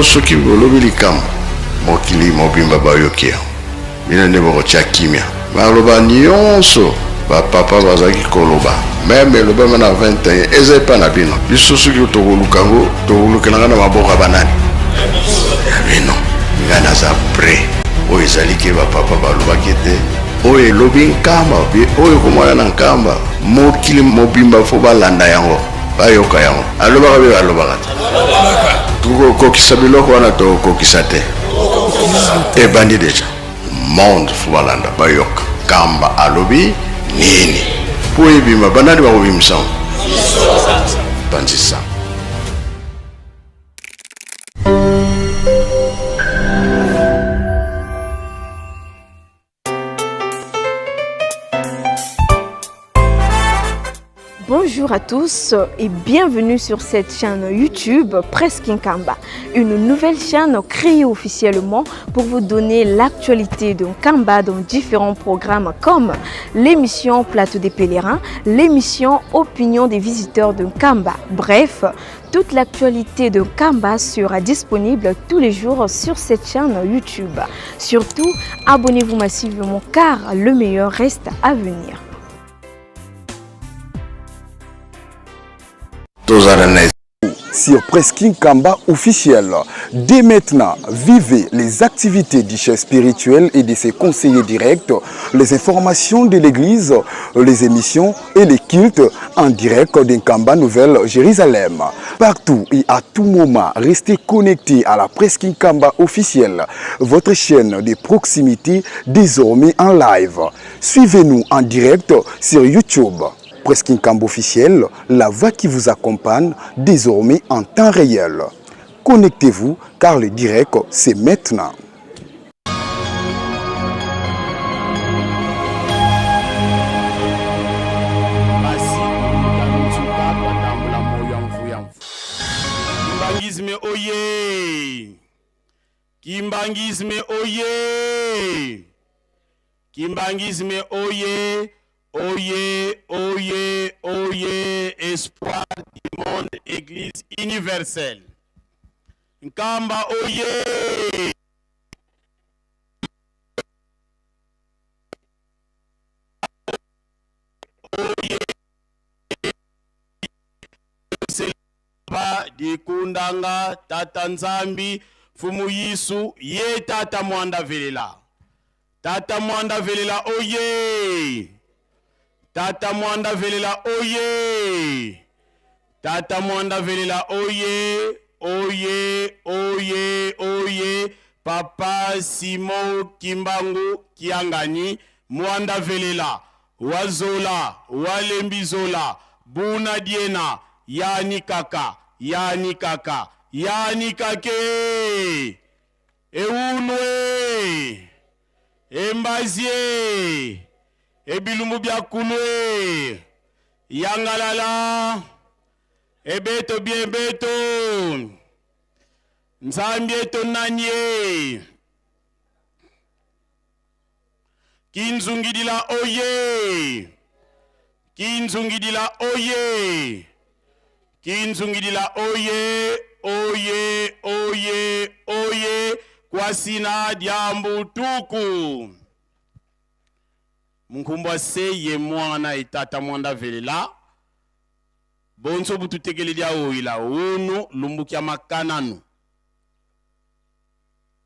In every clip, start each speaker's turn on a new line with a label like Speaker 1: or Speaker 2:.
Speaker 1: Soki bolobi likambo, mokili mobimba bayoki yango. Bino nde bokotia kimia. Maloba nionso ba papa bazalaki koloba, meme elobama na 21 eza epa na bino. Biso soki tokoluka yango, tokolukela yango na maboko ya banani? Ya bino. Ngai naza près. Oyo ezali ke ba papa balobaki ete oyo elobi Nkamba, oyo ekomona na Nkamba, mokili mobimba fo balanda yango. Bayoka yango. Alobaka be alobaka te. Tokokokisa biloko wana tokokokisa te. Ebandi deja. Monde fo balanda bayoka. Kamba alobi nini? Po ebima banani bakobimisa yango? Panzisa.
Speaker 2: Bonjour à tous et bienvenue sur cette chaîne YouTube Presse Nkamba, une nouvelle chaîne créée officiellement pour vous donner l'actualité de Nkamba dans différents programmes comme l'émission Plateau des pèlerins, l'émission Opinion des visiteurs de Nkamba. Bref, toute l'actualité de Nkamba sera disponible tous les jours sur cette chaîne YouTube. Surtout, abonnez-vous massivement car le meilleur reste à venir.
Speaker 1: Tozala na
Speaker 3: Sur Presse Nkamba officiel. Dès maintenant, vivez les activités du chef spirituel et de ses conseillers directs, les informations de l'église, les émissions et les cultes en direct d'Nkamba Nouvelle Jérusalem. Partout et à tout moment, restez connectés à la Presse Nkamba officielle, votre chaîne de proximité désormais en live. Suivez-nous en direct sur YouTube. Presse Nkamba officielle, la voix qui vous accompagne désormais en temps réel. Connectez-vous car le direct, c'est maintenant.
Speaker 4: Kimbanguisme oye! Kimbanguisme oye! Kimbanguisme oye! Oye, oye, oye, espoir du monde, église universelle. Nkamba oye! Oye! Dikundanga tata Nzambi Mfumu Yesu ye tata mwanda velela Tata mwanda velela oye Tata mwanda velela oye Tata mwanda velela oye oye oye oye Papa Simon Kimbangu Kiangani mwanda velela wazola walembi zola buna diena yani kaka yani kaka yani kake Ewunwe, embazie, ebilumbu bia kulwe, yangalala, ebeto bien beto, Nzambi eto nanie, kinzungidila oye, kinzungidila oye, kinzungidila oye, oye, oye, oye, kwasina diambu tuku. Munkumbwa se ye mwana etata mwanda velela bonso bututekele dia oyila unu lumbukia makananu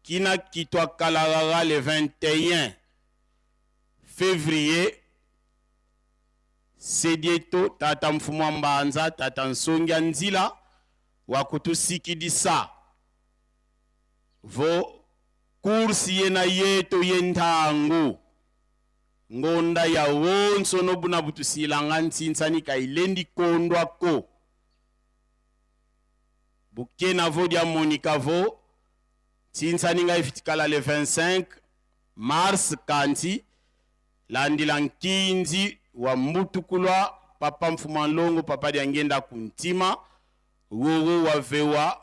Speaker 4: Kina kitwa kalarara le 21 fevrier sedieto tata mfumu wa mbanza tata nsongia nzila wa kutusikidisa vo course yena yeto ye ntangu ngonda ya wonso nobuna butusilanga ntsinsani kailendi kondwa ko Bukena vo dia monika vo ntsinsani ngai fitikala le 25 mars kanti landila nkinzi wa mbutukulwa papa mfuma nlongo papa dia ngenda kuntima wowo wa vewa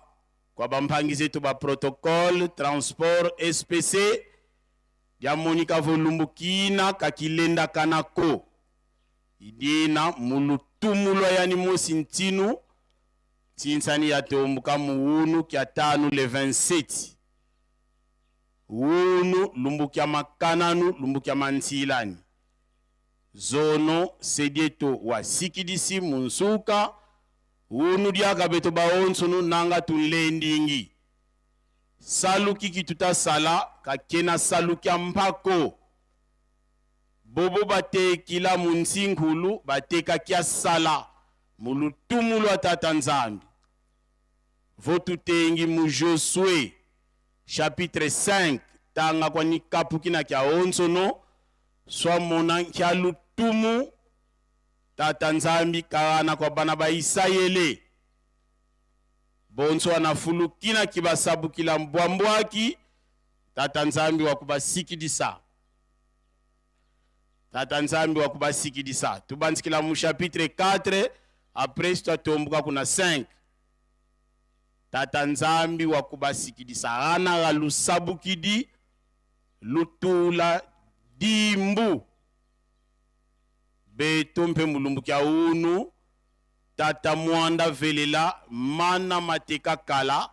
Speaker 4: kwa bampangi zetu ba protocole transport SPC dia monika vo lumbukina kakilenda kanako idina mulutumulwa yani mosi ntinu. Ntsinsani ya tombuka muwunu kya tanu le 27 wunu lumbu kya makananu lumbu kya mantsilani zono sedieto wa sikidisi munsuka wunu diaka beto baonsunu nanga tunlendingi saluki kitutasala kakena saluki ya mpako bobo batekila munsinkulu batekakia sala mulutumu lwa tata Nzambi. Votutengi mu Josue chapitre 5 tanga kwa nikapuki na kya onsono swamona kya lutumu tata Nzambi kaana kwa bana ba Isayele bonso anafulukina kibasabukila mbwambwaki tata Nzambi wa kubasikidisa tata Nzambi wa kubasikidisa. Tubanzikila mu chapitre 4 après twatombuka kuna 5. Tata Nzambi wa kubasikidisa ana ga lusabukidi lutula dimbu beto mpe mulumbu kya unu tata mwanda velela mana mateka kala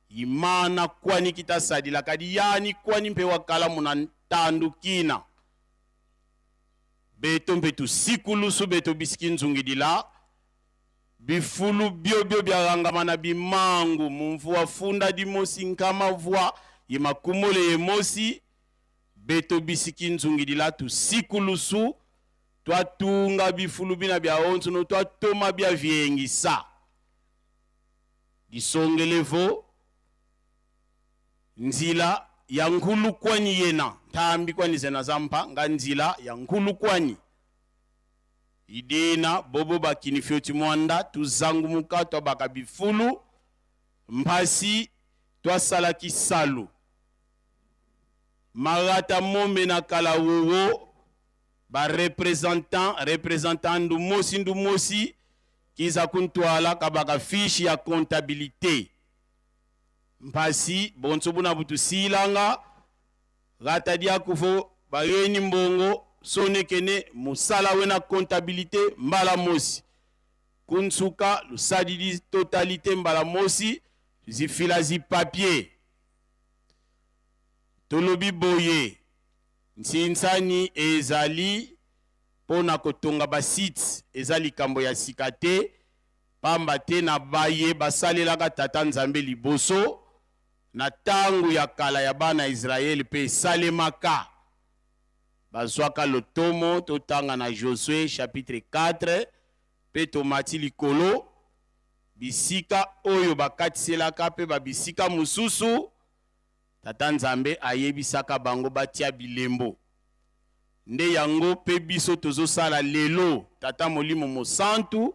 Speaker 4: imana kwani kitasadila kadi yani kwani mpe wakala muna ntandukina beto mpe tusikulusu beto bisiki nzungidila bifulu biobio byarangama na bimangu mumvu wafunda dimosi nkama vwa ye makumole ye mosi beto bisiki nzungidila tusikulusu twatunga bifulu bina bya onsuno twatoma bya viengisa disongelevo nzila ya nkulu kwani yena ntambi kwani zena zampa nga nzila ya nkulu kwani idina bobo bakini fyoti mwanda tuzangumuka twabaka bifulu mpasi twasalaki salu marata mombe na kala wowo ba représentant représentant ndumosi ndumosi kiza kuntwala kabaka fiche ya comptabilité mpasi bonso buna butusilanga rata diakufo bayeni mbongo sonekene musala wena comptabilité mbala mosi kunsuka lusadidi totalité mbala mosi zifila zi papier tolobi boye nsinsani ezali mpona kotonga basite eza likambo ya sika te pamba te na baye basalelaka tata Nzambe liboso na tangu ya kala ya bana Israele mpe esalemaka bazwaka lotomo. Totanga na Josue chapitre 4 mpe tomati likolo bisika oyo bakatiselaka mpe babisika mosusu tata Nzambe ayebisaka bango batia bilembo. Nde yango mpe biso tozosala lelo. Tata Molimo Mosantu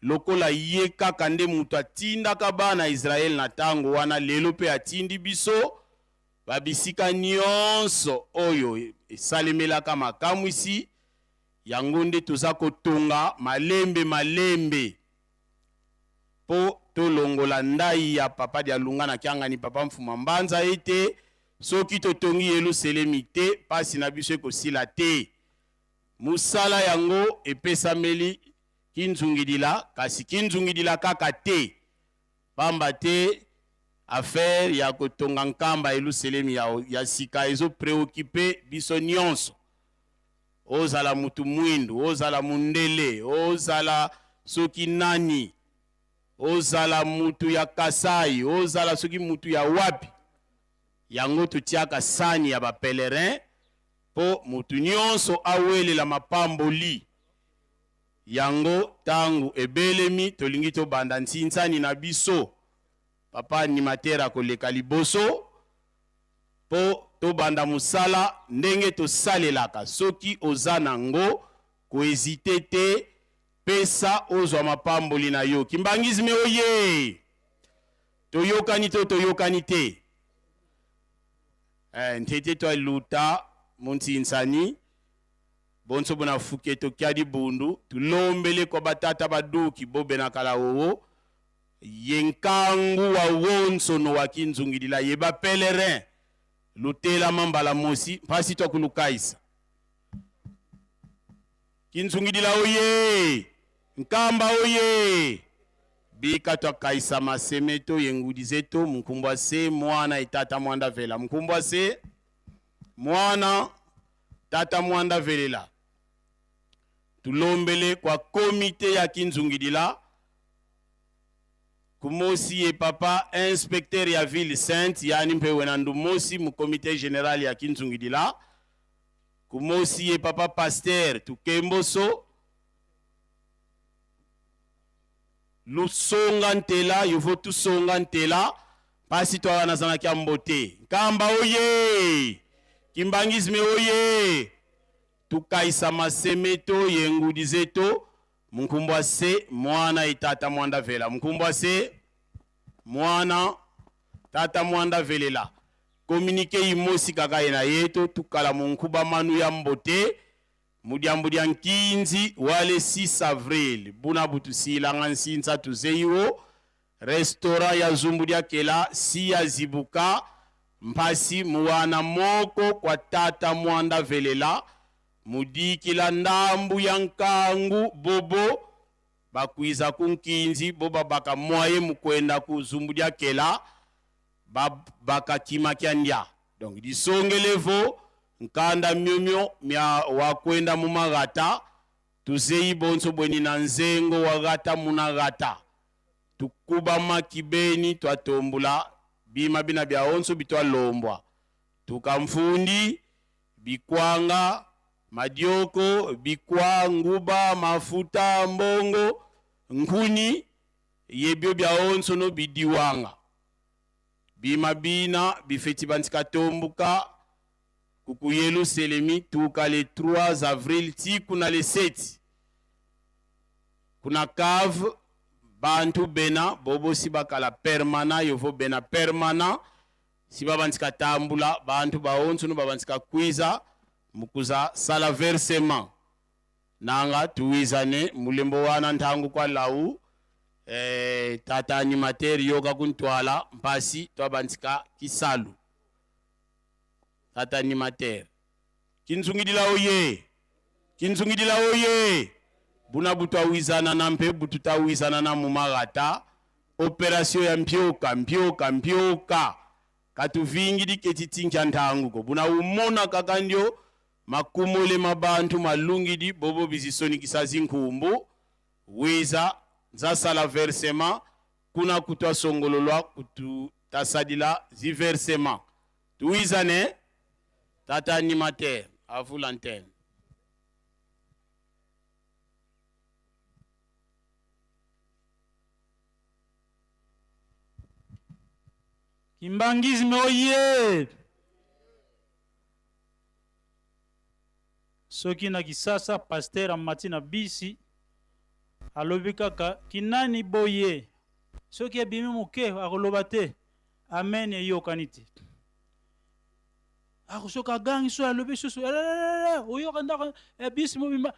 Speaker 4: lokola ye kaka nde moto atindaka bana Israele na tango wana, lelo mpe atindi biso babisika nyonso oyo esalemelaka makamwisi yango nde toza kotonga malembe malembe mpo tolongola ndai ya papa Dialunga na kiangani papa Mfuma Mbanza ete soki totongi Yelusalemi te pasi na biso ekosila te. Musala yango epesameli kinzungidila, kasi kinzungidila kaka te, pamba te affaire ya kotonga nkamba Yelusalemi ya sika ezo préoccuper biso nyonso. Ozala mutu mwindu, ozala mundele, ozala soki nani, ozala mutu ya Kasai, ozala soki mutu ya wapi, yango totiaka sani ya ba pèlerin po mutu nyonso awelela mapamboli yango. Tangu ebelemi tolingi tobanda ntsinsani na biso, papa animateur akoleka liboso po tobanda mosala ndenge tosalelaka. Soki oza nango kohésiter te, pesa ozwa mapamboli na yo. Kimbangisme oye, toyokani to toyokani te ntete twaluta muntsinsani bonso bona fuke tokiadi bundu tulombele kwa batata baduki bobenakala wowo ye nkangu wa wonsono wa kinzungidila ye ba pèlerin lutelama mbala mosi mpasi twakulukaisa kinzungidila oye nkamba oye. Tubika twakaisa masemeto yengudizeto mukumbwa se mwana etata mwanda vela mukumbwa se mwana tata mwanda velela tulombele kwa komite ya kinzungidila kumosi ye papa inspecteur ya ville sainte yani mpe na ndumosi mu comité général ya kinzungidila kumosi ye papa pasteur tukemboso lusonga ntela yovo tusonga ntela pasi twaka nazanaki ya mbote nkamba oye kimbangisme oye tukaisa masemeto yengudizeto munkumbwa se mwana etata mwanda vela munkumbwa se mwana tata mwanda velela communiqué imosi kaka ye na yeto tukala munkuba manu ya mbote Mudiambu dia nkinzi wa le 6 avril buna butusilanga nsinsa tuzeiwo restaurant ya zumbu dia kela siya zibuka mpasi muwana moko kwa tata mwanda velela mudikila ndambu ya nkangu bobo bakwiza ku nkinzi bo babaka mwaye mukwenda ku zumbu dia kela bakakima ndia donc disongelevo nkanda myomyo mya wakwenda mumagata tuzeyi bonso bweni na nzengo wagata munagata tukubama kibeni twatombula bima bina bya onso bitwalombwa tukamfundi bikwanga madioko bikwa nguba mafuta mbongo nkuni yebyo bya onso no bidiwanga bima bina bifeti bantika tombuka kuku Yelusalemi tuka le 3 avril ti kuna le 7 kuna cave bantu bena bobosi bakala permanent yovo bena permanent si babantika tambula bantu baonso no babantika kwiza mukuza sala versement nanga tuwizane mulembo wana ntangu kwa lau tata animateur yoka kuntwala mpasi twabantika kisalu tata animateur kinzungidila oye kinzungidila oye buna butwawizana na mpe bututawizana na mumagata operation ya mpyoka mpyoka mpyoka katuvingidi ketitinka ntanguko buna umona kaka ndio makumole mabantu malungidi bobo bizisonikisa zinkumbu wiza nzasala versement kuna kutwasongololwa kututasadila ziversement tuwizane tata animateur à vous l'antenne.
Speaker 5: Kimbangisme oye! Soki na Kisasa pasteur amati na bisi alobi kaka kinani boye, soki ebimi moke akoloba te amen eyokani te, akosoka agangi so alobi susu oyoka ndako bisi mobimba.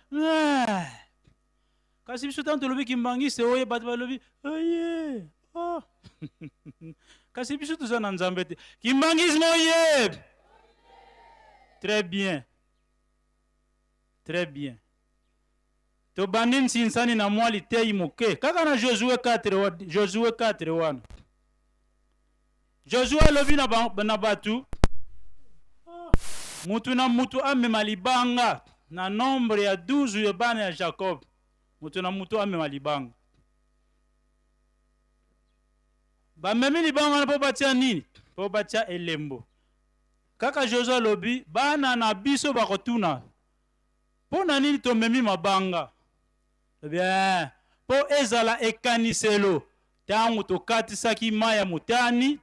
Speaker 5: Kasi biso tango tolobi kimbangiste oye, bato balobi oye oh. Kasi biso toza na Nzambe te. Kimbangisme oye! Très bien, très bien. Tobandi nsinsani na mwa litei moke kaka na Josue 4, Josue 4 wana. Josue alobi na bato mutu na mutu amema libanga na nombre ya 12 ya bana ya Jacob. Mutu na mutu amema libanga. Bamemi libanga wana mpo batia nini? Mpo batia elembo. Kaka Josue alobi bana na biso bakotuna mpo na nini tomemi mabanga? Bien, mpo ezala ekaniselo ntango tokatisaki mai ya motani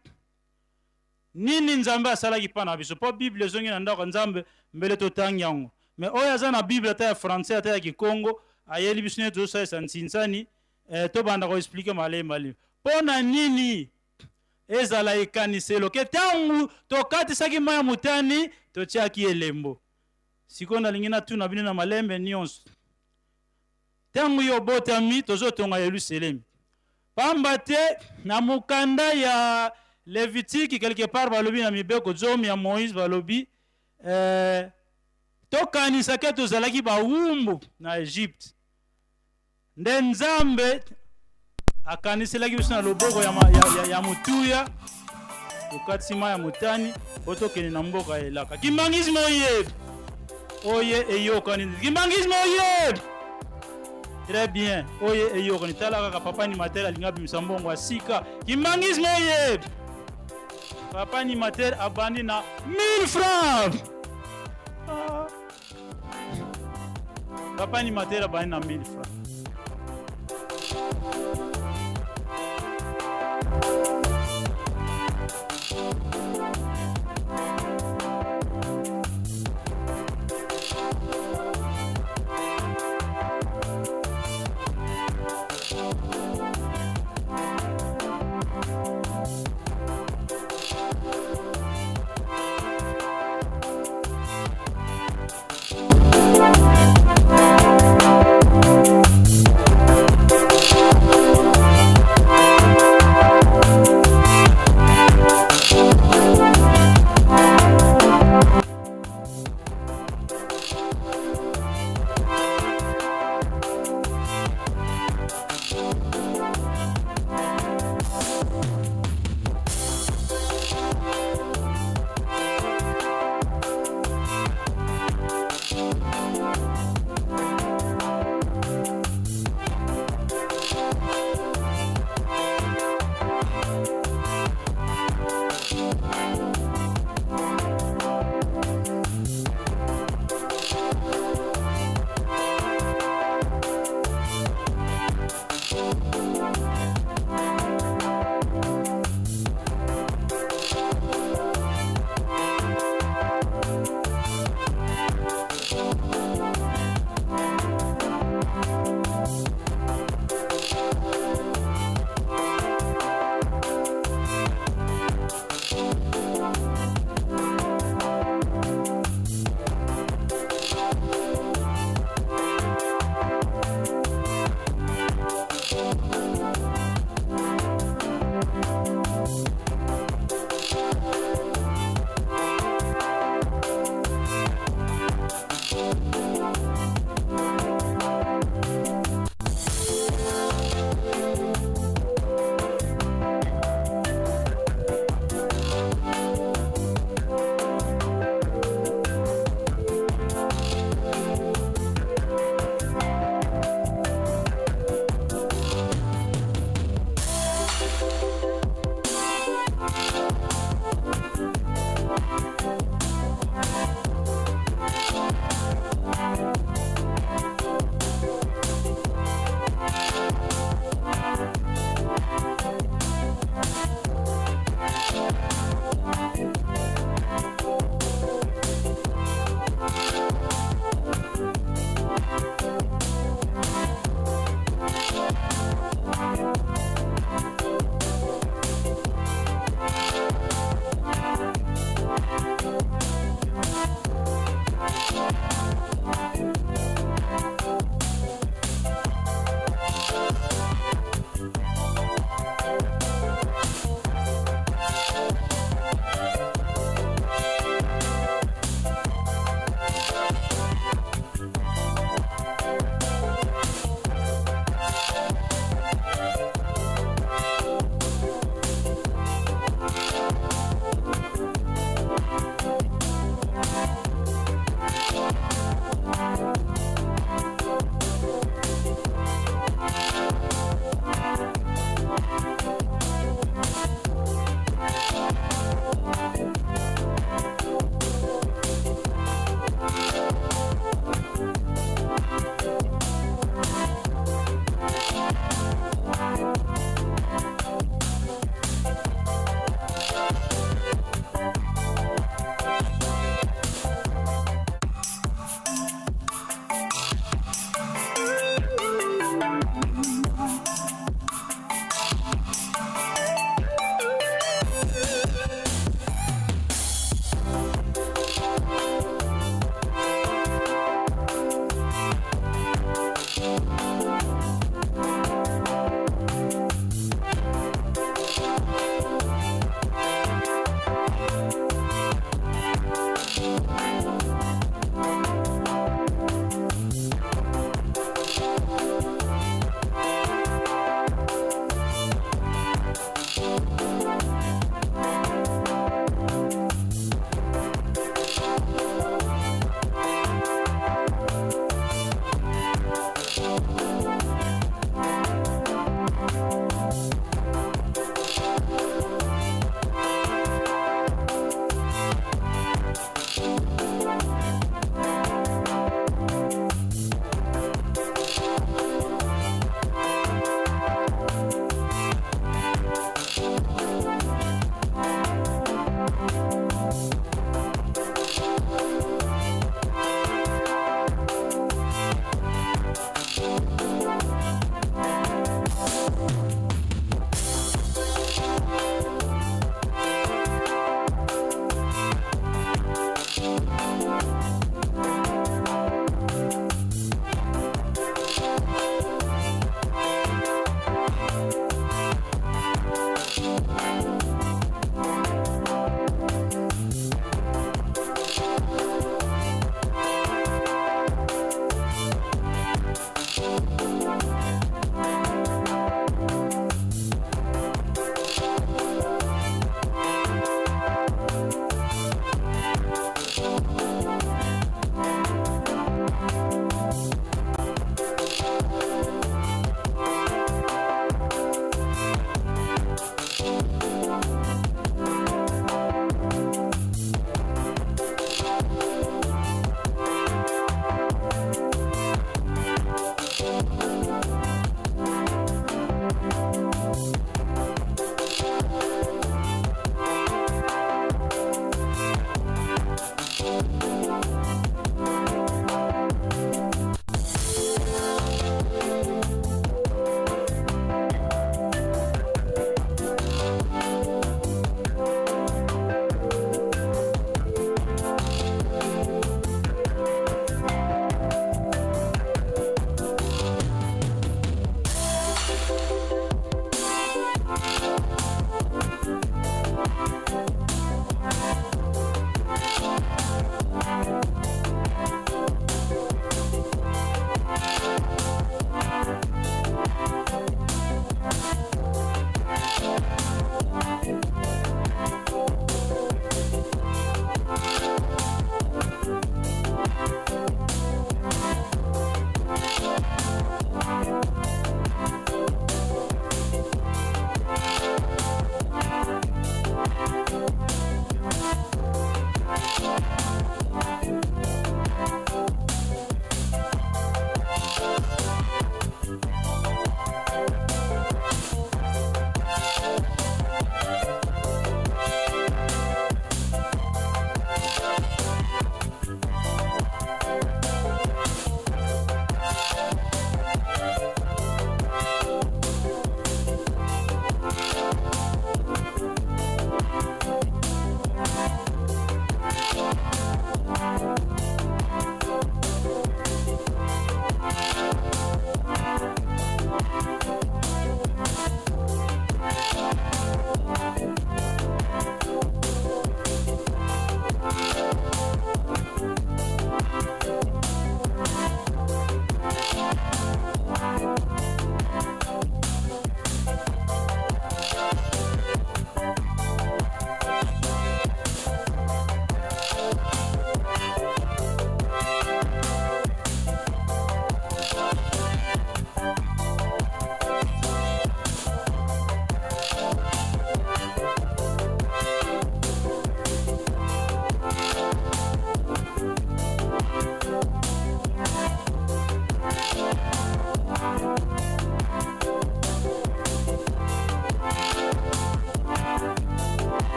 Speaker 5: nini Nzambe asalaki mpa na biso. Mpo Bible ezongi na ndako ya Nzambe mbele totangi yango. Mais oyo aza na Bible ata ya français ata ya Kikongo ayeli biso nini tozosalisa nsinsani tobanda koexplike malembe malembe mpo na nini ezala ekaniselo ke ntango tokatisaki mai ya motani totiaki elembo. Sikoyo nalingi natuna bino na malembe nyonso, ntango yo obotami tozotonga Yelusalemi, pamba te na mokanda ya Levitiki quelque part balobi na mibeko zomi ya Moïse balobi tokanisa ke tozalaki bawumbu na Egypte, nde Nzambe Akaniselaki biso na loboko ya, ya, ya, ya motuya, tokatisi mai ya motani mpo tokende na mboka ya elaka. Kimbangisme oye oye eyokani, kimbangisme oye. Très bien, oye eyokani. Tala kaka papa animateur alingi abimisa mbongo ya sika. Kimbangisme oye. Papa animateur abandi na 1000 francs. Ah. Papa animateur abandi na 1000 francs.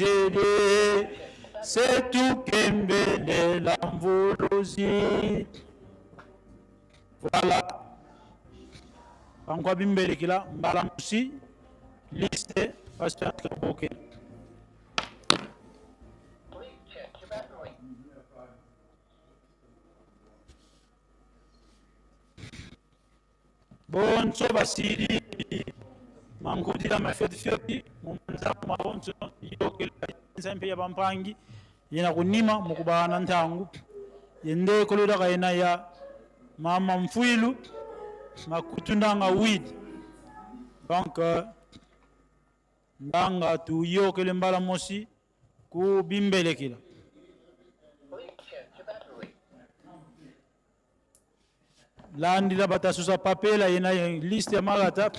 Speaker 5: mvuluzili setukembelela mvuluzi. Voilà. Bankwa bimbelekela mbala mosi liste pasteur Kaboke. Bonso basili mankudila mafyotifyoti mumanza mabonso yokela nzambe ya bampangi yena kunima mukubana ntangu yende kolodaka yena ya mama mfwilu makutundanga wid donc euh, ndanga tuyokele mbala mosi ku bimbelekela landila batasusa papela yena liste ya malata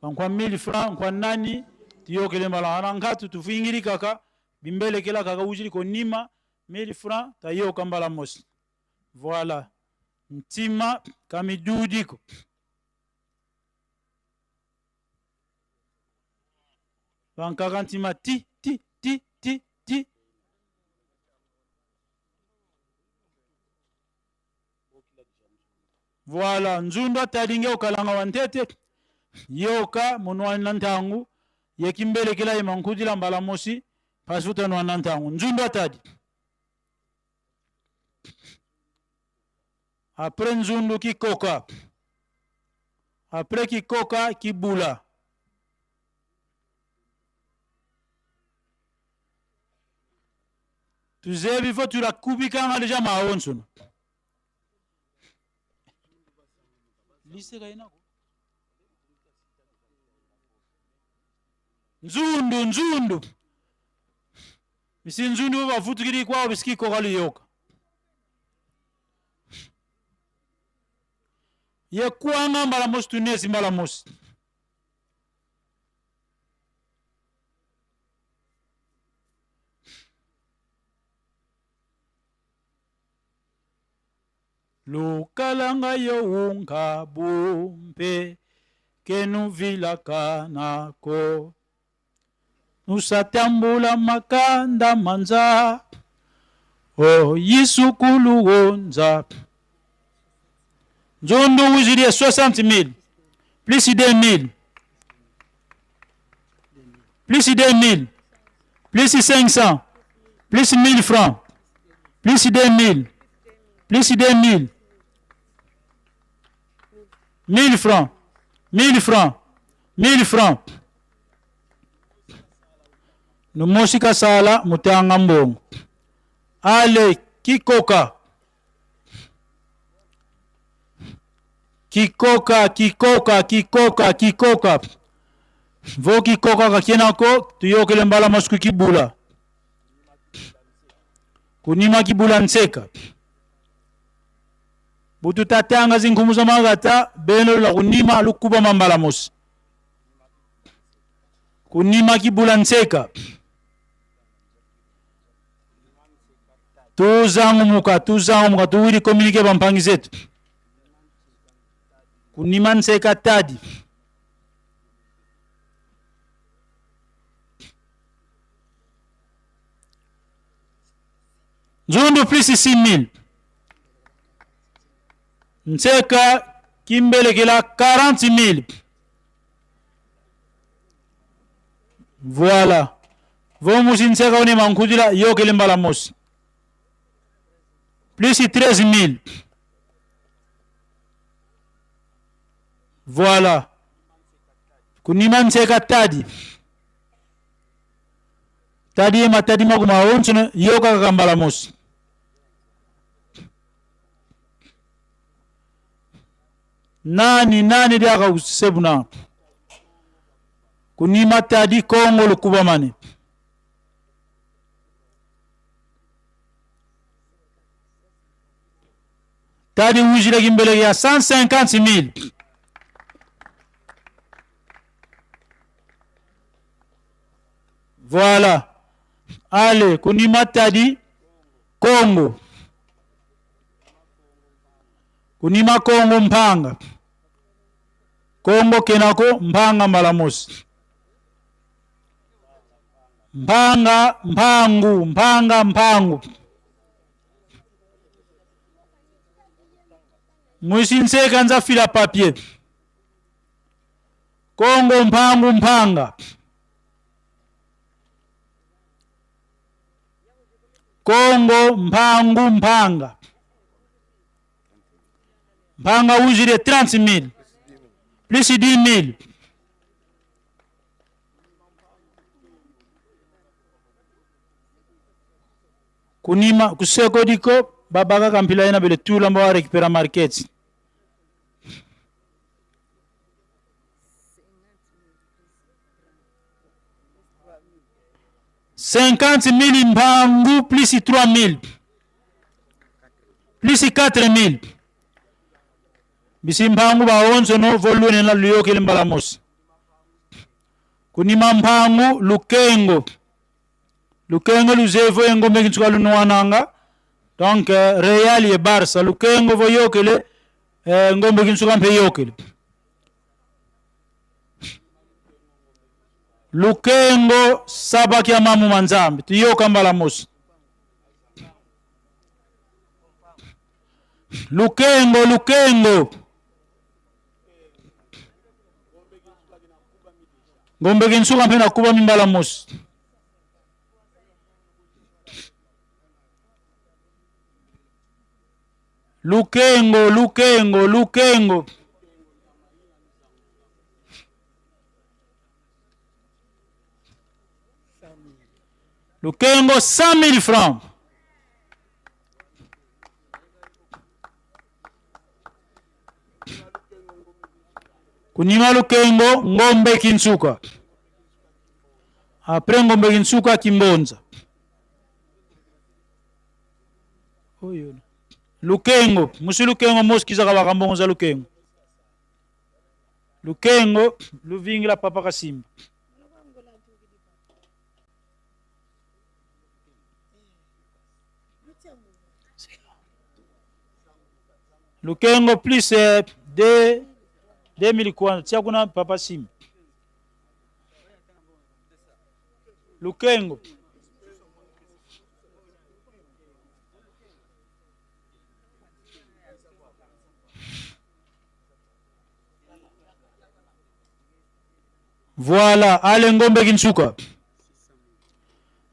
Speaker 5: bankwa 1000 francs nkwa nani tiyokele mbala wana nkatu tufingili kaka bimbelekela kaka ujili konima 1000 francs tayoka mbala mosi voilà ntima kamidudiko bankaka ntima ti ti ti ti ti Voilà, nzundu atalinge okalanga wa ntete yoka munwani na ntangu yekimbelekela ye mankudila mbala mosi pasuta nwana na ntangu nzundu atadi après nzundu kikoka après kikoka kibula tuzebi fo tulakubikanga deja maonsono nzundu nzundu bisi nzundu bavutukili kwao bisikikoka liyoka yekwanga mbala mosi tunesi mbala mosi Lukalanga yo unga bumpe kenu vilaka nako nusatambula makanda manza o yisukulu wonza nzundu wuzilie 60 000 plus 2000 plus 2000 plus 500 plus 1000 francs plus 2000 plus 2000 1000 francs 1000 francs 1000 francs numosi kasala mutanga mbongo ale kikoka kikoka kikoka kikoka kikoka vo kikoka kakienako tuyokele mbala masuku kibula kunima kibula nseka butu tatanga zinkumu za magata beno la kunima lukuba mambala mosi kunima kibula nseka tuzangumuka tuzangumuka tuwili communique bampangi zetu kunima nseka tadi nzundu plus 6000 nseka kimbelekela 40000 Voilà. Vomusi nseka one mankudila yokele mbala mosi. Plus 13 000. Voilà. Kunima nseka tadi. Tadi ye matadi makuma onsono yoka kaka mbala mosi. Nani nani diaka kusebuna. Kunima tadi Kongo lukubamane. Tadi ujila kimbele ya 150 000. Voilà. Allez, kunima tadi Kongo. Kunima Kongo mpanga. Kongo kenako mpanga mbala mosi. Mpanga mpangu mpanga mpangu. Mwisi nseka nza fila papier. Kongo mpangu mpanga. Kongo mpangu mpanga. Mpanga ujire 30 000 plus 10 000. Kunima kuseko diko babaka kampila ina bele tula mba récupérer market. 50 000 mpangu plus 3 000 plus 4 000. Bisi mpangu baonzo no volune na luyokele mbala mosi. Kunima mpangu lukengo. Lukengo luzevo engombe kintsuka lunwananga. Donc Real ye Barça lukengo voyokele ngombe kintsuka mpe yokele. Lukengo sabaki ya mamu manzambi tuyoka mbala mosi. Lukengo lukengo ngombe kintsuka mpe nakuba mimbala mosi. Lukengo lukengo lukengo lukengo 100 000 francs. Kunima lukengo ngombe kintsuka. Après ngombe kintsuka kimbonza. Oyo. Lukengo, musi lukengo moskiza ka bakambongo za lukengo. Lukengo luvingila papa Kasimba. Lukengo plus de 2000 kwanza tia kuna papa Simba. Lukengo. Voilà, allez Ngombe Kintsuka.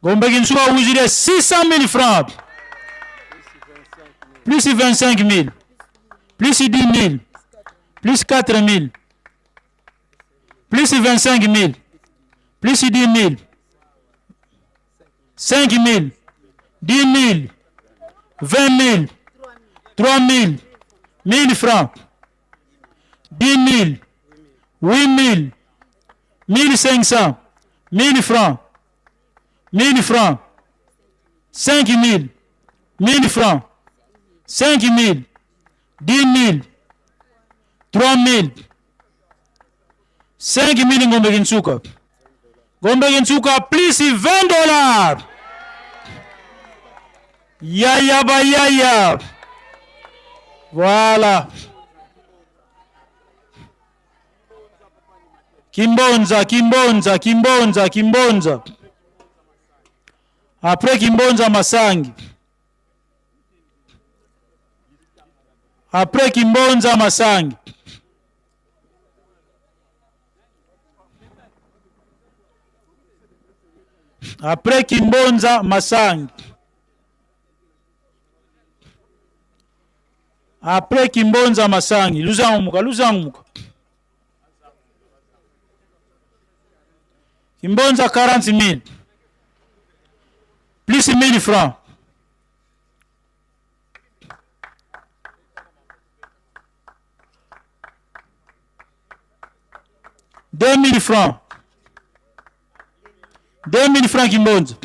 Speaker 5: Ngombe Kintsuka vous 600 000 francs. Plus 25 000. Plus 10 000. Plus 4 000. Plus 25 000. Plus 10 000. 5 000. 10 000. 20 000. 3 000. 1000 francs. 10 000. 8 000. 1500. 1000 francs. 1000 francs. 5 000. 1000 francs. 5 000. 10 000. 3 000. 5 000 Ngombe Kintsuka. Ngombe Kintsuka plus 20 $. Yaya ba yaya. Voilà. Kimbonza, Kimbonza, Kimbonza, Kimbonza. Après Kimbonza Masangi. Après Kimbonza Masangi. Après Kimbonza Masangi. Après Kimbonza Masangi. Luzangu muka, luzangu muka. Kimbonza 40 000. Plus 1000 francs. 2000 francs. 2000 francs Kimbonza.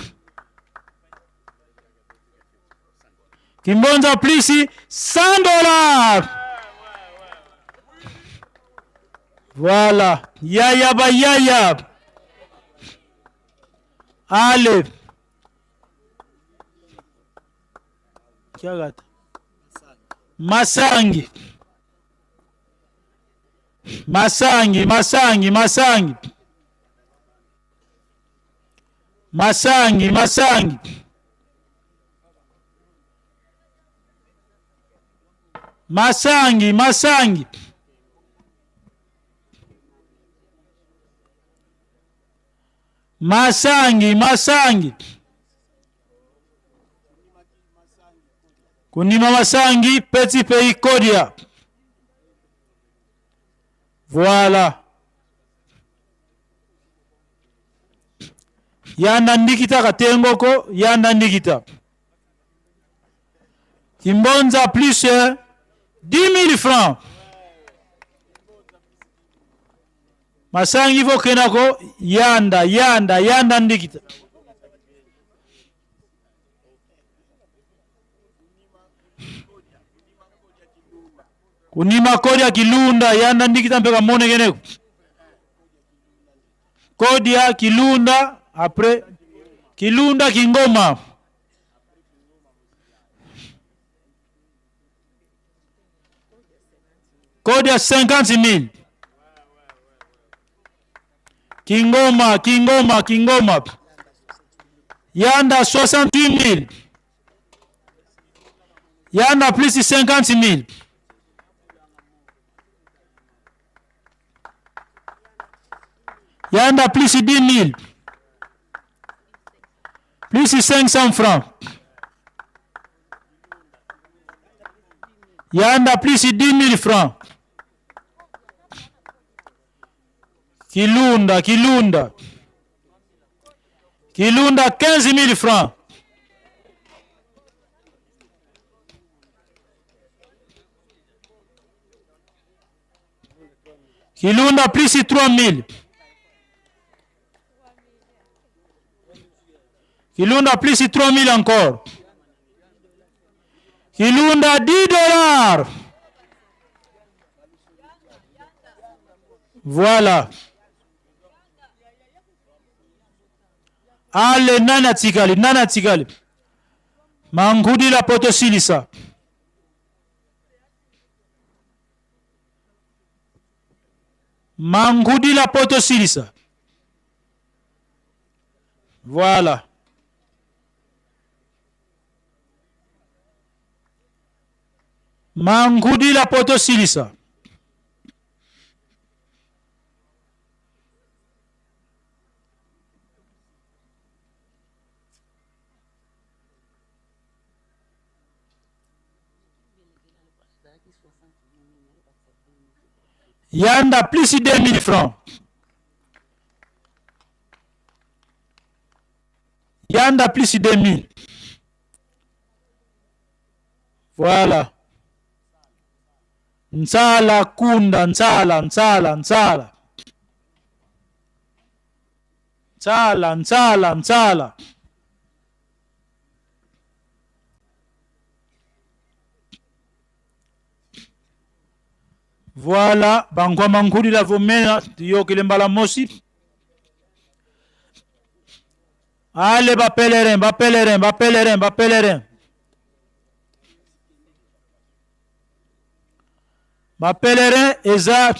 Speaker 5: Kimbonza plus 100 $. Voilà. Yaya ba yaya. Allez. Kiagata. Masangi. Masangi, Masangi, Masangi. Masangi, Masangi. Masangi, Masangi. Masangi, Masangi. Kunima Masangi, petit pays Kodia. Voilà. Yanda ndikita katengoko, yanda ndikita. Kimbonza plus 10 000 francs. Masangi vokenako yanda yanda yanda ndikita. Kunima kodi ya Kilunda yanda ndikita mpeka monekeneko. Kodi ya Kilunda après Kilunda Kingoma. Kodi ya 50 000. Kingoma, Kingoma, Kingoma. Yanda 68 000. Yanda plus 50 000. Yanda plus 10 000. Plus 500 francs. Yanda plus 10 000 francs. Kilunda, Kilunda. Kilunda 15 000 francs. Kilunda plus 3 000. Kilunda plus 3 000 encore. Kilunda 10 dollars. Voilà. Ale nana tikali, nana tikali. Mangudi la poto silisa. Mangudi la poto silisa. Voilà. Mangudi la poto silisa. Yanda plus 2000 francs. Yanda plus 2000. Voilà. Ntsala kunda ntsala ntsala ntsala. Ntsala ntsala ntsala. Voilà, bangwa mankudi la vomena yokele mbala mosi. Allez, ba pèlerin, ba pèlerin, ba pèlerin, ba pèlerin. Ba pèlerin eza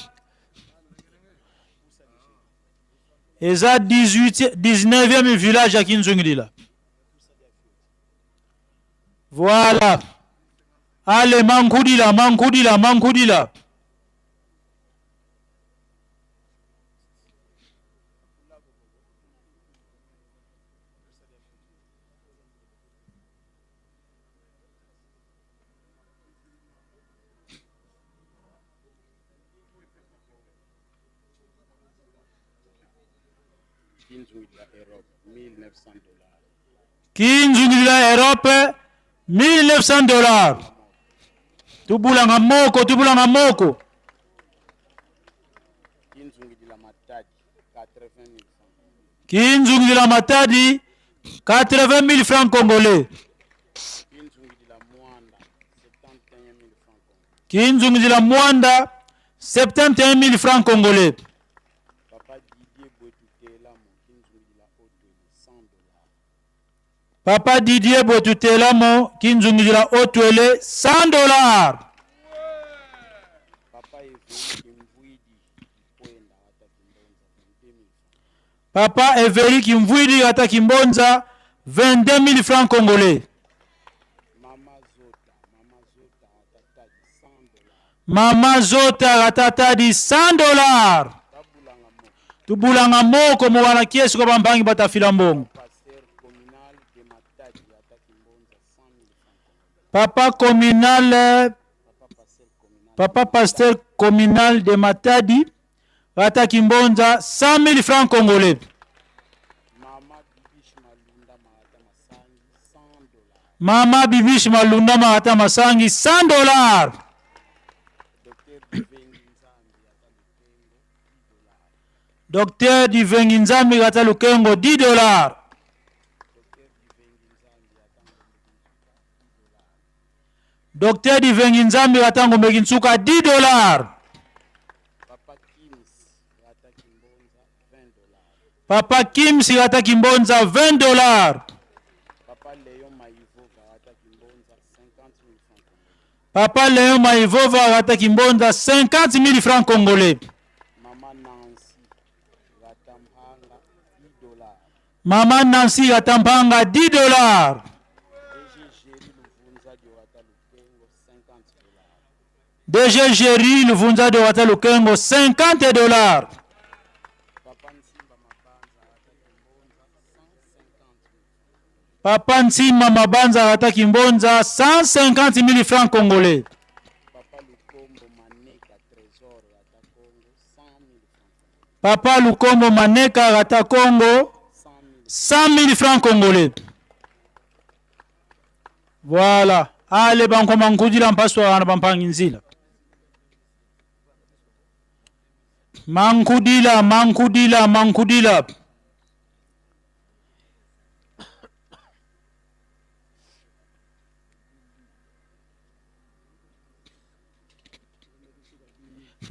Speaker 5: eza 18 19e village ya Kinzungilila. Voilà. Allez, Mankudila, Mankudila, Mankudila. Kinzungila Europe 1900 dollars. Tubulanga moko, tubulanga moko. Kinzungila Matadi 80 000 francs congolais. Kinzungila Mwanda 71 000 francs congolais. Papa Didier Botutelamo Kinzungila Otwele 100 dollars. Papa Everi Kimvwidi ata Kimbonza 22 000 francs congolais. Mama Zota ratatadi 100 dollars. Tubulanga moko mowana kiesi ko bambangi batafila mbongo. Papa communal Papa pasteur communal de Matadi Rata Kimbonza 100 000 francs congolais. Mama Bibish Malunda Marata Masangi 100 dollars. Docteur Divengi Nzambi Rata Lukengo 10 dollars. Docteur Divengi Nzambi Rata Ngombeki Nsuka 10 dollars. Papa Kim Sirata Kimbonza 20 dollars. Papa Léon Maïvova Rata Kimbonza 50 000 francs congolais. Maman Nancy Ratampanga 10 dollars. DG Jerry Luvunza de Wata Lukengo 50 dollars. Papa Nsimba Mabanza Rata Kimbonza 150 000 francs congolais. Papa Lukombo Maneka Rata Congo 100 000 francs congolais. Voilà. Ale bankoma nkudila mpaso wana bampangi nzila. Mankudila, mankudila, mankudila.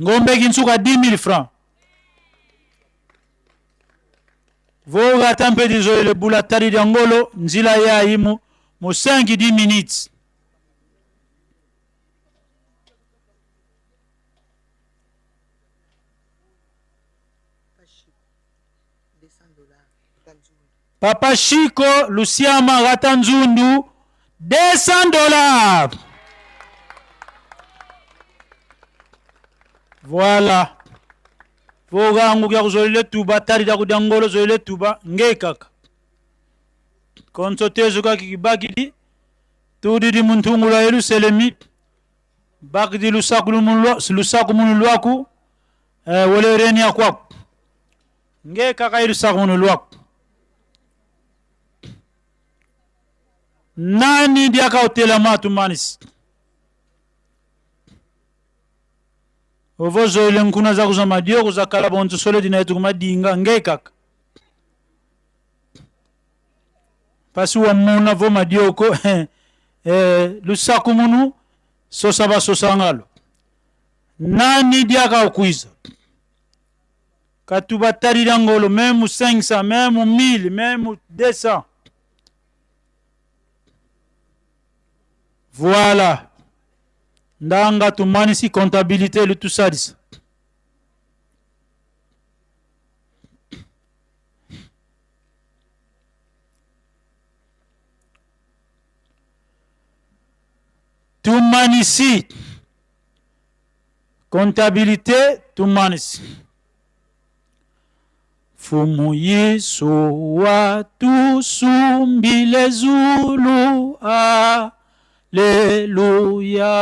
Speaker 5: Ngombe kinsuka 10 000 francs. Voga tampe dizoele bula tali dia ngolo nzila ya imu mu 5 10 minutes. Papa Chico Luciama Rata Nzundu 200 dollars. Voilà. Vogangu kya kuzolile tuba tali da kudangolo zolile tuba nge kaka. Konso tezo kaki kibakidi tudidi muntungula Yerusalemi bakidi lusaku lusaku munu lwaku eh, wole reni akwaku nge kaka Yerusalemu munu lwaku nani diaka otelama atumanisi ovozoile nkuna za kuzwa madioko zakala bonzo sole dina yetu kumadinga nge kaka pasi wamuna vo madioko eh, lusaku munu sosa basosangalo nani diaka okwiza katubatalila ngolo meme 500 meme 1000 meme 200 voilà ndanga tumanisi comptabilité lutusalisa tumanisi comptabilité tumanisi Fumu Yesu watusumbile zulu aleluya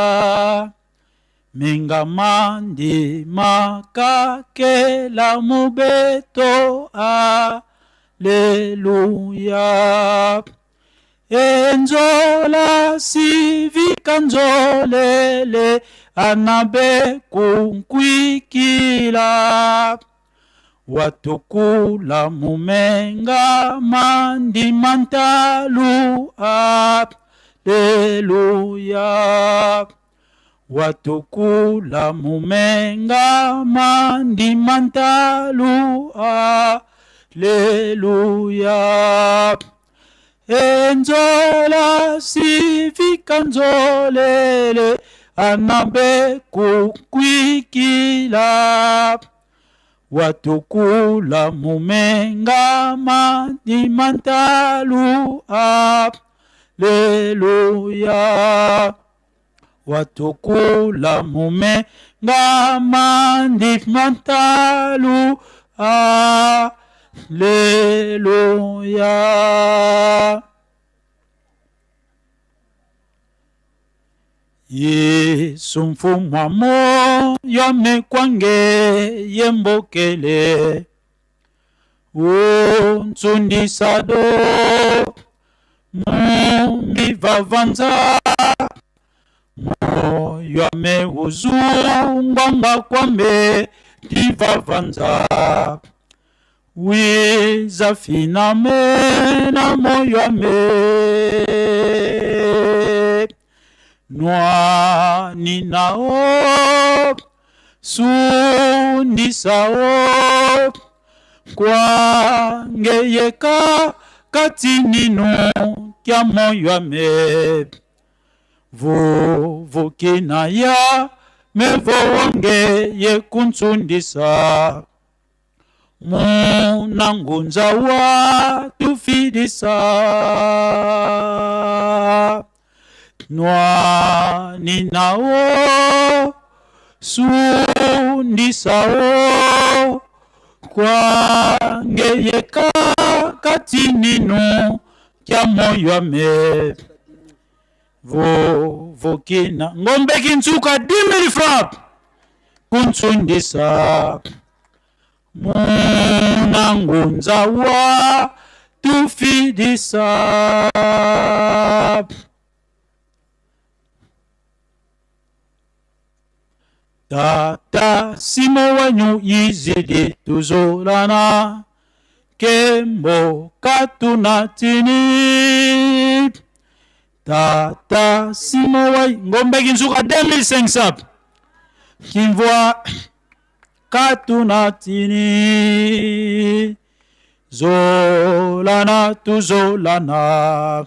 Speaker 5: minga mandi makakela mubeto aleluya enzola sivika nzolele anabe kunkwikila watukula mumenga mandi mantalu aleluya watukula mumenga mandi mantalu aleluya enzola sivika nzolele anabe kukwikila. Watukula mumenga mandimantalu Alleluia. Watukula mumenga mandimantalu Alleluia. Yesu mfumu wa moyo mekwange yembokele untsundisado mumbivavanza moyo ameuzungwanga kwambe ndivavanza wiza finame na moyo ame nwani nao sundisao kwangeyeka kati nino kya moyo ame vuvukina ya mevowonge yekunsundisa munangunza wa tufidisa nwani nao sundisao kwangeyeka kati nino kya moyo ame vovokina ngombe kintsuka 10 000 francs kuntsundisa munangunza wa tufidisa tata simo wanyu yizidi tuzolana kembo katuna tini tata simo wai ngombe kinsuka 2500 kimvua katuna tini zolana tuzolana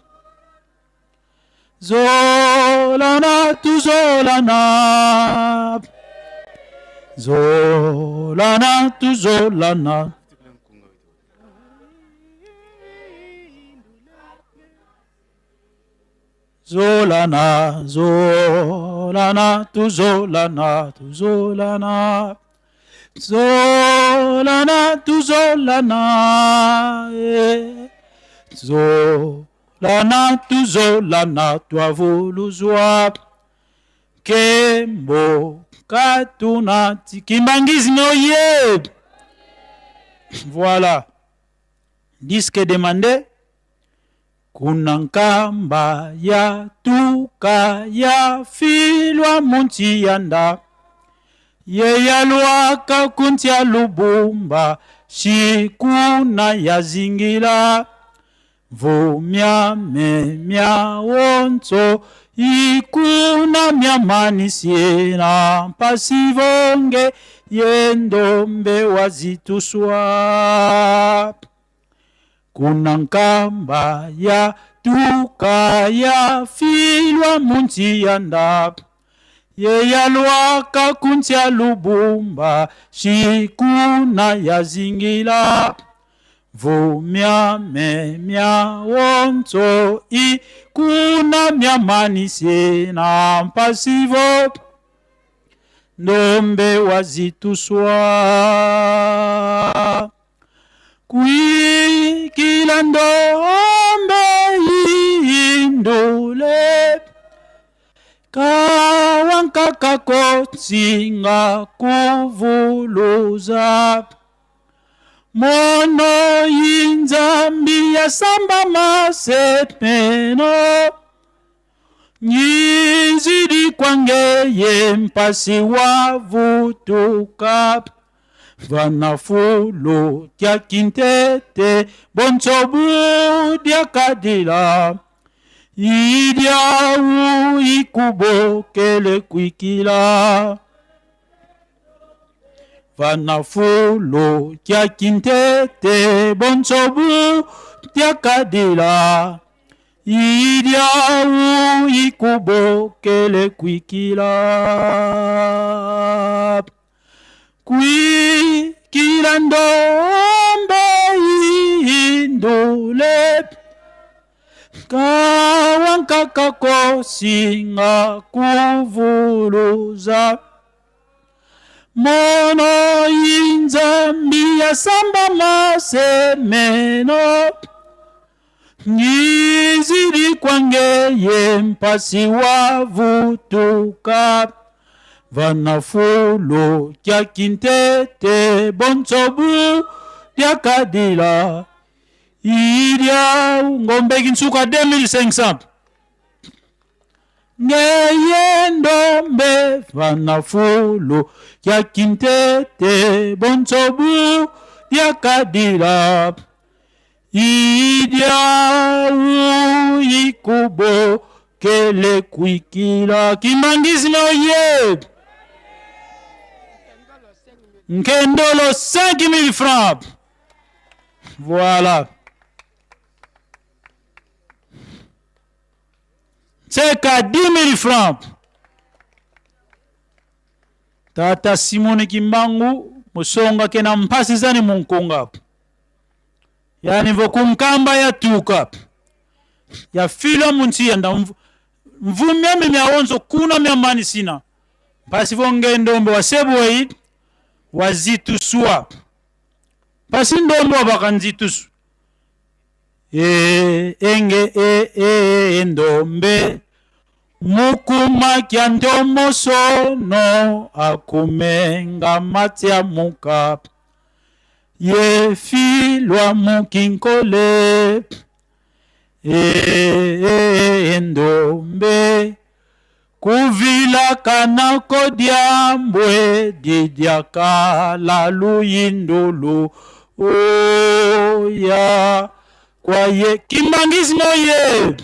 Speaker 5: zolana tuzolana zolana tuzolana zolana zolana tuzolana tuzolana zolana tuzolana eh. Zolana tuzolana twavuluzwa kembo katuna tikimbangizi noye. Voilà disque demandé kuna nkamba ya tuka ya filwa munti yanda ye yalwaka kunti ya lubumba shikuna ya zingila vumya memya wonso ikuna myamanisiena mpasivonge yendombe wazituswa kuna nkamba ya tuka ya filwa munti yanda ye yalwaka kunti ya lubumba shikuna ya zingila vumya memya wonso ikuna myamanisiena mpasivo ndombe wazituswa kuikila ndombe yindule kawankakakotsinga kuvuluza mono yinzambi ya samba masemeno nyinzili kwangeye mpasi wavutuka vanafulu kya kintete bonso budyakadila idyau ikubokele kwikila vanafulu kya kintete bonso budyakadila idyau ikubokele kwikila. Kila ndombe indule kawankaka kosinga kuvuluza mono inzambi ya samba masemeno ngizili kwangeye mpasi wavutuka vanafulu kya kintete bontsobu lyakadila ilya ngombe kinsuka 2500 ngeye ndombe vanafulu kya kintete bontsobu lyakadila idya ikubo kele kwikila kimbangizi na oye nkendolo 5000 francs. Voilà. Tseka 10 000 francs. Tata Simoni Kimbangu musonga ke na mpasi zani munkonga yani vokunkamba ya tuka ya fila munsi yanda mvumya mimi awonzo kuna myamani sina mpasi vongendombe wasebwei wazituswa mpasi ndombe wabakanzitusu e, enge e, e, ndombe mukuma kya ndomosono akumenga matya muka yefilwa mukinkole e, e, ndombe kuvilaka na kodiambwe didiakala luyindulu oya kwaye kimbangizi noye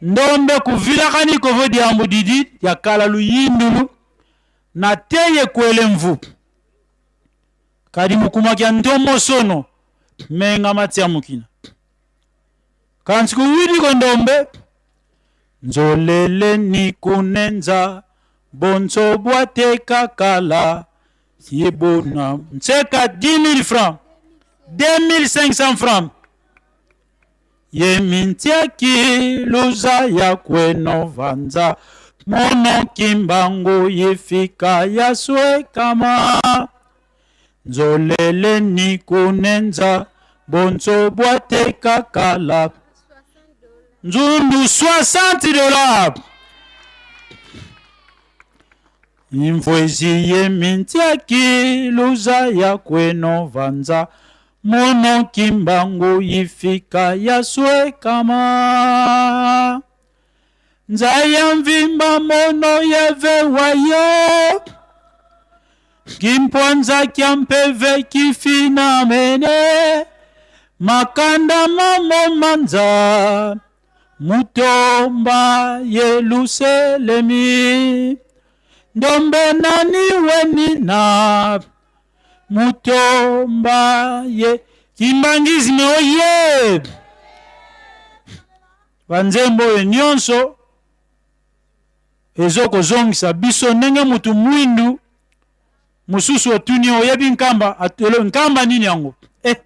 Speaker 5: ndombe kuvilaka nikovo diambu didi yakala luyindulu na teye kwele mvu kadi mukumakya ndomo sono menga matya mukina kansi kuwidiko ndombe nzolele ni kunenza bonso bwateka kala yebona nseka 10 000 francs 2500 francs yemintiaki luza ya kweno vanza mono kimbangu yifika yaswekama nzolele ni kunenza bonso bwateka kala nzundu 60 dollars imvwezi yemintiaki luza ya kweno vanza mono kimbangu yifika yaswekama nzaya mvimba mono yevewayo kimpwanza kya mpeve kifina mene makanda mamo manza mutomba Yelusalemi ndombe nani wenina mutomba ye kimbangizi oye banzembo oyo nyonso ezokozongisa biso ndenge mutu mwindu mosusu otuni oyebi nkamba atelo nkamba nini yango eh.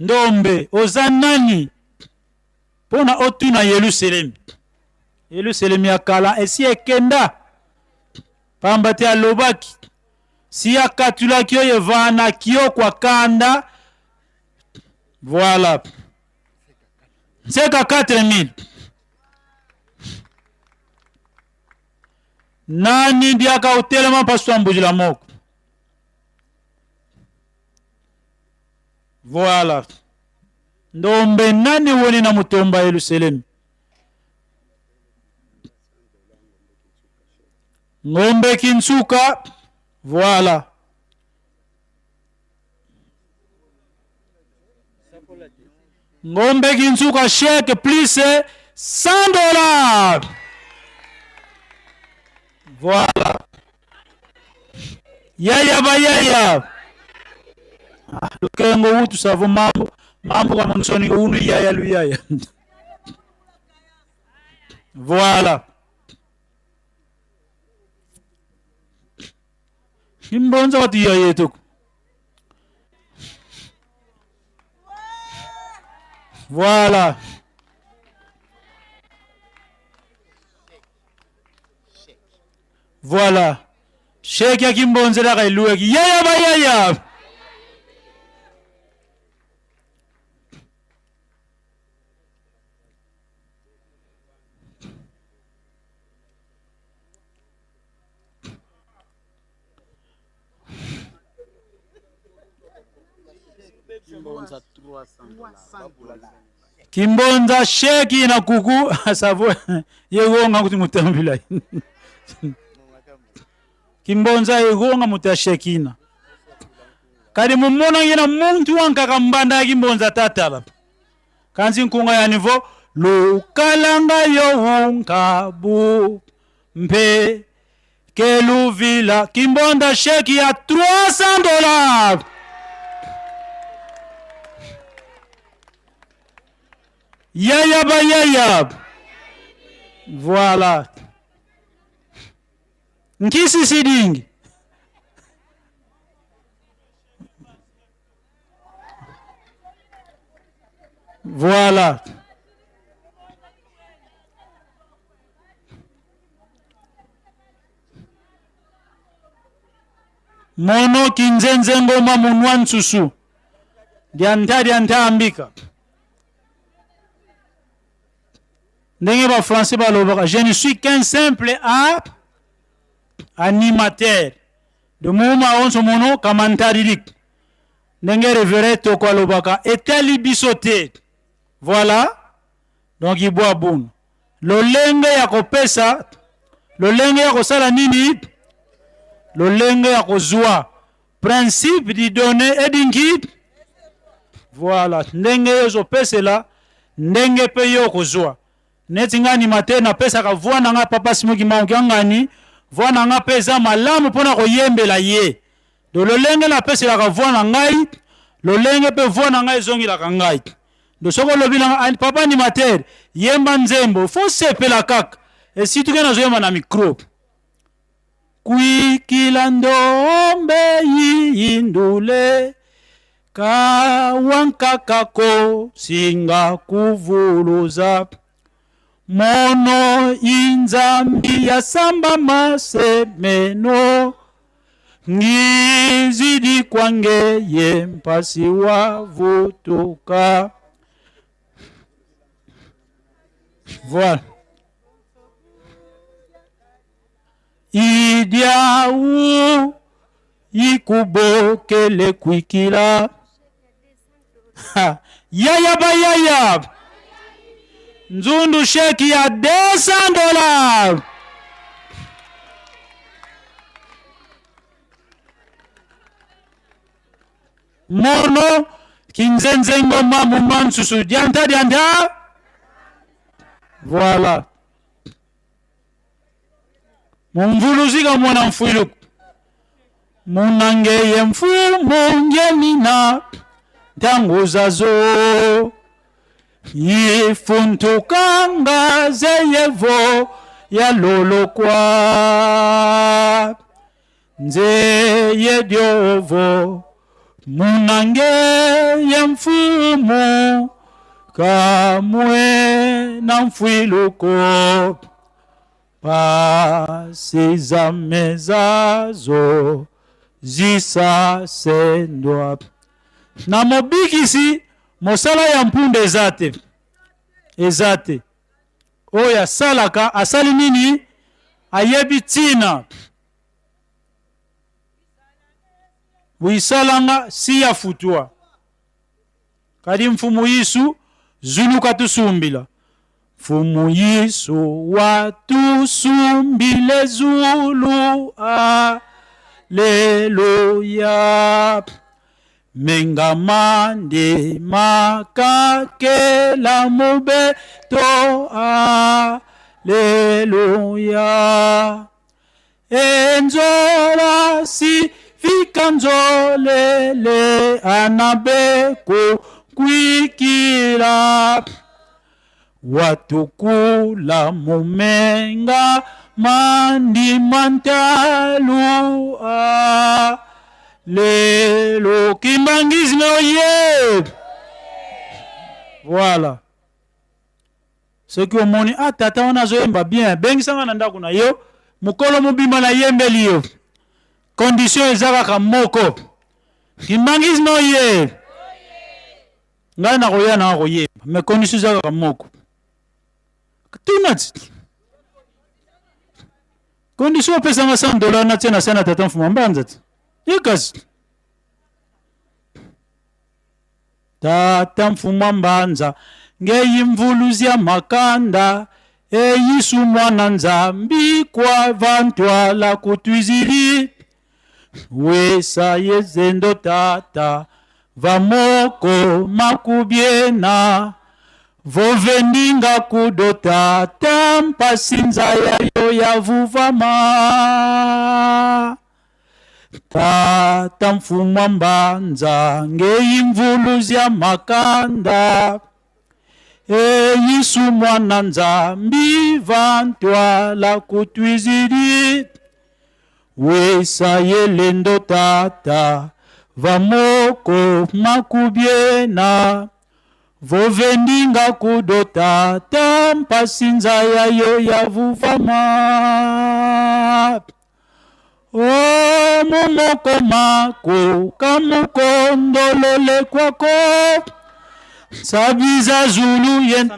Speaker 5: Ndombe oza nani mpona otuna Yelusalemi? Yelusalemi ya kala esi ekenda pamba te alobaki si akatulaki oyo evanaki yo kwa kanda. Voilà, nseka 4000 nani ndiaka utelema mpasu ambujila moko. Voilà, ndombe nani weni na mutomba Yelusalemi ngombe kinsuka. Voilà, ngombe kinsuka chèque plus 100 dollars. Voilà, yaya bayaya. Ah, lukengo utu savo mambo mambo kama nsoni unu yaya luyaya. Voilà. Imbonza watu ya yetu. Voilà. Voilà. Sheki ya kimbonzelaka elueki. Yaya ba yaya. Kimbonza sheki na kuku savo yegonga kuti mutambila Kimbonza yegonga mutu ya shekina kadi mumona ngina muntu wankaka mbanda ya kimbonza tatala kanzi nkunga ya nivo lukalanga yo unkabu mpe keluvila kimbonda sheki ya 300 dollars. Yaya ba yaya. Voilà. Nkisi sidingi. Voilà. Mono kinzenze ngoma munwa nsusu. Dianta dianta ambika. Ndenge ba français balobaka, je ne suis qu'un simple a animateur. De muma onso mono kamantaririk. Ndenge révérend Toko alobaka, etali biso te. Voilà. Donc ibwa bun. Lolenge ya kopesa, lolenge ya kosala nini? Lolenge ya kozwa. Principe du donner et du give. Voilà, ndenge yo ozopesela, ndenge pe yo okozwa. Neti nga animateur napesaka voix na nga papa Simon Kimbangu Kiangani, voix na nga pe eza malamu pona koyembela ye. Donc lolenge napeselaka voix na ngai, lolenge pe voix na ngai ezongelaka ngai. Donc soki olobi na nga papa animateur, yemba nzembo, faut sepela kaka. Et surtout ke nazoyemba na micro. Kuikila ndombe yindule kawankakako singa kuvuluza mono inzambi ya samba masemeno ngizidi kwange ye mpasi wavutuka. Voilà. Idiau ikubokele kwikila. Ha, yaya ba yaya. Nzundu sheki ya 200 dollars. Mono kinzenze ngoma mumansusu dianta dianta. Voilà. Mumvuluzika mwana mfwilu munangeye mfumu ngemina ntango zazo yifuntukanga zeyevo ya lolokwa nzeye diovo munangeye mfumu kamwe na mfwiluko Pasi za mezazo zisasendwa na mobikisi. Mosala ya mpunda eza te, eza te. Oyo asalaka asali nini? Ayebi ntina. Buisalanga si ya futua Kadi Mfumu Yesu zuluka tusumbila. Mfumu Yesu watusumbile zulu, aleluya. Menga mande makakela mubeto, aleluya. Enzola si fika nzolele anabeko kwikila. Watukula mumenga mandi mantalu a lelo kimbangisme oye. Voilà. Soki omoni ah tata wana azoyemba bien, bengisa nga na ndako na yo, mokolo mobimba nayembeli yo. Condition eza kaka moko. Kimbangisme oye. Ngai nakoya na koyemba, mais condition eza kaka moko. Tuna ti. Condition opesa nga 100 dollars natia na se na tata Mfuma Mbanza ti. Ye kasi. Tata Mfuma Mbanza ngeyi mvuluzia makanda eyisu mwana Nzambi kwa vantwala kutwizili wesa yezendo tata vamoko makubiena vovendinga kudo tata mpasi nzaya yo ya vuvama tata mfumwa mbanza ngeyi mvuluzia makanda eyisu mwana Nzambi vantwala kutwizili wesa yelendo tata vamoko makubiena vovendinga kudo tata mpasi nzaya yo ya vuvama o mumoko mako kamukondolole kwako sabiza zulu yen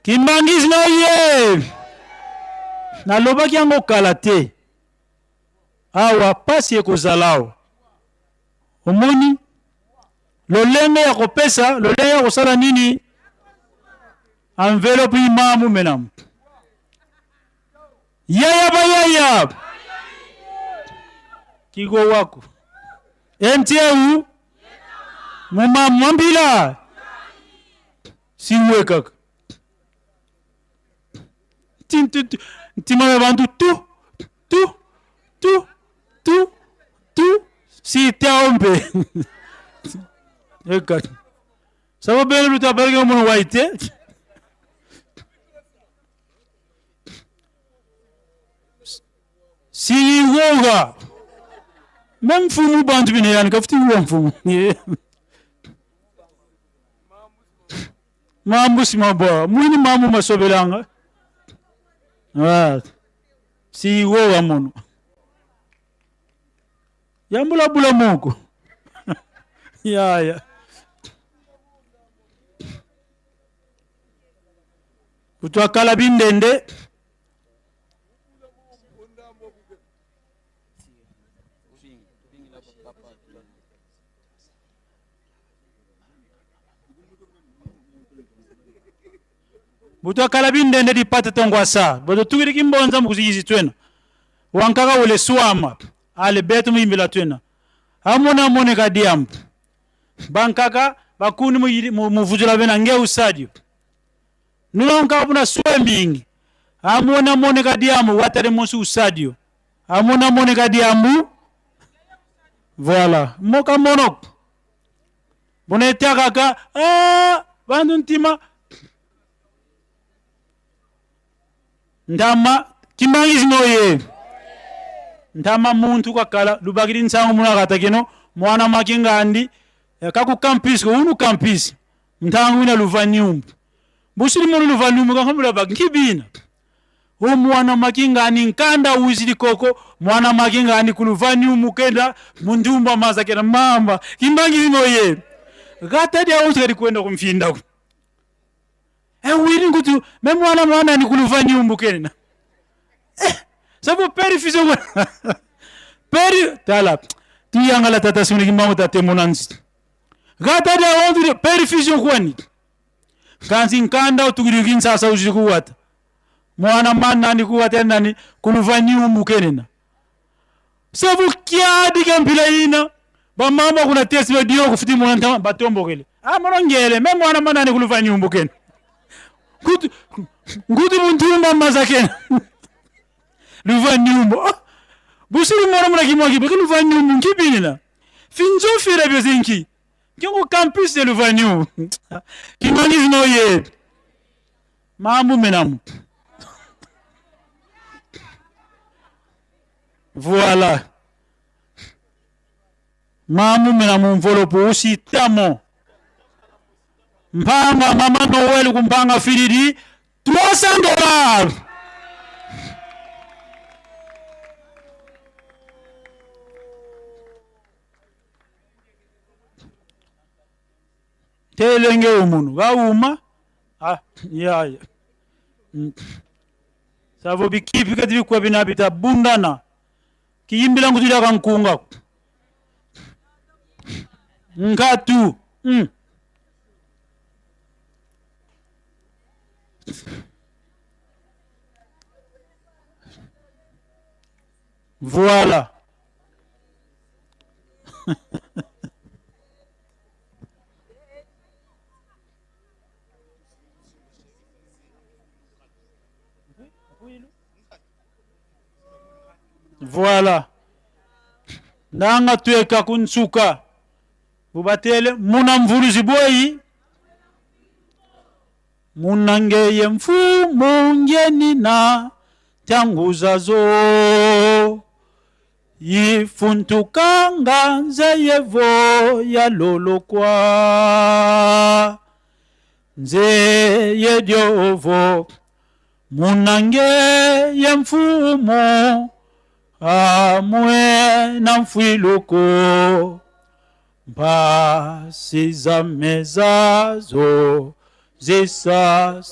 Speaker 5: Kimbangisme ye nalobaki yango kala te awa pasi ekozala awa omoni lolenge ya kopesa lolenge ya kosala nini enveloppe imamu menamu yaya bayaya kiko wako mtu mumamwambila siwe kaka ntima ya bantu tu tu tu tu tu si teombe eka sabo bene luta barge mono waite siyiwoga me mfumu bantu bine yani kafuti uwa mfumu mambu simabwa mwini mambu masobelanga ah. Siyiwoga mono yambulabula moko yaya kutwakala bindende Butwakala bindende dipata tongwasa bototukili kimbonza mukuziyizi twena wankaka ule swama ale betu muyimbila twena amona amone kadiambu bankaka bakuni muvuzula bena nge usadio nulonka buna swe mingi amona amone kadiambu watale musu usadio amona amone kadiambu voilà moka monok bonetakaka ah, bantu ntima ndama kimbangizi moye ndama muntu kakala lubakili nsango munakata kino mwana makingandi eh, kaku campus ko unu campus ntangu ina luvanyumbu busili munu luvanyumbu kakamula bak nkibina umwana makingani nkanda uzili koko mwana makingani kuluvanyumbu kenda mundumba mazakena mamba kimbangizi moye gatadi awuzi kwenda kumfinda ewiri nkuti me mwana mwana ni kuluva nyumbu kena eh, sabu peri fizo peri tala tuyangala tata suni kimbangu tate munanzi gatadi awuzi peri fizo kwani kanzi nkanda utukiri kinsasa uzi kuwata mwana mana ni kuwata nani kuluva nyumbu kenena sabu kyadi kampila ina bamama kuna tesi badio kufuti mwana batombokele ah molongele me mwana mana ni kuluva nyumbu kena ngutu ngutu muntumba mazakena luva nyumbu oh. Busiri mwana mwana kimwa kibe luva nyumbu nkibinina Finzofira byozinki. Kyongo campus de Luvanium. Kimbangizi noye. Mambu menamu. Voilà. Mamu mena mumvolopo usitamo. Mpanga mama Noel kumpanga filidi $300. Telenge umunu gauma ah yaya savo bikipi kati bikuwa binabita bundana kiyimbila ngutulya kankunga nkatu. Voilà. Voilà. Nanga tueka kunsuka. Bubatele muna mvuluzi boyi. Munangeye mfumu ngeni na tanguzazo. Yifuntukanga nzeyevo ya lolokwa. Nzeye diovo. Munangeye mfumu amwe na mfwiluko. Mpasi za mezazo zisa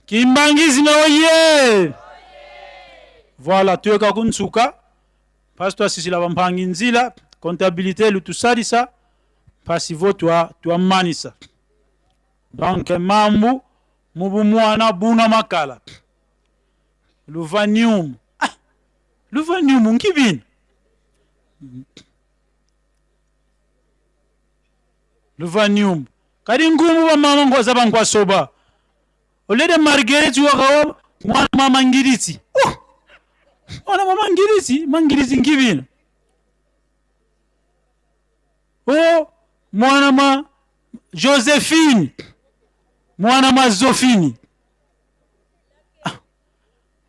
Speaker 5: Kimbangizi na oye. Voilà, tuweka kunsuka. Pastor sisi la bampangi nzila comptabilité lutusalisa pasivo twa twamanisa. Donc mambu mubu mwana buna makala. Luvanium. Ah, Luvanium nkibini. Luvanium. Kadi ngumu ba mama ngwaza bangwasoba. Olede Marguerite wakawa mwana mama ngiriti. Oh! Mwana mama ngiriti, mangiriti nkibini. Oh, mwana ma Josephine. Mwana ma Zofini. Ah.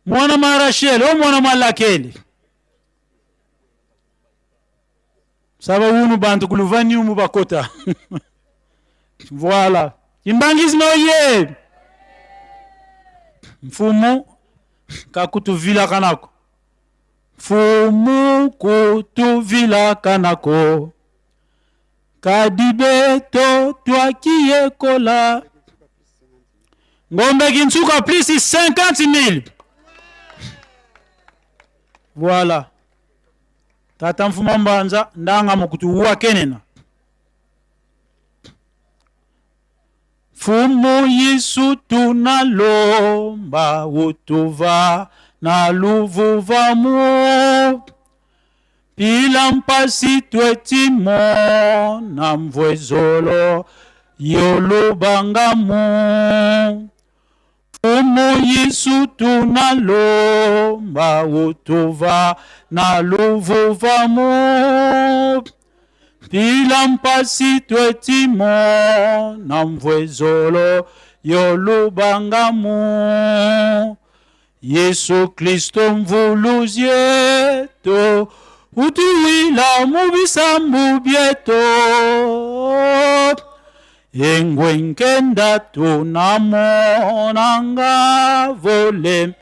Speaker 5: Mwana ma Rachel, oh mwana ma Lakeli. Saba unu bantu kuluvanium bakota. Voilà. Kimbangizi oye. Mfumu kakutuvila kanako. Mfumu kutuvila kanako. Kadibeto twakiyekola. Ngombe kinsuka plus 50 000. Voilà. Tata mfuma mbanza ndanga mukutu wakenena. Fumu Yesu tunalomba utuva na luvuvamu. Pila mpasi twetimo na mvwezolo yolubangamu. Fumu Yesu tunalomba utuva na luvuvamu. Pila mpasi twetimo na mvwezolo yolubangamu. Yesu Kristo mvuluzi yetu utuwila mubisambu byetu. Engwenkenda tunamonanga vole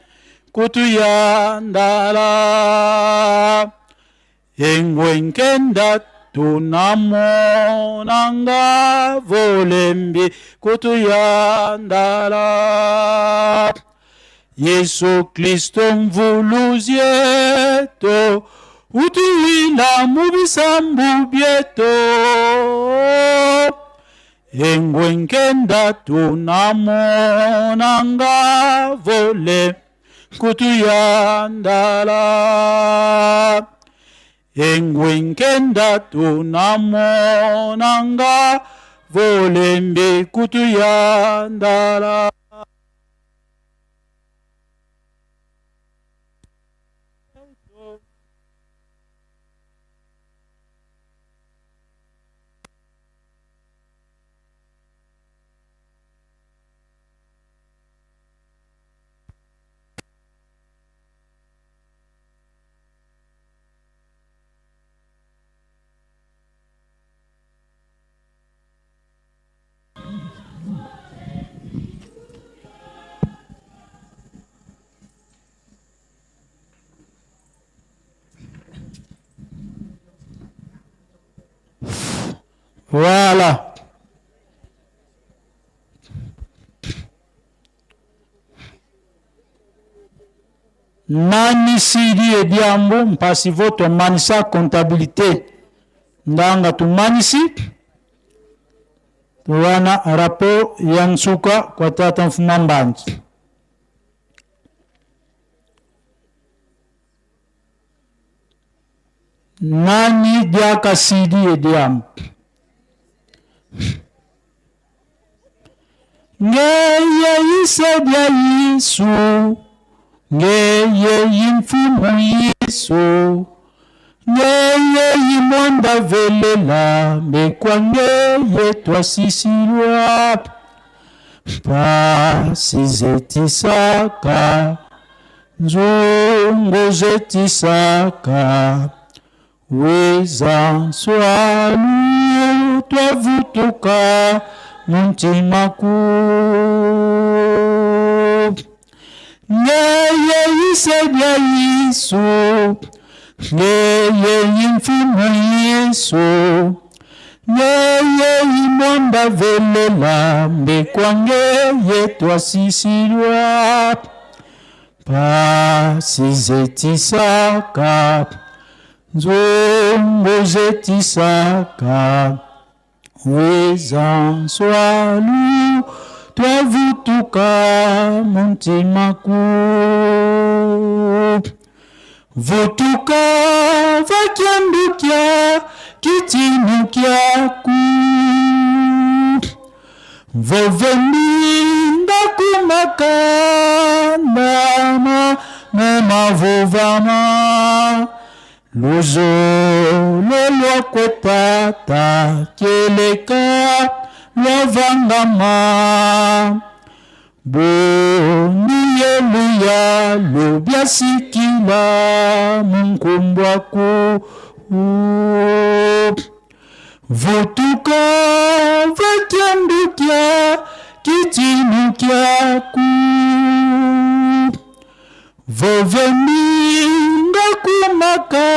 Speaker 5: kutuyandala. Engwenkenda tunamonanga volembi kutuyandala. Yesu Kristo mvuluzi yetu utuwila mubisambu byetu. Engwenkenda tunamonanga vole kutuyandala. Engwenkenda tunamonanga volembi kutuyandala. Voilà. Nani sidi ediambu mpasi voto manisa comptabilité ndanga tumanisi wana rapport ya nsuka kwa tata mfuma mbanzi. Nani diaka sidi ediambu Ngeye yisedia Yesu, ngeye yimfumu Yesu, ngeye yimwanda velela mbekwa ngeye twasisilwa pasi zetisaka nzungu zetisaka Weza nswalu twavutuka muntima ku ngeye yisedia Yesu ngeye yimfumu Yesu ngeye yimwanda velela mbekwa ngeye twasisilwa pasi zetisaka nzongo zetisaka weza nswalu twavutuka muntima ku vutuka vakiandukia kitinu kyaku Voveni ndakumaka ndama mumavuvama luzolo lwakwetata keleka lwavangama boniyeluya lobyasikila munkumbwaku. Vutuka vakiandukia kitinu kyaku voveminga kumaka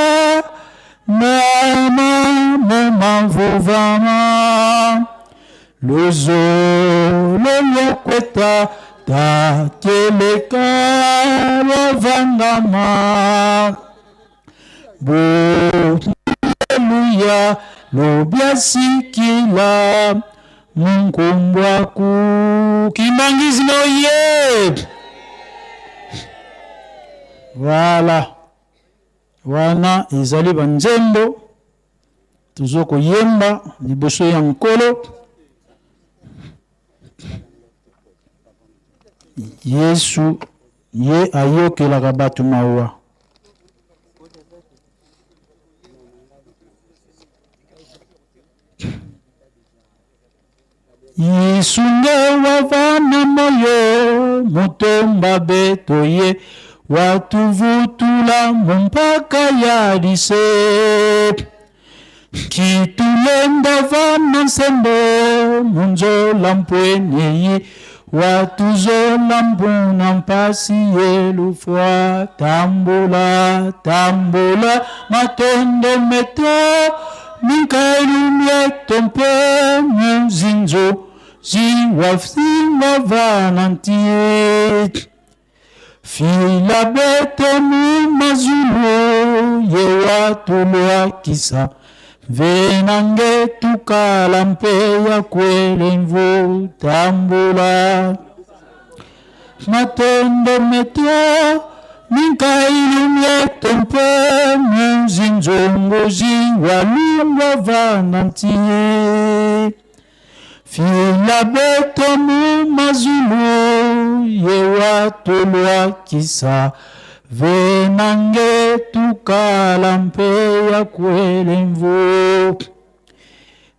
Speaker 5: nama mumavuvama luzolo lwakweta takeleka lwavangama Boleluya lobyasikila munkumbwaku kimbangizi noye. Voilà. Wana ezali banzembo tozo koyemba liboso ya Nkolo. Yesu ye ayokelaka bato mawa. Yesu nge wavana moyo mutomba beto ye watuvutula mumpaka ya lise kitulenda vana nsembo munzola mpweneyi watuzola mbuna mpasi yelufwa tambula tambula matondo meto minkailumieto mpe muzinzo ziwafinga vana ntie fila bete mu mazulu ye watulwakisa venange tukala mpe ya kwelemvu tambula matondo meto minkailumieto mpe muzinzongo ziwalungwa vana ntie fila beto mu mazulu ye watulwakisa venange tukala mpe ya kwelemvu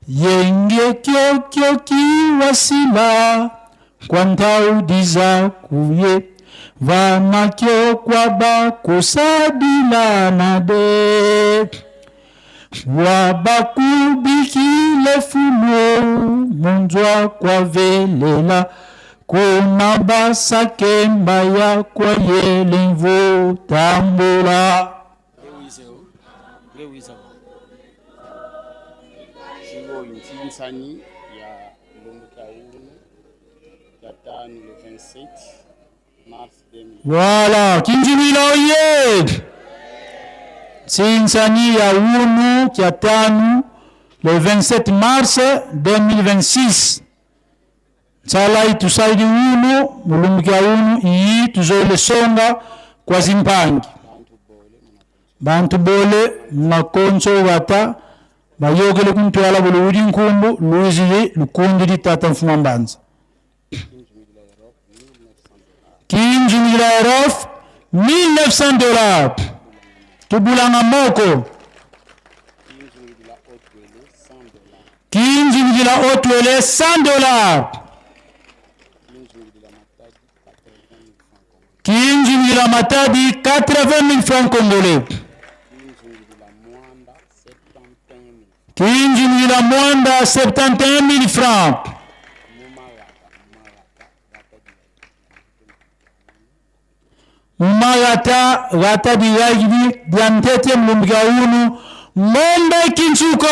Speaker 5: yenge kyokyoki wasila kwantaudiza kuye vanakyo kwa bakusadila na de wabakubikile fulu munzwa kwa velela kuna basakemba ya kwa yelemvu tambula.
Speaker 4: Yoyi ntsinsani ya lumbu kya unu kya tanu le 27 mars 2000.
Speaker 5: Voilà, Kinjimila oye! Tsinsani ya unu kya tanu le 27 mars 2026. Nsalai tusaidi unu mulumbu kya unu iyi tuzoile songa kwa zimpangi. Bantu bole munakonso wata bayokele kuntwala buli udi nkumbu luizili lukundi ditata mfuma mbanza. Kinjimila Europe 1900 dollars. Tubulanga moko. Kinjimila Otwele 100 dollars. Kinjimila Matadi 80 000 francs congolais. Kinjimila Mwanda 71 000 francs. Mumagata gata digaidi diantete mlumbika unu ngombe kinsuka.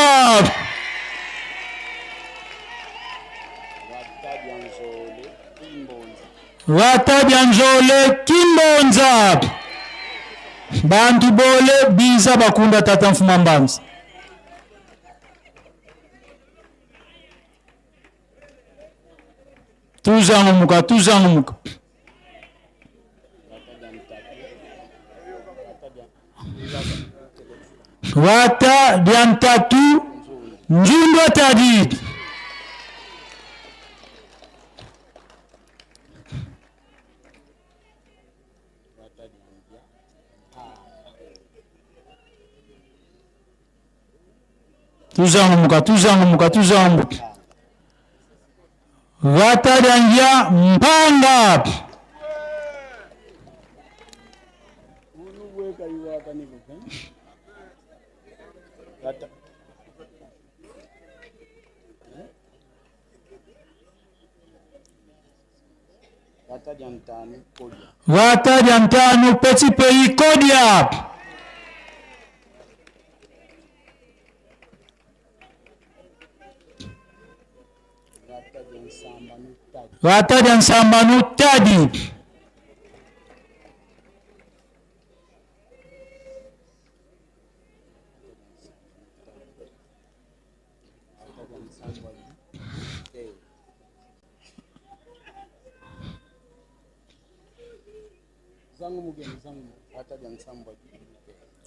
Speaker 5: Gata dianjole kimbonza. Bantu bole biza bakunda tata mfuma mbanza. Tuzangumuka, tuzangumuka. Wata diantatu njundwa tadi. Tuzangumuka, tuzangumuka, tuzangumuka. Wata diangia mpanga. Wata diantanu petit pays Kodia. Wata diansambanu tadi.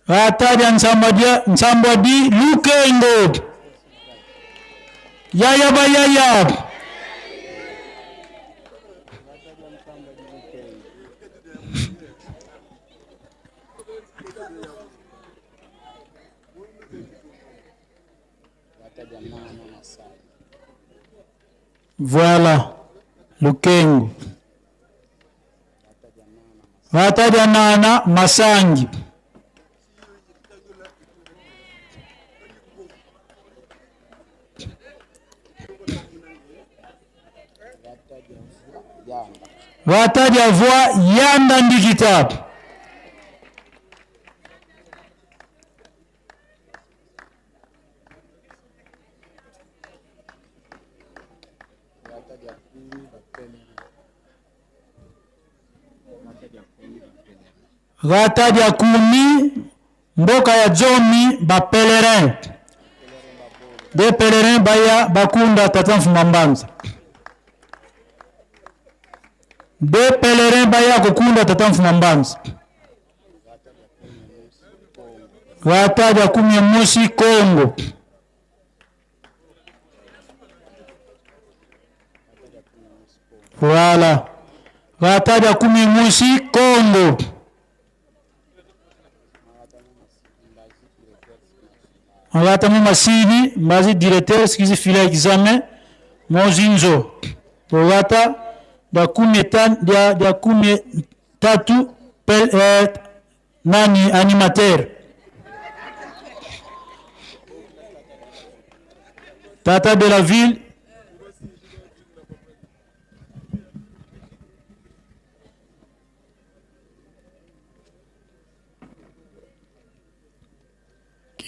Speaker 5: Wata dia di Lukengo. Yaya ba yaya. Voilà, Lukengo. Wataja nana Masangi. Wataja voa yanda ndikita. Wataja kumi mboka ya zomi ba pèlerin. De pèlerin baya bakunda tata mfuma mbanza. De pèlerin baya kukunda tata mfuma mbanza. Wataja kumi musi Kongo. Voilà. Wataja kumi musi Kongo. Ngata mu masini mbazi directeur sikizi fila examen mozinzo togata da kumi tan dia dia kumi tatu pel, nani animateur tata de la ville.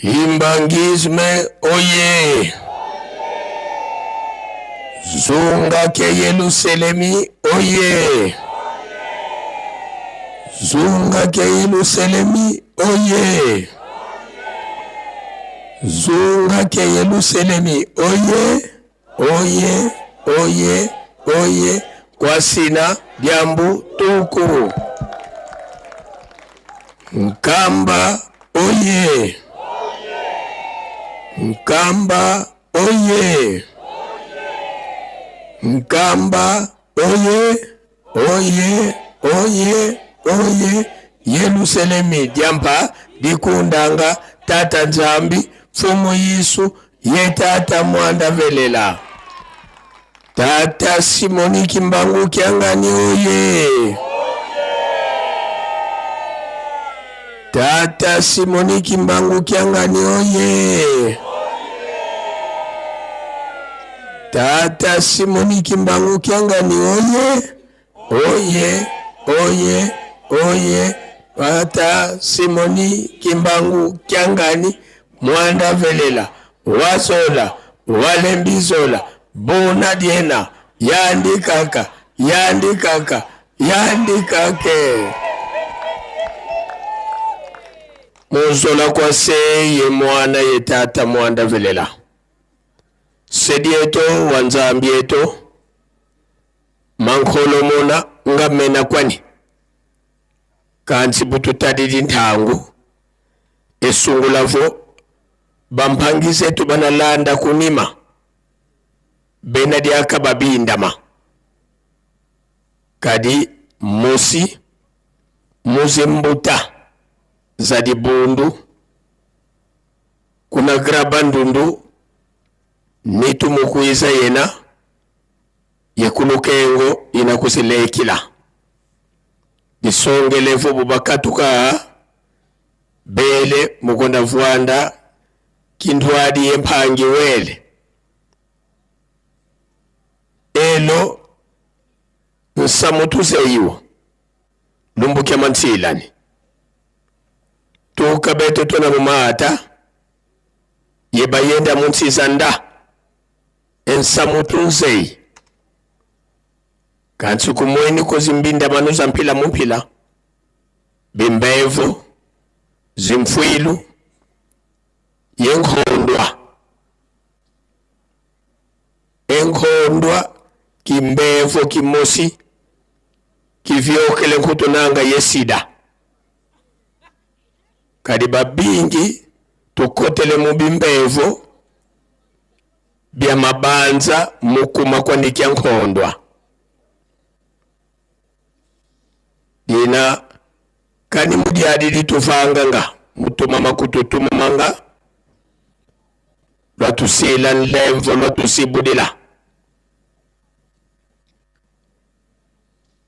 Speaker 1: Kimbanguisme oye!
Speaker 6: Zunga ke Yeluselemi oye. Zunga ke Yeluselemi oye. Zunga ke Yeluselemi oye. Oye oye oye kwasina diambu tuku. Nkamba oye. Nkamba oye. Nkamba oye oye oye oye Yeluselemi diampa dikundanga tata Nzambi mfumu Yesu ye tata mwanda velela tata Simoni Kimbangu Kiangani oye tata Simoni Kimbangu Kiangani oye tata Simoni Kimbangu Kiangani oye oye oye oye tata Simoni Kimbangu Kiangani mwanda velela wazola walembizola bona diena yandi kaka yandi kaka yandi kake muzola kwa se ye mwana ye tata mwanda velela sedieto wa nzambi eto mankholo mona ngamena kwani kansi bututalili ntangu esungulavo bampangizetu banalanda kunima bena diaka babindama kadi musi muzimbuta za dibundu kuna graba ndundu nitumukuiza yena yekulukengo inakusilekila disongelevo bubakatuka bele mukonda vwanda kindwadi yemphangi wele elo nsamutuzeyiwo lumbukya mantsilani tuka beto tona mumata yebayenda muntsiza nda ensamutunzeyi kansi kumweni kozimbinda manu zamphila mumphila bimbevo zimfwilu yenkhondwa enkhondwa kimbevo kimosi kivyokele nkhutunanga yesida kadi babingi tukotele mu bimbevo bya mabanza mukuma kwandikya nkhondwa dina kani mudyadi lituvanganga mutumama kututumamanga lwatusila nlemvo lwatusibudila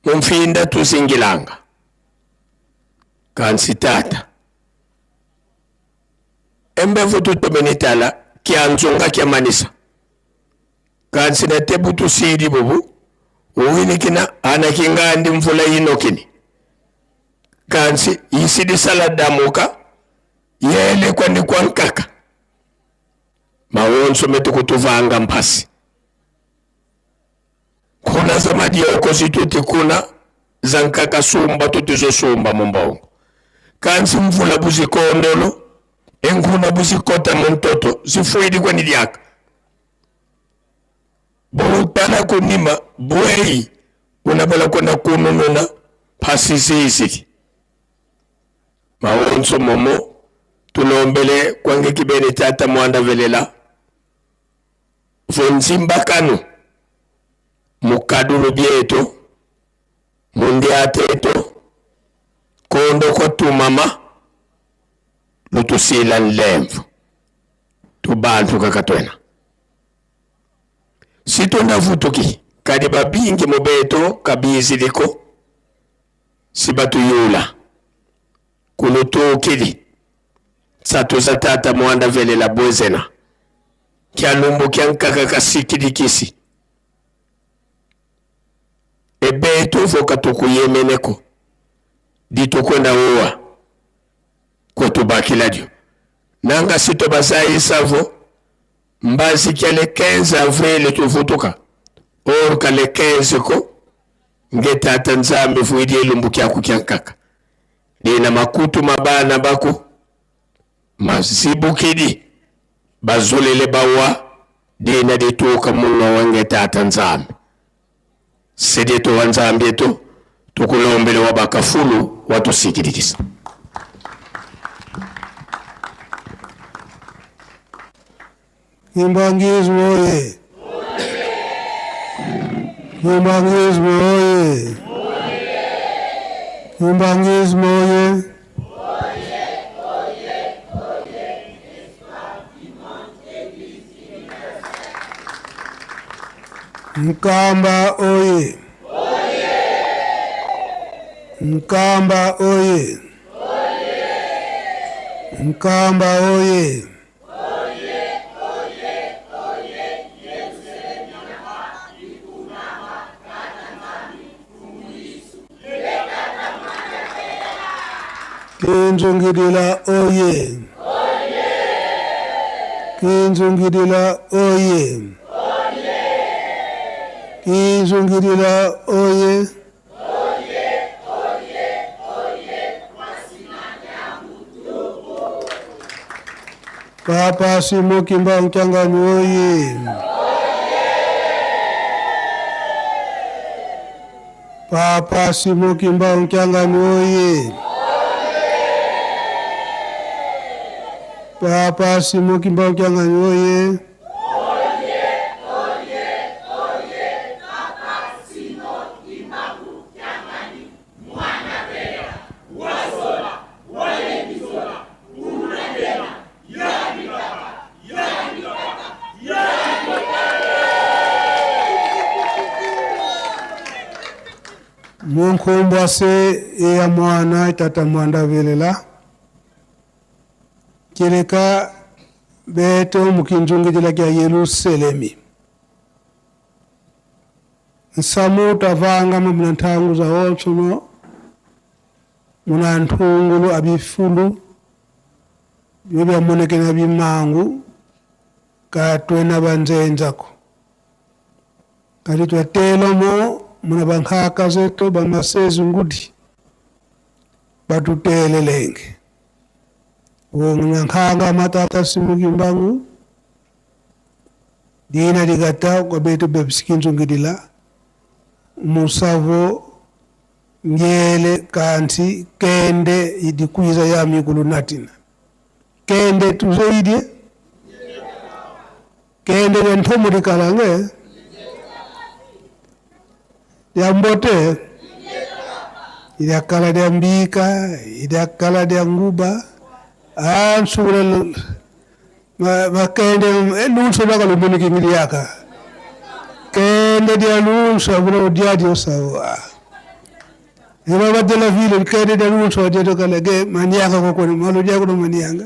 Speaker 6: mumfinda tusingilanga kansi tata embevu tutomenitala kyanzunga kyamanisa kansi na tebu tusili bubu uwinikina anakingandi mvula yinokini kansi isidisala damuka yele kwandi kwa nkaka mawonso metu kutuvanga mpasi kuna za madioko zituti kuna za nkaka sumba tutizosumba mumbongo kansi mvula buzikondolo enkuna buzikota muntoto zifuidi kwani lyaka butala kunima bwei unabala kwenda kunununa phasisisi mawonso momo tulombele kwange kibene tata mwanda velela vonzimbakanu mukadulu byeto mundiateto kondo kwa tumama lutusila nlemvu tubantu kakatwena sitonda vutuki kadi babingi mubeto kabiziliko sibatuyula kulutukili tsatu za tata mwanda velela bwezena kyalumbu kya nkaka kasikilikisi ebeto voka tukuyemeneko ditukwenda uwa kwetubakiladyo nanga sito bazayisavo mbazi kyale 15 avril tuvutuka Or ka le 15 ko nge tata Nzambi vuidi elumbu kyaku kya nkaka dina makutu ma bana baku mazibukidi bazolele bawa dina dituka munwa wa nge tata Nzambi sedieto wa Nzambi eto tukulombele wa bakafulu watusikidikisa.
Speaker 7: Kimbanguisme oye! Kimbanguisme oye! Kimbanguisme oye! Nkamba oye! Nkamba oye! Nkamba oye! Kinzungidila oye! Kinzungidila oye! Kinzungidila oye! Papa Simon Kimbangu Kiangani oye! Papa Simon Kimbangu Kiangani oye! Papa Simon Kimbangu Kiangani oye! Munkumbwa se ya mwana tata mwanda velela keleka beto mukinzungidila kya Yerusalemi nsamu tavanga muna nthangu za ontsuno muna nthungulu abifulu byo byamonekena bimangu katwena banzenzako kati twatelomo muna bankhaka zetu bamasezi ngudi batutelelenge wongankhanga matata simukimbangu dina ligata kwa betu bebisikinzungidila musavo ngele kanti kende idikwiza ya mikulu natina kende tuzeidye kende lya nthomo likalange lya mbote ilyakala lya mbika ilyakala lya nguba ansula makende lunso lwakalumbunikingilyaka kende lya lunso abula udyadya osawa ibabadela vile kende lya lunso adyatokalage manianga kokone malo dyakuno manianga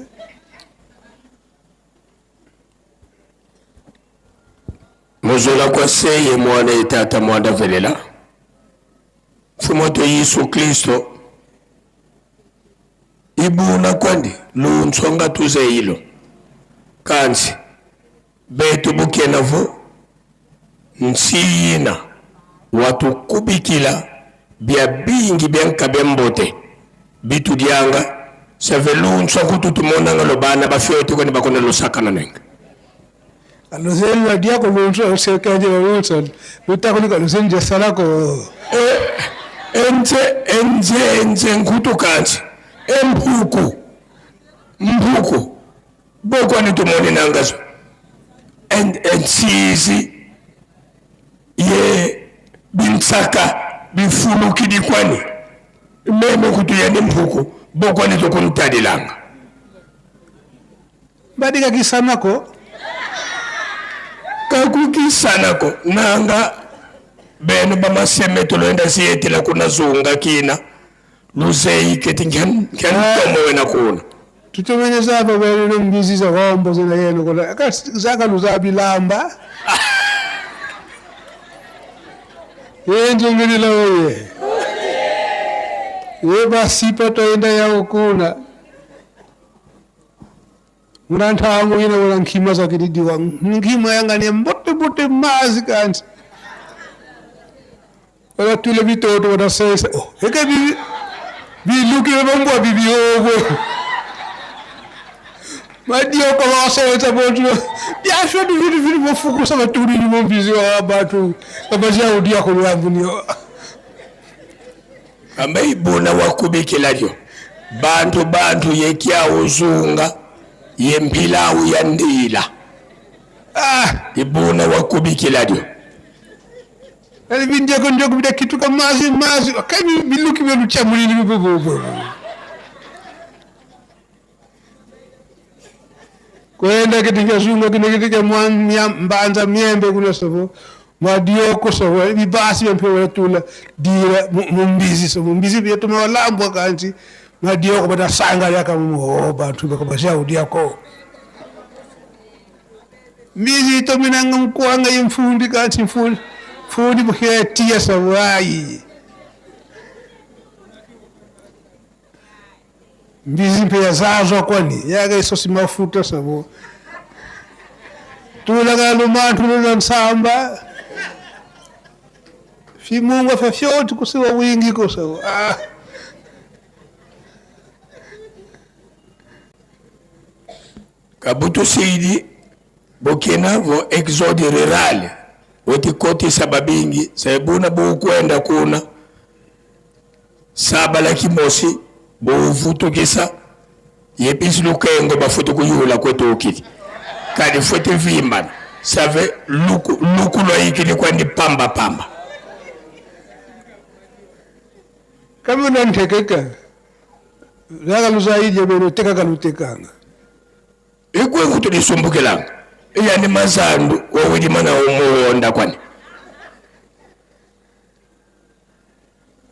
Speaker 6: Muzola kwa seye mwana ye tata mwanda velela mfumu to Yesu Kristo ibuna kwandi luntsonga tuze ilo kansi betu bukenavu nsiyina watukubikila bya bingi bya nkabe mbote bitudyanga save luntswa kututumonanga lo bana bafyote kwani bakona lusakana nenga
Speaker 7: Alozeli la diako lunso sekanje lunso lutakulika lusenje salako
Speaker 6: enze enze enze nkutu kansi empuku mpuku bokwani tumoni nangazo ensizi ye binsaka bifulukidi kwani meme kutu yende mpuku bokwani tokuntalilanga
Speaker 7: badika kisanako
Speaker 6: kakukisanako nanga beno bamaseme toloenda ziyetela kuna zunga kina luzeyi keti nkyantomo wena kuna
Speaker 7: tutomene zapa bwelelo mbizi za wombo zina yenu kola zaka luzabilamba yenjungilila oye ye basipa toenda yawo kuna muna nthangu ina muna nkhima zakilidiwa nkhima yanga ni mbote mbote mazi kanti Balatula bitoto banasesa. Oh, eke bibi bilukile bambwa bibi okwe. Madioko basenza bontu. Byasho vitu vitu bofukusa batuli ni mombizi wa bantu. Kabazia udia kulwambu niyo.
Speaker 6: Kamba ibona wakubikilalyo bantu bantu yekyawuzunga yempilawu ya ndila.
Speaker 7: Ah,
Speaker 6: Ibuna wakubikilalyo
Speaker 7: ali binjeko njoko bida kituka mazi mazi. Kani biluki belu chamulini bibo. Kwenda kitika zunga kina kitika mwa mbanza miembe kuna savo madioko savo bibasi mpe tula dira mumbizi savo mbizi byetu mawalambwa kanti madioko bada sanga yaka mu bantu bakabasha udiako mbizi tominanga mkwanga yemfundi kanti mfundi mfundi buhetia savo ayi mbizi mpe yazazwa kwani yaka isosi mafuta savo tulaga lumantu lula nsamba fimungwa fya fyoti kusiwa wingi ko ah.
Speaker 6: Kabutu sidi bokena vo exode rural otikotisa babingi saibuna bukwenda kuna sabala kimosi buvutukisa yepisi lukengo bafuti kuyula kwetu ukili kadi futi vimbana save luku luku lwayikili kwandi pamba pamba.
Speaker 7: Kama unantekeka yaka luzaidi beno teka kalutekanga
Speaker 6: ikwe kutulisumbukilanga iyani mazandu wawilima na umuwonda kwani.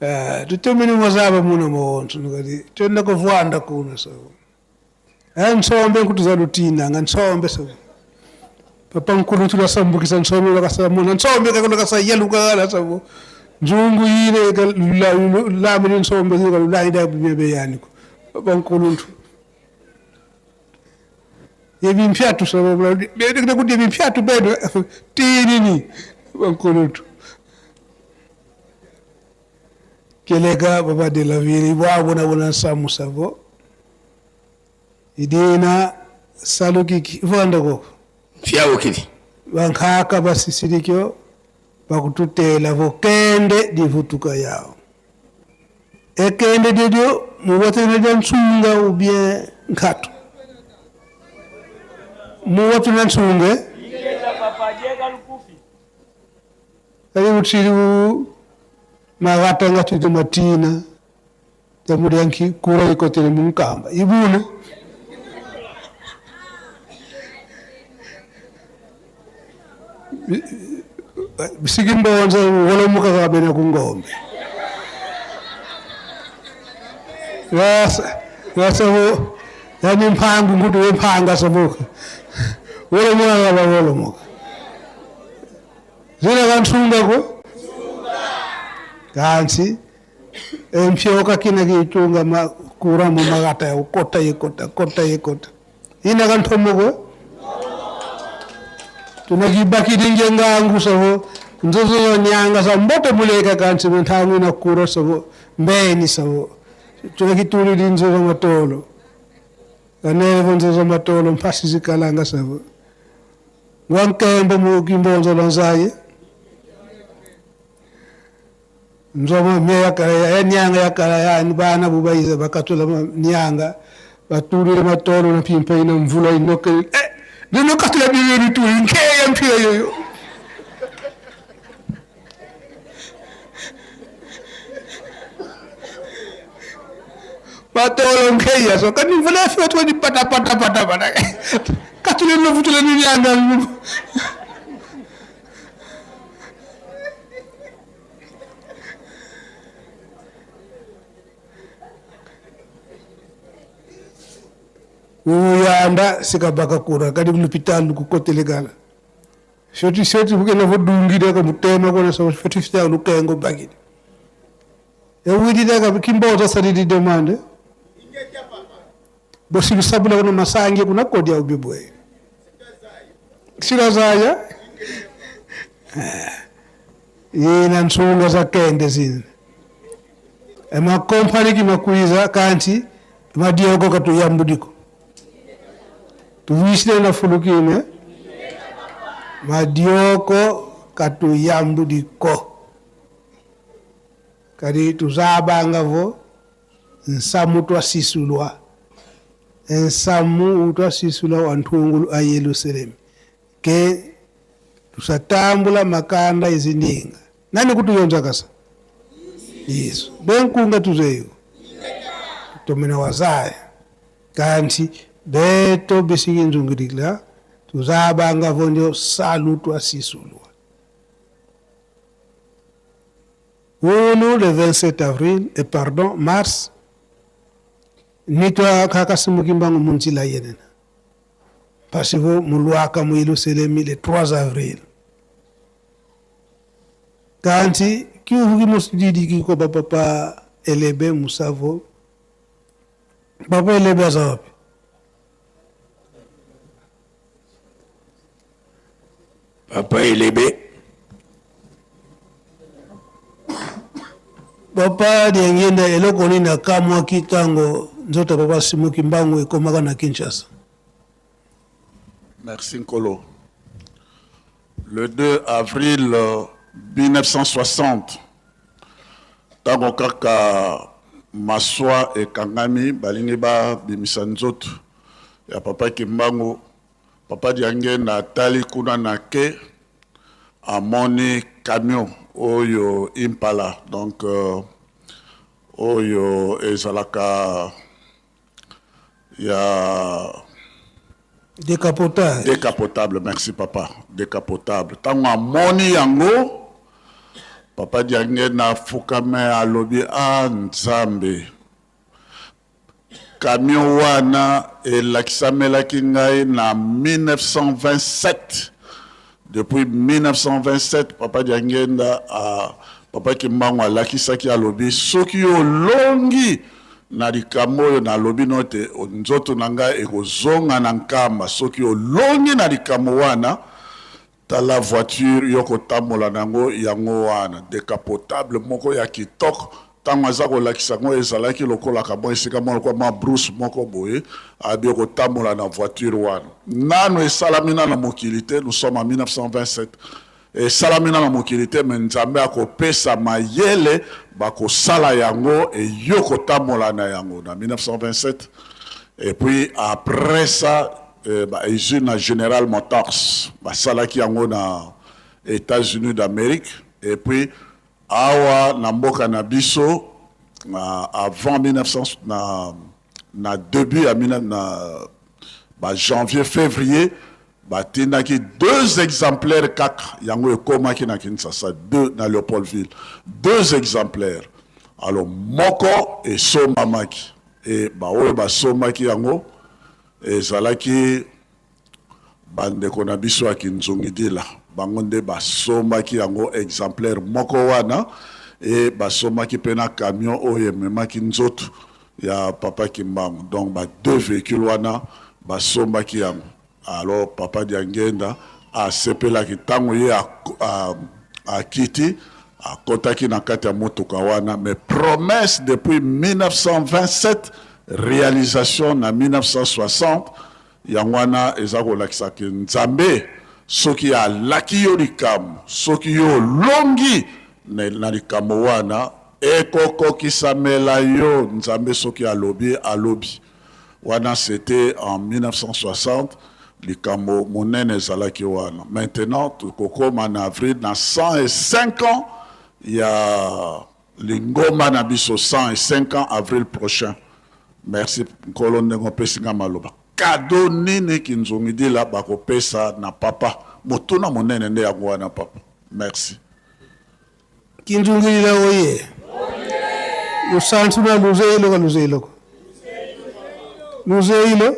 Speaker 7: Ah, tutumini mwazaba muno mawonso nukati tenda kuvwanda kuno so nsombe nkutu za lutina nga nsombe so papa nkulu tulasambukisa nsombe lakasa muna nsombe kakula kasa yeluka kala sabo nzungu yile ka lamini nsombe zika lulaida bimebe yaniko papa nkulu ntu yebimpyatu sabo bede kuti yebimpyatu bedo tinini papa nkulu ntu keleka baba de la ville bwabona bona nsamu savo idina salukiki vanda koko
Speaker 6: fyawukili
Speaker 7: bankhaka basisilikyo bakututela vokende divutuka yao. Ekende didyo muwatena lya ntsunga ou bien nkhatu. Muwatena ntsunga kali utili maghata nga tuite matina jamuri kura ikotele munkamba ibuna bisikimbonza wolomuka kabena kungombe. Rasabo yani mphangu ngutu wemphanga sabuka wolomuka kaba wolomuka. Zina kanthunga ko kansi empyoka kina kitunga ma kura mu magata ya kota yekota kota yekota ina kanthomoko tunakibakili ngangu savo nzozo nyanga sa mbote muleka kansi nthangu ina kura savo mbeni savo tunakitulili nzozo matolo. Kanevo nzozo matolo mphasi zikalanga savo wankembo mukimbonzo lonzaye nzomo me yakala ya nyanga yakala yani bana bubayiza bakatula nyanga batulile matolo na pimpa ina mvula inoke eh linokatula bibiri tuli nkeya mpira yoyo. Matolo nkeya so kani mvula yafika tu ni pata pata pata pata. Katule novutule ni nyanga uyanda sikabaka kura kadi l'hôpital kukotelegala shoti shoti bukena vodungire ka mutema kona so shoti fita lukengo bagide e widi daga kimboza sadi demande. Bosi lusabula kuna masangi kuna kodi ya ubibwe. Silazaya Yina nsunga za kende zine. Emakompani kimakwiza kanti madioko katuyambudiko. Tuwisile na fulukine madioko katuyambudiko. Kadi tuzabanga vo nsamu twasisulwa. Ensamu utwasisulwa wa ntungulu a Yerusalemu. Ke tusatambula makanda izininga. Nani kutuyonza kasa? Yesu. Benkunga tuzeyo. Tomena wazaya. Kanti beto bisinginzungirikla tuzabanga vonjo salu twasisulwa. Unu le 27 avril, et pardon, mars, nitwa kaka simukimbangu munzila yenena. Pasivo mulwaka mu Yerusalemi le 3 avril. Kanti kiuhuki musdidi kiko papa elebe musavo. Papa elebe azawapi?
Speaker 6: Papa elebe.
Speaker 7: Papa Diangienda eloko nini akamwaki ntango nzoto ya papa Simon Kimbangu ekomaka na Kinshasa?
Speaker 8: Merci Nkolo. Le 2 avril 1960, ntango kaka maswa ekangami balingi babimisa nzoto ya papa Kimbangu, papa Diangienda atali kuna na ke amoni camion oyo Impala, donc oyo ezalaka ya
Speaker 7: décapotable.
Speaker 8: Décapotable, merci papa. Décapotable. Tango amoni yango, papa Diangienda afukame alobi a Nzambe. Camion wana elakisamelaki ngai na 1927. Depuis 1927, papa Diangienda a papa Kimbangu alakisaki alobi soki yo olongi na likambo oyo nalobi no te nzoto na ngai ekozonga na nkamba, soki olongi na likambo wana tala voiture yo kotambola na yango, yango wana décapotable moko ya kitoko. Ntango aza kolakisa yango ezalaki lokola kamwa esika moko lokola mwa brousse moko boye, abi kotambola na voiture wana. Nano esalami na mokili te, nous sommes en 1927. Esalami na mokili te, me Nzambe akopesa mayele bakosala yango eyo kotambola na yango na 1927. Et puis après ça, ba usine na General Motors basalaki yango na États-Unis d'Amérique. Et puis awa na mboka na biso na avant 1900 na début ya na ba janvier février batindaki 2 exemplaires kaka yango ekomaki na Kinshasa, 2 na Léopoldville, 2 exemplaires. Alors moko esombamaki e baoyo basombaki yango ezalaki bandeko na biso ya Kinzungidila, bango nde basombaki yango exemplaire moko wana e basombaki pe na camion oyo ememaki nzoto ya papa Kimbangu. Donc ba 2 véhicules wana basombaki yango. Alors papa Diangienda asepelaki ntango ye akiti akotaki na kati ya motuka wana, mais promesse depuis 1927 réalisation na 1960 yango wana eza kolakisa ke Nzambe soki alaki yo likambo, soki yo olongi na likambo wana ekokokisamela yo. Nzambe soki alobi alobi. Wana c'était en 1960, likambo monene ezalaki wana. Maintenant tokokoma na avril na 105 ans ya lingomba na biso, 105 ans avril prochain. Merci Nkolo ndenge opesi nga maloba. Cadeau nini Kinzungidila bakopesa na papa? Motuna monene nde yango wana papa. Merci.
Speaker 7: Kinzungidila oye. Lusantu na luzeilo ka luzeilo. Luzeilo.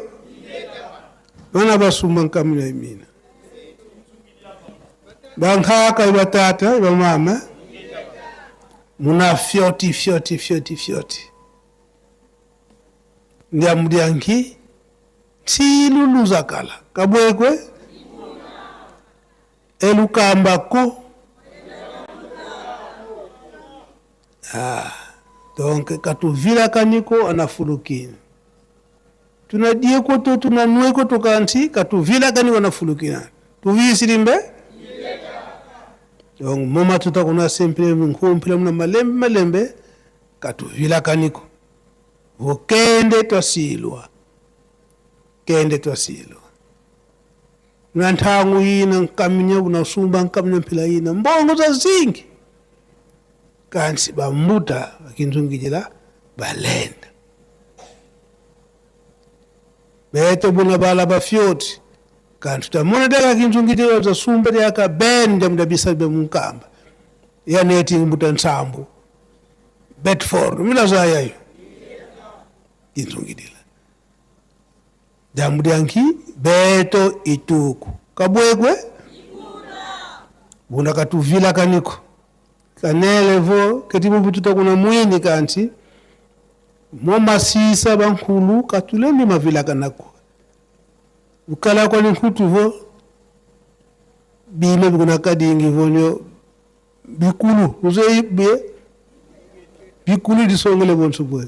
Speaker 7: Bana basumba nkamina imina. Bankaka iba tata iba mama. Muna fioti fioti fioti fioti. Ndiamdianki tiluluzakala kabwekwe elukamba ko. Ah, donc katuvilakaniko anafulukina tunadieko to tunanueko tokanti katuvilakaniko anafulukina tuvisilimbe donc moma tutakuna sempile nkumpila muna malembe malembe katuvilakaniko vokende twasilwa kende twasilwa na nthangu yina nkaminya unasumba nkaminya mphila yina mbongo za zingi kansi bambuta bakinzungijila balenda bete buna bala bafyoti kanti tamona daka kinzungijila zasumba dyaka benda mudabisa be munkamba yaneti mbuta nsambu Bedford milazayayo kinzungidila Jambo lyanki beto ituku kabwekwe buna katuvila kaniko kanele vo ketimubututa kuna mwini kanti momasisa bankulu katulembi mavila kanako bukala kwali nkutu vo bime bikuna kadingi vonyo bikulu uzeibye bikulu disongele bonso bwe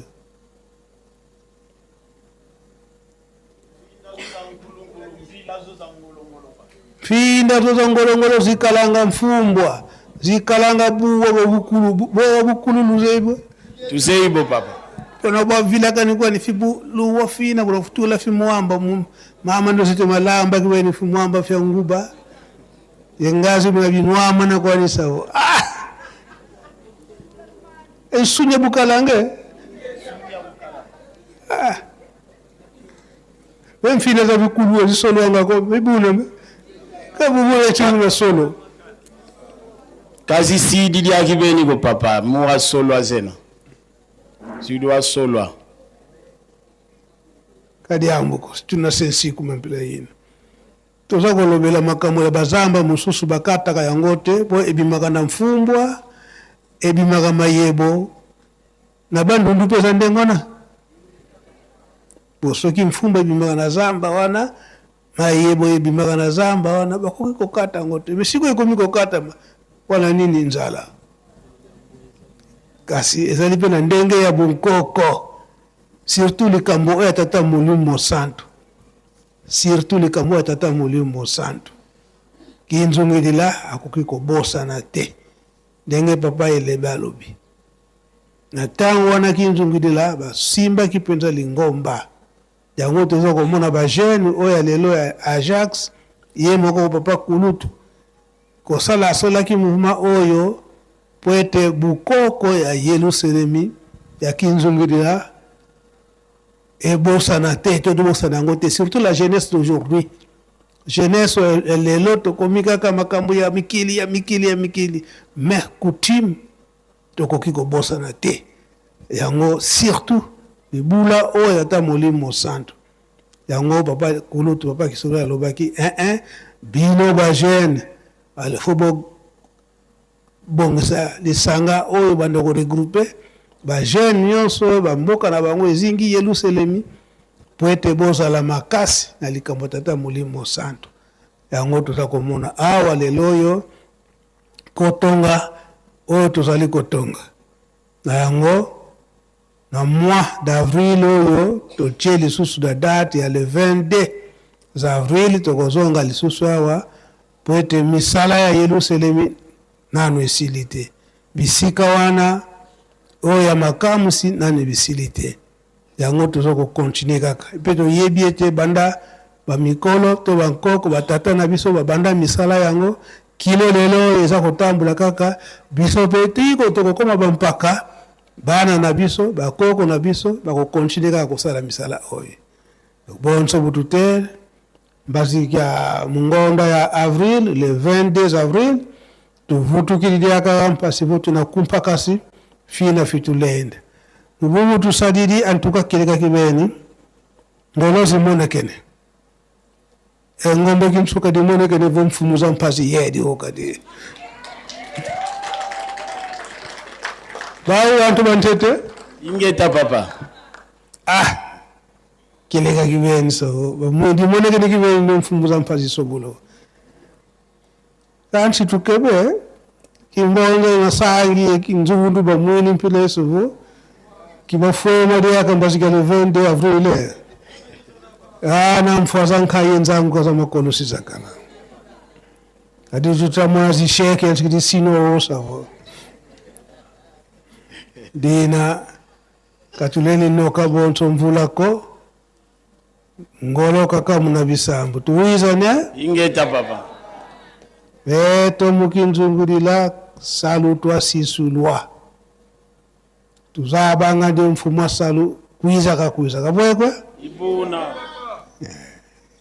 Speaker 7: Finda toza ngolongolo zikalanga mfumbwa zikalanga buwa bobukulu bowa bukulu luzeibwe
Speaker 4: tuzeibo papa
Speaker 7: tono bwavilakani kwani fibu luwa fina kula futula fimuamba mama ndosite malamba kiweni fimuamba fya nguba yengazi mwa binwama na kwani sawo ah ensunya bukalange ah wemfina za bikulu ezisolwangako bibuna kabubula ekintu solo
Speaker 4: kazi sidi lyakibeni ko papa muwa solwa zena sidi wa solwa
Speaker 7: kadi ambuko tuna sensi kumempila yino toza kolobela makambo ya bazamba mosusu bakataka yango te mpo ebimaka na mfumbwa ebimaka mayebo na bandundu mpe eza ndenge wana bo soki mfumba ebimaka na zamba wana mayebo ebimaka na zamba wana bakoki kokata yango te me sikoyo ekomi kokatama wana nini nzala kasi ezali mpe na ndenge ya bonkoko surtout likambo oyo ya tata molimo mosantu surtout likambo oyo ya tata molimo mosantu kinzongedila akoki kobosana te ndenge papa elebe alobi na ntango wana kinzungidila basimbaki mpenza lingomba yango toza komona bajeune oyo ya lelo ya Ajax ye moko papa kulutu kosala asalaki mouvement oyo po ete bukoko ya Yelusalemi ya kinzungidila ebosana te to tobosana yango te surtout la jeunesse d'aujourd'hui jeunesse ya lelo tokomi kaka makambo ya mikili ya mikili ya mikili mais coutume tokoki kobosana te yango surtout libula oyo ata molimo mosantu yango papa kulutu papa kisolo alobaki eh, eh, bino ba jeune il faut bobongisa lisanga oyo banda koregroupe ba jeune nyonso oyo bamboka na bango ezingi Yelusalemi po ete bozala makasi na likambo tata molimo mosantu yango toza komona awa lelo oyo kotonga oyo tozali kotonga na yango na mois d'avril oyo totie lisusu na date ya le 22 avril tokozonga lisusu awa po ete misala ya Yelusalemi nanu esili te bisika wana oyo ya makamusi nanu bisili te yango toza kokontinue kaka mpe toyebi ete banda bamikolo to bankoko batata na biso babanda misala yango kilo lelo oyo eza kotambola kaka biso mpe tiko tokokoma bampaka bana na biso bakoko na biso bakokontinue kaka kosala misala oyo bonso butu te mbasi ya mungonda ya avril le 22 avril tuvutukililyaka mpasi vutu na kumpakasi fina fitulenda mububu tusalili antuka kileka kibeni ngolozi monekene engombe kimsuka dimonekene vo mfumuza mpasi yedi okadi bawo bantu bantete
Speaker 4: ingeta papa
Speaker 7: ah kileka kibeni so dimonekene kibeni no mfumuza mpasi sobulo kanti tukebe Kimbonge nasangi kinzundu bamwini mpila esuvu kibafwema lyaka mbazikale 22 avril ana mfwaza nkhaye nzangu kaza makolo sizakala ati tutamwana zisheke nsikiti sino osavo dina katuleni noka bonso mvulako ngolo kaka muna bisambu tuwizane
Speaker 4: Ingeta papa.
Speaker 7: Veto mukinzungulila salu twasisulwa tuzabanga ndio mfumo wa salu kuiza kakuiza kabwekwe
Speaker 4: Ibuna.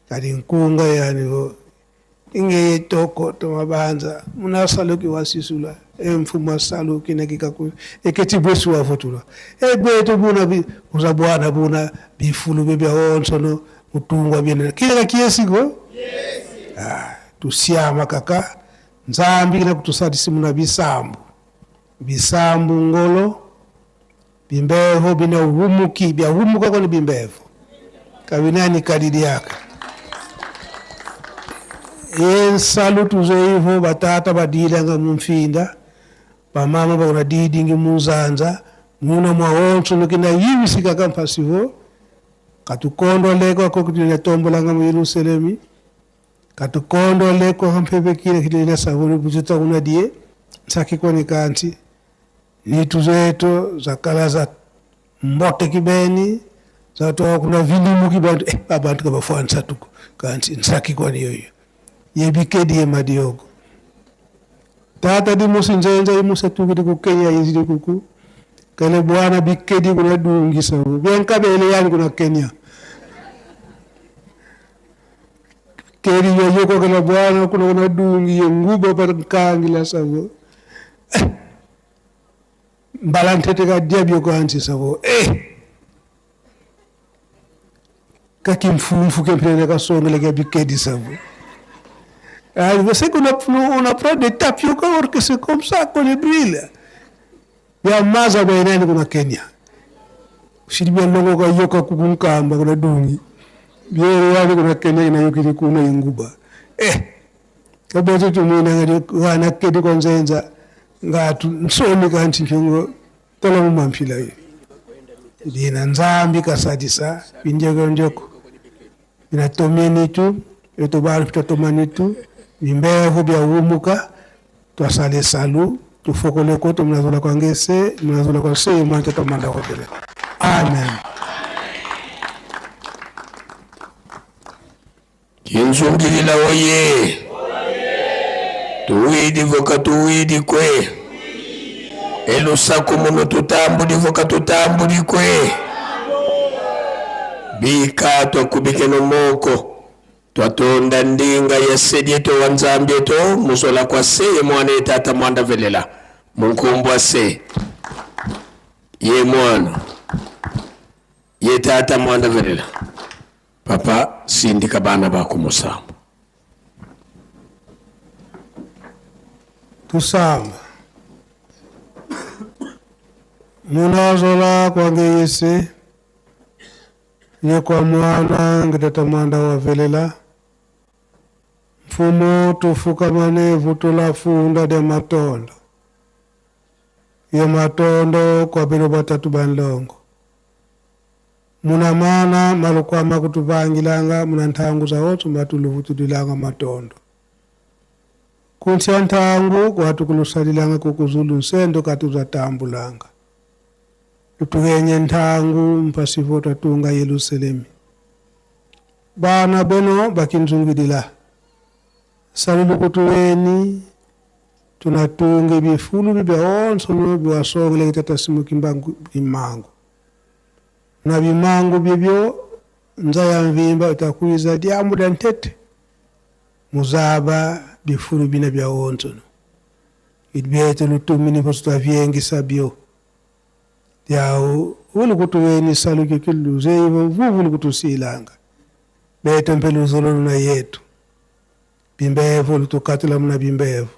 Speaker 7: Kali nkunga yani vo ingeye toko tomabanza munasaluki wasisula emfumo wa salu kinakikaku eketi bwesu wavotula ebwetu buna bi uza bwana buna bifulu bebya onsono mutungwa byene kile kiesiko yes. Ah, tusiama kaka nzambi kina kutusadisi muna bisambu bisambu ngolo bimbevo bina uhumuki bya humuka koni bimbevo kabinani kadidi yaka yensalu tuze ivo batata badilanga mumfinda bamama bakuna didingi munzanza muna mwa onso nokina yiwisika kampasivo katukondoleko ako kutina tombolanga mu Yerusalemi katukondoleko kampepekile kilina savoni buzuta kuna die nsaki koni kanti nitu zetu zakala za mbote kibeni zatoa kuna vilimu kibantu abantu kabafansa tuko kanti nsaki kwani yoyo yebikedi ye madiogo tata di musi nzenza imusa tukiti ku Kenya yizidi kuku kale bwana bikedi kuna dungisa byenkabele yani kuna Kenya kedi yoyoko kala bwana kuna kuna dungi ye nguba par nkangila savo mbala ntete ka diabyo ko anti savo kaki mfumfu kempele ka songele ka bikedi savo. Ah, vous savez qu'on on apprend des tapioca or que c'est comme ça qu'on les brûle. Ya maza kwa inani kuna Kenya. Shiri bya longo ka yoka kukunkamba kuna dungi. Byere yali kuna Kenya ina yokiri kuna inguba. Kabeto tumina ngati wana kedi kwa nzenza ngatu nsoni kanti nkingo tola mumamphila yo. Dina nzambi kasadisa binjeko njoko. Binatomeni tu eto bana tutatomani tu bimbevo bya humuka twasale salu tufokoleko tumnazola kwa ngese mnazola kwa se mwanto tomanda kwa pele. Amen.
Speaker 6: Kinzungilila oye. Tuwidi voka tuwidi kwe. Elusaku muno tutambuli voka tutambuli kwe. Bika twakubike no moko. Twatonda ndinga ya sedieto wa nzambieto muzola kwa se ye mwana ye tata mwanda velela munkumbwa se ye mwana ye tata mwanda velela papa sindika bana bako musambo
Speaker 7: tusamba munazola kwange yese ye kwa mwana ngitata mwanda wa velela mfumo tufuka manevu tulafunda de matondo ye matondo kwa beno batatu banlongo muna mana malukwama kutupangilanga muna nthangu za otso matuluvutulilanga matondo kuntya nthangu kwatukulusalilanga kukuzulu nsendo katuzatambulanga lutukenye nthangu mpasivo twatunga Yerusalemi bana beno bakinzungilila salulukutuweni tunatunge bifulu bibya onso no biwasongele kitata simu kimbangu bimangu na bimangu bibyo nza ya mvimba utakuiza diamuda ntete muzaba bifulu bina bya onso no idbete lutumini posto avyengisa byo yawo ulukutuweni saluke kiluzeivo vuvu lukutusilanga bete mpeluzolo luna yetu bimbevo lutukatila muna bimbevo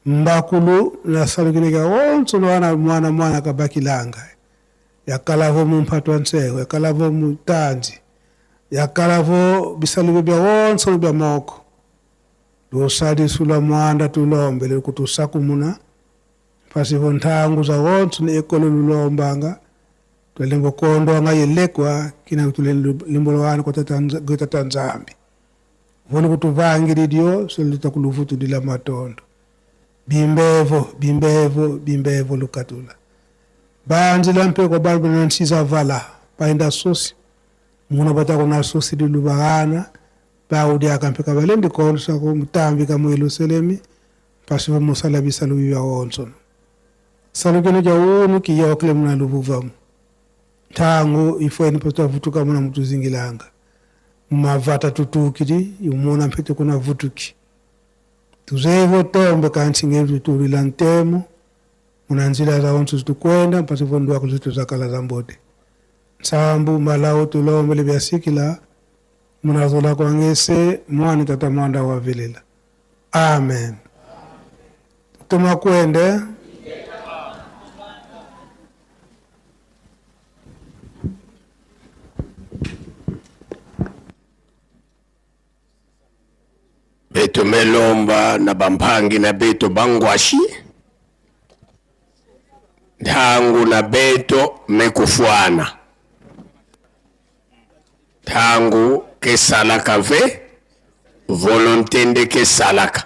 Speaker 7: mbakulu nasalukineka onso wana mwana mwana kabakilanga yakalavo mumphatwa nsengo yakalavo mutanzi yakalavo bisaluke bya onso bya moko Lusalisula mwanda tulombele kutusakumuna pasivo nthangu za wonso ni ekolo lulombanga twelembo kondwanga yelekwa kina tulembolowani kwa Nzambi voni kutuvangililyo soluta kuluvutulila matondo bimbevo bimbevo bimbevo lukatula banzila mpeko bali na nsiza vala paenda sosi muna bata kuna sosi dilubagana baudiaka mpeka balendi kondo sako mutambi ka mu Yerusalemi pasivo musalabisa lubiba wonso salukeno ja unu kiyokle muna lubuvamu tangu ifweni potavutuka muna mutuzingilanga mumavata tutukili umona mpete kuna vutuki tuzevo tombe kansi ngevu tulila ntemo muna nzila za onso zitukwenda pasivo ndwako zituzakala za mbote nsambu malao tulombele byasikila munazola kwangese mwani tata mwanda wavelela amen tuma kwende.
Speaker 6: Beto melomba na bampangi na beto bangwashi ntangu na beto mekufuana ntangu kesalaka ve volonté nde kesalaka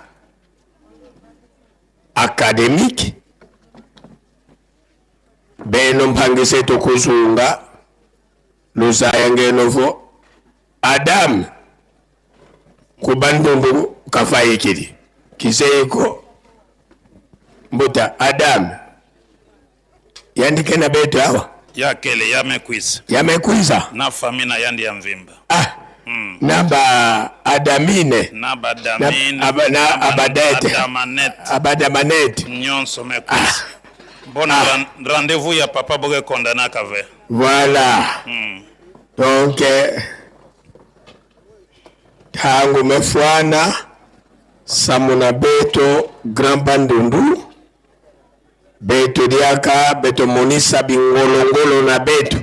Speaker 6: académique beno mpangise tokuzunga luzaya ngenovo Adam kubandundu kafayikili kizeiko mbuta Adam yandike na beto awa
Speaker 9: yakele yamekwiza
Speaker 6: yamekwiza
Speaker 9: na famina yandi ya mvimba
Speaker 6: ah. Na ba adamine
Speaker 9: na badamine
Speaker 6: na, aba, na abadete
Speaker 9: adamanete
Speaker 6: abadamanete
Speaker 9: nyonso mekwiza ah. Bona ah. Rendez-vous ya papa boke kondanaka ve
Speaker 6: voilà. Donc tangu mefwana samuna beto grand bandundu beto diaka beto monisa bingolongolo na beto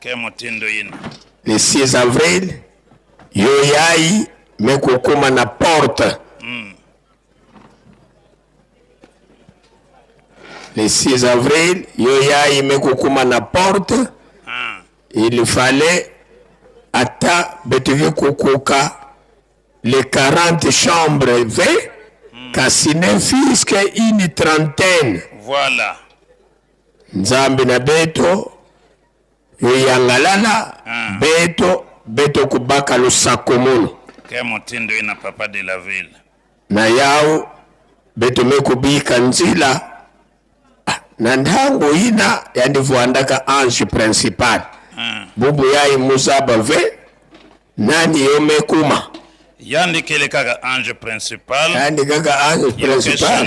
Speaker 9: ke motindo ina
Speaker 6: le 6 avril yo yai mekokoma na porte. Le 6 avril yo yai mekokoma na porte. Il fallait ata betoki kokoka les 40 chambres v kasi ne fiske une trentaine.
Speaker 9: Voilà.
Speaker 6: Nzambi na beto yo yangalala beto beto kubaka lusakomono
Speaker 9: ke motindo ina papa de la ville
Speaker 6: na yao beto mekubika nzila na ntango ina yandivuandaka ange principal. Bubu yai muzaba ve nani yo mekuma
Speaker 9: yandikele kaka ange principal
Speaker 6: yandi kaka ange principal.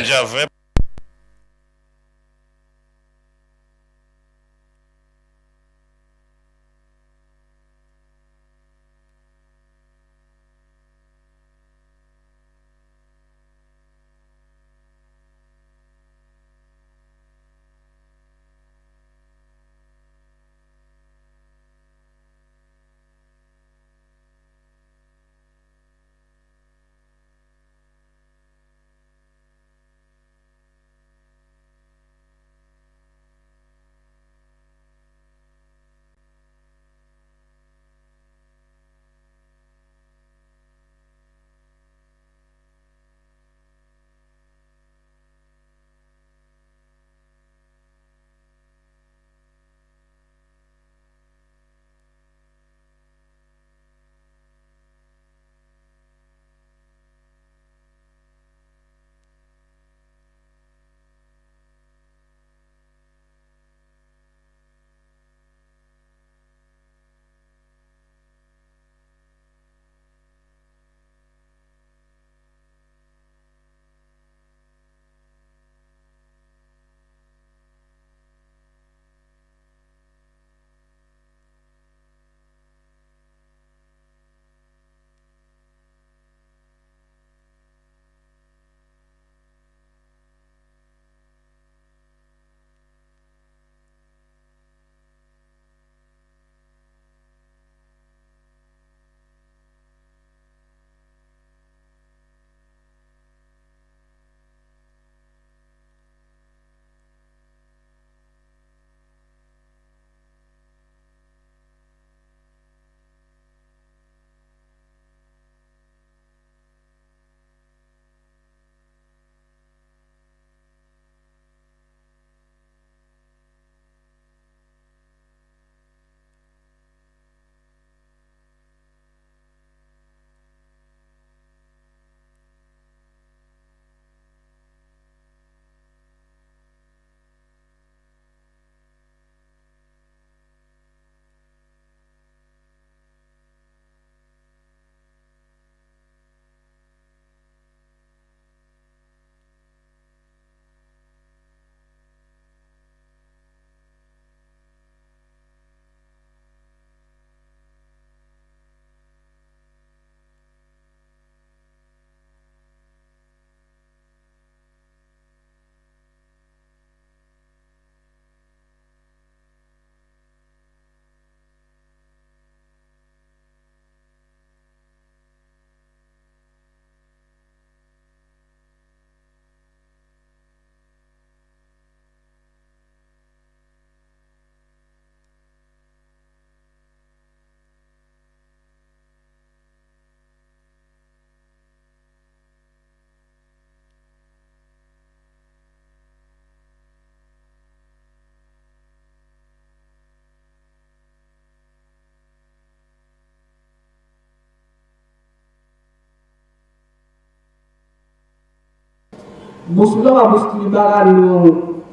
Speaker 10: Busu loka busu tuli baka nungu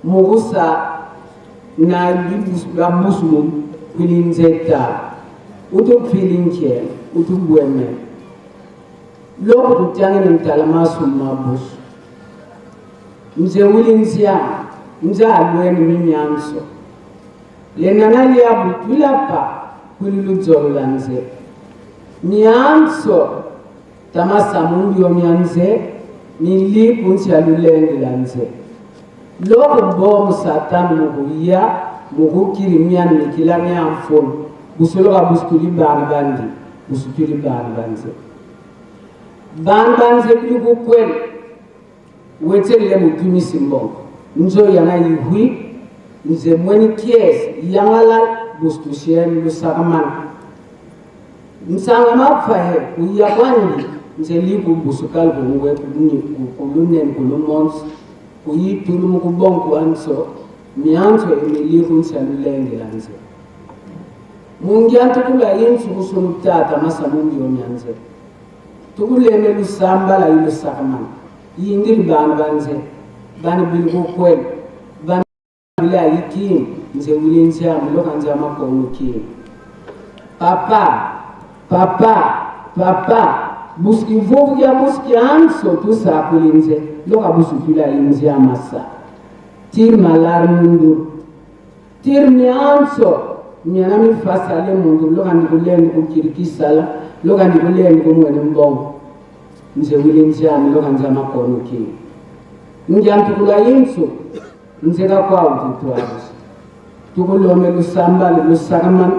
Speaker 10: mukusa na la busu mu kwili nzeta utu pili nche utu bweme loko tutange na mtala masu mabusu nze wili nzia nze alweni mimyanso lenana liabu tulapa kwili ludzolo la nze myanso tamasa mundu yomyanze nili kunsi alulenge la nze loko bomu satan mukuya mukukiri myani mikila myamfunu busoloka busutuli bana bandi busutuli bana banze bana banze kuli kukweli wetselile mudumisi mbongo nzo yana yihwi nze mweni kies yangala busutushen lusakamana msanga mapfahe kuya kwandi nze liku busukal kungwe kuluneni kulumonsi kuyitulu mukubonku anso mianso imiliku nsalulengela nze mungiantu kula insu kusunu tata masa mungi yomyanze tukuleme lusambala ilusakamana yingili bana banze bana bilikukwela bana bila yikini nze ulinzi amuloka nze amakono kini papa papa papa buski vuvu ya buski anso tusakulinze loka busukula inzi amasa tir malar mundu tir mi anso miana mi fasale mundu loka ndikulendi kukirikisala loka ndikulendi kumwene mbongo nze wilinzi ami loka nze amakono kini njantukula yinsu nze kakwawu tutwabusa tukulome lusambale lusakaman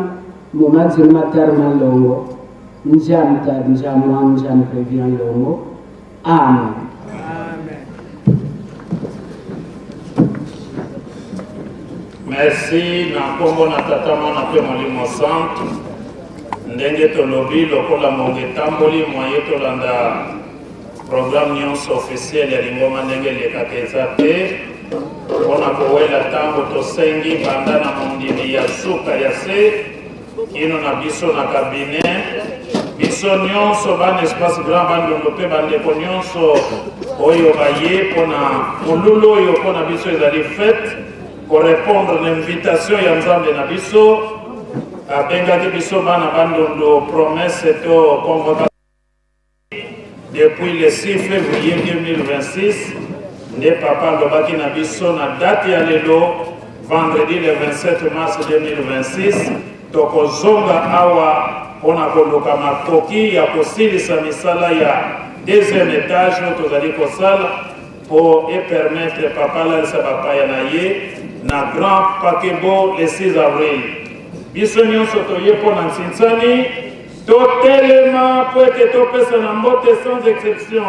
Speaker 10: mumadzini matari malongo njam tar njam wan njam previan longo amen.
Speaker 9: Merci na nkombo na Tata, Mwana mpe Molimo Santu. Ndenge tolobi lokola mongo etamboli mwaye tolanda programme nyonso officiel ya lingomba ndenge elekaka eza te mpo na kowela ntango tosengi banda na mondimi ya suka ya se kino na biso na cabinet biso nyonso bana espace grand bandundu mpe bandeko nyonso oyo baye mpo na molulu oyo mpo na biso ezali fete korepondre na invitation ya Nzambe na biso abengaki biso bana bandundu promesse to convocation depuis le 6 février 2026 nde papa alobaki na biso na date ya lelo vendredi le 27 mars 2026 tokozonga awa mpona koluka makoki ya kosilisa misala ya deuxième étage oyo tozali kosala mpo epermettre papa alalisa bapaya na ye na grand pakebo le 6 avril. Biso nyonso toye mpo na nsinsani totelema mpo ete topesa na mbote sans exception.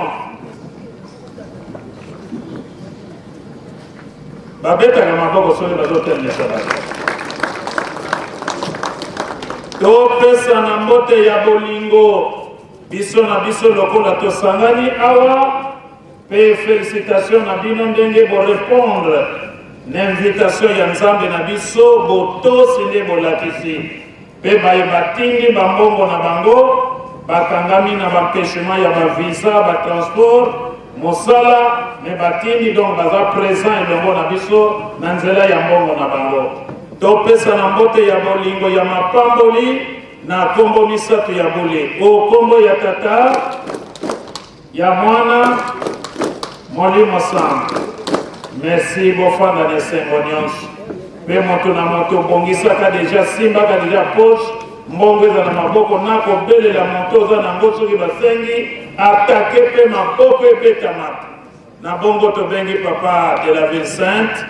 Speaker 9: Babetaka maboko soki bazotelemisa bato. Topesa na mbote ya bolingo biso na biso lokola tosangani awa pe felicitation na bino ndenge borepondre na invitation ya Nzambe na biso botosi nde bolakisi pe baye batindi bambongo na bango bakangami na bampechement ya bavisa batransport mosala me batindi donc baza présent elongo na biso na nzela ya mbongo na bango. Topesa na mbote ya bolingo ya mapamboli na kombo misato ya bule o kombo ya Tata ya Mwana Molimo Santo. Merci bofanda na esengo nyonso mpe moto na moto bongisaka deja simbaka deja poche mbongo eza na maboko na kobelela moto oza nango soki basengi atake mpe maboko ebetamaka na bongo. Tobengi papa de la ville sainte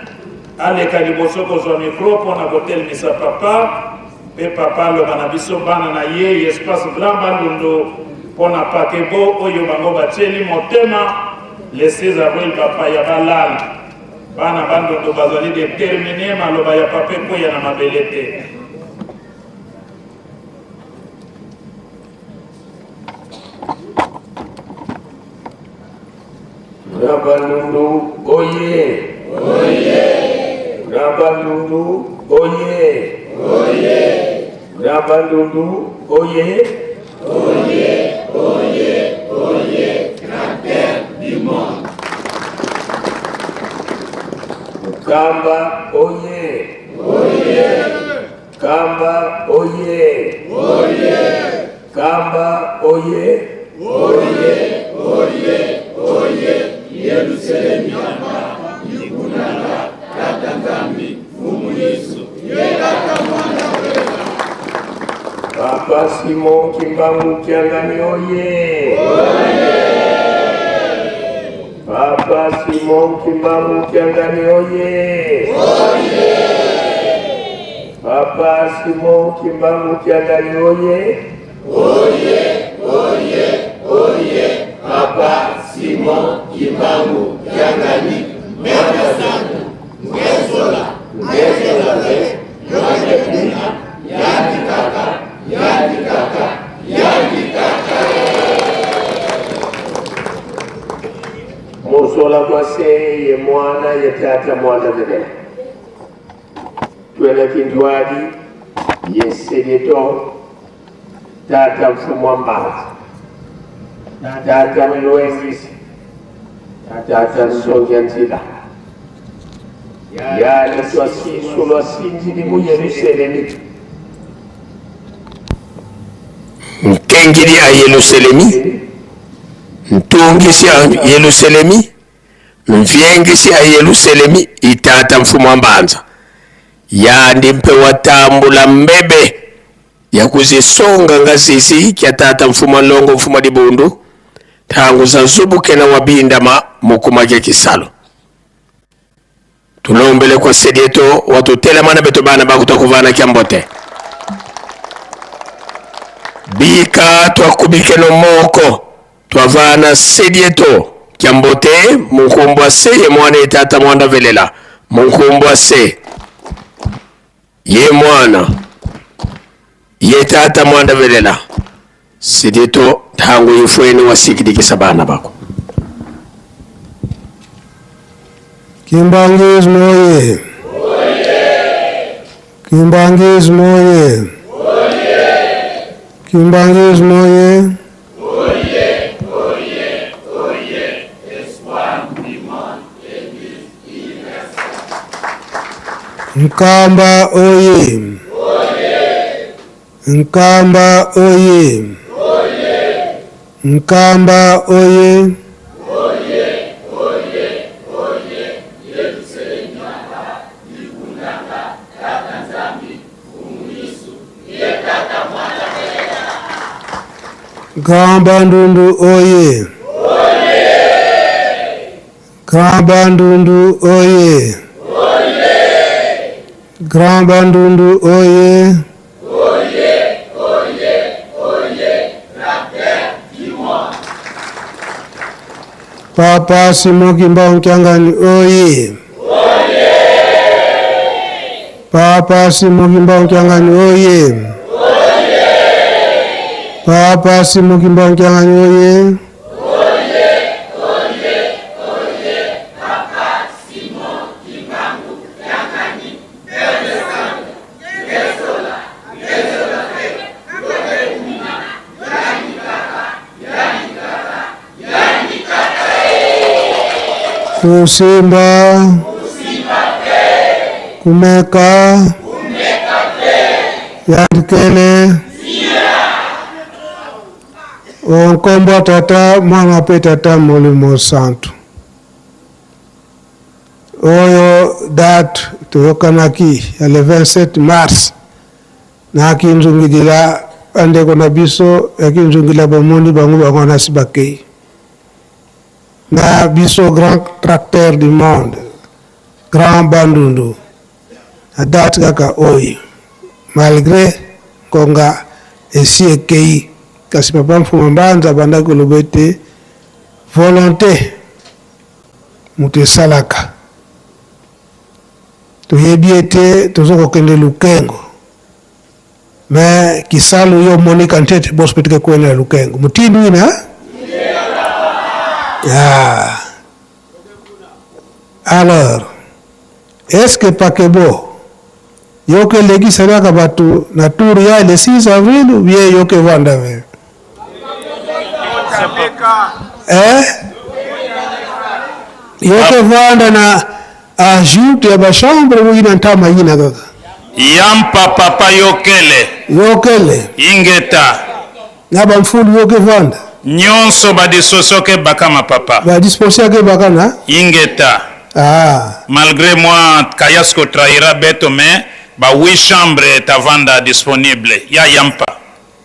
Speaker 9: aleka liboso kozwa micro mpo na kotelemisa papa mpe papa aloba na biso bana na ye espace grand bandundu mpo na pakebo oyo bango batieli motema le 6 avril bapaya balala bana bandundu bazali determine maloba ya papa ekweya na mabele te.
Speaker 6: Bandundu oye! Grand Bandundu oye! Grand Bandundu oye!
Speaker 11: Oye, oye, oye, grand père du monde.
Speaker 6: Nkamba oye! Oye! Nkamba oye! Oye! Nkamba oye!
Speaker 11: Oye! Oye! Oye! Yelusalemi yikunanga Tata Nzambi Mfumu Yesu ye Tata Mwana
Speaker 6: Papa Simon Kimbangu Kiangani oye! Papa Simon Kimbangu Kiangani oye! Papa Simon Kimbangu Kiangani oye!
Speaker 11: Oye! Oye! Oye! Papa Simon Kimbangu Kiangani Mwana Santu Ngezola Ngezola ve Yoke Kuna Yandi Kaka Yandi Kaka Yandi Kaka
Speaker 6: Musola kwa se ye mwana ye tata mwana velela twena kintuadi ye sedeto tata mfumu wa mbanza tata mlwengisi tata nsongia nzila yani twasisu lwasinzili mu yerusalemi
Speaker 12: Nkengeli a Yelusalemi, ntungisi a Yelusalemi, mviengisi a Yelusalemi, itata mfumu wa mbanza yandi mpe watambula mbebe ya kuzisonga ngazizi kya tata mfumu wa longo mfumu wa dibundu tangu za zubukena wa bindama mukuma kya kisalo tulombele kwa sedieto watutelemana beto bana bakutakuvana kya mbote bika twakubikeno moko twavana sedieto kya mbote munkumbwa se ye mwana etata mwanda velela munkumbwa se ye mwana ye tata mwanda velela sidito ntangu ifweni wasikidikisa bana bako
Speaker 7: Kimbanguisme oye! Kimbanguisme oye! Kimbanguisme oye! Nkamba oye! Nkamba oye! Nkamba oye! Grand Bandundu oye! Grand Bandundu oye! Grand Bandundu oye! Papa Simon Kimbangu Kiangani oye! Papa Simon Kimbangu Kiangani oye! Papa Simon Kimbangu Kiangani oye! Kusimba, kumeka, yandikele, onkombo tata mwana pe tata molimo santu oyo date toyokanaki ya le 27 mars na kinzungidila bandeko na biso ya kinzungila bomoni bango bango nasi bakei na biso grand tracteur du monde grand bandundu na date kaka oyo malgré ngonga esi ekei kasi papa mfuma mbanza abandaki koloba ete volonté moto esalaka toyebi ete toza kokende lukengo me kisalu yo monika ntete boso petike kwene ya lukengo mutindu ina ah. Alors est ce que pakebo yo ke lekiselaka bato na tour ya le 6 avril ou bien yo ke vanda ve eh? Yo ke vanda na Ajoute ya ba chambre ina ntama ina kaka.
Speaker 9: Yampa papa yokele.
Speaker 7: Yokele.
Speaker 9: Ingeta.
Speaker 7: Na ba mfulu yoke vanda.
Speaker 9: Nyonso ba disposition ke bakama papa.
Speaker 7: Ba disposition ke bakana.
Speaker 9: Ingeta.
Speaker 7: Ah.
Speaker 9: Malgré moi kayas ko trahira beto mais ba 8 chambre tavanda disponible ya yampa.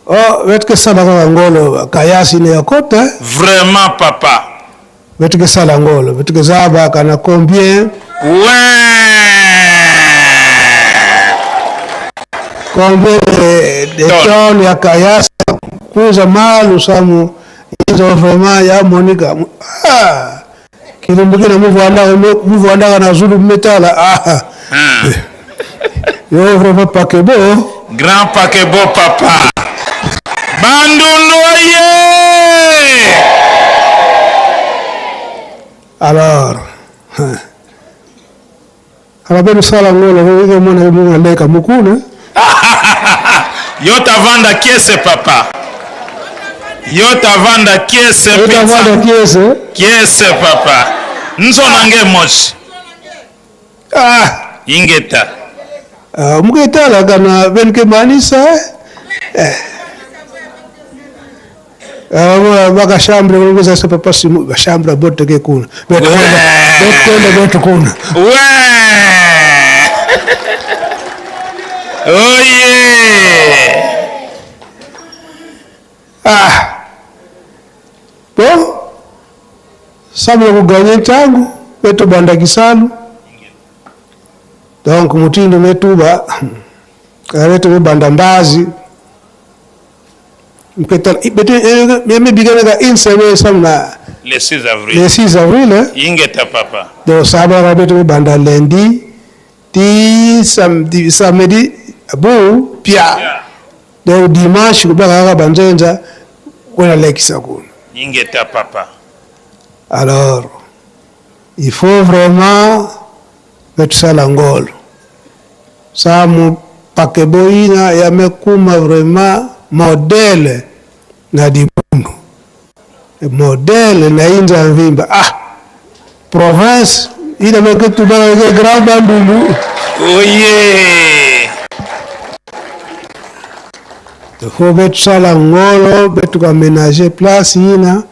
Speaker 7: Oh, betke sala kaka ngolo kayasi ne yakota.
Speaker 9: Vraiment papa.
Speaker 7: Betke sala ngolo, betke zaba kana combien?
Speaker 9: Ouais.
Speaker 7: Combien de tonnes ya kayasi kuza malu samu izo vraiment ya Monica. Ah. Kilumbukina muvanda muvanda na zulu metala. Ah. Yo vraiment pakebo.
Speaker 9: Grand pakebo papa. Bandundu oye!
Speaker 7: Alors, alors sala ngolo ko mona mo leka mukuna.
Speaker 9: Yo tavanda kiese papa. Yo tavanda kiese.
Speaker 7: Yo tavanda kiese.
Speaker 9: Kiese papa. Nzo nange moshi.
Speaker 7: Ah.
Speaker 9: Ingeta.
Speaker 7: Ah, muketala kana benke manisa. Eh. Ah, bakashambre kulikuza se papa simu bashambra bote ke kuna. Betonda bote kuna.
Speaker 9: We. Oye.
Speaker 7: Ah. Bon. Sabu kuganya tangu beto banda kisalu. Donc mutindo metuba kareto banda mbazi mpeta bete meme bigana ka inseme samna
Speaker 9: le 6 avril.
Speaker 7: Le 6 avril eh?
Speaker 9: Ingeta papa.
Speaker 7: Donc saba beto banda lundi ti samedi samedi bu pia. Donc dimanche kubaka kaka banzenza kwena lekisa kuna.
Speaker 9: Ingeta papa.
Speaker 7: Alors il faut vraiment betusala ngolo samu pakeboina yamekuma vraiment modèle na dibundu modèle na inza mvimba ah province ina meketubaka ke grand Bandundu.
Speaker 9: Oye.
Speaker 7: Il faut betusala ngolo betukaménager place ina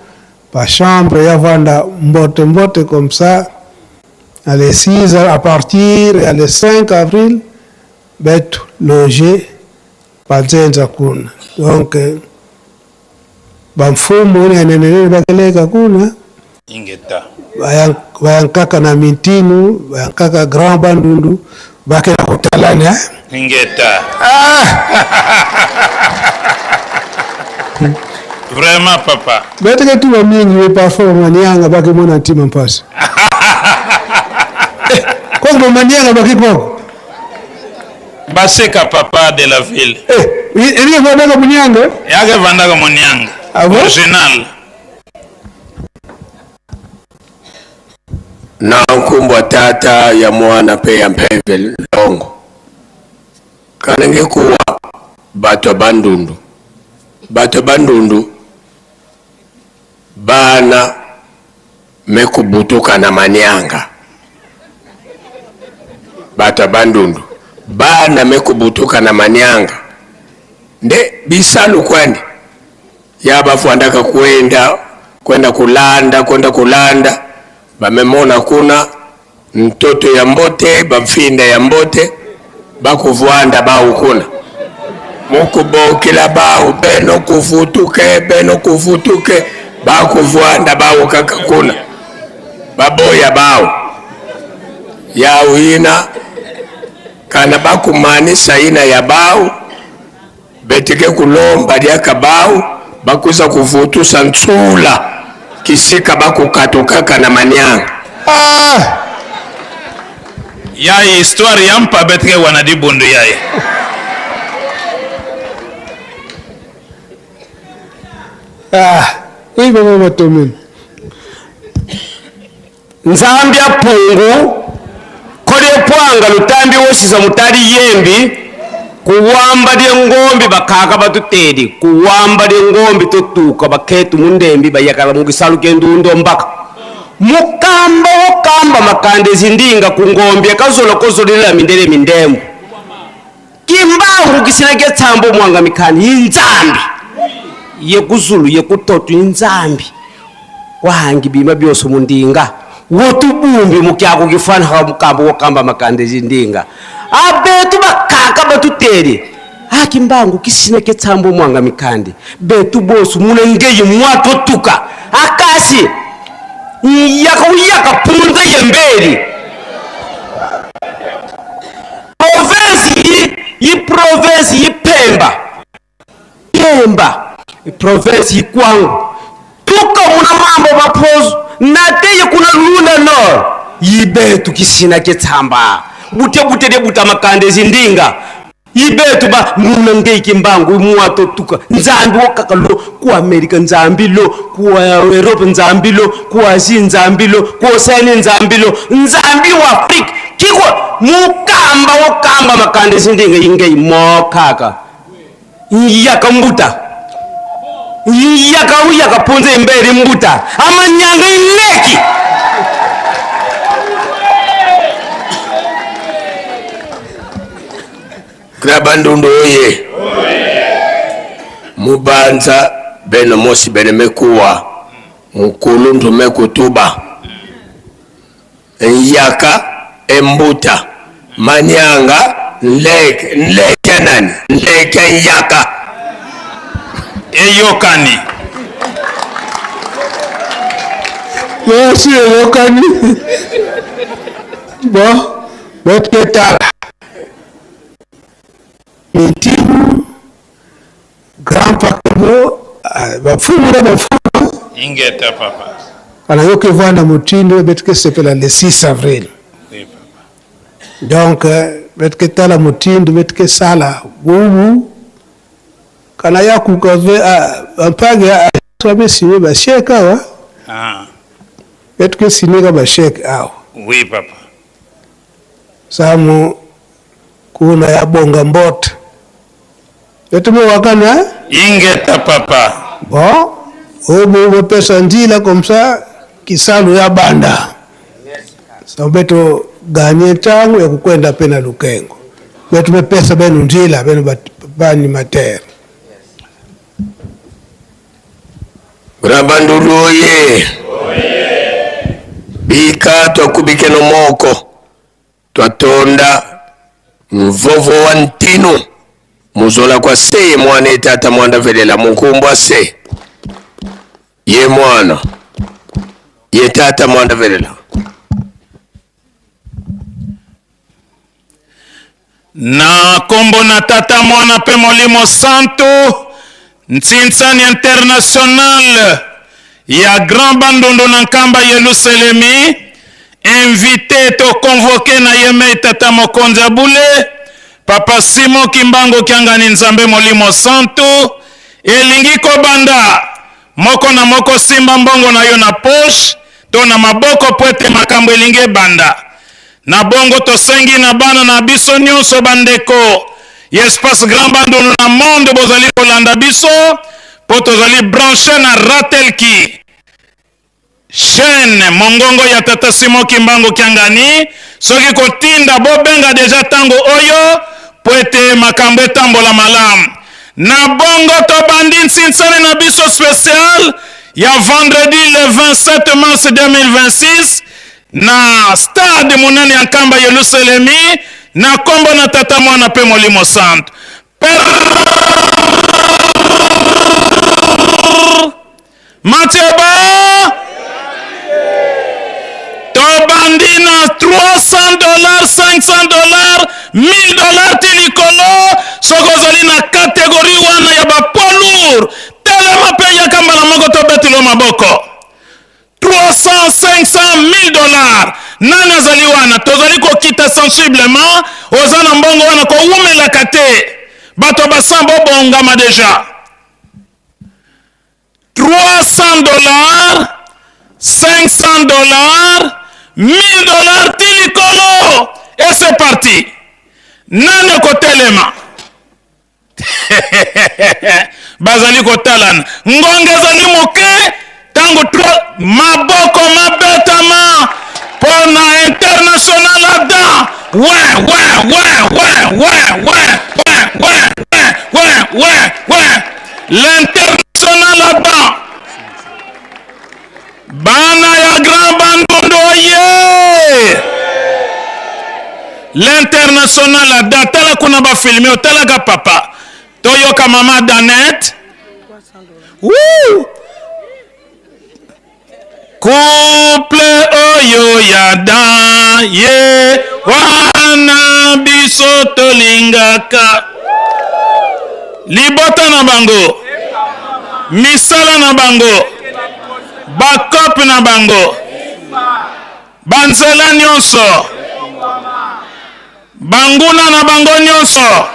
Speaker 7: pa chambre ya vanda mbote mbote comme ça. Le 6 à partir le 5 avril betu loger banzenza kuna. Donc bamfumu ina nenene bakeleka kuna.
Speaker 9: Ingeta.
Speaker 7: Bayankaka na mintinu, bayankaka grand Bandundu, bakela kutalana. Eh?
Speaker 9: Ingeta.
Speaker 7: Ah!
Speaker 9: Vraiment papa.
Speaker 7: Beteke tuba mingi we parfois manianga bakemona ntima mpasi. Koko manianga bakikoko.
Speaker 9: Baseka papa de la ville.
Speaker 7: Eh, ili vandaka munyanga?
Speaker 9: Yake vandaka munyanga.
Speaker 7: Ah bon?
Speaker 9: Original.
Speaker 12: Na nkumbwa tata ya mwana pe ya mpeve longo. Kanenge kuwa bato bandundu. Bato bandundu bana mekubutuka na manianga. Bato bandundu bana mekubutuka na manianga. Nde bisalu kwandi yabafuandaka kwenda kwenda kulanda kwenda kulanda bamemona kuna mtoto ya mbote bamfinda ya mbote bakuvwanda baukuna mukubokila bau beno kuvutuke beno kuvutuke bakuvwanda baukaka kuna baboya bau yauina kana bakumanisa ina ya bau betike kulomba lyaka bau bakuza kuvutusa ntsula kisika bakukatukaka na manianga.
Speaker 7: Ah!
Speaker 9: Ya histoire ya mpa betike wana dibundu yaye.
Speaker 7: Ah, oui baba batomen.
Speaker 13: Nzambia pungu kole pwanga lutambi wosisa mutali yembi kuwamba lye ngombi bakaka batutedi kuwamba lye ngombi totuka baketu mundembi bayakala mugisalu ke ndundo mbaka Mukamba wokamba makande zindinga ku ngombe kazola kozolela mindele mindembo. Kimbangu kisina ke tsambo mwanga mikhani inzambi. Yekuzulu yekutoto inzambi. Kwahangi bima byoso mundinga. Wotubumbi mukyako kifana ha mukamba wokamba makande zindinga. Abetu bakaka batuteli. Akimbangu kisina ke tsambo mwanga mikandi. Betu bosu munengeyi mwatotuka. Akasi yaka uyaka punza yembeli. Province yi, yi province yi Pemba. Pemba. Province yi Kwango. Tuka muna mambo mapozo. Nateye kuna Lunda Nord. Yibetu kisina ke tsamba. Bute bute de buta makande zindinga. Ibetu ba muna ngei kimbangu mwato tuka nzambi wokaka lo ku America nzambi lo ku Europe nzambi lo ku Asie nzambi lo ku Oceanie nzambi lo nzambi wa Afrique kiko mukamba wokamba makande zindinga ingei mokaka yaka mbuta yaka uyaka punze imberi mbuta amanyanga ileki
Speaker 12: Grabandundu oye. Mubanza beno mosi bene mekuwa mukulundu mekutuba nyaka embuta manyanga nleke nleke nani nleke nyaka
Speaker 9: eyokani
Speaker 7: Merci eyokani. Bon, botketala. Mintibu grand pakebo bafumu na bafumu
Speaker 9: ingeta papa
Speaker 7: kana yoke vanda motindo betike sepela le 6 avril.
Speaker 9: Oui, papa.
Speaker 7: Donc betike tala motindo betike sala bubu kana ya kukave mpage abe sine ba chèque awa.
Speaker 9: Ah.
Speaker 7: Betike sine ka ba chèque awa.
Speaker 9: Oui, papa.
Speaker 7: Samu kuna ya bonga mbote. Betume wakana
Speaker 9: ingeta papa.
Speaker 7: Bon, obo bopesa nzila comme ça kisalu ya banda. So beto ganye tangu ya kukwenda pena Lukengo. Beto mepesa benu nzila benu bani mater.
Speaker 12: Grabandulu oye. Bika twakubike no moko. Twatonda mvovo wa ntinu muzola kwa se mwana etata mwanda velela mukumbwa se ye mwana ye tata mwanda velela
Speaker 9: na kombo na tata mwana pe molimo santu ntsinsani international ya Grand Bandundu na Nkamba Yelusalemi invité to convoqué na ye mei tata mokonzi ya bule papa Simon Kimbangu Kiangani Nzambe molimo santu elingi kobanda moko na moko simba mbongo na yo na poche to na maboko po ete makambo elingi ebanda. Na bongo tosengi na bana na biso nyonso bandeko ya espace Grand Bandundu na monde bozali kolanda biso po tozali branche na Ratelki chaîne mongongo ya tata Simon Kimbangu Kiangani. Soki kotinda bobenga deja tango oyo po ete makambo etambola malamu. Na bongo tobandi nsinsani na biso special ya vendredi le 27 mars 2026 na stade monene ya Nkamba Yelusalemi na kombo na Tata Mwana pe Molimo Santu. Mathieu tobandi na 300 $, 500 $, 1000 $ ti likolo. Soki ozali na catégorie wana ya ba poids lourd, telema pe yaka mbala moko tobetelo maboko. 300, 500, 1000 $. Nani azali wana? Tozali kokita sensiblement. Oza na mbongo wana kowumelaka te. Bato ba 100 bobongama déjà. 300 $, 500 $, 1000 $ ti likolo. Et c'est parti. Nani kotelema? Bazali kotalana. Ngonga ezali moke. Ntango maboko mabetama mpo na international Adam. We, we, we, we, we, we, we, we, we, we, we, we. L'international Adam. Bana ya Grand Bandundu oye! L'international Adam, tala kuna ba filme, otalaka papa. Toyoka mama Danette. Woo! Couple oyo ya dan ye wana biso tolingaka. Libota na bango, misala na bango, bakope na bango, banzela nyonso, banguna na bango nyonso,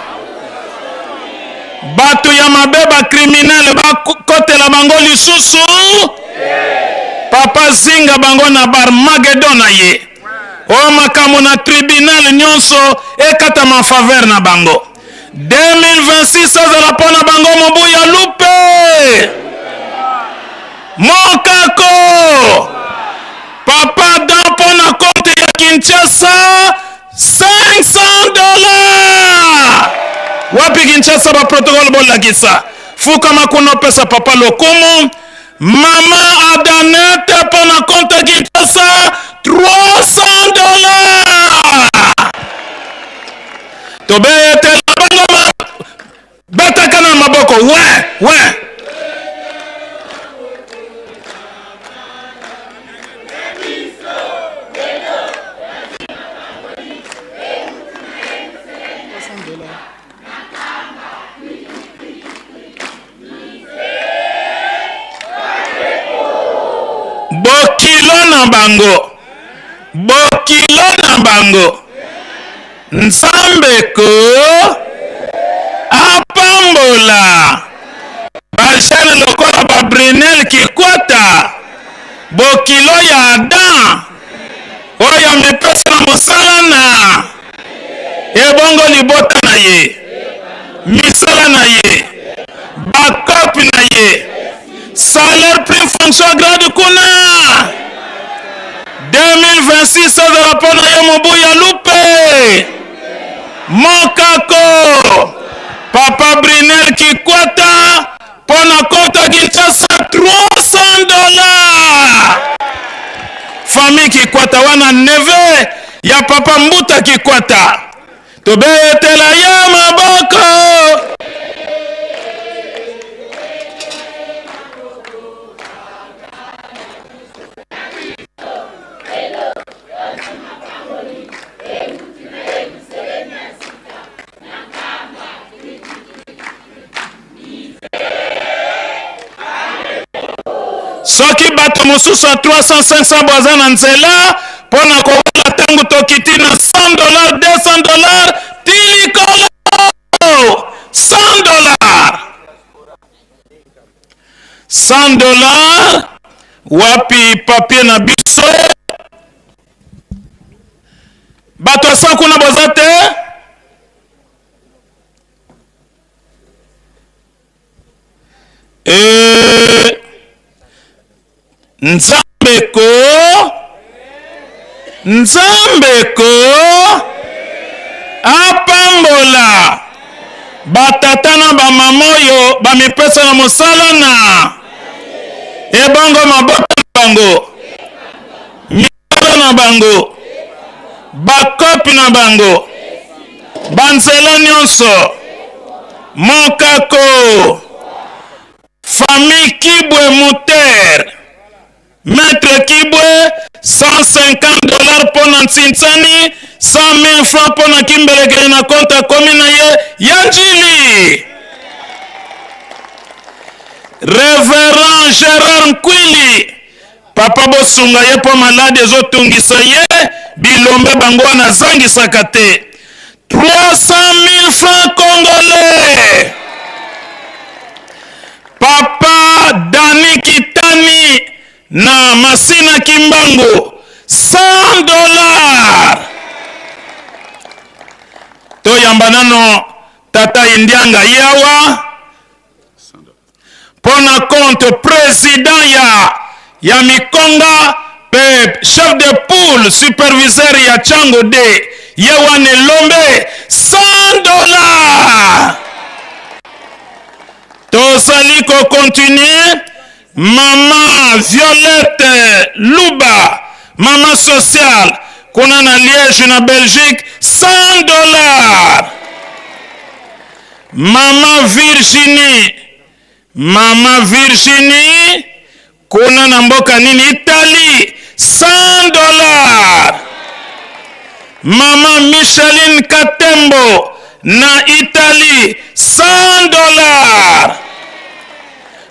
Speaker 9: bato ya mabe, bakriminele bakotela bango lisusu. Papa zinga bango na Barmagedon na ye. O makambo na tribunal nyonso ekatama en faveur na bango. 2026 azala mpo na bango mobu ya lupe mokako papa dan mpo na konte ya Kinshasa $500. Wapi Kinshasa ba protocole bolakisa fukama kuna opesa papa lokumu. Mama Adanete mpo na konte ya Kinshasa $300. Tobetela bango betaka na maboko we we. Bokilo na bango, bokilo na bango, Nzambe ko apambola ba jeune lokola ba Brunel Kikwata, bokilo ya Adam oyo amipesa na mosala na ebongo libota na ye, misala na ye, bakope na ye, salaire prime fonction grade kuna 2026 ezala mpo na ye mobu ya lupe mokako. Papa Brunel Kikwata mpo na kota Kinshasa $300. Famille Kikwata wana neveu ya papa Mbuta Kikwata, tobetela ye maboko. Soki bato mosusu ya 300 500 baza na nzela mpo na kowela, ntango tokiti na $100 $200 ti likolo $100 $100. Wapi papier na biso? Bato ya 100 kuna boza te? Nzambe ko, Nzambe ko apambola batata na bamama oyo bamipesa na mosala na ebongo mabota na bango, misala na bango, bakopi na bango, banzela nyonso mokako. Famille Kibwe Muter, Maître Kibwe $150 mpo na Ntsinsani, 100 000 francs mpo na Kimbelekele na compte akomi na ye ya Njili. Reverend Gerard Nkwili, papa bosunga ye mpo maladi ezotungisa ye, bilombe bango wana azangisaka te. 300 000 francs congolais. Papa Dani Kitani na Masina Kimbangu $100. Toyamba nano tata Indianga yawa mpo na compte président ya ya mikonga mpe chef de poule superviseur ya Tshangu de ye wana elombe 100 dollars. Tozali ko continuer mama Violette Luba mama sociale kuna na Liège na Belgique 100 dollars. Mama Virginie Mama Virginie kuna na mboka nini Italie 100 dollars. Mama Micheline Katembo na Italie 100 dollars.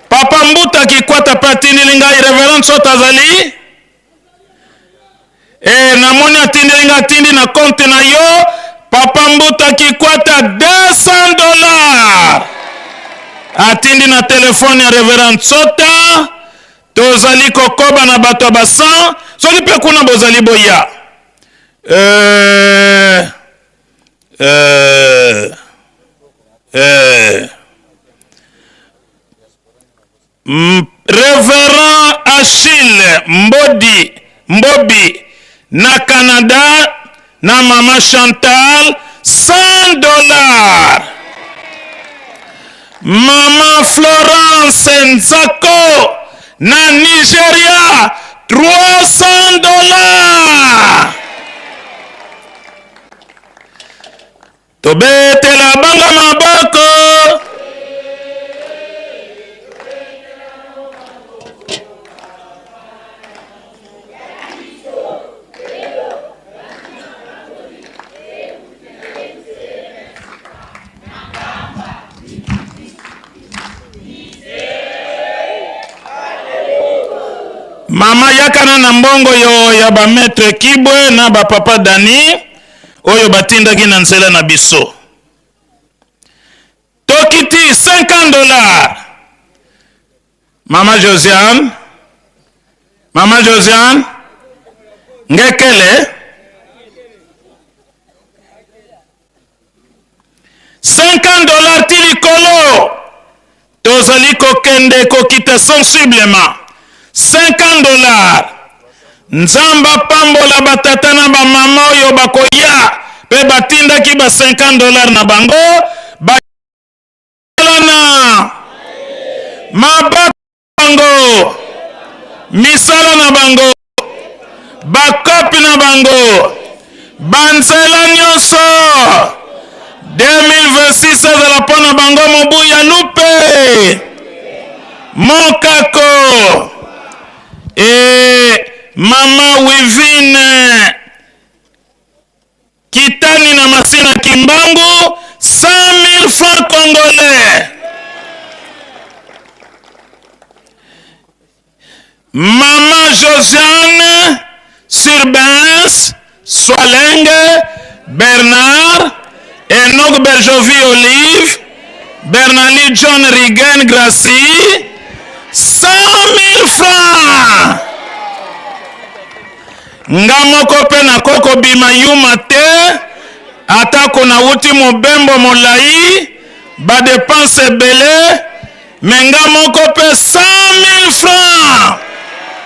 Speaker 9: Papa Mbuta Kikwata pe atindeli ngai Reverend Sota azali Eh, namoni atindeli nga atindi na compte na yo papa Mbuta Kikwata 200 dollars atindi na telefone ya Reverend Sota. Tozali kokoba na bato ya ba 100 soki mpe kuna bozali boya. Eh, eh, eh. Reverend Achille Mbodi Mbobi na Canada na mama Chantal 100 dollars. Mama Florence Nzako na Nigeria 300 dollars. Tobetela bango maboko. Mama yakana na mbongo yo ya ba maître Kibwe na ba papa Dani oyo batindaki na nzela na biso. Tokiti 50 dollars. Mama Josiane, Mama Josiane, Ngekele 50 dollars ti likolo. Tozali kokende kokita sensiblement 50 dollars. Nzambe apambola ba tata na ba mama oyo bakoya pe batindaki ba 50 dollars na bango bakelana mabaka bango misala na bango bakopi na bango banzela nyonso 2026 ezala mpo na bango mobu ya lupe mokako e mama wivine Kitani na Masina Kimbangu 100 000 francs congolais. Maman Josiane Surbens Swalenge Bernard Enoch Berjovi Olive Bernali John Rigen Gracie 100 000 francs. Nga moko mpe nakoki kobima yuma te, atako nawuti mobembo molayi, ba depenses ebele, mais nga moko mpe 100.000 francs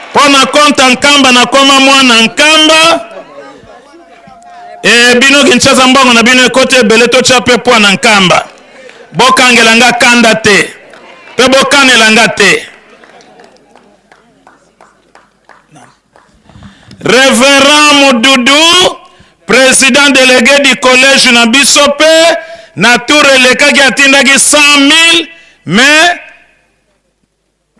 Speaker 9: mpo na compte ya Nkamba, nakoma mwana Nkamba. E bino Kinshasa mbongo na bino ekoti ebele, totia mpe pwa na Nkamba. Bokangela nga kanda te mpe bokanela nga te. Reverend Mududu, president delege du collège na biso pe na tour elekaki atindaki 100.000 mais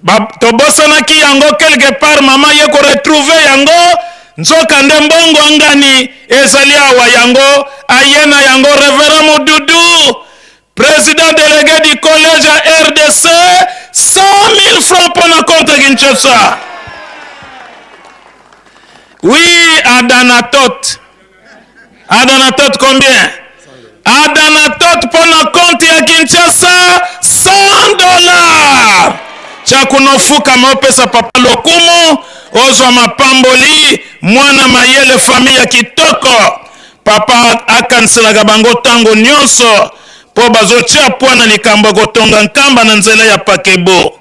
Speaker 9: ba, tobosanaki yango quelque part, mama ye ko retrouver yango, nzoka nde mbongo angani ezali awa, yango aye na yango. Reverend Mududu, President délégué du collège ya RDC, 100 000 francs mpo na compte Kinshasa. Oui, Adanatot. Adanatot combien? Adanatot mpo na compte ya Kinshasa 100 dollars. Tya kuna ofukama opesa papa lokumu, ozwa mapamboli, mwana mayele, famille ya kitoko. Papa akaniselaka bango tango nionso po bazotia poids na likambo ya kotonga Nkamba na nzela ya Pakebo.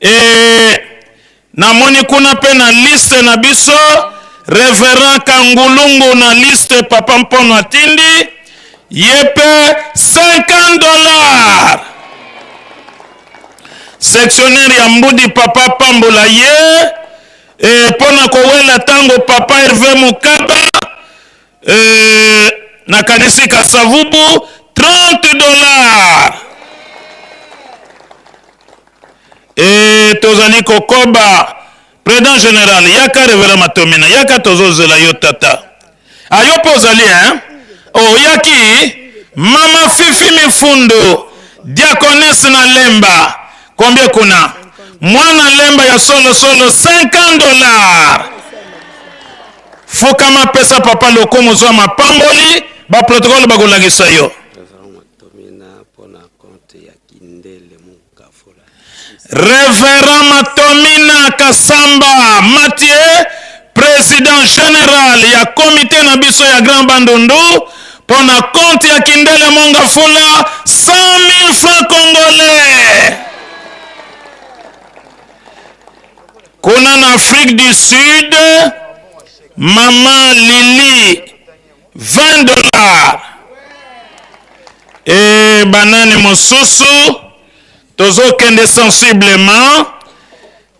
Speaker 9: E. Namoni kuna mpe na liste na biso Reverend Kangulungu na liste Papa Mpono atindi ye mpe $50. Sectionnaire ya Mbudi Papa pambola ye e, mpo na kowela ntango Papa Herve Mukaba e, nakanisi Kasavubu $30. E, tozali kokoba. President general yaka, reverend Matomina yaka, tozozela yo tata. Ayo mpe ozali hein? Oyaki mama Fifi Mifundu diaconesse na Lemba combien kuna mwana Lemba ya solo solo $50. Fukama pesa papa lokumu, zwa mapamboli, ba protocole bakolakisa yo. Reverend Matomina Kasamba Mathieu, président général ya comité na biso ya Grand Bandundu, mpo na compte ya Kindele Mongafula 100 000 francs congolais. Kuna na Afrique du Sud, Mama Lili $20. E banani mosusu tozokende sensiblement,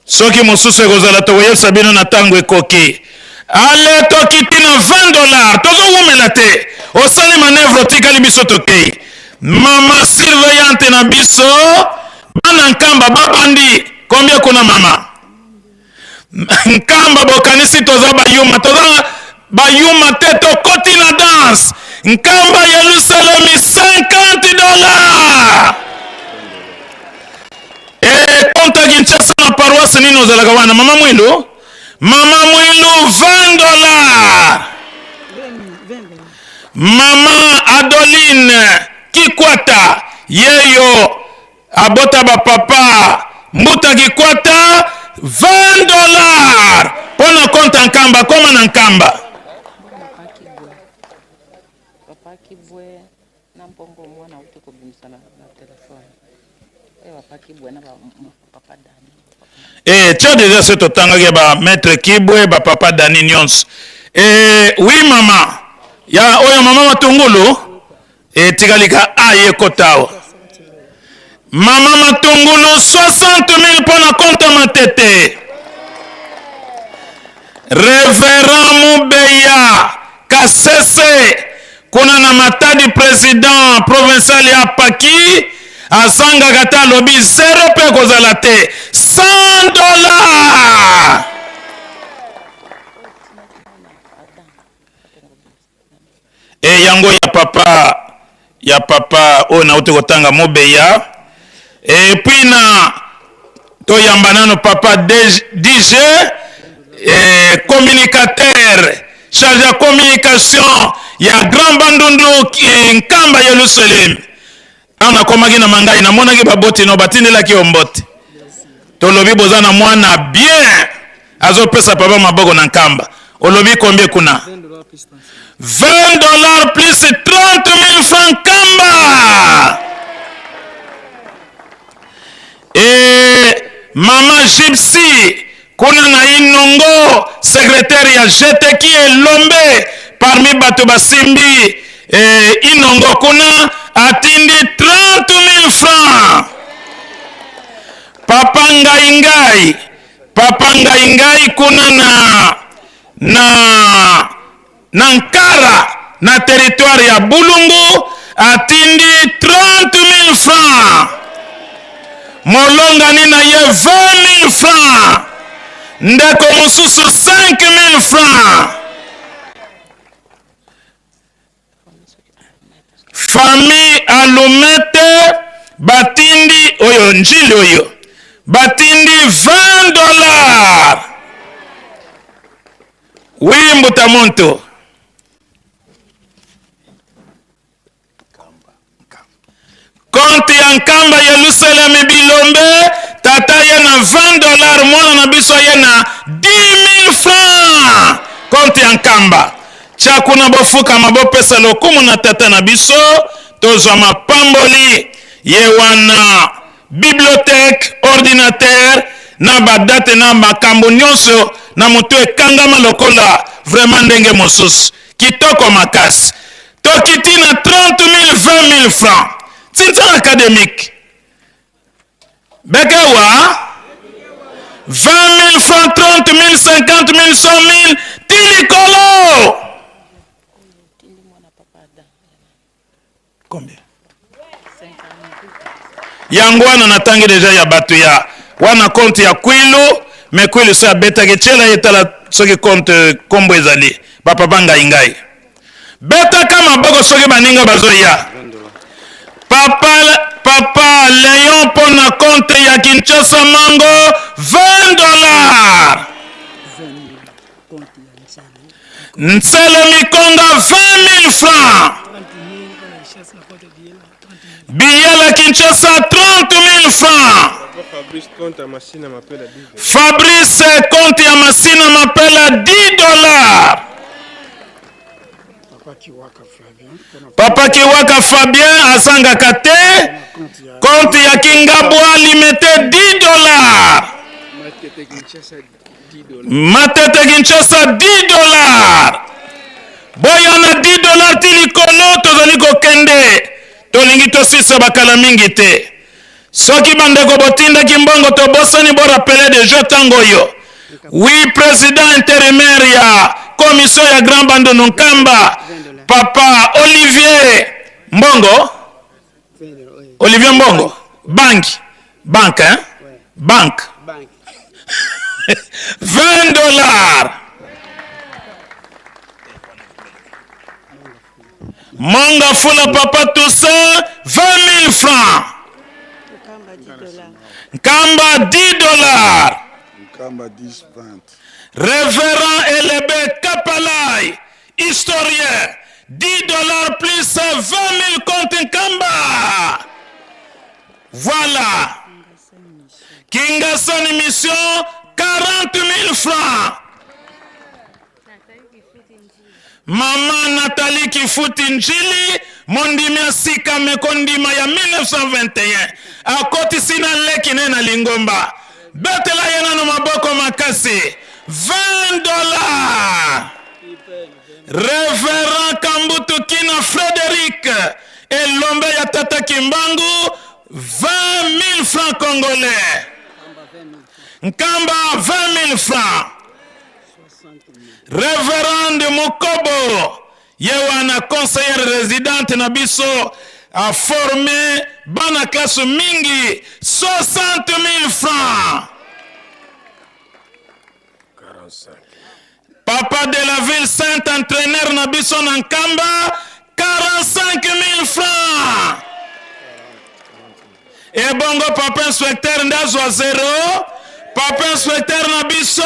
Speaker 9: soki mosusu ekozala tokoyebisa bino na ntango ekoki. Ale tokiti na $20, tozowumela te, osali manœuvre otikali biso tokei. Mama surveillante na biso bana Nkamba babandi combien kuna mama Nkamba? Bokanisi toza bayuma, toza bayuma te, tokoti na danse. Nkamba Yelusalemi $50. E konta Kinshasa na paroisse nini ozalaka wana mama Mwilu? Mama Mwilu $20. Mama Adoline Kikwata yeyo abota bapapa Mbuta Kikwata $20 mpo na konta Nkamba. Koma na Nkamba.
Speaker 14: Papa Kibwe na mbongo mwana auti kobimisa na telefone oyo, papa Kibwe na papa Dani.
Speaker 9: E tia deja se totangaki ba maître Kibwe, bapapa Dani nyonso. E oui, mama ya oyo mama Matungulu etikali ka aye kota awa. Mama Matungulu 60 000 mpo na konta Matete. Reverend Mubeya Kasese kuna na Matadi, président provincial ya Paki, azangaka te, alobi zero mpe kozala te, $100. E yango ya papa, ya papa oyo nauti kotanga Mobeya. Et puis na toyamba nano papa DJ eh, communicateur charge ya communication ya Grand Bandundu eh, Nkamba Yerusalem. Ntango nakomaki na Mangai, namonaki baboti no batindelaki yo mbote. Tolobi boza na mwana bien, azopesa papa maboko na Nkamba. Olobi combien kuna? $20 plus 30 000 francs Nkamba. E mama Gypsy kuna na Inongo, secrétaire ya GTK Elombe, parmi bato basimbi e, Inongo kuna atindi 30 000 francs. Papa Ngai Ngai, papa Ngai Ngai kuna na Nkara na territoire ya Bulungu atindi 30 000 francs, molongani na ye 20 000 francs, ndeko mosusu 5 000 francs. Famille Alumete batindi oyo njili oyo batindi $20. Wi mbuta muntu konte ya Nkamba Yelusalemi Bilombe, tata ye na $20, mwana na biso ye na 10 000 francs. Konte ya Nkamba tia kuna, bofukama bopesa lokumu na tata na biso, tozwa mapamboli. Ye wana bibliothèque, ordinateur. na badate na makambo nyonso na moto ekangama lokola vraiment ndenge mosusu. Kitoko makasi. Tokiti na 30 000, 20 000 francs. Tsinsa académique. Bekewa 20 000 francs, 30 000, 50 000, 100 000, ti likolo. Combien? Yango wana natangi deja ya bato ya wana compte ya Kwilu, mais Kwilu so abetaki tiela ye tala soki compte kombo ezali bapapa ngai ngai betaka maboko soki baninga bazoya. Papa, papa Leon mpo na compte ya Kinshasa Mango 20 dollars. Nsele Mikonga 20 000 francs. Biyala Kinshasa 30 000 francs. Fabrice compte ya Masina Mapela 10 dollars. Papa Kiwaka Fabien azangaka te compte ya Kingabwa limete 10 dollars. Matete Kinshasa 10 dollars. Boya na 10 dollars ti likolo tozali kokende. Tolingi tosisa bakala mingi te. Soki bandeko botindaki mbongo tobosani bo rappeler deja tango oyo. Oui, président intérimaire ya commission ya Grand Bandundu Nkamba, Papa Olivier Mbongo. Olivier Mbongo, banque, banque, hein? Banque. 20 dollars. Manga Fula Papa Toussaint, 20 000 francs. Nkamba 10 dollars.
Speaker 8: Nkamba 10, 20.
Speaker 9: Révérend Elebe Kapalai, historien, 10 dollars plus 20 000 compte Nkamba. Voilà. Kingasani Mission, 40 000 francs. Mama Nathalie Kifuti Njili, mondimi ya sika me kondima ya 1921, akotisi na leki ne na lingomba. Betela ye nano maboko makasi. 20 dollars. Reverend Kambutu Kina Frederic, elombe ya Tata Kimbangu, 20 000 francs congolais. Nkamba 20 000 francs. Reverend Mukobo ye wana conseillère residente na biso a forme bana classe mingi 60 000 francs. Papa de la ville sainte entraîneur na biso na Nkamba 45 000 francs. Ebongo papa inspecteur nde azwa zero. Papa inspecteur na biso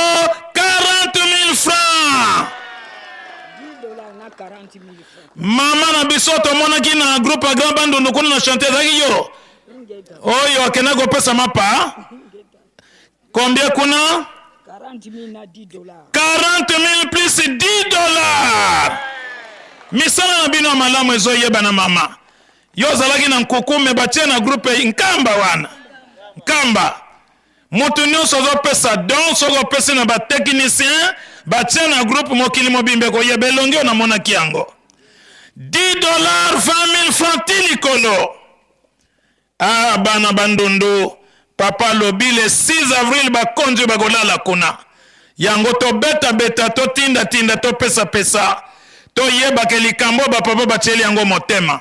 Speaker 9: 40 000 francs. Mama na biso tomonaki na groupe ya Grand Bandundu kuna na chantier ezalaki yo oyo akendaki kopesa mapa combien kuna?
Speaker 15: 40 000 na 10 dollars.
Speaker 9: 40 000 plus 10 dollars. Misala na bino ya malamu ezoyebana mama. Yo ozalaki na nkuku me batie na groupe Nkamba wana. Nkamba. Moto nyonso azopesa don, soki opesi na ba technicien batie na groupe mokili mobimba ekoyeba elongi oyo namonaki yango. 10 dollars 20 000 francs ti likolo. Ah bana bandundu papa alobi le 6 avril bakonzi bakolala kuna yango tobeta beta totinda tinda topesa pesa toyeba ke likambo ba papa batieli yango motema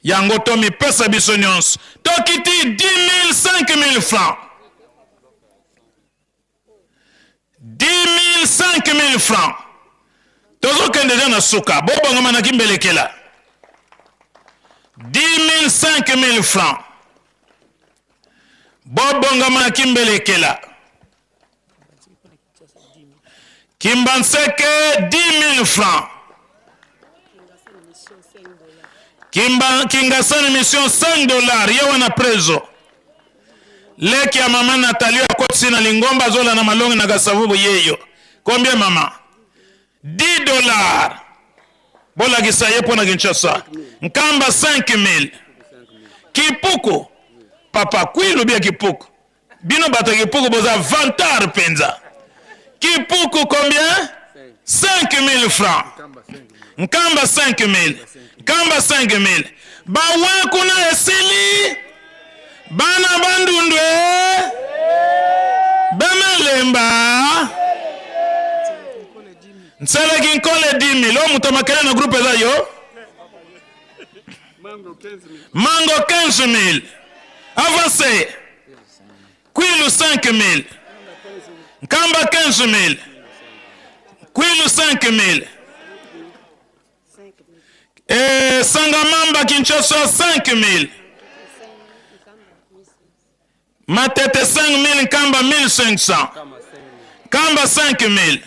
Speaker 9: yango tomipesa biso nyonso tokiti 10 000 5 000 francs 10 000 5 000 francs tozokende deja na suka bobongama na kimbelekela 10 000 5 000 francs bobongama na kimbelekela kimbanseke 10 000 francs Kimba, Kingasani mission 5 dollars ye wana prezo leki ya mama Nathalie akotisi na lingomba azolanda malongi na kasavubu yeyo combien mama 10 dollars bolakisa ye mpo na Kinshasa Nkamba 5000 kipuku papa kwilu bia kipuku. Bino bato ya kipuku boza vantard mpenza. Kipuku combien? 5000 francs. Nkamba 5000. Nkamba 5000. Bawe kuna esili. Bana bandundu eh? Bemelemba. Nseleki nkole 10000. Oyo moto makele na groupe eza yo? Mango 15000. Avancez. Kwilu 5000. Nkamba 15000. Kwilu 5000. Eh, Sangamamba Kinshasa 5000. Matete 5000, Nkamba 1500. Nkamba 5000.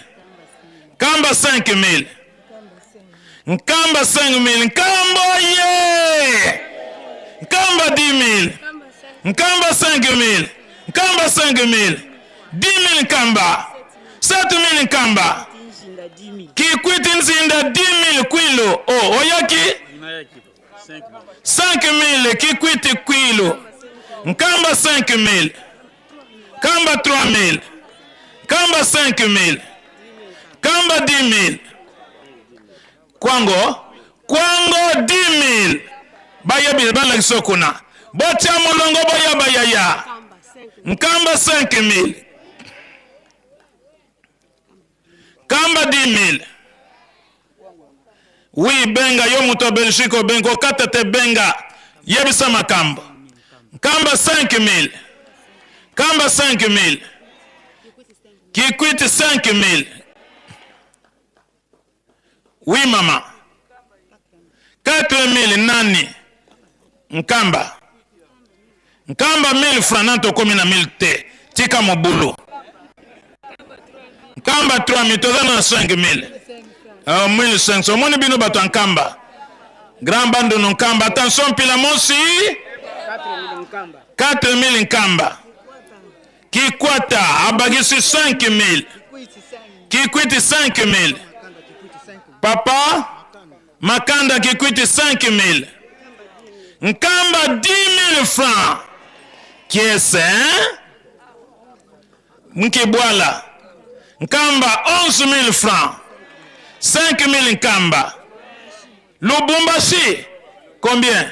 Speaker 9: Nkamba 5000. Nkamba 5000. Nkamba ye! Nkamba 10000. Nkamba 5000. Nkamba 5000. 10000 Nkamba. 7000 Nkamba. Kikwiti Nzinda 10000 Kwilu. Oh, oyaki? 5000 Kikwiti Kwilu. Nkamba 5000. Nkamba 3000. Nkamba 5000. Nkamba 10000. Kwango Kwango 10000. Bayebi balakisa kuna. Botia molongo boya bayaya. Nkamba 5000. Kamba 10000. Oui, benga yo moto ya Belgique obenga okata te benga yebisa makambo. Nkamba 5000. Nkamba 5000. Kikwit 5000. Oui mama. 4000 nani? Nkamba. Nkamba 1000 francs na tokomi na 1000 te. Tika mobulu. Nkamba 3000 toza na 5000. Uh, 1500 omoni bino bato ya Nkamba. Grand Bandundu Nkamba. Attention Mpila Mosi. 4000 Nkamba. Kikwata abakisi 5000. Kikwiti 5000. Papa Makanda Kikwiti 5000. Nkamba 10000 francs. Kiese hein? Mkibwala. Nkamba 11000 francs. 5000 Nkamba. Lubumbashi combien?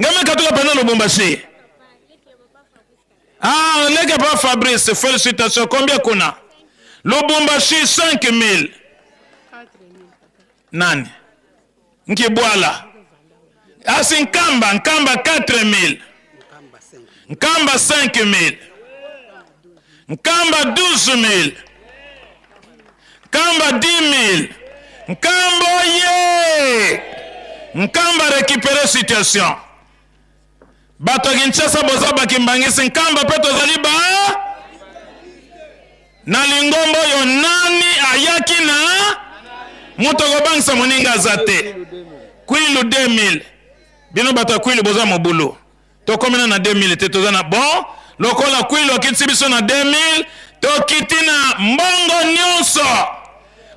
Speaker 9: Ngame katuka pena Lubumbashi. Ah, leke pa Fabrice, félicitations. Combien kuna? Lubumbashi 5000. Nani? Nkibwala. Asi Nkamba, Nkamba 4000. Nkamba 5000. Nkamba 12000. Nkamba 10000. Nkamba ye! Nkamba récupérer situation. Bato ya Kinshasa boza bakimbangisi Nkamba pe tozali ba na lingomba oyo nani ayaki na moto akobangisa moninga aza te. Kwilu 2000 bino bato ya Kwilu boza mobulu tokomi na na 2000 te toza na bon lokola Kwilu akitisi biso na 2000 tokiti na mbongo nyonso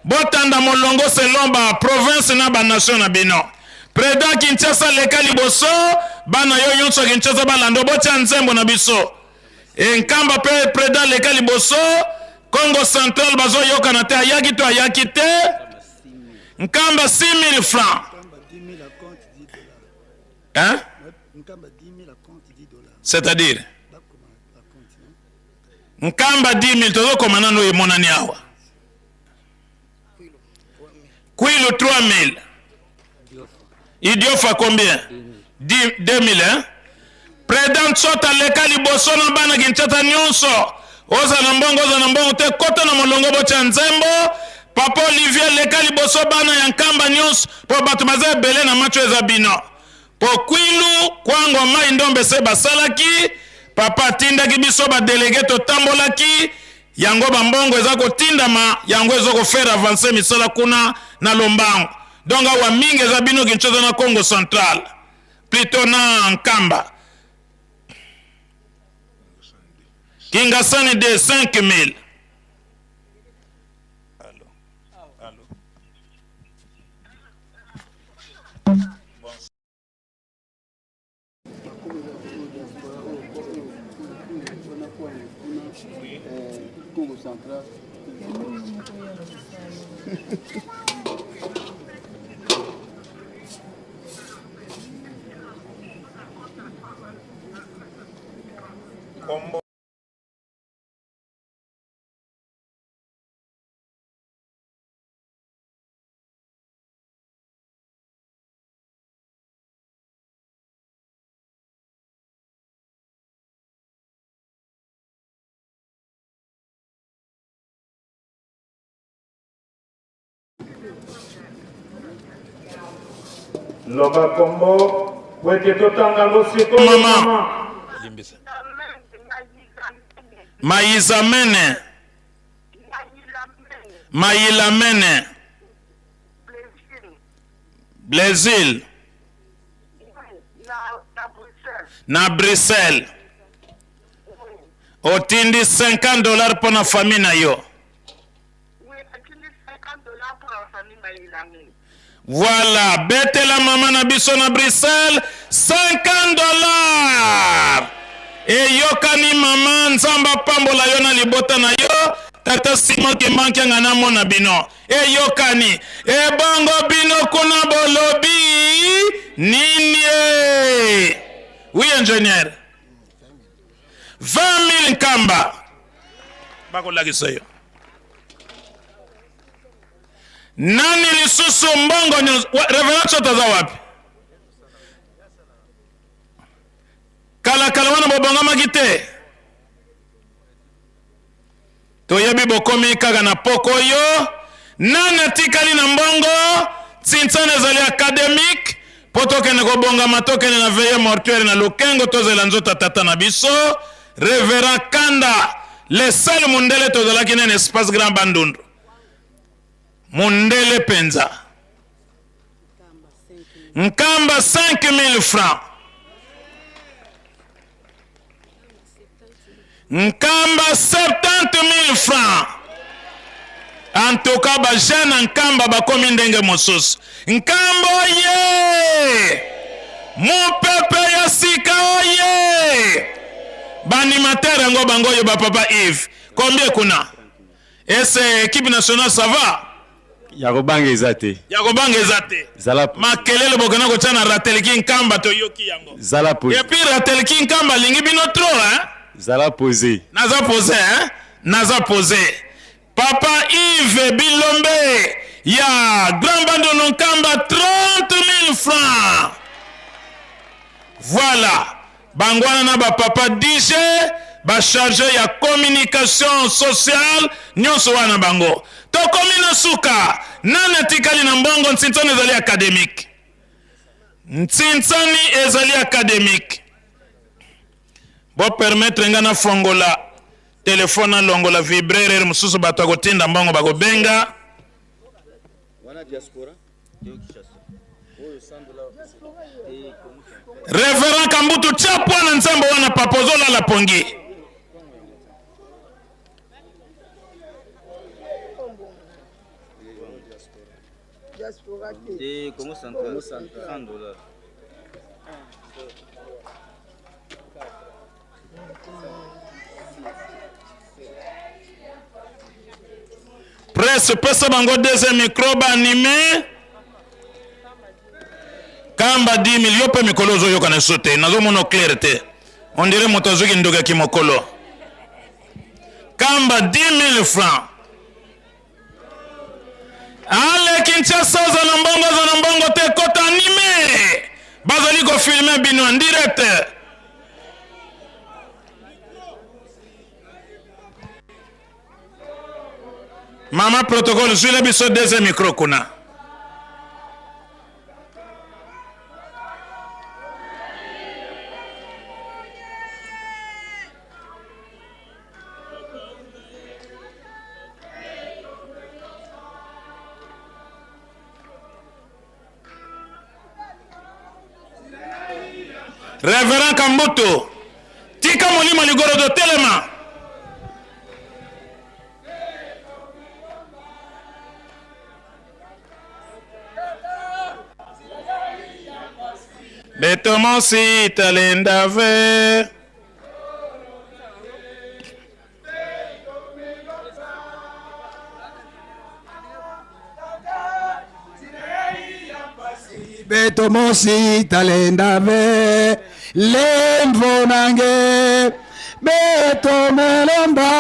Speaker 9: Botanda molongo selon ba province na ba nation na bino. President Kinshasa leka liboso, bana yo nyonso ya Kinshasa balanda botia nzembo na biso. E Nkamba pe president leka liboso, Congo Central bazoyokana te ayaki to ayaki te. Nkamba 6000 francs. Hein? C'est-à-dire Nkamba 10000 tozokoma nano emonani awa. Kwilu 3000. Idiofa combien? 2000 hein? President Tsota leka liboso na bana Kinshasa nyonso. Oza na mbongo, oza na mbongo te, kota na molongo botya nzembo. Papa Olivier leka liboso bana ya Nkamba nyonso po bato baza ebele na match eza bino. Po Kwilu, Kwango, Mai Ndombe se basalaki, papa atindaki biso ba delege totambolaki Yango ba mbongo eza kotindama yango ezo ko faire avancer misala kuna na lombango. Donc awa mingi eza bino Kinshasa na Congo central plutot na Nkamba. Kingasani de 5000. Allo. Allo.
Speaker 11: Congo central.
Speaker 9: Kombo. Loba kombo po ete totanga yango sikoyo mama. Limbisa. Mayizamene. Mayilamene. Blaisile. Na Bruxelles. Otindi 50 dollars mpo na famille na yo. Voilà, betela mama na biso na Bruxelles 50 dollars. Eyokani mama, Nzambe apambola yo na libota na yo. Tata Simon Kimbanki nga namona bino. Eyokani. Ebongo bino kuna bolobi nini? Oui ingénieur. 20 000 nkamba bakolakisa yo nani lisusu mbongo nyonso reverend soto aza wapi kalakala wana bobongamaki te Toyebi bokomi kaka na poko oyo. Nani atikali na mbongo? Tsintsana ezali academique mpo tokende kobongama, tokende na veille mortuaire na Lukengo, tozela nzoto ya tata na biso Reverend Kanda, le seul mundele tozalaki naye na espace Grand Bandundu, mundele penza. Nkamba 5000 francs. Nkamba 70 000 francs. En tout cas ba jeune ya Nkamba bakomi ndenge mosusu. Nkamba oye! Mopepe ya sika oye! Ba animateur yango bango oyo ba papa Yves. Combien kuna? Ese équipe nationale ça va?
Speaker 16: Ya kobanga eza te.
Speaker 9: Ya kobanga eza te.
Speaker 16: Zala
Speaker 9: makelele bokenda kotya na Ratelki Nkamba toyoki yango.
Speaker 16: Zala posé.
Speaker 9: Et puis Ratelki Nkamba alingi bino trop hein?
Speaker 16: Zala posé.
Speaker 9: Naza posé hein? Naza posé. Papa Yves Bilombe ya Grand Bandundu Nkamba 30 000 francs. Voilà. Bango wana na ba papa DJ ba charge ya communication sociale nyonso wana bango. Tokomi na suka. Nani atikali na mbongo? Nsintsani ezali academique. Nsintsani ezali academique. Bo permettre nga na fongola telefone nalongola vibreur mosusu bato ya kotinda mbongo bakobenga.
Speaker 11: Wana diaspora.
Speaker 9: Reverend Kambutu tia poids na nzembo wana papa ozolala pongi.
Speaker 11: Te Congo Central 100 dollars.
Speaker 9: Presse pesa bango deuxième micro ba anime kamba 10 000 yo mpe mikolo ozoyoka na biso te nazomona claire te on dirait moto azwiki ndoki ya kimokolo kamba 10 000 francs ale kinshasa oza na mbongo oza na mbongo te kota anime bazali kofilme bino en direct Mama protocole zwila biso deuxième micro kuna. Reverend Kambutu, tika molimo ligorodo telema. Betomosi talendave.
Speaker 17: Beto mosi talenda ve lemvo nange beto melomba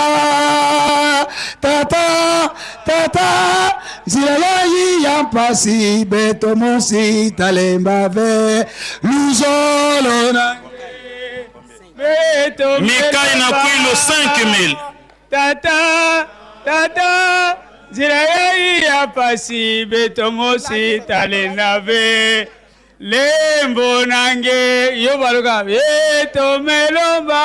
Speaker 17: tata tata nzila yayi ya mpasi beto mosi talemba ve luzolo nange
Speaker 9: Mikai na Kwilu 5000.
Speaker 11: Tata, tata, nzila yai ya pasi beto mosi talenda ve lembo nange yo baluka beto melomba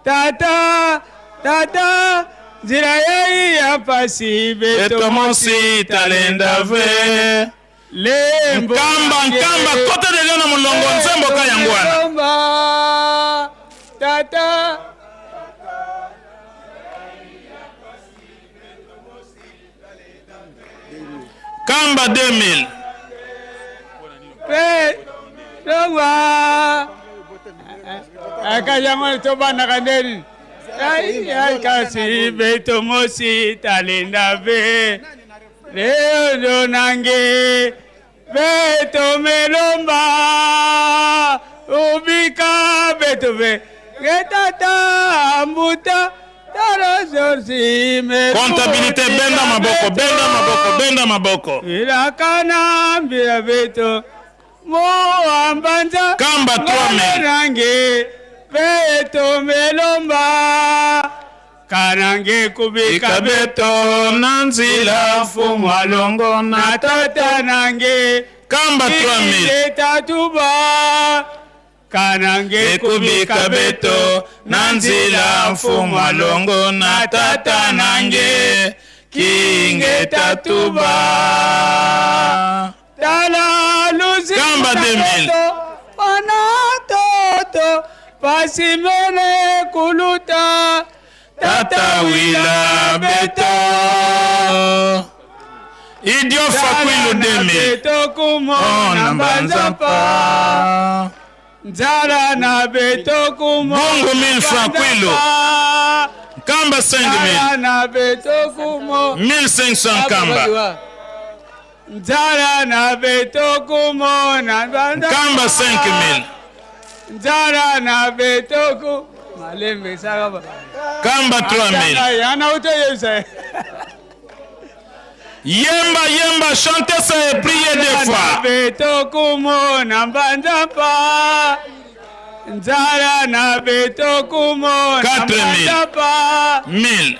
Speaker 11: tata tata nzila yai ya pasi
Speaker 9: beto mosi talenda ve
Speaker 11: lembo
Speaker 9: Nkamba nkamba kota deja na molongo nzembo ka yango wana.
Speaker 11: melomba tata
Speaker 9: Kamba 2000.
Speaker 11: Pe longwa akayango tobandaka ndeni Ai, ai, kasi beto mosi talenda ve leo nange beto melomba ubika beto ve getata mbuta
Speaker 9: Comptabilité benda maboko, benda maboko, benda maboko.
Speaker 11: Ilakana mbila beto moambanza
Speaker 9: Kamba 3000.
Speaker 11: nange beto melomba kanange kubika
Speaker 9: beto na nzila
Speaker 11: mfumu
Speaker 9: alongo
Speaker 11: na tata nange
Speaker 9: Kamba 3000.
Speaker 11: tatuba kanange
Speaker 9: Ekubika beto na nzila mfumu alongo na tata nange kinge tatuba.
Speaker 11: Tala luzi
Speaker 9: Kamba 2000.
Speaker 11: Pana toto pasimene kuluta
Speaker 9: Tata wila beto. Idiot Fakwilu 2000.
Speaker 11: beto kumo
Speaker 9: Oh,
Speaker 11: na
Speaker 9: na
Speaker 11: mbanza
Speaker 9: mbanza
Speaker 11: pa nzala na beto kumo
Speaker 9: Bongo 1000 francs Kwilu. Kamba 5000.
Speaker 11: Nzala na beto kumo
Speaker 9: 1500 Kamba.
Speaker 11: nzala na beto kumo na mbanza
Speaker 9: Kamba 5000.
Speaker 11: nzala na beto ku malembe saka
Speaker 9: Kamba 3000.
Speaker 11: yana utoyebisa
Speaker 9: Yemba yemba chantez ça et priez deux fois.
Speaker 11: beto kumo na mbanza pa nzala na beto kumo na
Speaker 9: 4000.
Speaker 11: mbanza pa
Speaker 9: 1000.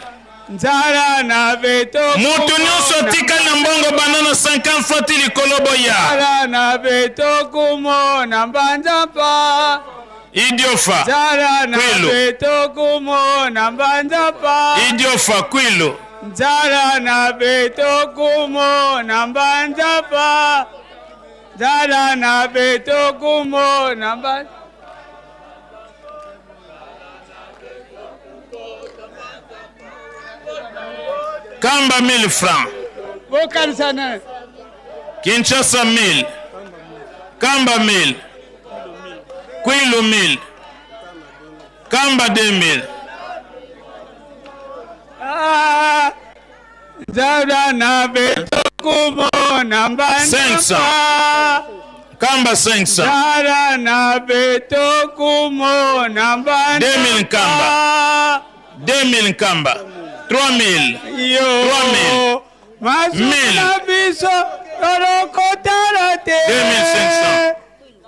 Speaker 11: nzala na beto
Speaker 9: Moto nyonso atikali na mbongo banda na 50 francs ti likolo boya.
Speaker 11: nzala na beto kumo na mbanza pa
Speaker 9: Idiofa.
Speaker 11: nzala na
Speaker 9: Kwilu.
Speaker 11: beto kumo na mbanza pa
Speaker 9: Idiofa Kwilu.
Speaker 11: nzala na beto kumo na mbanza pa nzala na beto kumo na mbanza
Speaker 9: Kamba 1000 francs.
Speaker 11: bokanisa na
Speaker 9: Kinshasa 1000. Kamba 1000. Kwilu 1000. Kamba 2000.
Speaker 11: Ah, nzala na beto kumo na mbanza
Speaker 9: 500.
Speaker 11: pa
Speaker 9: Kamba 500.
Speaker 11: nzala na beto kumo na mbanza
Speaker 9: 2000 Kamba. 2000 Kamba. 3000.
Speaker 11: yo
Speaker 9: 3000.
Speaker 11: masuku na biso tolokotala te
Speaker 9: 2500.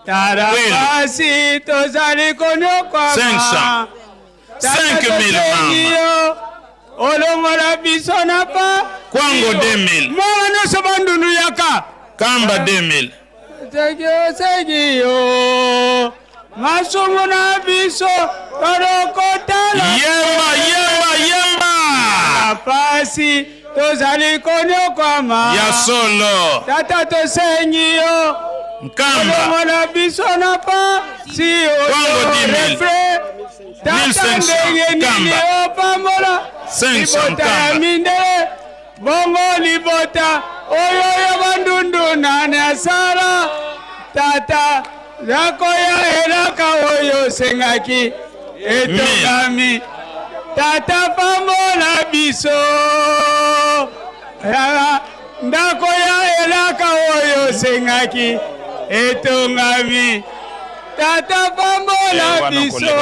Speaker 11: tala
Speaker 9: Kweli.
Speaker 11: pasi tozali konyokwama
Speaker 9: 500. 5000
Speaker 11: tosengi
Speaker 9: mama.
Speaker 11: yo olongola biso na pa
Speaker 9: Kwango 2000.
Speaker 11: mwana nyonso bandundu yaka
Speaker 9: Kamba 2000.
Speaker 11: Segi osengi yo masumu na biso tolokotala
Speaker 9: Yemba yemba yemba.
Speaker 11: pasi tozali konyokwama
Speaker 9: Ya solo.
Speaker 11: tata tosengi yo
Speaker 9: Nkamba.
Speaker 11: olongola biso na pasi
Speaker 9: Kwango 10 000.
Speaker 11: refre tata
Speaker 9: 1500.
Speaker 11: ndenge nini
Speaker 9: Kamba.
Speaker 11: opambola
Speaker 9: 500
Speaker 11: libota ya
Speaker 9: Kamba.
Speaker 11: mindele bongo libota oyo ya bandundu nani asala tata nakoya elaka oyo osengaki etongami tata pambola biso Yala, Ndako ya elaka oyo osengaki etongami. Tata pambola
Speaker 9: Eh,
Speaker 11: biso.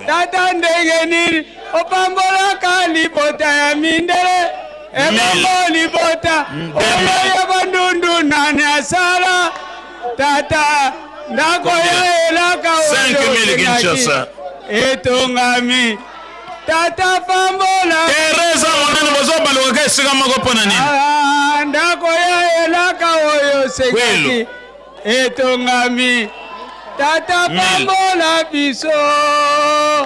Speaker 11: Tata ndenge nini opambolaka libota ya mindele ebongo libota oyo ya bandundu nani asala tata ndako ya elaka oyo
Speaker 9: 5000 Kinshasa.
Speaker 11: etongami tata pambola
Speaker 9: Teresa monene bozobalukaka esika moko mpo na nini?
Speaker 11: Ah, ndako ya elaka oyo osengaki etongami tata pambola biso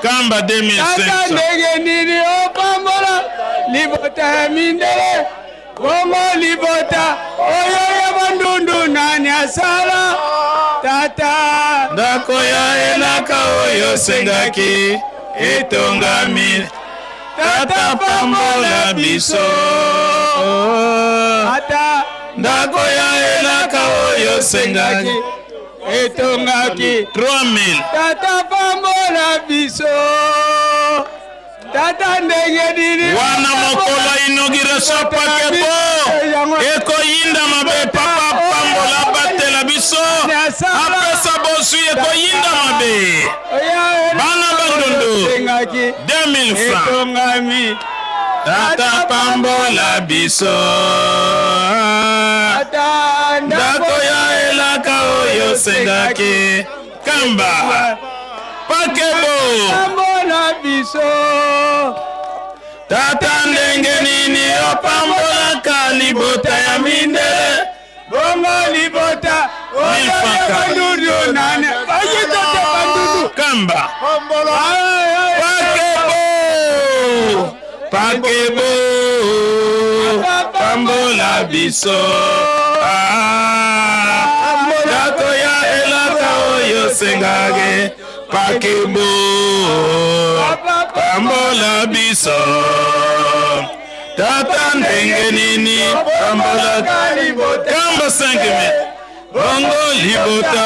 Speaker 9: Kamba 2500.
Speaker 11: tata ndenge nini opambola libota ya mindele bongo libota oyo ya bandundu nani asala tata
Speaker 9: Ndako ya elaka oyo osengaki etongami. Tata pambola biso.
Speaker 11: Ata
Speaker 9: ndako ya elaka oyo osengaki
Speaker 11: etongaki
Speaker 9: 3000.
Speaker 11: Tata pambola biso tata ndenge nini
Speaker 9: Wana mokolo inauguration pakebo ekoyinda mabe papa pambola batela biso apesa bozwi ekoyinda mabe bana bandundu 2000 francs
Speaker 11: etongami
Speaker 9: tata pambola biso ndako ya elaka oyo osengaki kamba pakebo
Speaker 11: pambola biso
Speaker 9: tata ndenge nini opambolaka libota ya mindele
Speaker 11: bongo libota oyo ya bandundu nani bayitote bandundu
Speaker 9: kamba pakebo pakebo pambola biso Ah, ndako ya elaka oyo osengaki pakebo pambola biso tata ndenge nini pambola kamba 5000 bongo libota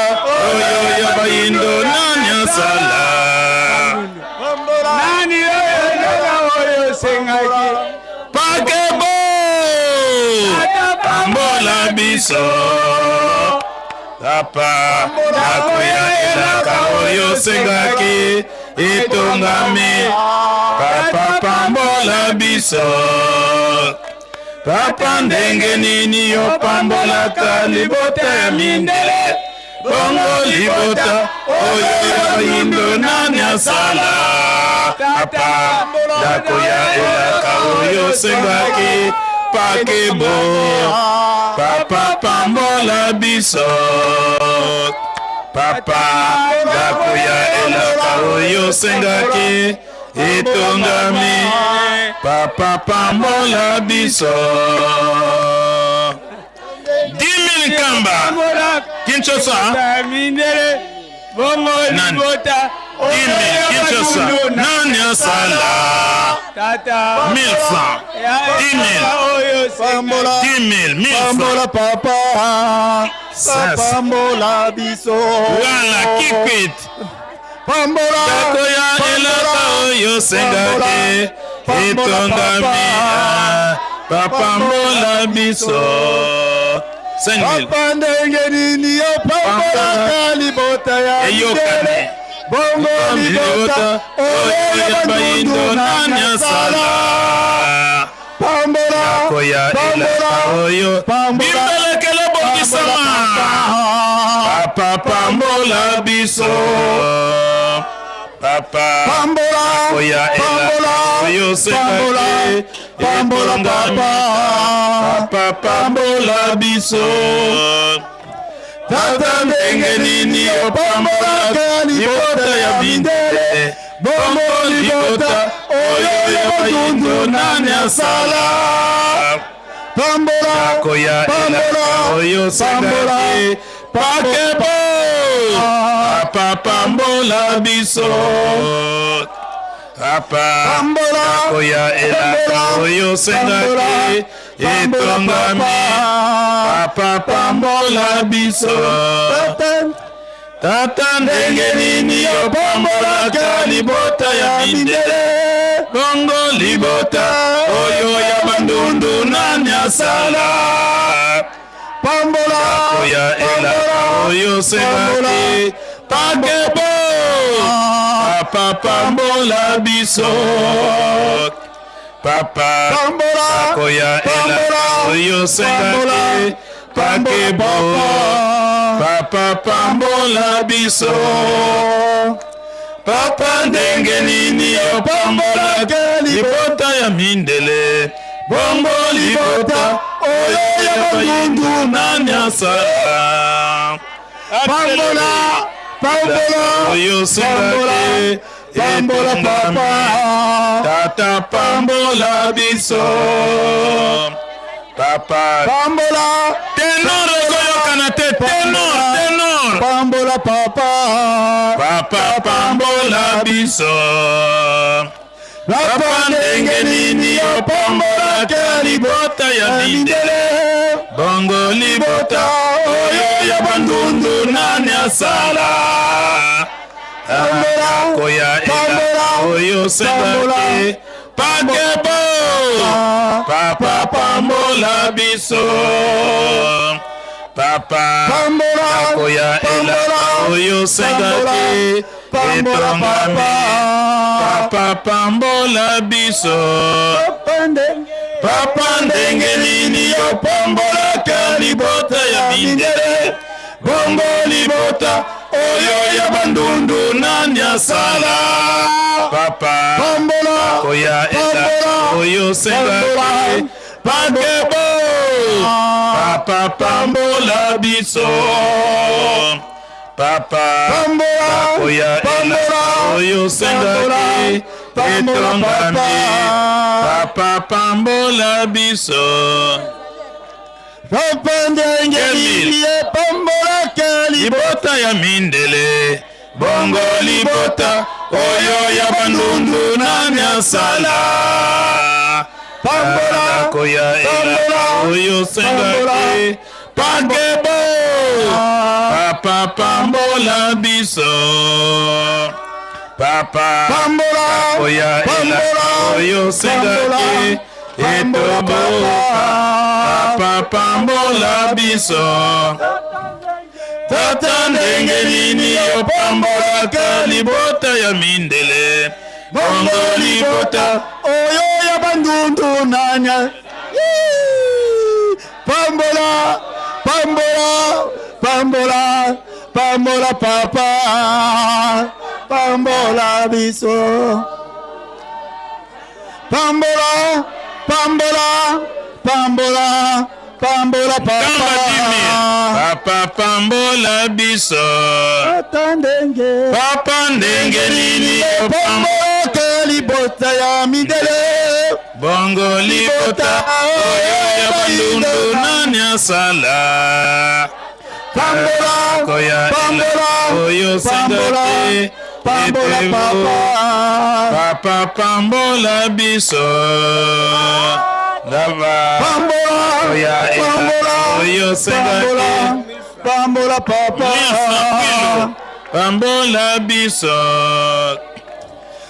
Speaker 9: oyo ya bayindo nani asala
Speaker 11: nani oyo elaka oyo osengaki
Speaker 9: pakebo pambola biso papa ndako ya elaka oyo osengaki etongami papa pambola biso papa ndenge nini opambolaka libota ya mindele bongo libota oyo ya bayindo nani asala papa ndako ya elaka oyo osengaki pakebo papa pambola biso papa ndako ya elaka oyo osengaki etongami papa pambola biso 10 000 kamba Kinshasa
Speaker 11: mindele bongo libota
Speaker 9: 10 000 Kinshasa nani asala
Speaker 11: tata
Speaker 9: 1000 francs 10 000
Speaker 18: Pambola
Speaker 9: 10 000 1000
Speaker 18: Pambola papa
Speaker 9: Sasa.
Speaker 18: Pambola biso
Speaker 9: Wala kikwit
Speaker 18: Pambola
Speaker 9: ndako ya elaka oyo osengaki etongami ah, papambola biso 5000
Speaker 18: Papa ndenge nini opambolaka libota ya
Speaker 9: Eyokani.
Speaker 18: mindele bongo libota oyo ya
Speaker 9: bayindo
Speaker 18: bandundu
Speaker 9: nani
Speaker 18: nani
Speaker 9: asala
Speaker 18: Pambola
Speaker 9: ndako ya elaka oyo bimbelekele bongisama papa pambola biso papa
Speaker 18: Pambola
Speaker 9: ndako ya elaka oyo osengaki
Speaker 18: Pambola
Speaker 9: etongami papa pambola biso tata ndenge nini opambolaka libota ya mindele bongo libota oyo ya bayindo nani asala
Speaker 18: Pambola
Speaker 9: ndako ya elaka oyo osengaki pakebo papa pambola biso papa ndako ya elaka oyo osengaki etongami papa pambola biso tata ndenge nini opambolaka libota ya mindele Bongo libota oyo ya bandundu nani asala?
Speaker 18: Pambola,
Speaker 9: Oya elaka oyo osengaki pakebo. Papa pambola biso. Papa akoya elaka oyo osengaki pakebo. Papa pambola biso. Papa ndenge nini opambolaka libota ya mindele? Bongo libota oyo ya bandundu nani asala?
Speaker 18: Pambola, pambola,
Speaker 9: oyo osengaki
Speaker 18: pambola papa.
Speaker 9: Tata pambola biso. Papa
Speaker 18: pambola.
Speaker 9: Tenor ezoyokana te, tenor, tenor.
Speaker 18: Pambola papa.
Speaker 9: Papa pambola biso. Papa ndenge nini opambolaka libota ya mindele? Bongo libota oyo ya bandundu nani asala? Koya elaka oyo osengaki pakebo. Papa pambola biso. Papa akoya elaka oyo osengaki etongami. Papa pambola biso. Papa ndenge nini opambolaka libota ya mindele? Bongo libota oyo ya bandundu nani asala? Papa akoya elaka oyo osengaki pakebo. Papa pambola biso. Papa akoya elaka oyo osengaki etongami. Papa pambola biso.
Speaker 18: Papa ndenge nini opambolaka
Speaker 9: libota ya mindele? Bongo libota oyo ya bandundu nani asala?
Speaker 18: Pambola,
Speaker 9: Koya elaka oyo osengaki pakebo. Papa pambola biso. Papa koya elaka oyo osengaki etoboka. Papa pambola biso. Tata ndenge nini opambolaka libota ya mindele? Bongo libota
Speaker 18: oyo ya bandundu nanya. Pambola, pambola, pambola, pambola papa, pambola biso. Pambola, pambola, pambola, pambola papa.
Speaker 9: Papa pambola biso.
Speaker 18: Tata ndenge,
Speaker 9: Papa ndenge nini
Speaker 18: opambolaka libota ya mindele?
Speaker 9: Bongo libota oyo ya bandundu nani asala?
Speaker 18: Pambola,
Speaker 9: Koya
Speaker 18: pambola,
Speaker 9: oyo osengaki
Speaker 18: pambola papa.
Speaker 9: Papa pambola biso. Lava
Speaker 18: Pambola,
Speaker 9: koya
Speaker 18: pambola,
Speaker 9: oyo osengaki
Speaker 18: pambola papa.
Speaker 9: Pambola biso.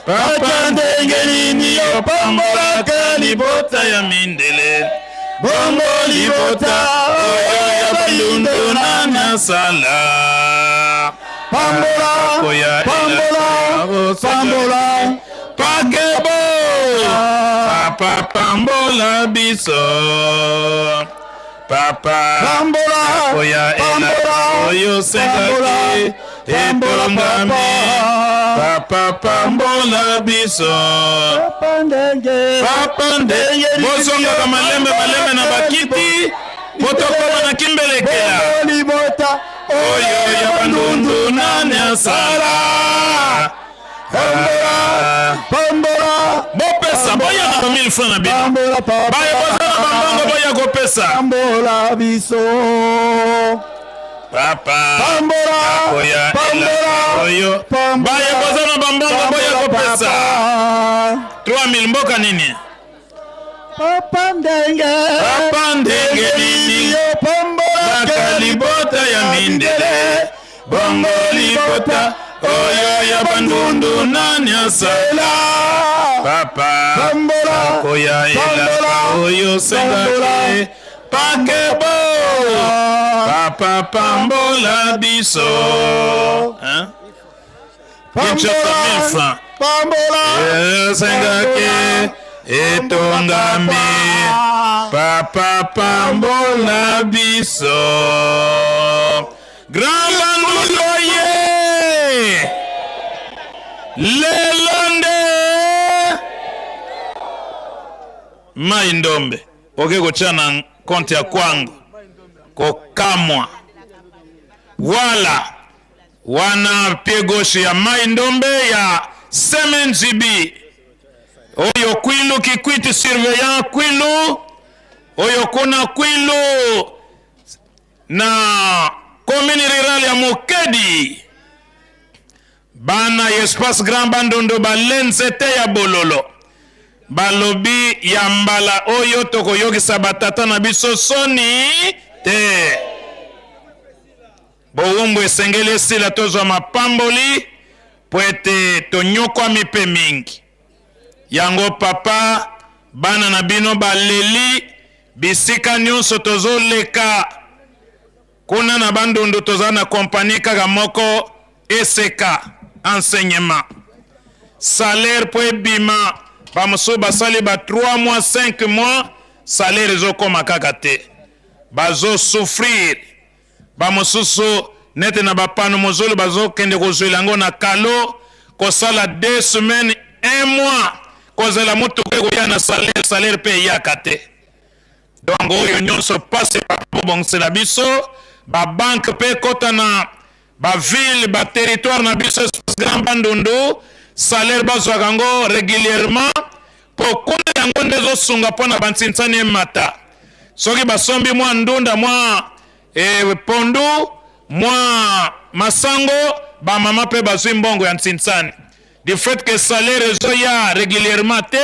Speaker 9: Papa ndenge nini opambolaka libota ya mindele? Bongo libota oyo ya bandundu nani asala?
Speaker 18: Pambola,
Speaker 9: Koya
Speaker 18: pambola, pambola.
Speaker 9: Pakebo. Papa pambola biso. Papa
Speaker 18: pambola,
Speaker 9: koya elaka oyo osengaki etongami. Papa pambola biso.
Speaker 18: Papa ndenge,
Speaker 9: Papa ndenge bozongaka malembe malembe na bakiti po tokoma na kimbelekela.
Speaker 18: Bongo libota
Speaker 9: oyo ya bandundu nani asala?
Speaker 18: Pambola, pambola.
Speaker 9: Bopesa boya na ba 1000 francs na bino.
Speaker 18: Pambola papa.
Speaker 9: Baye boza na bambongo boya kopesa.
Speaker 18: Pambola biso.
Speaker 9: Papa
Speaker 18: Pambola,
Speaker 9: akoya
Speaker 18: pambola,
Speaker 9: oyo baye boza na bambongo boya kopesa. 3000 mboka nini?
Speaker 18: Papa ndenge,
Speaker 9: Papa ndenge nini
Speaker 18: opambolaka
Speaker 9: libota ya mindele? Bongo libota oyo ya bandundu nani asala? Papa
Speaker 18: Pambola
Speaker 9: Akoya
Speaker 18: Pambola
Speaker 9: elaka oyo sengaki Pakebo Papa pambola biso Hein? Kinshasa 1000 francs
Speaker 18: Pambola
Speaker 9: Esengaki etongami Papa pambola biso Grand Bandundu ye Lelo nde Mai Ndombe oke kotia na konte ya Kwango kokamwa wala wana pied gauche ya Mai Ndombe ya CMNGB oyo Kwilu Kikwit surveillant Kwilu oyo kuna Kwilu na commune rurale ya Mokedi bana ya espace Grand Bandundu bale nzete ya bololo balobi ya mbala oyo tokoyokisa batata na biso soni te. Bowumbu esengeli esila tozwa mapamboli mpo ete tonyokwami mpe mingi. Yango papa, bana na bino baleli bisika nyonso tozoleka kuna na Bandundu toza na kompani kaka moko eseka enseignement salaire mpo ebima bamosusu basali ba 3 mois 5 mois salaire ezokoma kaka te bazo souffrir Ba mosusu nete na ba pano mozolo bazo kende kozwela yango na kalo kosala deux semaines un mois kozela motuka ekoya na salaire salaire pe eyaka te donc oyo nyonso pasi bobongisela biso ba banque pe ekota na ba ville ba territoire na biso grand bandundu salaire bazwaka yango régulièrement po kuna yango nde ezosunga mpo na bantinsani emata soki basombi mwa ndunda mwa e, pondu mwa masango bamama mpe bazwi mbongo ya ntinsani du fait que salaire ezoya régulièrement te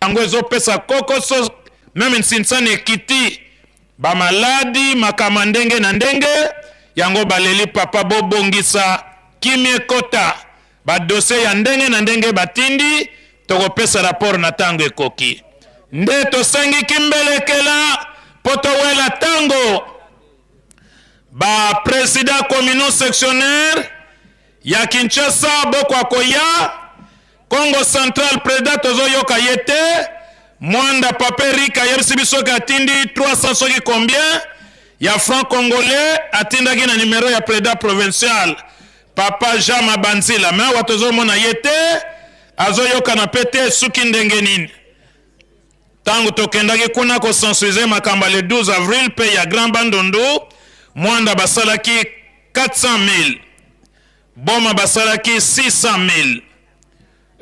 Speaker 9: yango ezopesa kokoso meme ntinsani ekiti bamaladi makama ndenge na ndenge yango baleli papa bobongisa kimia ekota Ba dossiers ya ndenge na ndenge batindi, tokopesa rapport na tango ekoki. Nde tosengi kimbelekela mpo towela tango ba presidents communaux sectionnaires ya Kinshasa boko akoya Congo Central president tozoyoka ye te. Mwanda Papa Eric ayebisi biso ke atindi 300 soki combien ya franc congolais atindaki na numero ya president provincial Papa Jean Mabanzila me awa tozomona ye te azoyokana pe te esuki ndenge nini ntango tokendaki kuna kosensuize makambo ya le 12 avril mpe ya Grand Bandundu Mwanda basalaki 400 000 Boma basalaki 600 000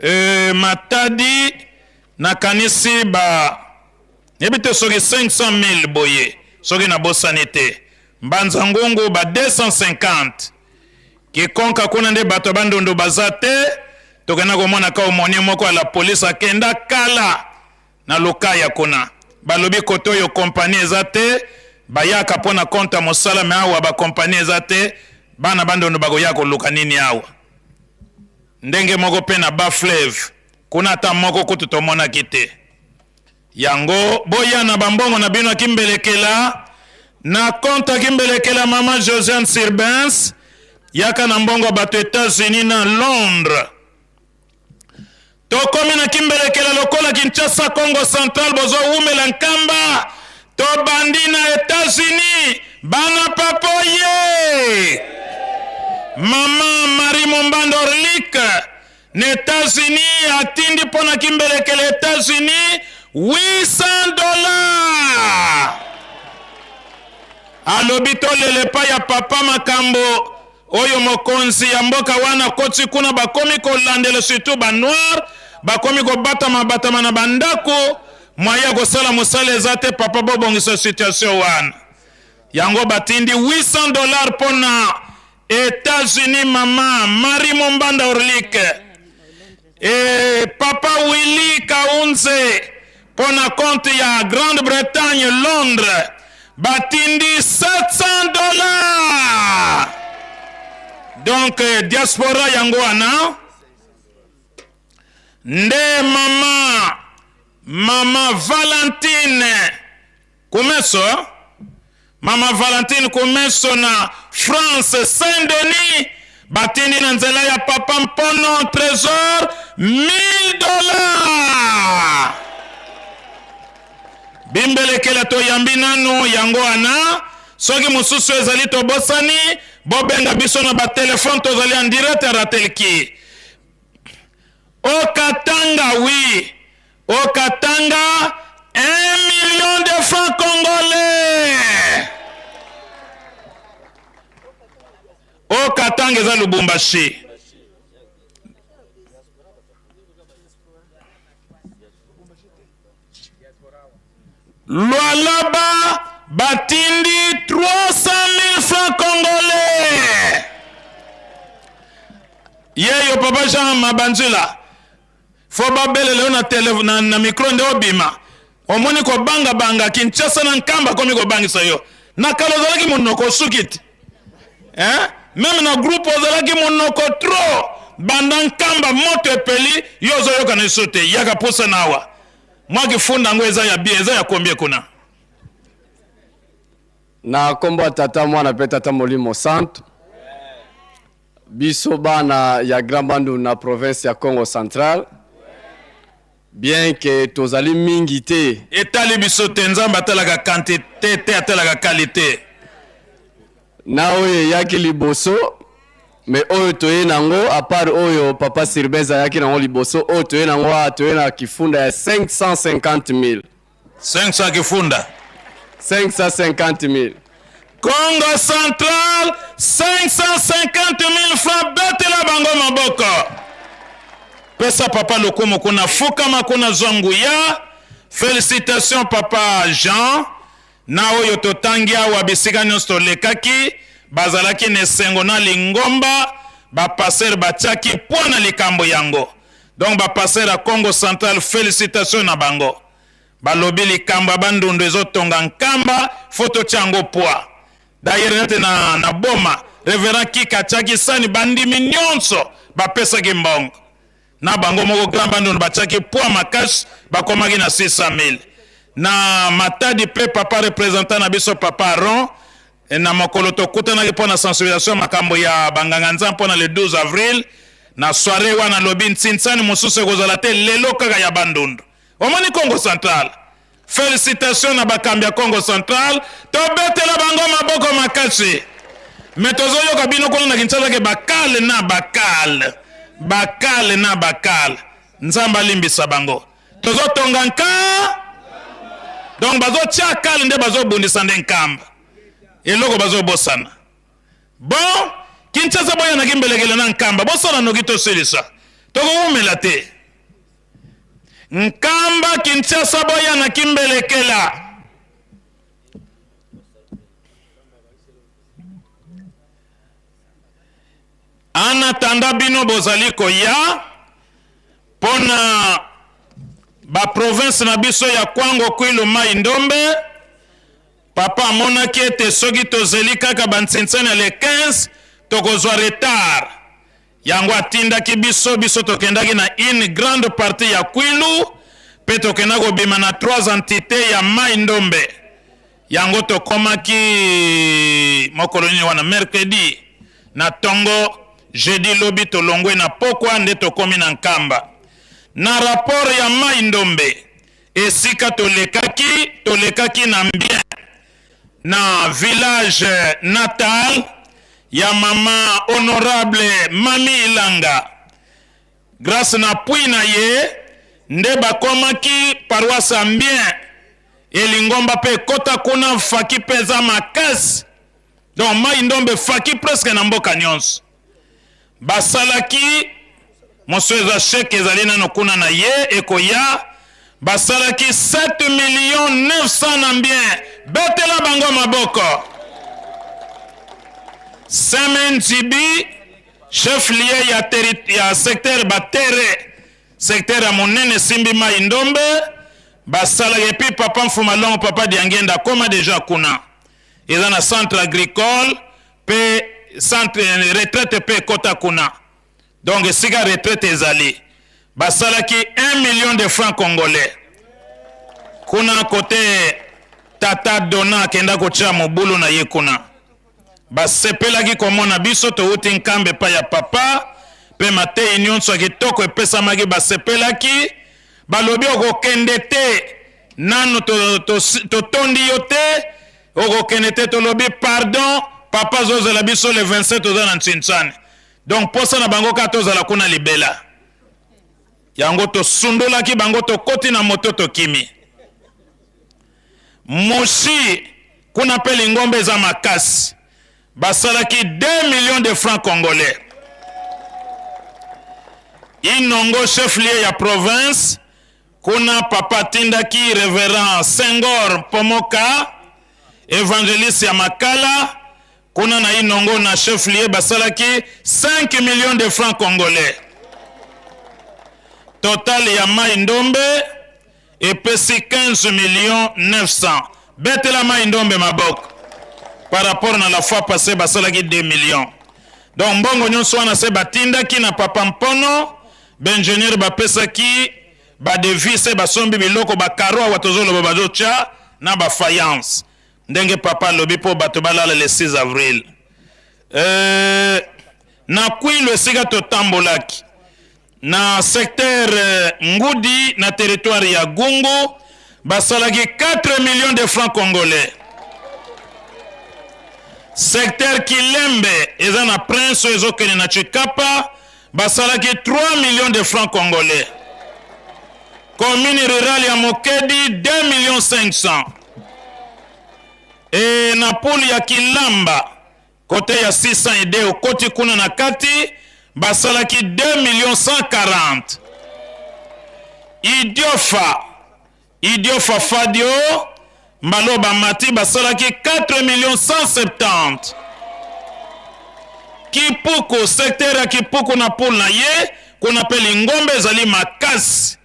Speaker 9: euh, Matadi nakanisi ba yebi te soki 500 000 boye soki nabosani te Mbanza Ngungu ba 250 Kikonka kuna nde bato ya Bandundu baza te tokenda komona ka omonie moko ya la police akenda kala na Lukaya kuna balobi kote oyo kompani eza te bayaka mpo na konte ya mosala me awa bakompani eza te bana Bandundu bakoya koluka nini awa ndenge moko mpe na ba fleuve kuna ata moko kutu tomonaki te Yango boya na ba mbongo na bino ya kimbelekela na compte ya kimbelekela mama Josiane Sirbens yaka na mbongo ya bato Etats-Unis na Londres. Tokomi na kimbelekela lokola Kinshasa Congo Central bozowumela Nkamba tobandi na Etats-Unis bana papoye mama Marie Mombando Orlik Na Etats-Unis atindi mpo na kimbelekele Etats-Unis 800 dollars. Alobi tolela epai ya papa makambo oyo mokonzi ya mboka wana akoti kuna, bakomi kolandela surtout ba noir, bakomi kobatama batama na bandako, moyen ya kosala mosala eza te. Papa bobongisa situation wana. Yango batindi 800 dollars mpo na Etats-Unis mama Marie Mombanda Orlik et papa Willy Kaunze mpo na compte ya Grande-Bretagne Londres batindi 700 dollars. Donc diaspora yango wana. Nde mama mama Valentine Kumeso, mama Valentine Kumeso na France Saint Denis batindi na nzela ya papa Mpono Tresor 1000 dollars. Bimbelekela toyambi nanu yango wana, soki mosusu ezali tobosani, bobenga biso na ba telephone, tozali en direct ya Ratelki. Au Katanga, oui. Au Katanga, 1 million de francs congolais. Au Katanga eza Lubumbashi. Lualaba batindi 300 000 francs congolais. Yeyo papa Jean Mabanzila fo babelela yo na, tele, na, na micro nde obima omoni kobangabanga Kinshasa na Nkamba akomi kobangisa yo na kala ozalaki monoko osuki te eh? meme na groupe ozalaki monoko trop banda Nkamba moto epeli yo ozoyoka na biso te yaka posa na awa Mwa kifunda yango eza ya bien, eza ya combien kuna?
Speaker 16: Na kombo ya Tata, Mwana pe Tata Molimo Santu, biso bana ya Grand Bandundu na province ya Kongo Central, bien que tozali mingi te,
Speaker 9: Etali biso te, Nzambe atalaka quantite te, atalaka qualite.
Speaker 16: Na oyo eyaki liboso, mais oyo toye nango à part oyo papa Sirbenz ayaki nango liboso, oyo toye nango awa toye na kifunda ya 550 000.
Speaker 9: 500 kifunda.
Speaker 16: 550 000.
Speaker 9: Kongo Central 550 000 francs, betela bango maboko. Pesa papa lokumu kuna, fukama kuna, zwa nguya. Felicitations papa Jean. Na oyo totangi awa, bisika nyonso tolekaki, bazalaki na esengo na lingomba, ba pasteurs batiaki poids na likambo yango. Donc ba pasteurs ya Kongo Central felicitations na bango. Balobi likambo ya Bandundu ezotonga Nkamba, faut totia yango poids. D'ailleurs nete na, na Boma, Reverend Kika atiaki sani, bandimi nyonso bapesaki mbongo. Na bango moko Grand Bandundu batiaki poids makasi, bakomaki na 600 000. Na Matadi pe papa representant na biso papa Aron, na mokolo tokutanaki mpo na sensibilisation makambo ya banganga nzambe mpo na le 12 avril, na soiree wana alobi ntsinsani mosusu ekozala te lelo kaka ya Bandundu. Omoni Kongo Central, Felicitations na bakambi ya Kongo Central, tobetela bango maboko makasi. Mais tozoyoka bino kuna na Kinshasa ke bakale na bakale, bakale na bakale. Nzambe alimbisa bango. Tozotonga nka donc bazotia kale nde bazobundisa nde nkamba, eloko bazobosana. Bon, Kinshasa boya na kimbelekele na nkamba, bosala noki tosilisa, tokowumela te. Nkamba Kinshasa boya na kimbelekela. En attendant bino bozali koya pona ba province na biso ya Kwango, Kwilu, Mai Ndombe, papa amonaki ete soki tozeli kaka ba ntsinsani ya le 15 tokozwa retard. Yango atindaki biso, biso tokendaki na une grande partie ya Kwilu pe tokenda kobima na trois entites ya Mai Ndombe. Yango tokomaki mokolo nini wana, mercredi na tongo, jeudi lobi tolongwe na pokwa nde tokomi na Nkamba. Na rapport ya Mai Ndombe esika tolekaki, tolekaki na Mbien na village natal ya mama honorable Mami Ilanga. Grace na appui na ye nde bakomaki paroisse ya Mbien et lingomba pe ekota kuna, faki pe eza makasi, donc Mai Ndombe faki presque na mboka nyonso. Basalaki mosusu eza chèque ezali nano kuna na ye ekoya, basalaki 7 millions 900 na Mbien. Betela bango maboko. Semenzibi chef lieu ya, ya secteur Batere, secteur ya monene esimbi Mai Ndombe basalaki. Et puis papa Mfumalongo, papa Diangenda akoma deja kuna, eza na centre agricole pe centre retraite pe ekota kuna, donc esika retraite ezali. Basalaki 1 million de francs congolais. Kuna kote tata Dona akenda kotia mobulu na ye kuna. Basepelaki komona biso towuti Nkamba epai ya papa mpe mateyi nyonso ya kitoko epesamaki basepelaki. Balobi okokende te nanu totondi to, to yo te okokende te tolobi pardon papa azozela biso le 27 toza na Ntsintsane. Donc posa na bango kaka tozala kuna libela. Yango tosundolaki bango tokoti na moto tokimi. Mushi kuna pe lingomba eza makasi. Basalaki 2 millions de francs congolais. Inongo chef lieu ya province kuna papa atindaki reverend Senghor Mpomoka evangeliste ya Makala kuna na Inongo na chef lieu basalaki 5 millions de francs congolais. Total ya Mai Ndombe epesi 15 millions 900. Betela Mai Ndombe maboko. Par rapport na la fois passée basalaki 2 millions. Donc mbongo nyonso wana se batindaki na papa Mpono, ba ingénieur bapesaki ba devis se basombi biloko ba carreaux awa tozoloba bazotya na ba faïence ndenge papa alobi mpo bato balala le 6 avril. Euh, na Kwilu esika totambolaki na secteur euh, Ngudi na territoire ya Gungu basalaki 4 millions de francs congolais. Secteur Kilembe eza na prince oyo ezokende na Tshikapa basalaki 3 millions de francs congolais. Commune rurale ya Mokedi 2 millions 500. E na poule ya Kilamba kote ya 600 ede okoti kuna na kati basalaki 2 millions 140. Idiofa Idiofa Fadio mbalo bamati basalaki 4 millions 170. Kipuku secteur ya Kipuku na poule na ye kuna mpe lingomba ezali makasi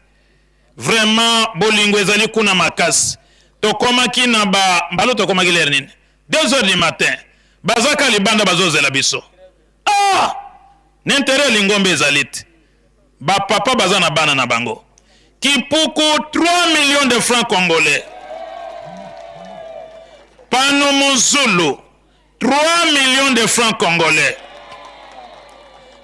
Speaker 9: vraiment bolingo ezali kuna makasi tokomaki na ba mbalo tokomaki lere nini 2 heures du matin bazaka libanda bazozela biso ah na interet lingomba ezali te ba papa baza na bana na bango kipuku 3 millions de francs congolais pano mozulu 3 millions de francs congolais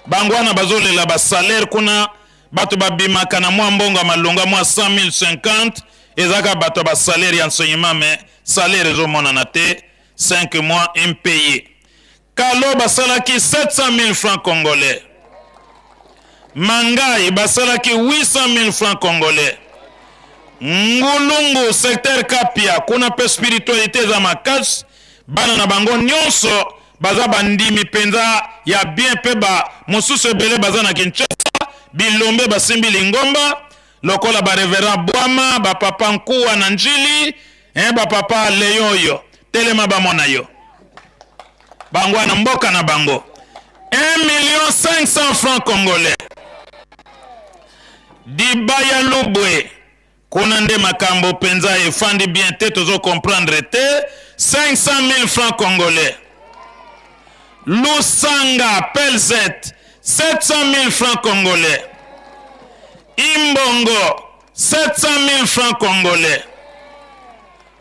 Speaker 9: bango wana bazolela ba salaire kuna bato babimaka na mwa mbongo ya malonga mwa 100 050 ezalaka bato ya ba salaire ya enseignement mais salaire ezomonana te 5 mois impayé kalo basalaki 700 000 francs congolais mangai basalaki 800 000 francs congolais ngulungu secteur kapia kuna mpe spiritualité eza makasi bana na bango nyonso baza bandimi mpenza ya bien mpe ba mosusu ebele baza na Kinshasa bilombe basimbi lingomba lokola ba reverend Bwama ba papa Nkuwa na Njili eh, ba papa Leon oyo telema bamona yo bango na mboka na bango 1 million 500 francs congolais Dibaya Lubwe kuna nde makambo mpenza efandi bien te tozo comprendre te 500 000 francs congolais Lusanga Pelzet 700 000 francs congolais Imbongo 700 000 francs congolais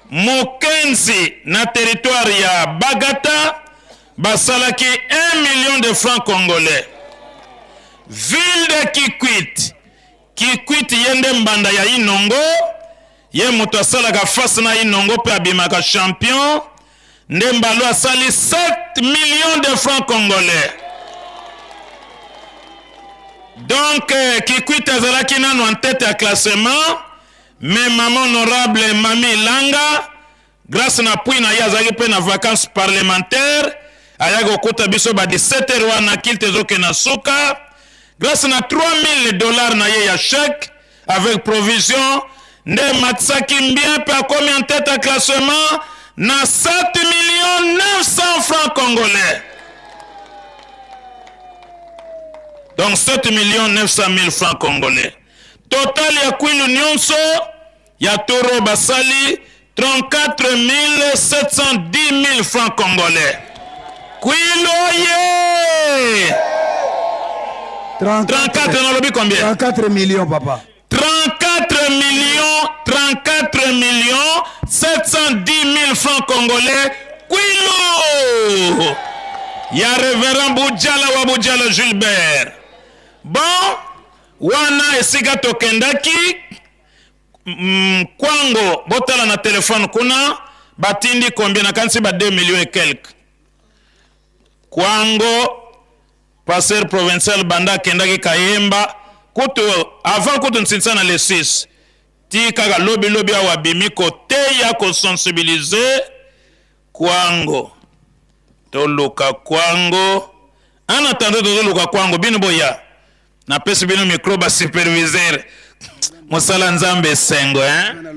Speaker 9: Mokenzi na territoire ya Bagata basalaki 1 million de francs congolais ville de Kikwit Kikwit ye nde mbanda ya Inongo, ye moto asalaka face na Inongo mpe abimaka champion, nde Mbalo asali 7 millions de francs congolais. Donc eh, Kikwit azalaki nano en tête ya classement, mais maman honorable Mami Langa Grace na appui na ye azalaki mpe na vacances parlementaire ayaki kokuta biso ba 17 heures wana kilte ezokende na suka grâce na 3000 dollars na ye ya chèque avec provision nde ematisaki mbien mpe akomi en tête ya classement na 7 millions 900 francs congolais donc 7 millions 900 000 francs congolais total ya kwilu nyonso ya toro basali 34 710 000 francs congolais. Kwilu oye! 34 nalobi combien?
Speaker 17: 34 millions papa.
Speaker 9: 34 millions 34 millions 710 000 francs congolais kwilu ya reverend Bujala wa Bujala Gilbert. Bon, wana esika tokendaki mm, kwango botala na telefone kuna batindi combien nakanisi ba 2 millions et quelque kwango Pasteur provincial banda akendaki kayemba kutu avant kutu nsinsa na le 6 ti kaka lobi lobi awa abimi koteya kosensibilize kwango toluka kwango en attendant tozoluka kwango bino boya napesi bino micro ba superviseur mosala nzambe esengo hein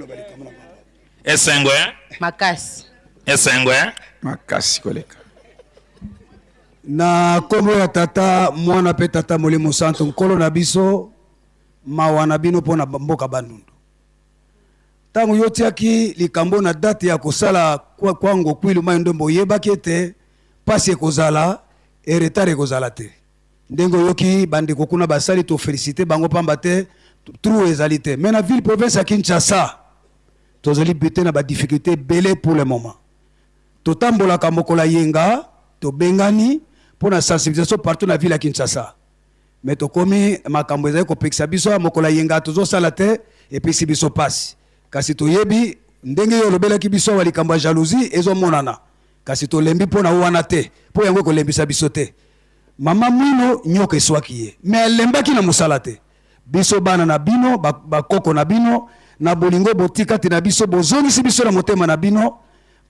Speaker 9: esengo hein
Speaker 14: makasi
Speaker 9: esengo hein
Speaker 17: makasi koleka Na nkombo ya Tata, Mwana mpe Tata Molimo Santu, Nkolo na biso, mawa na bino mpo na mboka Bandundu. Ntango yo otiaki likambo na date ya kosala kwango Kwilu Mai Ndombe, oyebaki ete mpasi ekozala e retard ekozala te. Ndenge oyoki bandeko kuna basali, to felicite bango pamba te trou ezali te. Mais na ville province ya Kinshasa tozali bute na ba difficultes ebele pour le moment. Totambolaka mokolo ya yenga, tobengani mpo na sensibilisation partout na ville ya Kinshasa. Mais tokomi makambo ezali kopekisa biso ya mokolo ya yenga tozosala te, epesi biso pasi. Kasi toyebi ndenge yo olobelaki biso awa likambo ya jalousie ezomonana. Kasi tolembi mpo na wana te, mpo yango ekolembisa biso te. Mama Mwilu nyoka eswaki ye, mais alembaki na mosala te. Biso bana na bino, ba, bakoko na bino, na bolingo botika te na biso, bozongisi biso na motema na bino,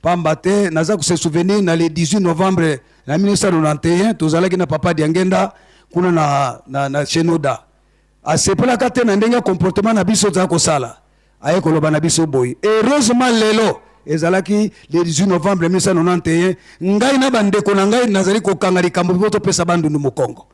Speaker 17: pamba te naza ko se souvenir na le 18 novembre na 1991 tozalaki na papa Diangenda kuna na, na, na Chenoda. Asepelaka te na ndenge ya comportement na biso tozala kosala, aye koloba na biso boye. Heureusement lelo ezalaki le 18 novembre 1991, ngai na bandeko na ngai nazali kokanga likambo mpo topesa Bandundu mokongo.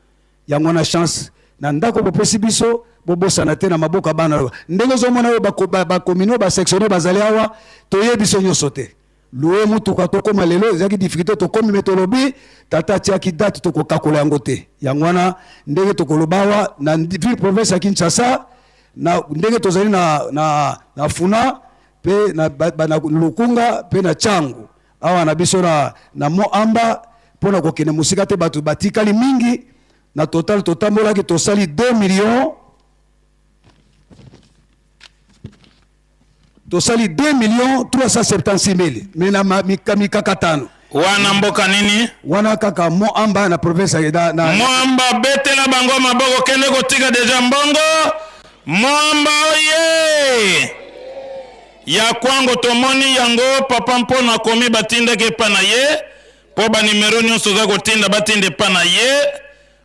Speaker 17: Yango wana chance na ndako bopesi biso, bobosana te na maboko ya bana ndenge ozomona oyo bakomino ba sectionne bazali awa, toyebi biso nyonso te. Louer mutuka tokoma lelo ezalaki difficulté, tokomi me tolobi tata atiaki date tokokakola yango te. Yango wana ndenge tokoloba awa na ville province ya Kinshasa na ndenge tozali na, na, na Funa pe na, ba, ba, na Lukunga pe na Tshangu awa na biso na, na Moamba mpo na kokende mosika te, bato batikali mingi na total totambolaki tosali 2 millions tosali 2 millions 376 mille me na mikakatano
Speaker 9: wana mboka nini
Speaker 17: wana kaka Moamba na province ya na, na,
Speaker 9: Moamba betela bango maboko kende kotika deja mbongo Moamba oye Ya kwango tomoni yango papa mpo na komi batindaki epa na ye mpo ba numero nyonso oza kotinda batinda epa na ye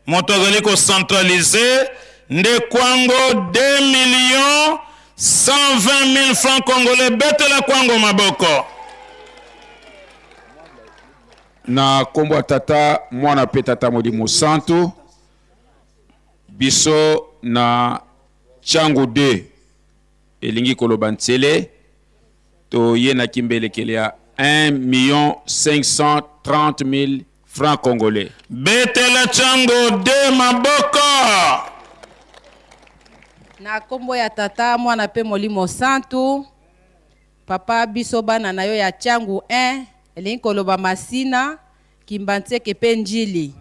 Speaker 9: moto azali ko centraliser nde kwango 2 millions 120 000 francs congolais betela kwango maboko.
Speaker 19: Na kombo ya Tata, Mwana pe Tata Molimo Santu, biso na Tshangu 2 elingi koloba Nsele, toye na kimbelekele ya 1 million 530 mille francs congolais.
Speaker 9: Betela Tshangu 2 maboko.
Speaker 14: Na kombo ya Tata, Mwana pe Molimo Santu, Papa biso bana na yo ya Tshangu 1, elingi koloba Masina, Kimbanseke pe Ndjili.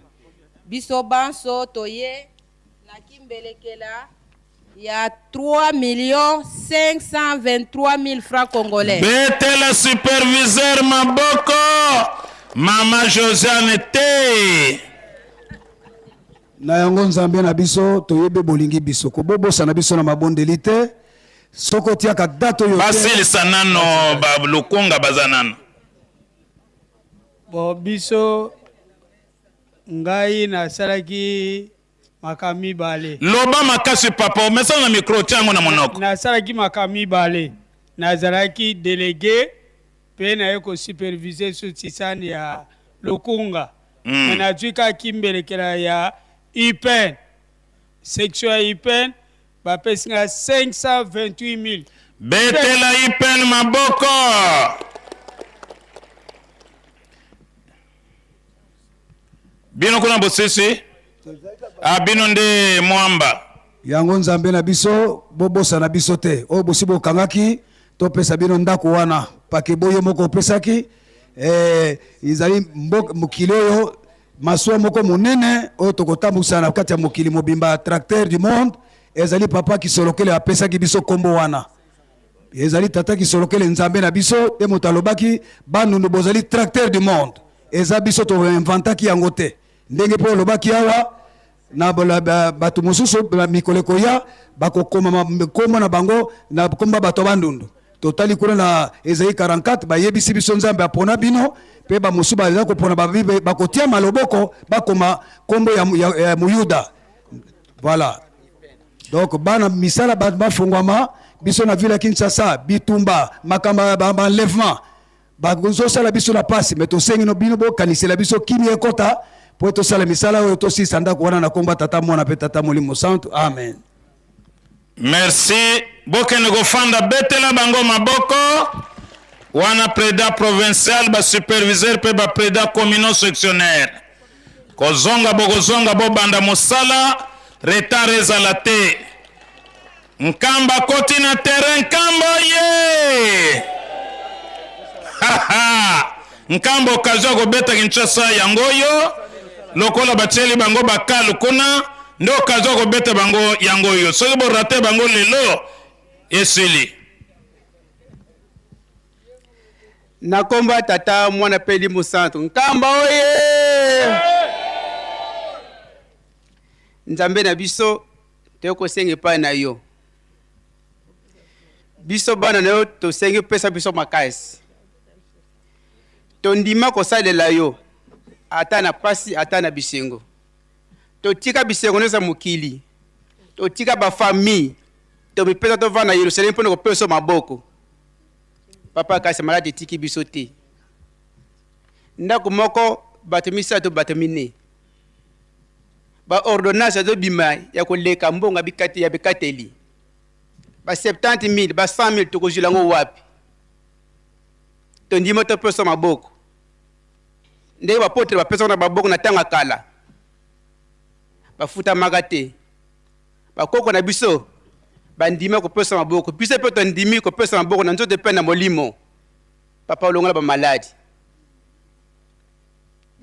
Speaker 14: Biso banso toye na kimbelekela ya 3.523.000 francs congolais.
Speaker 9: Betela superviseur maboko mama Josiane te.
Speaker 17: Na yango Nzambe na biso toyebi bolingi biso kobobosana biso na mabondeli te soki otiaka date oyo te.
Speaker 9: Basilisa nano ba lukunga baza nano.
Speaker 11: Bon biso ngai nasalaki makambo mibale.
Speaker 9: Loba makasi papa, omesana na micro, tia yango na monoko.
Speaker 11: Nasalaki makambo mibale, nazalaki delegue mpe naye ko superviser sous-tisane ya Lukunga. Mais nazwi kaka kimbelekela ya UPN, section ya UPN bapesi nga 528.000.
Speaker 9: Betela UPN maboko. Bino kuna bosisi? Ah, bino nde mwamba.
Speaker 17: Yango Nzambe na biso, bobosana biso te. Oyo bosi bokangaki, topesa bino ndako wana. Pakebo yo moko opesaki. Eh, ezali mokili oyo masuwa moko monene oyo tokotambusa na kati ya mokili mobimba, tracteur du monde. Ezali papa Kisolokele apesaki biso kombo wana. Ezali tata Kisolokele Nzambe na biso te moto alobaki Bandundu bozali tracteur du monde. Eza biso to inventaki yango te. Ndenge mpe olobaki awa na bato mosusu na mikolo ekoya bakokoma nkombo na bango na nkombo ya bato ya Bandundu. Totali kuna na Esaïe 44, bayebisi biso Nzambe apona bino mpe bamosusu baza kopona babibe bakotia maloboko bakoma nkombo ya Muyuda. Voilà. Donc bana misala bato bafungwama biso na ville ya Kinshasa bitumba makambo ya ba enlèvement bazosala biso na pasi, me tosengi no bino bokanisela biso kimia ekota po tosala misala oyo tosilisa ndako wana na kombo ya Tata, Mwana pe Tata Molimo Santu. Amen.
Speaker 9: Merci. Bokende kofanda, betela bango maboko. Wana preda provincial, ba superviseur pe ba preda communaux sectionnaire. Kozonga bokozonga bobanda mosala, retard ezala te. Nkamba akoti na terrain, Nkamba ye! Nkamba occasion ya kobeta Kinshasa yango oyo, lokola batieli bango bakalu kuna nde occasion ya kobeta bango yango oyo. Soki borate bango lelo esili.
Speaker 11: Na kombo ya Tata, Mwana pe Elimo Santu. Nkamba oye! Nzambe na biso, toye kosenga epai na yo. Biso bana na yo tosengi opesa biso makasi. Tondima kosalela yo ata na pasi ata na bisengo. Totika bisengo nyonso ya mokili, totika ba famille, tomipesa tovanda na Yerusalemi mpo na kopesa yo maboko. Papa, kasi maladi etiki biso te. Ndako moko bato misato bato mine, ba ordonnance ezobima ya koleka mbongo ya bikateli ba 70 000 ba 100 000, tokozwila yango wapi? Tondima topesa maboko ndenge bapotre bapesaka na maboko na ntango ya kala, bafutamaka te. Bakoko na biso bandima kopesa maboko, biso mpe tondimi kopesa maboko na nzoto mpe na molimo. Papa, olongola bamaladi,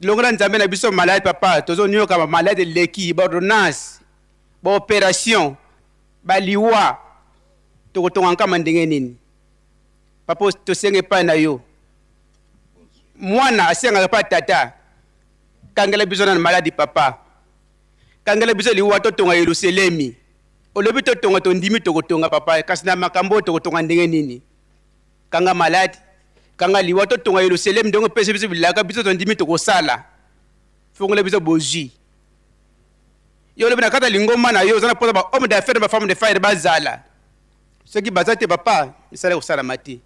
Speaker 11: longola Nzambe na biso maladi. Papa, tozonioka bamaladi eleki, baordonnance, baoperation, baliwa, tokotonga nkama ndenge nini? Papa, tosenga epai na yo, mwana asengaka epai tata, kangela biso na maladi. Papa, kangela biso liwa, totonga Yerusalemi. Olobi totonga, tondimi tokotonga papa, kasi na makambo oyo tokotonga ndenge nini? Kanga maladi, kanga liwa, totonga Yerusalemi ndenge opesi biso bilaka, biso tondimi tokosala. Fongola biso bozwi. Yo olobi na kati ya lingomba na yo oza na mposa ba homme d'affaires na ba femme d'affaires bazala. Soki baza te papa, misala ekosalama te.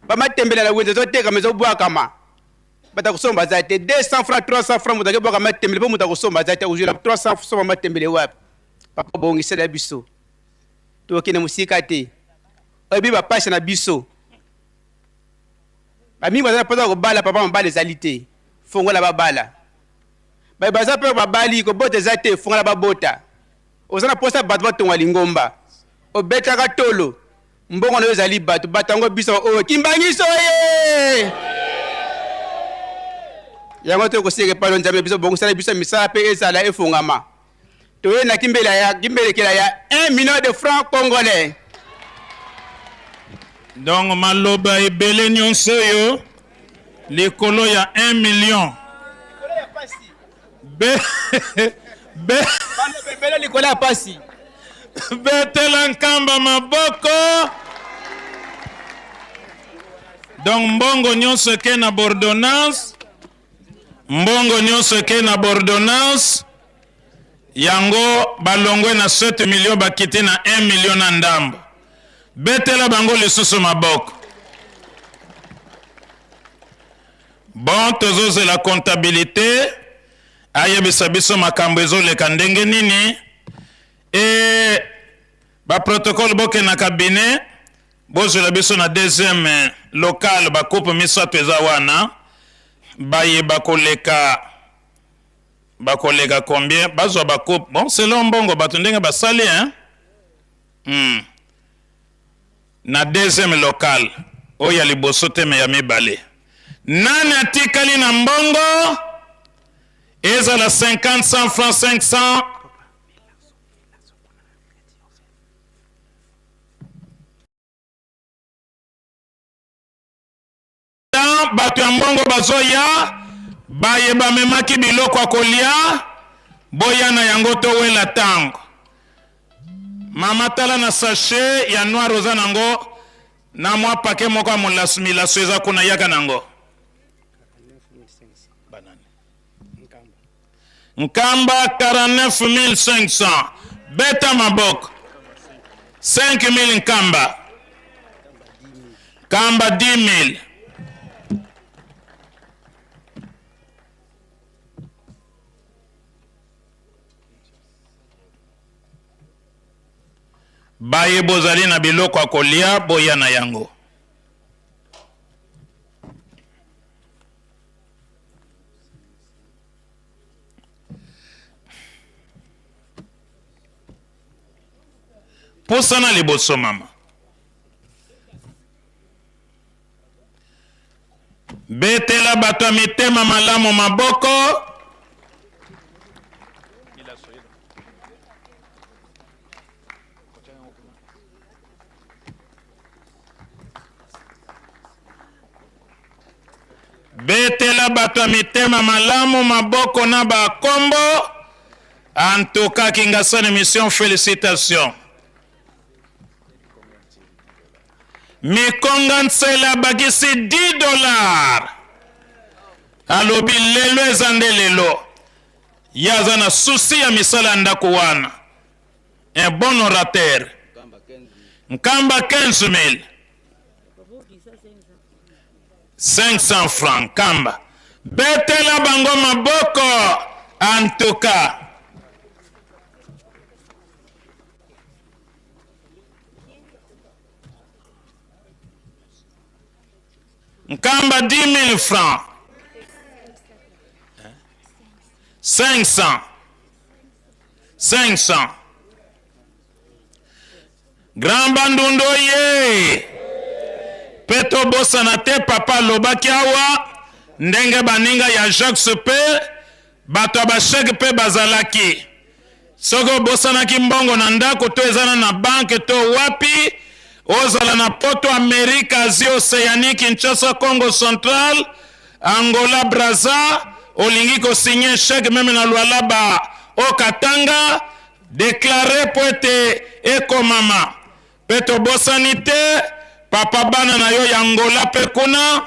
Speaker 11: Bamatembele na wenze ezotekama, ezobwakama. Bato ya kosomba baza te. 200 francs, 300 francs moto akebwaka matembele mpo moto akosomba aza te. Akozwela 300 somba matembele wapi? Papa, bongisela biso. Tokende mosika te. Oyebi bapasi na biso. Bamingi baza na mposa ya kobala papa, mabala ezali te. Fongola babala. Baye baza mpe babali, kobota eza te, fongola babota. Oza na mposa bato batonga lingomba. Obetaka tolo. Mbongo na yo ezali bato, bato yango biso oyo kimbangiso ye. Yango tokosenga epai na Nzambe biso bongisela biso misala mpe ezala efongama. Toye na kimbela ya kimbelekela ya 1 million de francs congolais.
Speaker 9: Donc maloba ebele nyonso oyo likolo ya 1 million. Be be
Speaker 11: ebele likolo ya pasi.
Speaker 9: Betela Nkamba maboko. Donc mbongo nyonso eke na bordonnance, mbongo nyonso eke na bordonnance yango balongwe na 7 millions bakiti na 1 million na ndambo. Betela bango lisusu maboko. Bon, tozozela comptabilité ayebisa biso makambo ezoleka ndenge nini e ba protocole boke na cabinet bozwela biso na deuxième local ba coupe misato eza wana baye bakoleka. Bakoleka combien? Bazwa ba coupe. Bon, selon mbongo bato ndenge basali hein? Na deuxième local oyo ya liboso te me ya mibale. Nani atikali na mbongo? Ezala 50, 100 francs, 500. Bato ya mbongo bazoya, baye bamemaki biloko ya kolia, boya na yango towela ntango. Mama tala na sachet ya noir oza nango na mwa pake moko ya molaso milaso eza kuna, yaka nango. Nkamba 49500 beta maboko 5000 Nkamba Nkamba 10000. Baye bozali na biloko ya kolia boya na yango. Pusana liboso mama. Betela bato ya mitema malamu maboko. Betela bato ya mitema malamu maboko na ba kombo. En tout cas, Kingasani Mission, félicitations. Mikonga Nsela abakisi 10 dollars. Alobi lelo eza nde lelo. Ye aza na souci ya misala ya ndako wana. Un bon orateur. Nkamba 15 000. 500 francs Nkamba. Betela bango maboko en tout cas. Nkamba 10 000 francs. 500. 500. Grand Bandundu oye! Pe tobosana te papa alobaki awa ndenge baninga ya Jacques pe bato ya ba chèque pe bazalaki. Soki obosanaki mbongo na ndako to eza na na banque to wapi, ozala na poto, Amerique, Asie, Oceanie, Kinshasa, Congo Central, Angola, Brazza, olingi ko signer chèque meme na Lualaba o Katanga, Declarer mpo ete ekomama. Mpe tobosani te papa bana na yo ya Angola mpe kuna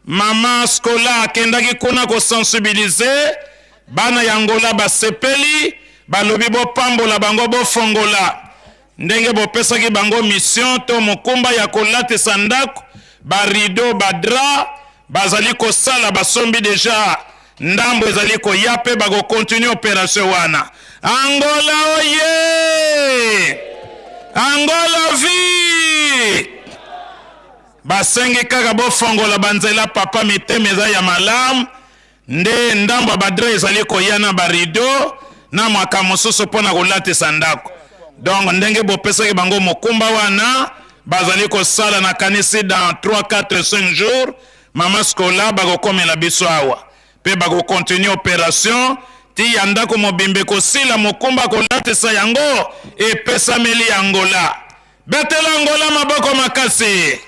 Speaker 9: mama Scola akendaki kuna ko sensibiliser bana ya Angola basepeli balobi bopambola bango bofongola ndenge bopesaki bango mission to mokumba ya kolatisa ndako ba rideau ba drap bazali kosala basombi deja ndambo ezali koya pe bako continuer operation wana. Angola oye! Angola vie! Basengi kaka bofongola banzela papa mitema eza ya malamu nde ndambo ya badra ezali koya na barido na mwaka mosusu mpo na kolatisa ndako. Donc ndenge bopesaki bango mokumba wana bazali kosala, nakanisi dans 3 4 5 jours Mama Scola bakokomela biso awa pe bako continuer operation ti ya ndako mobimba ekosila mokumba kolatisa yango epesameli Angola. Betela Angola maboko makasi.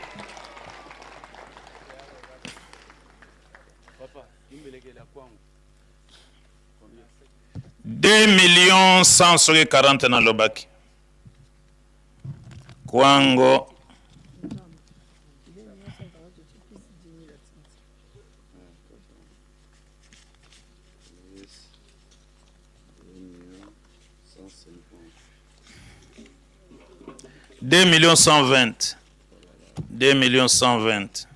Speaker 9: Deux millions cent soki 40 nalobaki kwango. Deux millions 120. 2 millions 120.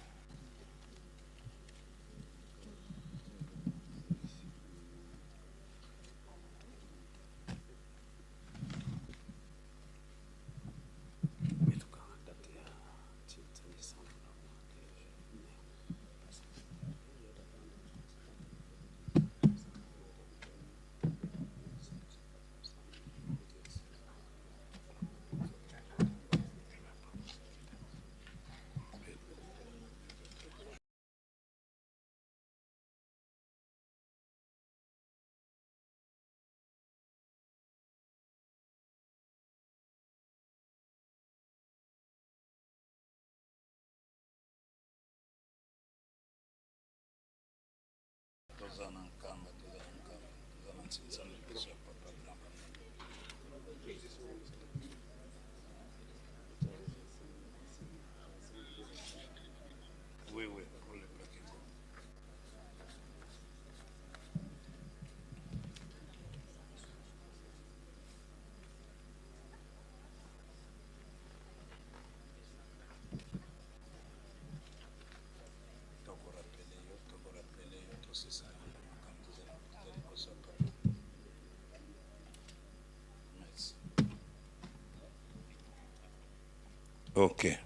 Speaker 9: Ok.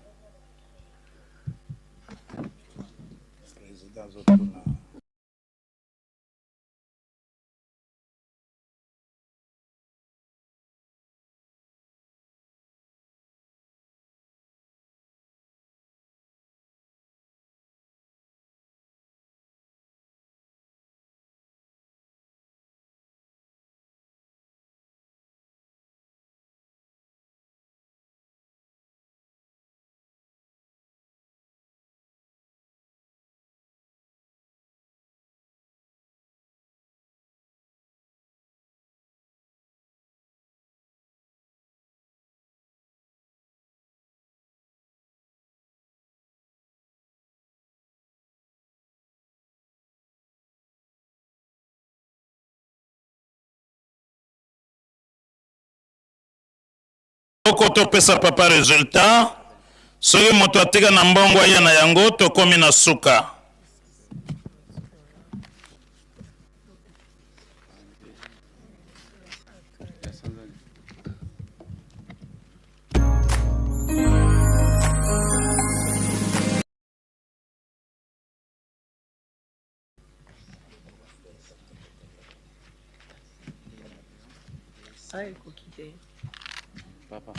Speaker 9: Président azotuna. Moko topesa papa resultat soki moto atika na mbongo aya na yango tokomi na suka.
Speaker 20: Ah, ekoki te.
Speaker 19: Papa.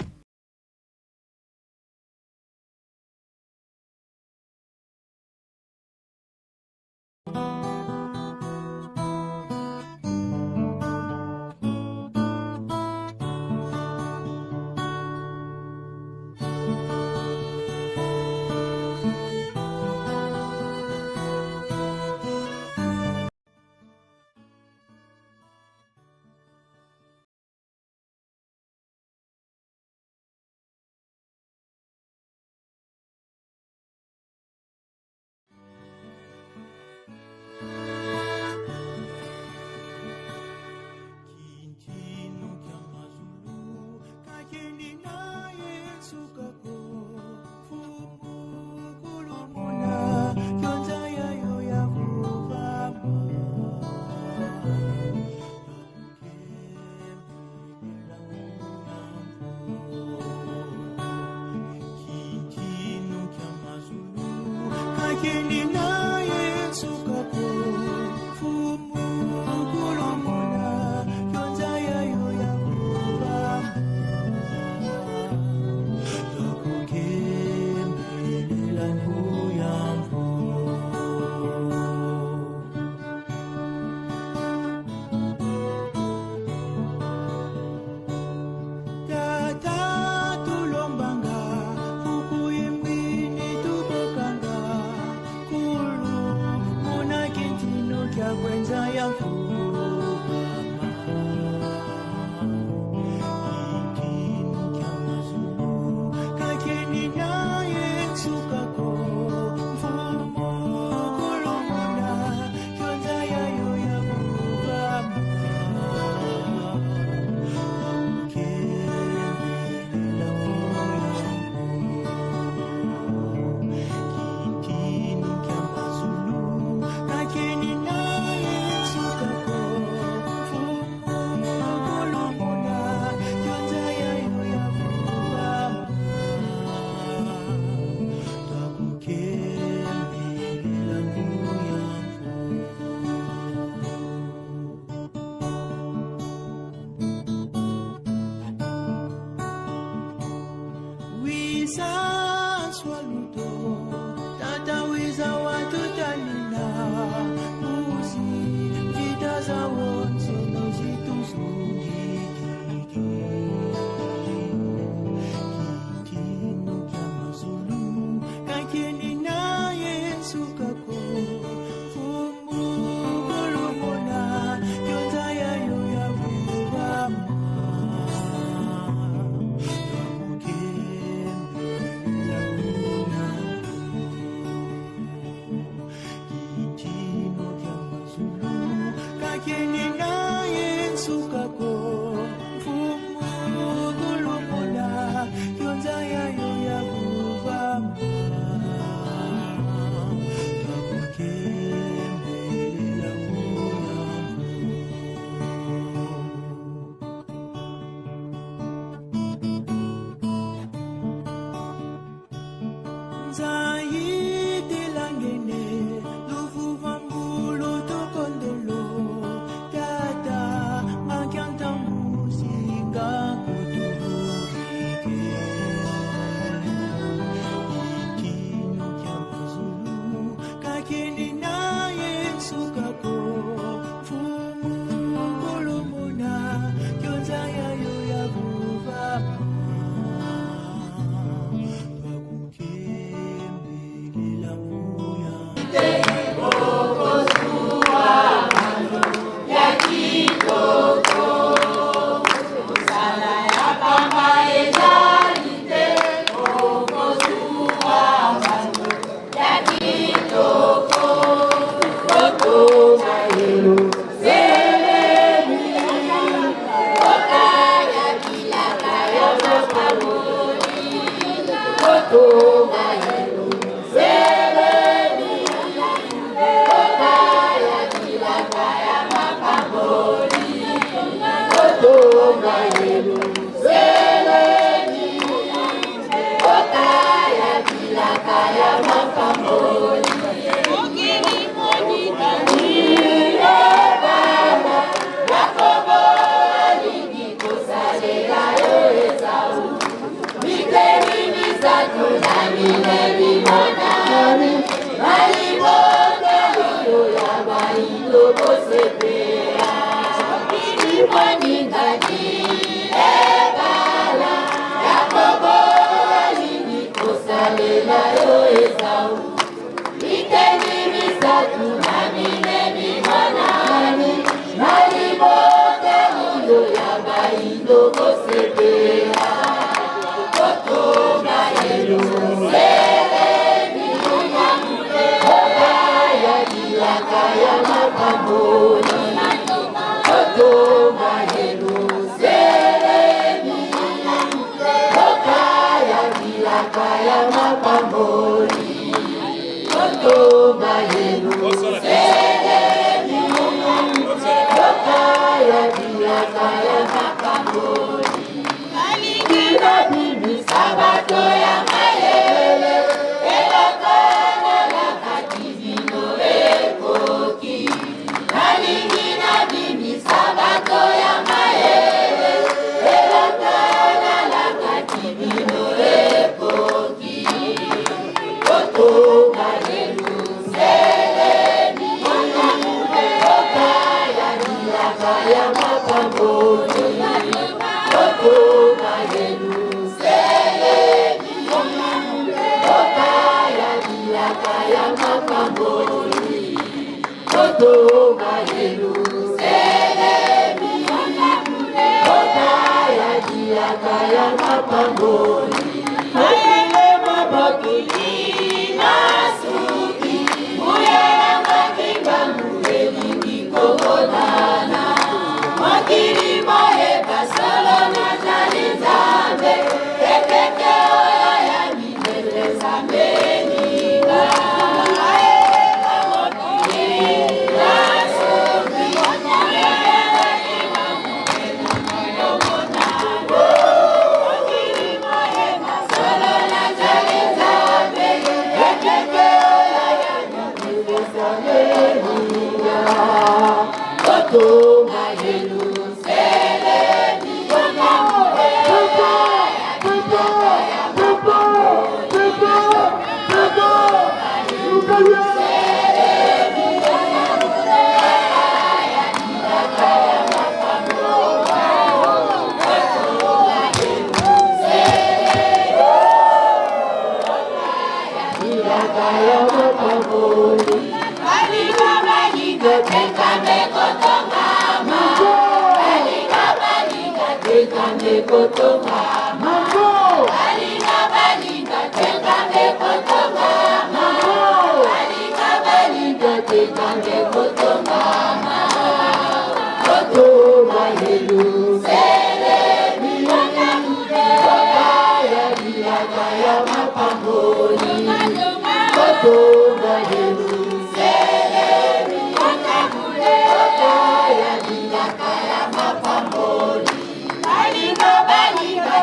Speaker 18: Balinga, balinga,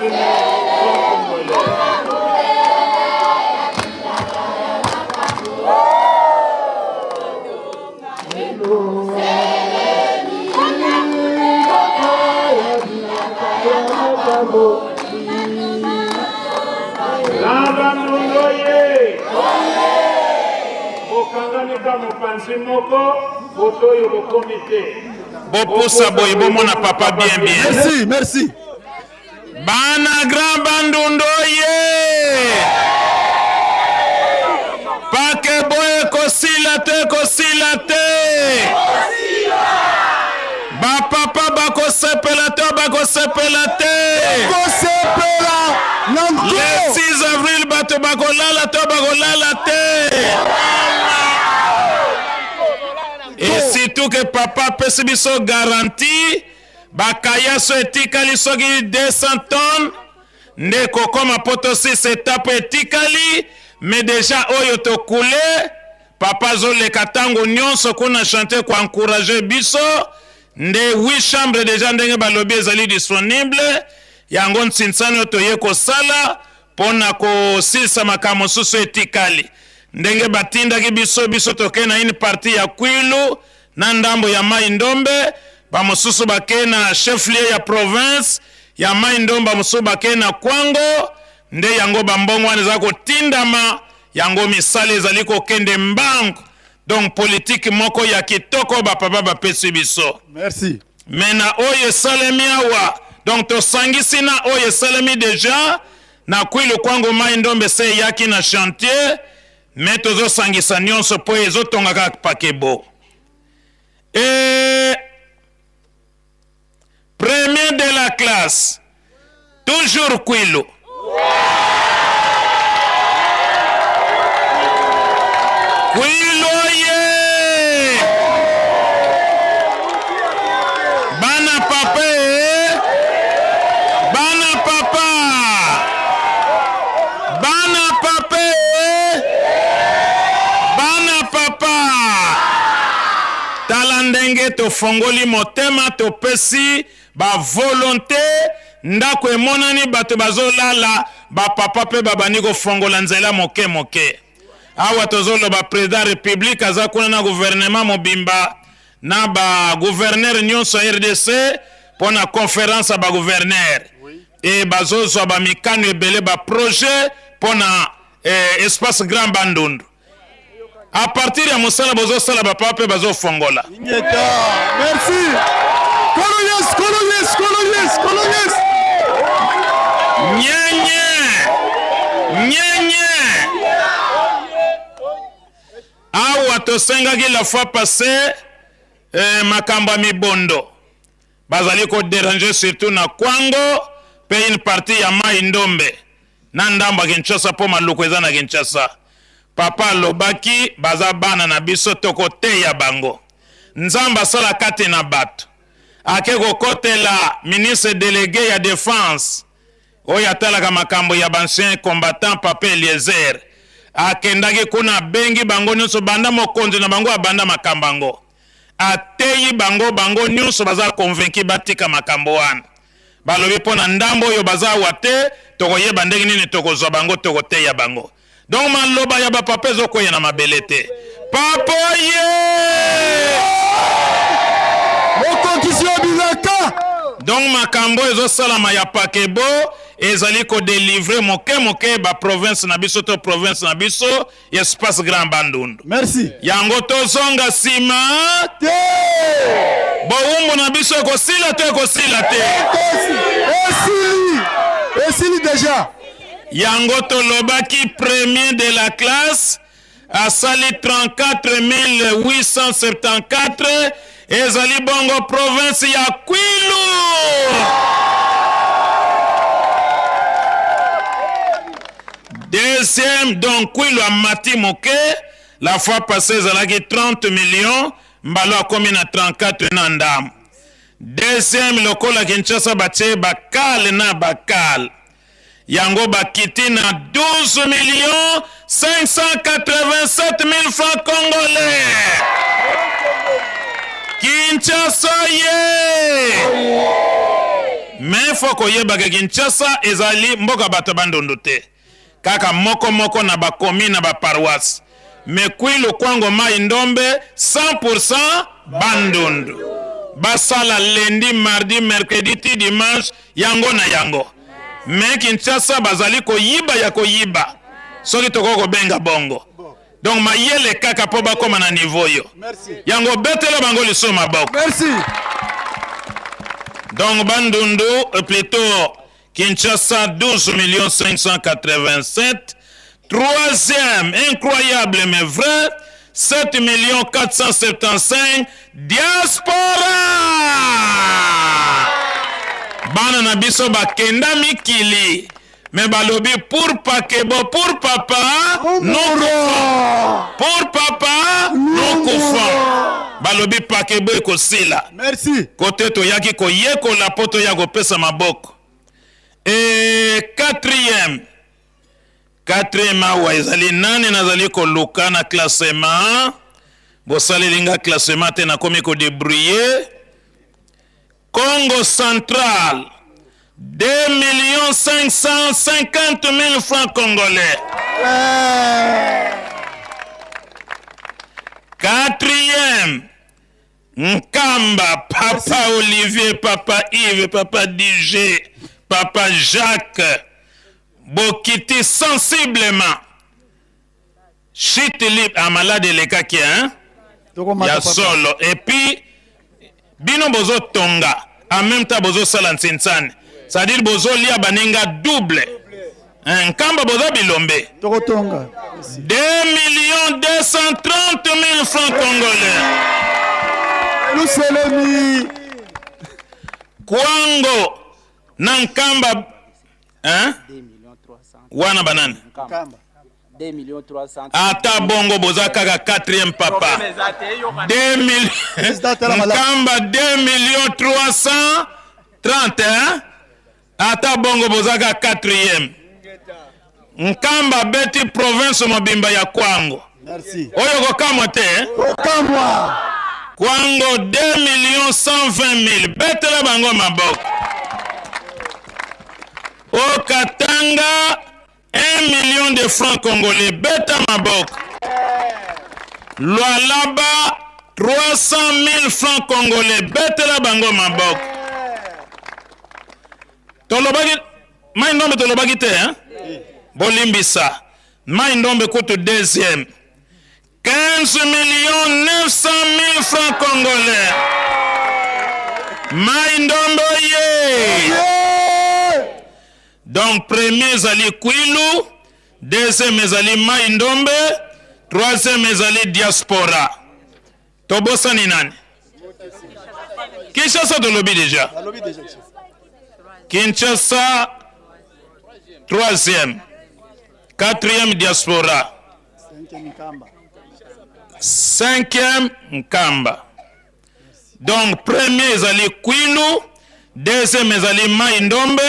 Speaker 9: 000 francs congolais. Na bandundu ye bokangami ka mopanzi moko boto oyo bokomi te bopusa boye bomona papa bien bien
Speaker 18: merci merci
Speaker 9: bana grand bandundu ye pake boye kosila te kosila te bapapa bakosepela to bakosepela te
Speaker 18: kosepela na
Speaker 9: le 6 avril bato bakolala to bakolala te et surtout que papa apesi biso garantie bakayaso etikali soki 200 tonnes nde kokoma poto 6 etape etikali mais deja oyo tokule Papa azoleka tango nionso kuna chantier ko encourager biso nde 8 chambres dejà ndenge balobi ezali disponible yango ntsinsani oyo toye kosala pona kosilisa makambo mosusu etikali ndenge batindaki biso biso toke na une partie ya Kwilu na ndambo ya Mai Ndombe bamosusu bake na chef lieu ya province ya Mai Ndombe bamosusu bake na Kwango nde yango bambongo wana eza kotindama Yango misala ezali kokende mbangu donc politique moko ya kitoko ba papa bapesi biso.
Speaker 18: Merci.
Speaker 9: Mais na oyo esalemi awa donc tosangisi na oyo esalemi deja na Kwilu Kwango Mai Ndombe se eyaki na chantier mais tozosangisa nyonso mpo ezotonga kaka pakebo. Et Premier de la classe. Toujours Kwilu. Kwilu ye! Bana papa eh? Bana papa! Bana papa eh? Bana papa! Tala ndenge tofongoli motema topesi ba volonte ndako emonani bato bazolala ba papa pe babandi kofongola nzela moke moke awa tozoloba president republique aza kuna na gouvernement mobimba na ba gouverneur nyonso ya rdc mpo na conference ya ba gouverneur e bazozwa ba mikano ebele ba projet mpo na eh, espace grand bandundu a partir ya mosala bozosala bapapa mpe bazofongola.
Speaker 18: Ingeta. Merci. Kolo yes, kolo yes, kolo yes, kolo yes.
Speaker 9: Nyenye. Nyenye. Awa tosengaki la fois passée eh, makambo ya mibondo bazali ko deranger surtout na Kwango pe une partie ya Mayi Ndombe na ndambo ya Kinshasa po maluku eza na Kinshasa. Papa alobaki baza bana na biso tokoteya bango. Nzambe asala kati na bato. Ake kokotela ministre delegue ya defense oyo atalaka makambo ya ba anciens combattants papa Eliezer akendaki kuna abengi bango nionso banda mokonzi na bango abanda makambo yango ateyi bango bango nionso baza convaincu batika makambo wana balobi mpo na ndambo oyo baza awa te tokoyeba ndenge nini tokozwa bango tokoteya bango donc maloba ya bapapa ezokweya na mabele te papa ye
Speaker 18: mokokisi ya bilaka
Speaker 9: donc makambo ezosalama ya pakebo ezali kodelivre moke moke baprovince na biso to province na biso espace grand bandundu
Speaker 18: merci
Speaker 9: yango tozonga nsima
Speaker 18: te
Speaker 9: bowumbu na biso ekosila to ekosila te
Speaker 18: esili esili deja
Speaker 9: Yango tolobaki premier de la classe asali 34874 ezali bongo province ya Kwilu. Deuxième donc Kwilu amati moke la fois passée ezalaki 30 millions mbalo akomi na 34 na ndambo. Deuxième lokola Kinshasa batie bakale na bakale Yango bakiti na 12 millions 587 mille francs congolais. Kinshasa ye! Mais faut koyeba ke Kinshasa ezali mboka bato ya Bandundu te. Kaka moko moko na ba commune na ba paroisse. Mais Kwilu Kwango Mayi Ndombe 100% Bandundu. Basala lundi, mardi, mercredi ti dimanche yango na yango. Mais Kinshasa bazali koyiba ya koyiba. Soki tokoki kobenga bongo. Donc mayele kaka po bakoma na niveau yo. Yango betela bango lisusu maboko.
Speaker 18: Merci.
Speaker 9: Donc Bandundu euh, plutôt Kinshasa 12 millions 587. Troisième, incroyable mais vrai, 7 millions 475 diaspora. Bana na biso bakenda mikili mais balobi pour pakebo pour papa nous pour papa nous kufa balobi pakebo ekosila
Speaker 18: merci
Speaker 9: kote toyaki koyekola mpo toya kopesa maboko e quatrième quatrième awa ezali nani nazali koluka na classement bosaleli nga classement te nakomi kodebrouille Congo central 2 millions 550 000 francs congolais. Quatrième, Nkamba, Papa Olivier, Papa Yves, Papa DJ, Papa Jacques, Bokiti sensiblement. Chute libre, ah malade elekaki hein? Ya solo. Et puis bino bozo tonga en même temps bozo sala nsinsani. C'est-à-dire bozo lia baninga double. Hein, Nkamba boza bilombe.
Speaker 18: Tokotonga.
Speaker 9: 2 millions 230 000 francs congolais.
Speaker 18: Luselemi.
Speaker 9: Kwango na Nkamba hein? Wana banani?
Speaker 18: Nkamba.
Speaker 9: Ata bongo boza kaka 4e papa. 2 millions Nkamba 2 millions 330 hein? Ata bongo boza kaka 4e. Nkamba abeti province mobimba ya Kwango.
Speaker 18: Merci.
Speaker 9: Oyo kokamwa te eh?
Speaker 18: Kokamwa.
Speaker 9: Kwango 2 millions 120 000. Betela bango maboko. O Katanga 1 million de francs congolais. Beta maboko. Lualaba 300 000 francs congolais. Betela bango maboko. Tolobaki mai ndombe tolobaki te hein? Bolimbisa. Mai ndombe kutu deuxième. 15 millions 900 000 francs congolais. Mai ndombe ye. Donc premier ezali Kwilu, deuxième ezali Mai Ndombe, troisième ezali diaspora. Tobosani nani? Kinshasa tolobi déjà. Kinshasa troisième, quatrième diaspora, cinquième Nkamba. Donc premier ezali Kwilu, deuxième ezali Mai Ndombe,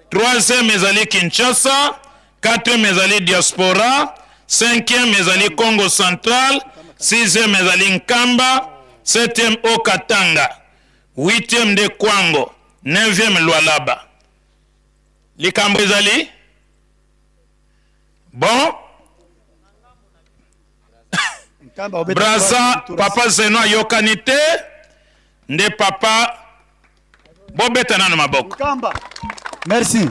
Speaker 9: troisième ezali Kinshasa, quatrième ezali diaspora, cinquième ezali Congo central, sixième ezali Nkamba, septième Haut-Katanga, huitième nde Kwango, neuvième Lualaba. Likambo ezali bon Brazza papa Zeno ayokani te nde papa bobeta nano maboko.
Speaker 18: Nkamba. Merci.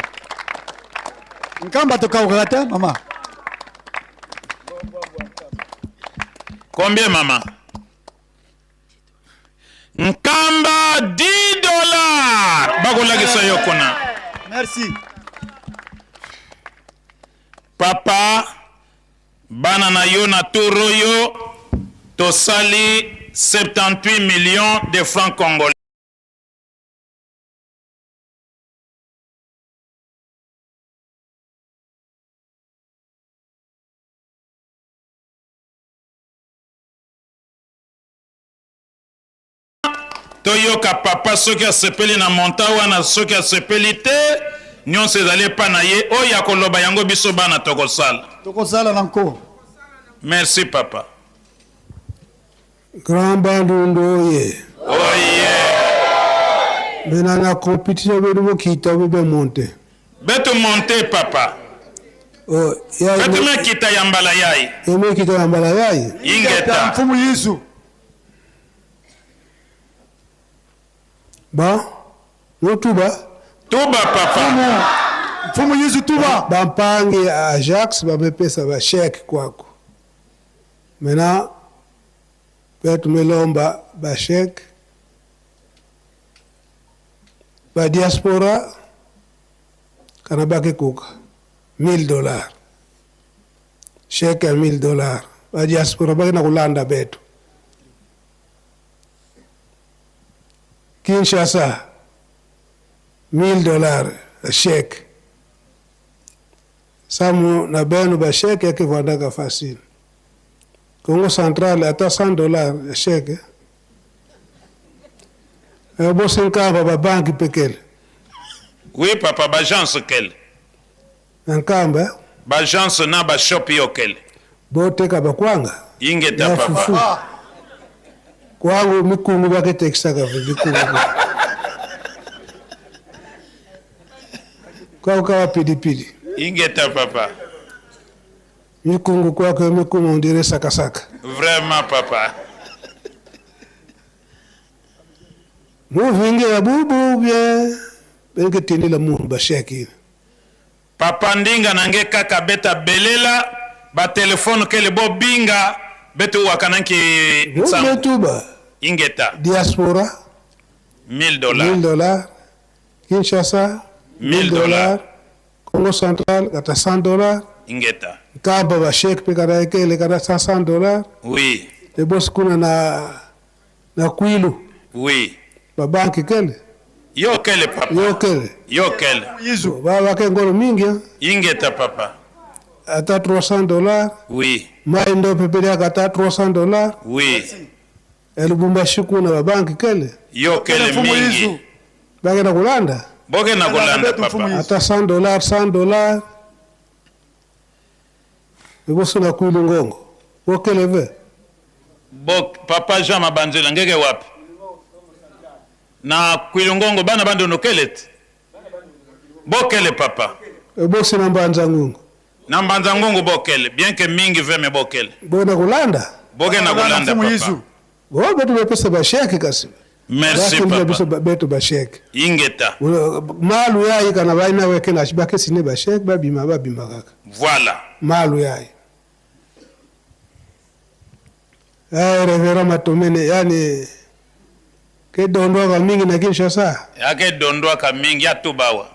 Speaker 18: Nkamba tokaukaka te mama.
Speaker 9: Combien mama? Nkamba 10 dollars bakolakisa yo kuna.
Speaker 18: Merci.
Speaker 9: Papa Bana na yo na tour oyo tosali 78 millions de francs congolais. Toyoka papa soki asepeli na montant wana soki asepeli te nionso ezali epa na ye oyo akoloba yango biso bana tokosala.
Speaker 18: Tokosala na nko.
Speaker 9: Merci papa.
Speaker 7: Grand Bandundu oye.
Speaker 9: Oye.
Speaker 7: Maintenant na compétition betu bokita ou bien monte.
Speaker 9: Betu monte papa.
Speaker 7: Oh, ya
Speaker 9: Betu mekita ya mbala yai.
Speaker 7: Emekita ya mbala yai.
Speaker 9: Ingeta.
Speaker 18: Mfumu Yesu.
Speaker 7: Bon, notuba.
Speaker 9: Tuba papa.
Speaker 18: Mfumu Yesu tuba.
Speaker 7: Bampangi ya Ajax bamepesa ba chèque kwako. Maintenant betu melomba ba chèque ba diaspora kana bake kuka 1000 dollars. Chèque ya 1000 dollars. Ba diaspora bake na kulanda betu. Kinshasa 1000 dollars chèque. Samu na benu ba chèque yake vandaka facile. Congo Central ata 100 dollars chèque. Eh, bosenkamba ba banque pekele.
Speaker 9: Oui papa ba agence kele.
Speaker 7: Nkamba
Speaker 9: Ba agence na ba shop yo kele.
Speaker 7: boteka bakwanga.
Speaker 9: Ingeta
Speaker 7: Ya
Speaker 9: papa.
Speaker 7: fufu. Kwangu mikungu baketekisaka mikungu. Kwako kawa pilipili.
Speaker 9: Ingeta papa.
Speaker 7: Mikungu kwako mikungu on dirait sakasaka.
Speaker 9: Vraiment papa.
Speaker 7: Muvinge ya bubu bien. Benke tindila munhu basheki.
Speaker 9: Papa ndinga na nge kaka beta belela ba telefone kele bo binga betu wakananki
Speaker 7: Nsangu. Tuba
Speaker 9: Ingeta
Speaker 7: diaspora
Speaker 9: 1000 dollars.
Speaker 7: 1000 dollars. Kinshasa
Speaker 9: 1000 dollars.
Speaker 7: Congo Central kata 100 dollars.
Speaker 9: Ingeta.
Speaker 7: Nkamba ba chèque pe kata ekele kata 500 dollars.
Speaker 9: Oui.
Speaker 7: Te bosi kuna na na Kwilu
Speaker 9: Oui.
Speaker 7: ba banki kele.
Speaker 9: Yo kele papa.
Speaker 7: Yo kele.
Speaker 9: Yo kele.
Speaker 7: Ba bake ngolo mingi hein.
Speaker 9: Ingeta papa.
Speaker 7: Ata 300 dollars.
Speaker 9: Oui.
Speaker 7: Mai ndo pepele kata 300 dollars.
Speaker 9: Oui.
Speaker 7: Elubumbashi kuna ba banki kele.
Speaker 9: Yo kele mingi.
Speaker 7: Bake na kulanda.
Speaker 9: Boke na kolanda papa.
Speaker 7: Ata 100 dollars, 100 dollars. Eboso na Kwilu ngongo. Bokele ve.
Speaker 9: Bo papa Jean Mabanzela ngeke wapi? Na Kwilungongo bana bandono kele te. Bokele papa.
Speaker 7: Ebosi na mbanza ngungu.
Speaker 9: Na mbanza ngongo bokele bien que mingi veme bokele.
Speaker 7: Boke na kulanda.
Speaker 9: Boke na kolanda papa.
Speaker 7: Bo betu bepesa ba chèque kasi.
Speaker 9: Merci
Speaker 7: Bakindila
Speaker 9: papa.
Speaker 7: biso ba- betu ba chèque.
Speaker 9: Ingeta.
Speaker 7: Malu yayi kana baina weke na bake sine ba chèque babima babima kaka.
Speaker 9: Voilà.
Speaker 7: Malu yayi. Ay Reverend Matomene yani ke dondoka mingi na Kinshasa.
Speaker 9: Yake dondwaka mingi atubawa.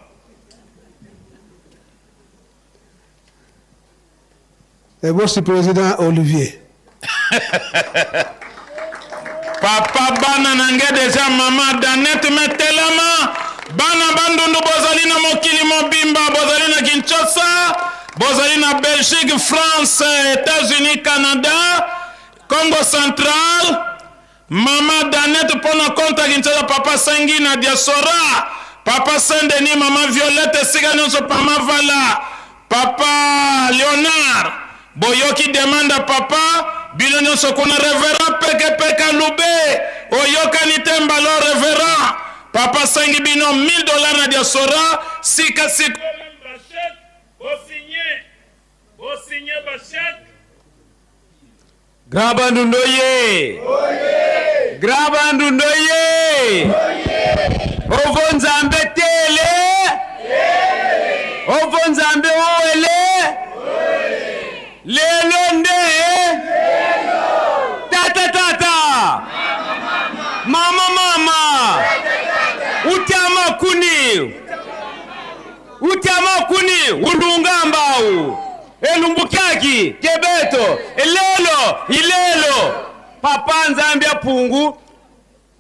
Speaker 7: Ebosi président Olivier.
Speaker 9: Papa bana na nge deja mama Danette metelama bana bandundu bozali na mokili mobimba bozali na Kinshasa bozali na Belgique France États-Unis Canada Congo Central mama Danette mpona konta Kinshasa papa Sangi na diaspora papa Saint Denis mama Violette esika nyonso mama Vala papa Léonard boyoki demande ya papa bino nyonso kuna reverend pekepeke lube oyokani te mbalo reverend papa asengi bino 1000 dollars na diaspora sika sika
Speaker 13: Grand Bandundu oye! Grand Bandundu oye! Ovo Nzambe tele! Ovo Nzambe owele! Lelo nde! Tata tata! Mama mama! Utiama kuni! Utiama kuni! Ulunga mbau! Elumbukyaki kebeto elelo ilelo papa nzambi apungu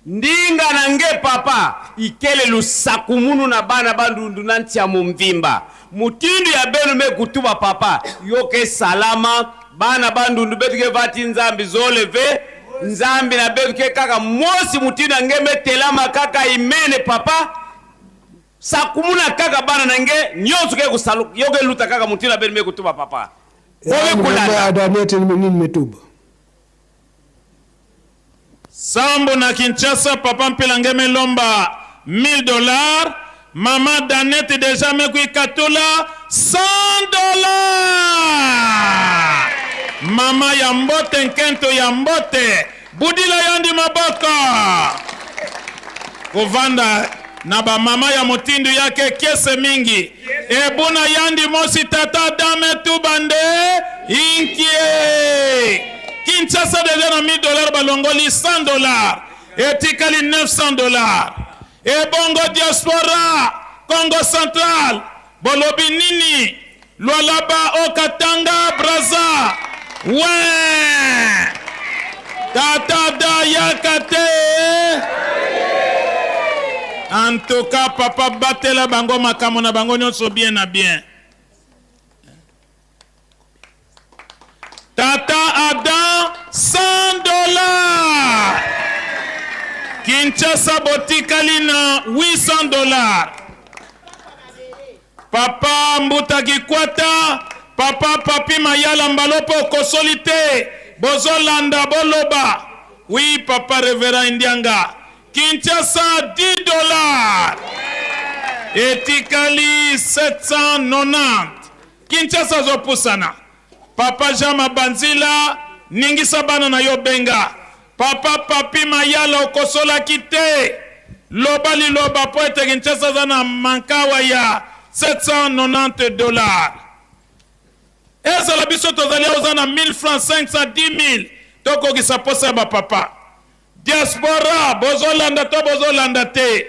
Speaker 13: ndinga na nge papa ikele lusaku munu na bana bandundu na ntia mumvimba mutindu ya benu me kutuba papa yoke salama bana bandundu betu ke vati nzambi zoleve nzambi na betu ke kaka mosi mutindu ya nge metelama kaka imene papa sakumuna kaka bana na nge nyonso ke kusalu yoke luta kaka mutindu ya benu me kutuba papa
Speaker 7: Yani
Speaker 13: kulanda.
Speaker 7: Danette nini metuba.
Speaker 9: Sambo na Kinshasa papa Mpela Ngeme Lomba 1000 dollars. Mama Danette deja mekui katula 100 dollars. Mama ya mbote nkento ya mbote budila yandi maboko kovanda na bamama ya motindo yake kiese mingi ebuna yandi mosi tata dame tubande inkie Kinshasa deja na 1000 dollars balongoli 100 dollars etikali 900 dollars Ebongo diaspora Congo central bolobi nini? Lualaba o Katanga Brazza wee tata da yaka te en tout cas papa batela bango makambo na bango nyonso bien na bien. Tata Adam 100 dollars. Kinshasa botikali na 800 dollars. Papa Mbuta Kikwata, Papa Papi Mayala Mbalopo okosoli te. Bozolanda boloba. Oui papa Reverend Indianga. Kinshasa 10 dollars. Etikali 790. Kinshasa azopusana. Papa Jean Mabanzila ningisa bana na yo benga. Papa Papi Mayala okosolaki te. Loba liloba po ete Kinshasa aza na mankawa ya 790 dollars. Ezala biso tozali awa oza na 1000 francs 500 10000 tokokisa posa ya ba papa. Diaspora bozolanda to bozolanda te?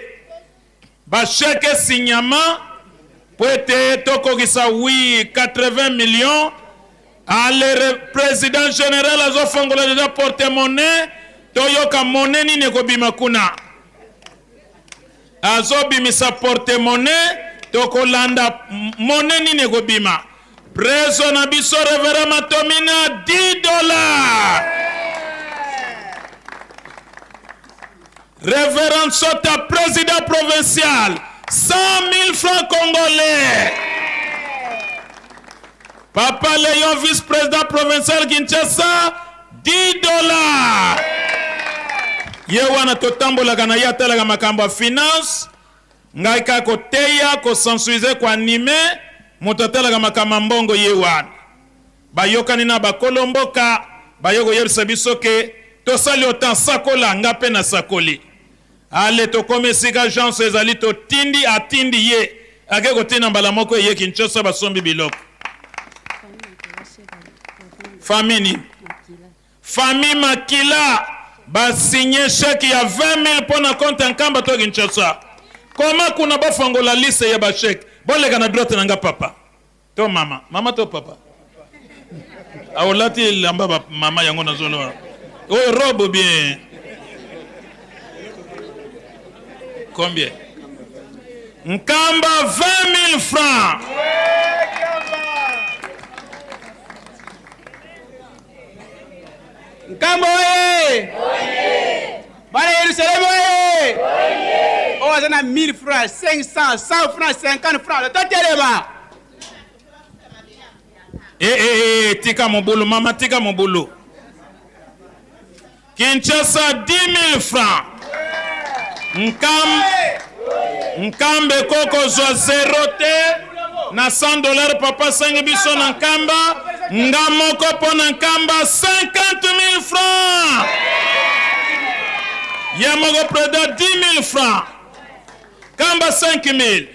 Speaker 9: Ba chèques esignama mpo ete tokokisa oui 80 millions. Ale president general azofongola deja porte monnaie, toyoka monnaie nini ekobima kuna. Azobimisa porte monnaie, tokolanda monnaie nini ekobima. Prezo na biso Reverend Matomina 10 dollars. Reverend Sota président provincial 100 000 francs congolais. Papa Léon vice-président provincial Kinshasa 10 dollars. Ye wana totambolaka na ye atalaka makambo ya finance Ngai kaka koteya, ko sensuiser, ko animer, moto atalaka makambo ya mbongo ye wana. Bayokani na bakolo mboka, baye koyebisa biso ke tosali autant, sakola, nga pe nasakoli. Ale tokomi esika agence ezali totindi, atindi ye, ake kotinda mbala moko eye Kinshasa basombi biloko. Famille nini? Famille Makila ba signe chèque ya 20.000 mpo na compte ya Nkamba to Kinshasa. Koma kuna bafongola liste ya ba chèque. Boleka na droite na nga papa to mama, mama to papa. Aolati elamba ba mama yango nazoloba. Oyo robe bien. Combien? Nkamba 20.000 francs.
Speaker 13: Nkambo oye! Bana Yerusalemu oye! Oyo aza na 1000 francs, 500, 100 francs, 50 francs, totelema!
Speaker 9: Eh, eh, eh, tika mobulu mama, tika mobulu. Kinshasa 10 000 francs. Nkam, Nkambe koko zwa zero te na 100 dollars papa asengi biso na Nkamba nga moko mpo na Nkamba 50 000 francs ye moko preda 10 000 francs Nkamba 5 000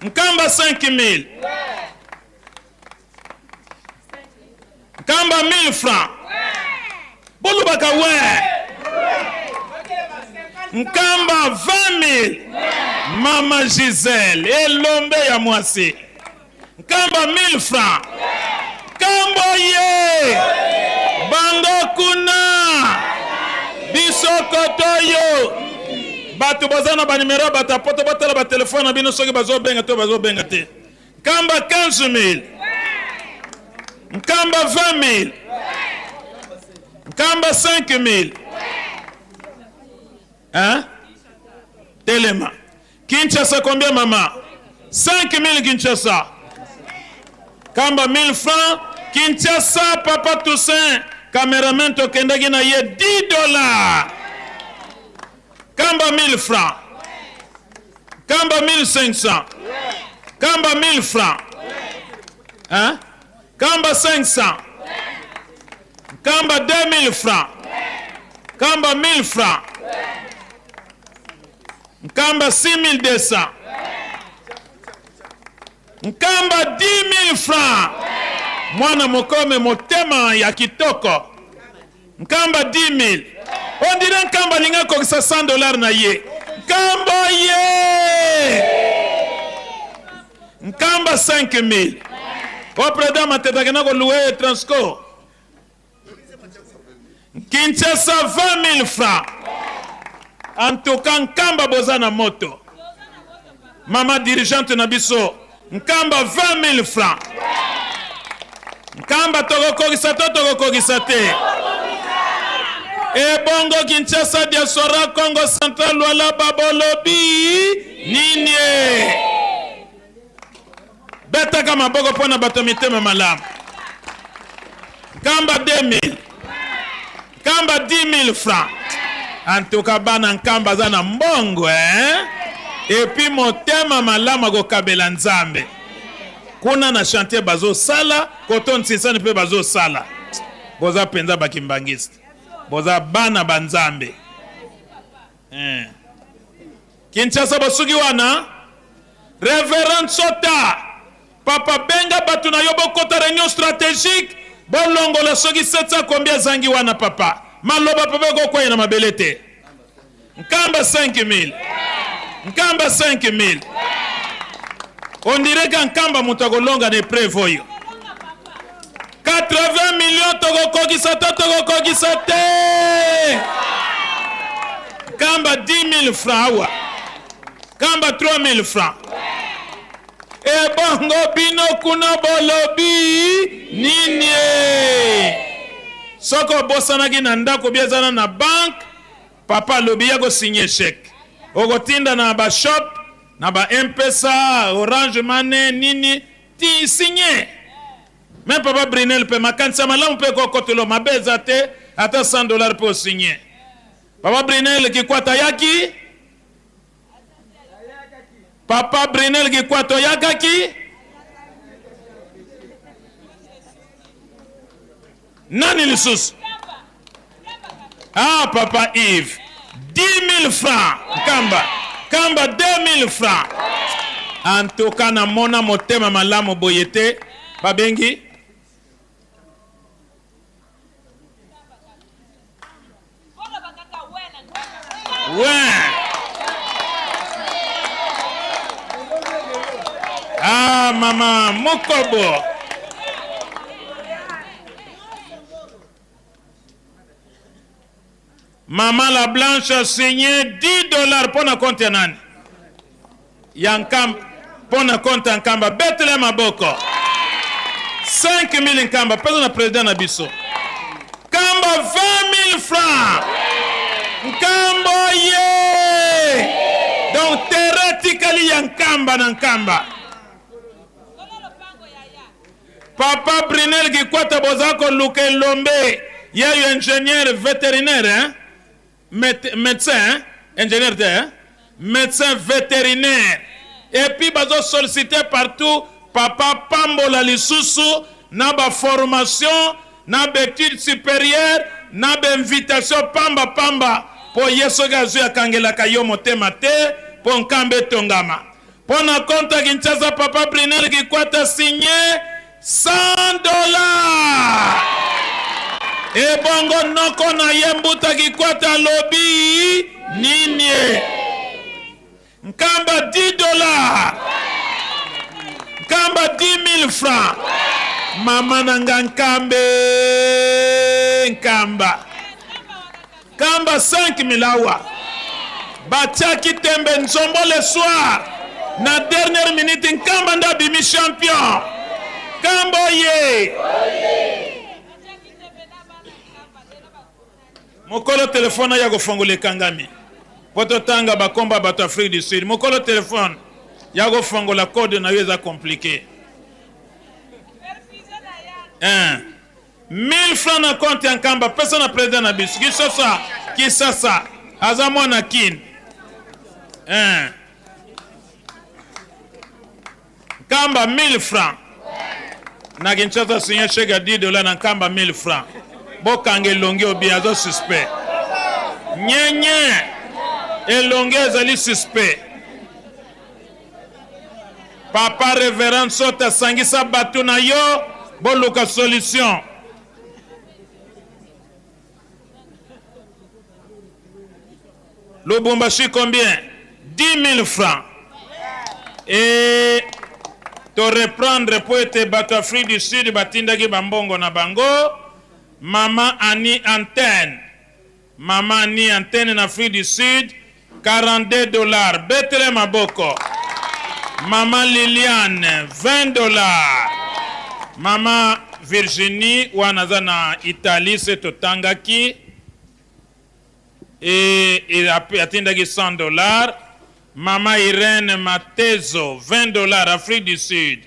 Speaker 9: Nkamba 5 000 Nkamba 1000 francs. Bolobaka we. Nkamba 20000. Mama Gisèle elombe ya mwasi. Nkamba 1000 francs. Kambo ye. Bango kuna. Biso kotoyo. Bato baza na ba numero ya bato ya poto batala ba telefone na bino soki bazobenga to bazobenga te. Nkamba 15 000. Nkamba 20 000. Nkamba 5 000. Hein? Telema. Kinshasa combien maman? 5 000 Kinshasa. Kamba 1000 francs. Kinshasa papa Toussaint cameraman tokendaki na ye 10 dollars. Kamba 1000 francs. Nkamba 1500. Nkamba 1000 francs. Hein? Nkamba 500. Nkamba 2000 francs. Nkamba 1000 francs. Nkamba 6200. Nkamba 10000 francs. Mwana mokome motema ya kitoko. Nkamba 10000. On dirait Nkamba alingi akokisa 100 dollars na ye. Nkamba ye! Nkamba 5000. O président Mateta akenda koluwe Transco. Kinshasa 20000 francs. En tout cas Nkamba boza na moto. Mama dirigeante na biso Nkamba 20000 francs. Nkamba tokokokisa to tokokokisa te? Ebongo Kinshasa diaspora Congo Central Lualaba bolobi nini? Betaka maboko mpo na bato ya mitema malamu. Nkamba 2000. Nkamba 10000 francs. En tout cas bana Nkamba aza na mbongo eh? Et puis motema malamu akokabela Nzambe. Kuna na chantier bazosala, koto Nsinsani mpe bazosala. Boza mpenza bakimbangiste. Boza bana ba Nzambe. Eh. Kinshasa basuki wana? Reverend Sota, papa benga batu na yo bokota reunion strategique bolongola soki 700 combien azangi wana papa. Maloba papa ekokweya na mabele te. Nkamba 5000. Nkamba 5000. On dirait ka Nkamba moto akolonga na epreuve oyo. 80 millions tokokokisa to tokokokisa te. Nkamba 10000 francs awa. Kamba 3000 francs. Ebongo bino kuna bolobi nini? Soki obosanaki na ndako bi ezana na banque, papa alobi ya ko signer chèque. Okotinda na ba shop, na ba M-Pesa, Orange Money, nini, ti signer. Mais papa Brinel pe makanisi ya malamu pe ekokotelo mabe eza te, ata 100 dollars pe osigner. Papa Brinel Kikwata ayaki? Papa Brinel Kikwata oyakaki? Nani lisusu? Ah, Papa Yves, 10 000 francs, Nkamba, Nkamba 2 000 francs. En tout cas, namona motema malamu boye te, babengi Ouais. Ah, maman, Mokobo. Maman la Blanche a signé 10 dollars pour na compte ya nani? Ya Nkamba. Pour na compte ya Nkamba. Betele maboko. 5000 Nkamba. Pesa na président na biso. Nkamba 20000 francs. Nkamba ye. Donc terrain tikali ya Nkamba na Nkamba. Papa Brunel Kikwata boza koluka elombe yeyo ingénieur vétérinaire hein? Médecin hein? Ingénieur te hein? Médecin vétérinaire et puis bazo solliciter partout papa pambola lisusu na ba formation na ba études supérieures na ba invitation pamba pamba po ye soki azui akangelaka yo motema te po nkamba etongama Mpo na compte ya Kinshasa, Papa Brunel Kikwata signe 100 dollars. Ebongo noko na ye Mbuta Kikwata alobi nini? Nkamba 10 dollars. Nkamba 10 000 francs. Mama na nga Nkambe Nkamba. Kamba 5000 awa batiaki tembe nzombo le soir na dernière minute Nkamba nde abimi champion. Nkamba oye! Mokolo telefone aya kofongola ekangami mpo totanga bakombo ya bato Afrique du Sud. Mokolo telefone ya kofongola code na yo eza compliqué. Hein. 1000 francs na compte ya Nkamba pesa na president na biso Kisasa Kisasa aza mwana kin eh. Nkamba 1000 francs. Na Kinshasa signé chèque ya 10 dollars na Nkamba 1000 francs. Bokanga elongi obi azo suspect. Nyenye elongi ezali suspect. Papa Reverend Sota sangisa bato na yo boluka solution. Lubumbashi combien? 10 000 francs. Et to reprendre po ete bato Afrique du Sud batindaki bambongo na bango. Mama Annie Antenne. Mama Annie Antenne na Afrique du Sud 42 dollars. Betele maboko. Mama Liliane 20 dollars. Mama Virginie wana aza na Italie se totangaki et, et atindaki 100 dollars. Mama Irène Matezo 20 dollars Afrique du Sud.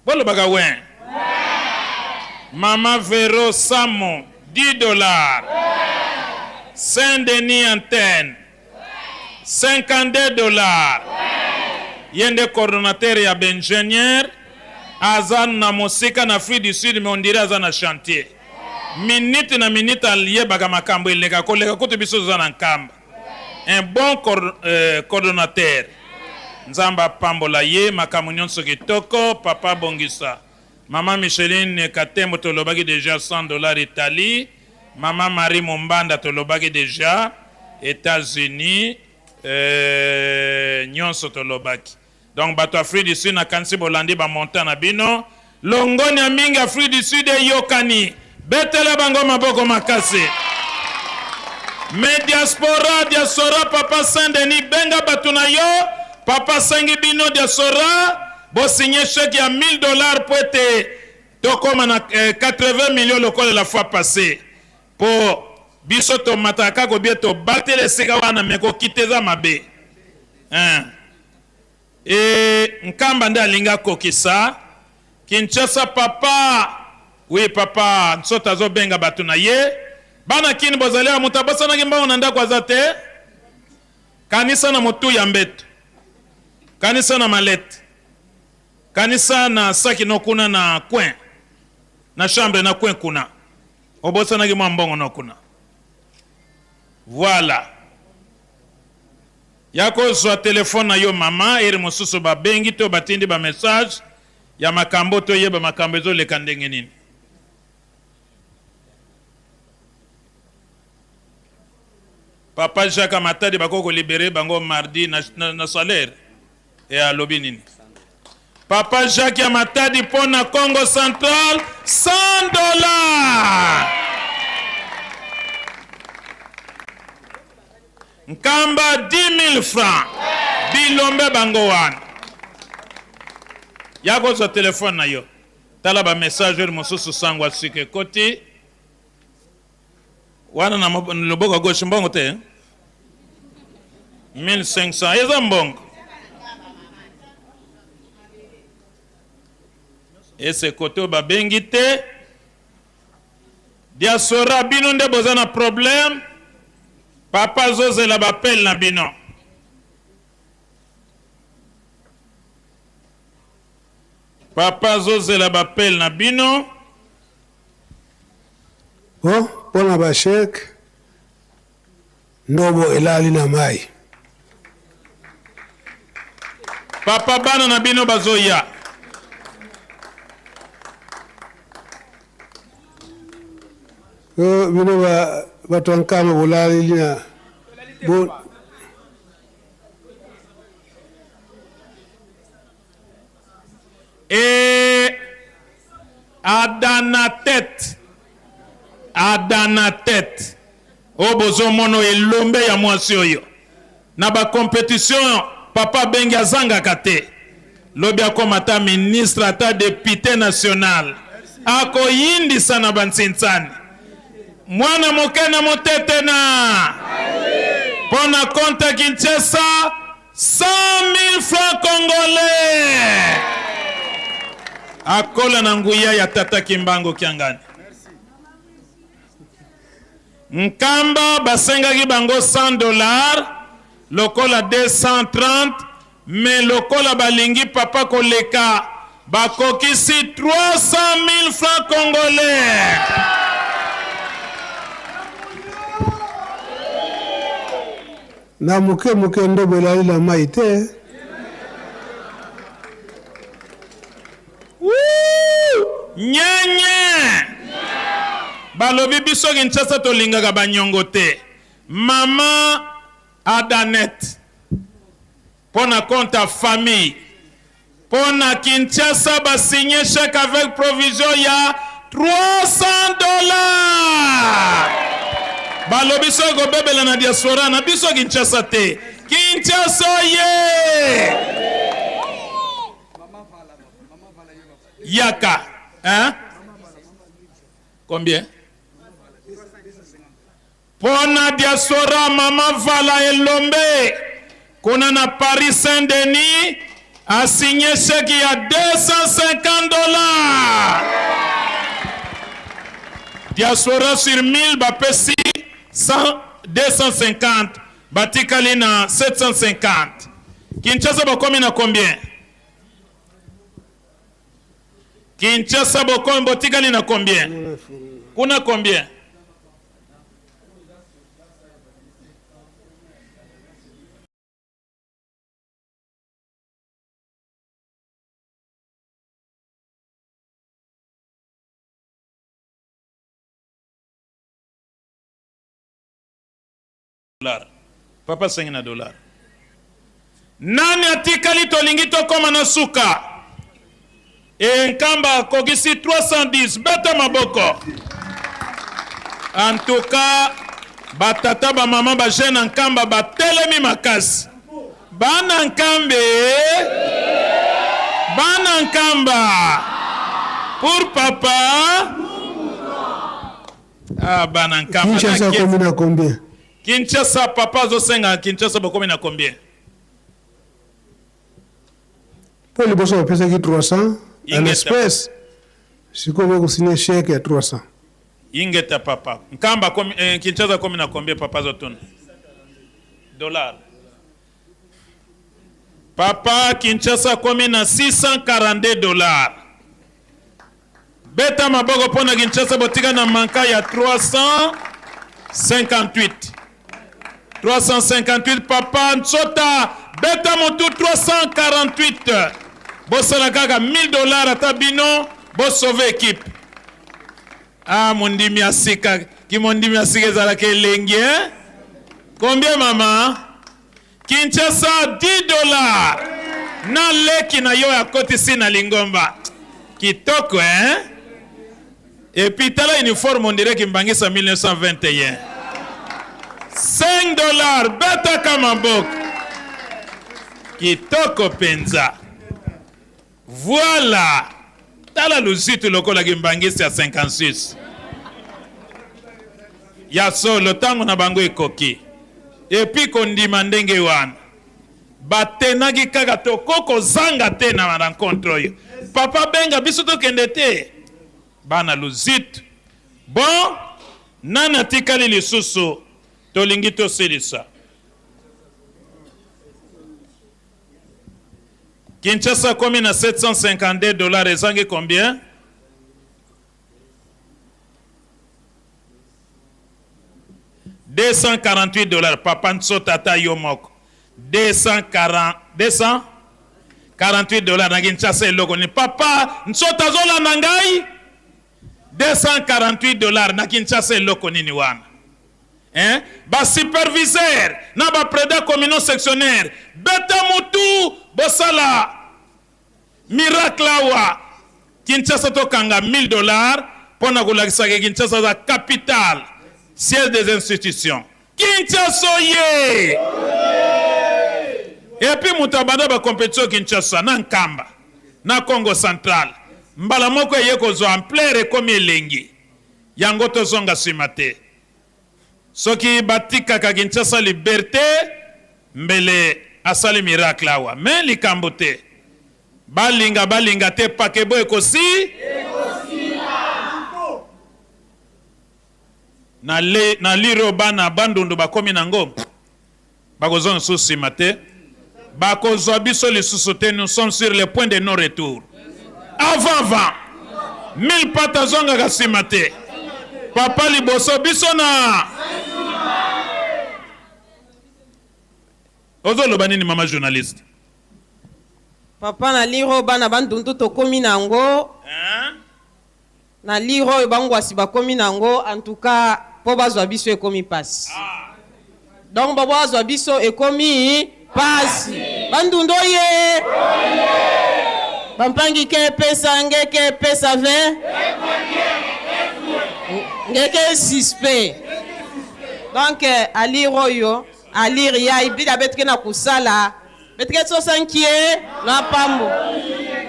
Speaker 9: Bolobaka wen. Mama Vero Samo 10 dollars. Saint-Denis Antenne 52 dollars. Ye nde coordonnateur ya baingénieur aza na mosika na Afrique du Sud mais on dirait aza na chantier. Minute na minute ayebaka makambo eleka koleka kutu biso toza na Nkamba. Un bon euh, coordonnateur. Nzambe apambola ye makambo nyonso kitoko papa bongisa. Mama Micheline Katembo tolobaki deja 100 dollars Italie. Mama Marie Mombanda tolobaki deja Etats-Unis euh, nyonso tolobaki. Donc bato Afrique du Sud nakanisi bolandi ba montant na bino. Longonya mingi Afrique du Sud eyokani. Betela bango maboko makasi. Mais diaspora, diaspora papa Saint Denis benga bato na yo, papa asengi bino diaspora bo signer chèque ya 1000 dollars po ete tokoma na eh, 80 millions lokola la fois passée. Po biso tomataka kaka obie tobatela esika wana me kokita eza mabe. Hein. E Nkamba nde alingi akokisa Kinshasa papa. Oui papa Nsota azobenga bato na ye. Bana Kin bozali awa moto abosanaki mbongo na ndako aza te? Kanisa na motu ya mbeto. Kanisa na malete. Kanisa na saki no kuna na coin. Na chambre na coin kuna. Obosanaki mwa mbongo no kuna. Voilà. Ya kozwa telefone na yo mama, heure mosusu babengi to batindi ba message ya makambo toyeba makambo ezoleka ndenge nini. Papa Jacques Matadi bakoki kolibere bango mardi na, na, na salaire e alobi nini? Papa Jacques ya Matadi mpo na Congo Central 100 dollars. Nkamba 10 000 francs. Bilombe bango wana. Ya kozwa telefone na yo. Tala ba message oyo mosusu sango ya sika ekoti. Wana na loboko ya gauche mbongo te. 1500 eza mbongo. Ese kote oyo babengi te. Diaspora bino nde boza na problème papa azozela ba appel na bino. Papa azozela ba appel na bino.
Speaker 7: Bon, mpo na ba chèque ndobo elali na mai.
Speaker 9: Papa bana na bino bazoya.
Speaker 7: Yo bino ba bato ya nkama bolali na bo
Speaker 9: Et Adanatet Adanatet oyo bozomona oyo elombe ya mwasi oyo na ba competition papa abengi azangaka te lobi akoma ata ministre ata depute national akoyindisa na bansintsani mwana moke na motete na mpo na konta Kinshasa 100 000 francs congolais akola na nguya ya tata Kimbangu Kiangani. Nkamba basengaki bango 100 dollars lokola 230. Mais lokola balingi papa koleka, bakokisi 300 000 francs congolais.
Speaker 7: Na moke moke ndobo elali na mai te.
Speaker 9: Nyenye! Balobi biso Kinshasa tolingaka banyongo te. Mama Adanet mpo na compte ya famille mpo na Kinshasa ba signe chèque avec provision ya 300 dollars. Balobi soki kobebela na diaspora na biso Kinshasa te. Kinshasa ye! Yaka, hein? Combien? Pona diaspora maman Vala Elombe kuna na Paris Saint Denis a signe chèque ya 250 dollars. Diaspora sur 1000 bapesi 100 250 batikali na 750. Kinshasa bokomi na combien? Kinshasa bokomi botikali na combien? Kuna combien? Dollar papa asengi na dollar nani atikali tolingi tokoma na suka e nkamba akokisi 310 beta maboko en tout cas batata bamama bajeune ya nkamba batelemi makasi bana nkambe bana nkamba pour papa Ah, bana Nkamba.
Speaker 7: Kinshasa akomi na combien?
Speaker 9: Kinshasa papa azosenga Kinshasa bokomi na combien?
Speaker 7: Mpo liboso bapesaki 300 en espèce, sikoyo bakosigne chèque ya 300.
Speaker 9: Ingeta papa. Nkamba komi, eh, Kinshasa komi na combien papa azotuna? Dollar. Papa Kinshasa komi na 642 dollars. Beta maboko mpo na Kinshasa botika na manka ya 358. 358 papa Ntsota beta motu 348. Bosala kaka 1000 dollars ata bino bosauve equipe. Ah mondimi ya sika, kimondimi ya sika ezalaka elengi eh? Combien mama? Kinshasa 10 dollars na leki na yo akotisi na lingomba kitoko hein? Et puis tala uniforme on dirait Kimbangisa 1921 5 dollars betaka maboko kitoko penza Voilà! Tala luzitu lokola kimbangiste ya 56. Ya solo tango na bango ekoki. Et puis kondima ndenge wana. Batenaki kaka toko kozanga te na rencontre oyo. Papa benga biso tokende te. Bana luzitu. Bon, nani atikali lisusu tolingi tosilisa. Kinshasa akomi na 752 dollars ezangi combien? 248 dollars papa nsota ata yo moko 240 248 dollars na Kinshasa eloko nini papa nsota azolanda ngai 248 dollars na Kinshasa eloko nini wana Hein? Ba superviseurs na ba preda communaux sectionnaires beta mutu bosala miracle awa Kinshasa tokanga 1000 dollars pona kolakisa ke Kinshasa aza capitale siège des institutions Kinshasa oye et puis moto abanda ba competition Kinshasa na Nkamba na Congo central mbala moko eye kozwa ampleur ekomi elengi Yango tozonga sima te. Soki batikaka Kinshasa liberte mbele asali miracle awa mais likambo te. Balinga balinga te pakebo ekosi na le na lire oyo bana bandundu bakomi nango bakozonga lisusu sima te. Bakozwa biso lisusu te, nous sommes sur le point de non retour. Avant avant. Mille pattes azongaka nsima te. Papa liboso biso na Ozoloba nini mama journaliste?
Speaker 21: Papa na lire oyo bana bandundu tokomi na yango na lire oyo bangwasi bakomi na yango en tout cas mpo bazwa biso ekomi pasi donc mpo bazwa biso ekomi pasi bandundu oye bampangi ke pesa ngeke pesa ve ngeke suspect donc alire oyo alire ya ibida betike na kusala betike sosa nkie na pambo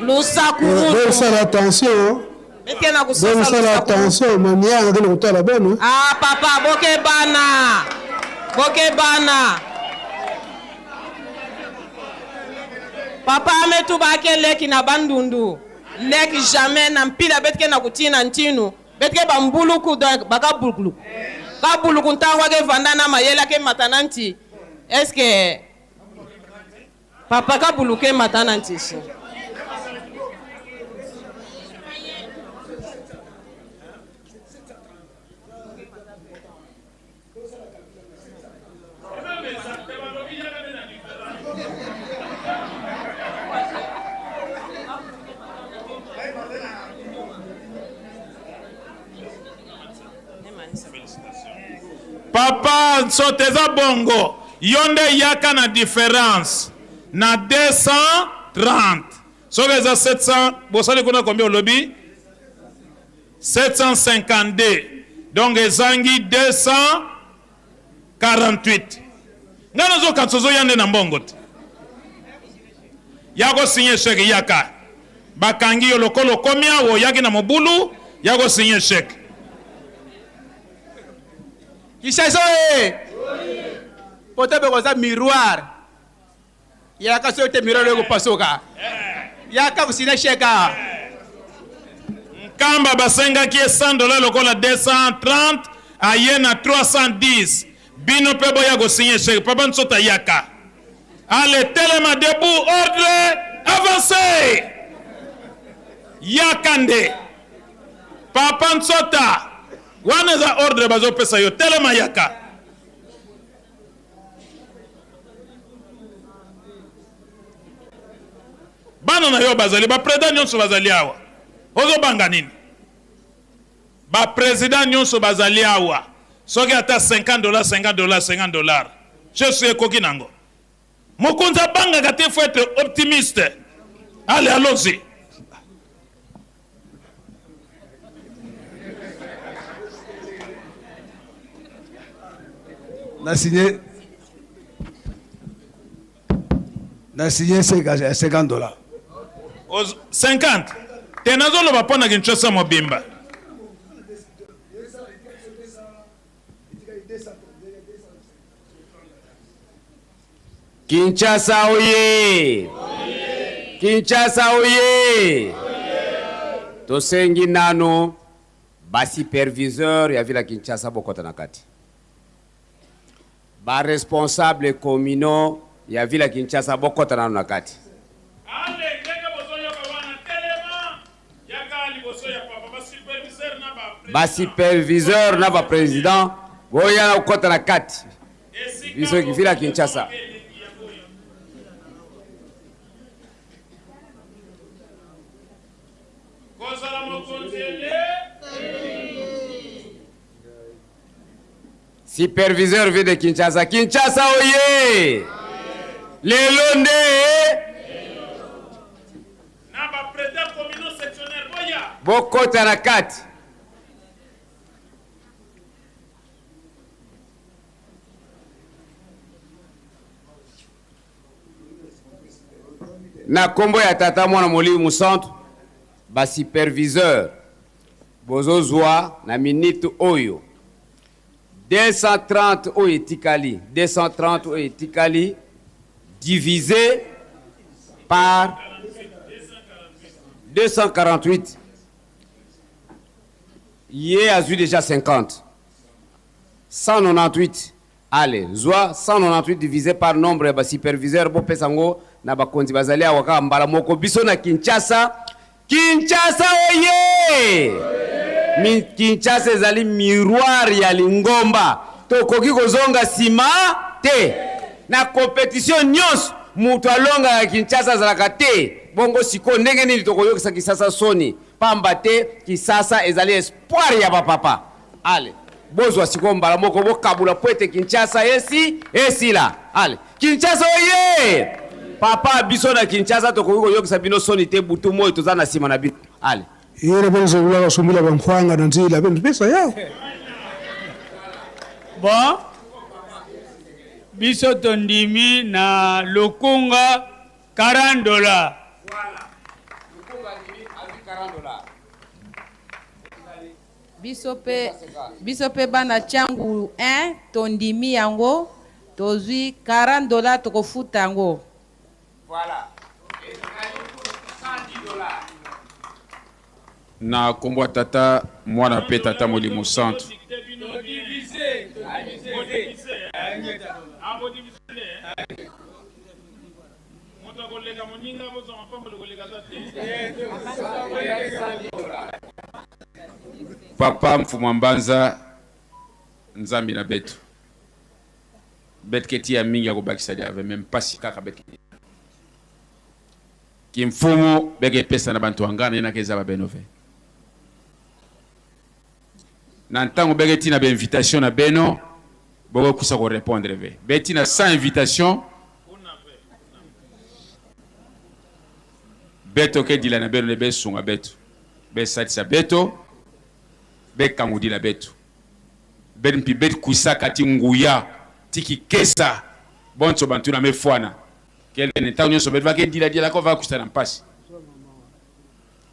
Speaker 21: lusaku
Speaker 7: Bosala attention.
Speaker 21: betike na kusosa
Speaker 7: Bosala
Speaker 21: lusaku
Speaker 7: attention, mamianga kende kotala bana.
Speaker 21: ah papa boke bana boke bana papa ametu bake leki na bandundu leki jamais na mpila betike na kutina ntinu betike bambuluku donc bakabulukulu kabuluku ntango ake vanda na mayele ake mata na nti est-ce papa kabuluku emata na nti si
Speaker 9: Papa nsote eza bongo yo nde yaka na difference na 230 soki eza 700 bosali kuna combien olobi 752 donc ezangi 248 ngai nazokanisa ozoya nde na mbongo te ya kosigne chèque yaka bakangi yo lokola okomi awa oyaki na mobulu ya kosigne chèque
Speaker 22: Kinshasa oye! Poto beko za miroir. Yaka soki te miroir oyo kopasuka. Yaka kosina sheka.
Speaker 9: Nkamba basengaki ye 100 dollars lokola 230 aye na 310 bino mpe boya kosigne chèque papa nsota yaka ale telema debout ordre avance yaka nde papa nsota wana eza ordre bazopesa yo telema yaka bana na yo bazali bapresident nyonso bazali awa ozobanga nini bapresident nyonso bazali awa soki ata 50 dollars 50 dollars 50 dollars jesu ekoki nango mokonzi abangaka te faut être optimiste ale allons-y
Speaker 17: Na signé na signé 50 dollars.
Speaker 9: 50 te nazoloba mpo na Kinshasa mobimba.
Speaker 23: Kinshasa oye! Kinshasa oye! Tosengi nano ba superviseur ya ville ya Kinshasa bokota na kati. Ba responsable communaux ya ville ya Kinshasa bokota nano na kati. Ba superviseur na ba president boya na kokota na kati. Biso ville ya Kinshasa. Superviseur ville de Kinshasa. Kinshasa oye! Lelo nde bokota na kati. Na kombo ya Tata, Mwana, Molimo Mosantu, ba superviseur bozozwa na minute oyo 230 oyo etikali, 230 oyo etikali divise par 248 ye azwi deja 50 198. Ale zwa 198 divise par nombre ya ba superviseurs bopesa yango na bakonzi bazali awa kaka mbala moko. Biso na Kinshasa, Kinshasa oye! Mi, Kinshasa ezali miroir ya lingomba, tokoki kozonga sima te. Na competition nyonso moto alongaka Kinshasa azalaka te. Bongo sikoyo ndenge nini tokoyokisa Kisasa soni? Pamba te Kisasa ezali espoir ya ba papa. Ale bozwa sikoyo mbala moko bokabula po ete Kinshasa esi esila. Ale Kinshasa oye! Papa biso na Kinshasa tokoki koyokisa bino soni te butu moi toza na sima na bino. Ale.
Speaker 7: Yele benzo kula basumbila bankwanga na nzila benzo pesa yao.
Speaker 11: Bon, biso tondimi na Lukunga 40 dollars.
Speaker 14: Biso pe biso pe bana tshangu 1 tondimi yango tozui 40 dollars tokofuta yango.
Speaker 23: Voilà. Etikali 110 dollars.
Speaker 19: Na kombo ya Tata, Mwana pe Tata Molimo Santu.
Speaker 9: Moto akoleka moninga bozwa mapamboli koleka aza te.
Speaker 19: Papa Mfumua Mbanza Nzambi na betu betke tia mingi ya kobakisa dia me mpasi kaka betke kimfumu beke epesa na bantu angana ye nake eza ba beno ve na ntango beke tina ba invitation na beno bokokusa ko répondre ve beti na sans invitation beto ke dila na beno ne besunga beto besalisa beto bekangudila beto bet mpi bet kuisaka ti nguya ti kikesa bonso bantu na mefwana kelene ntango nyonso bet bakediladila ko vakusa na mpasi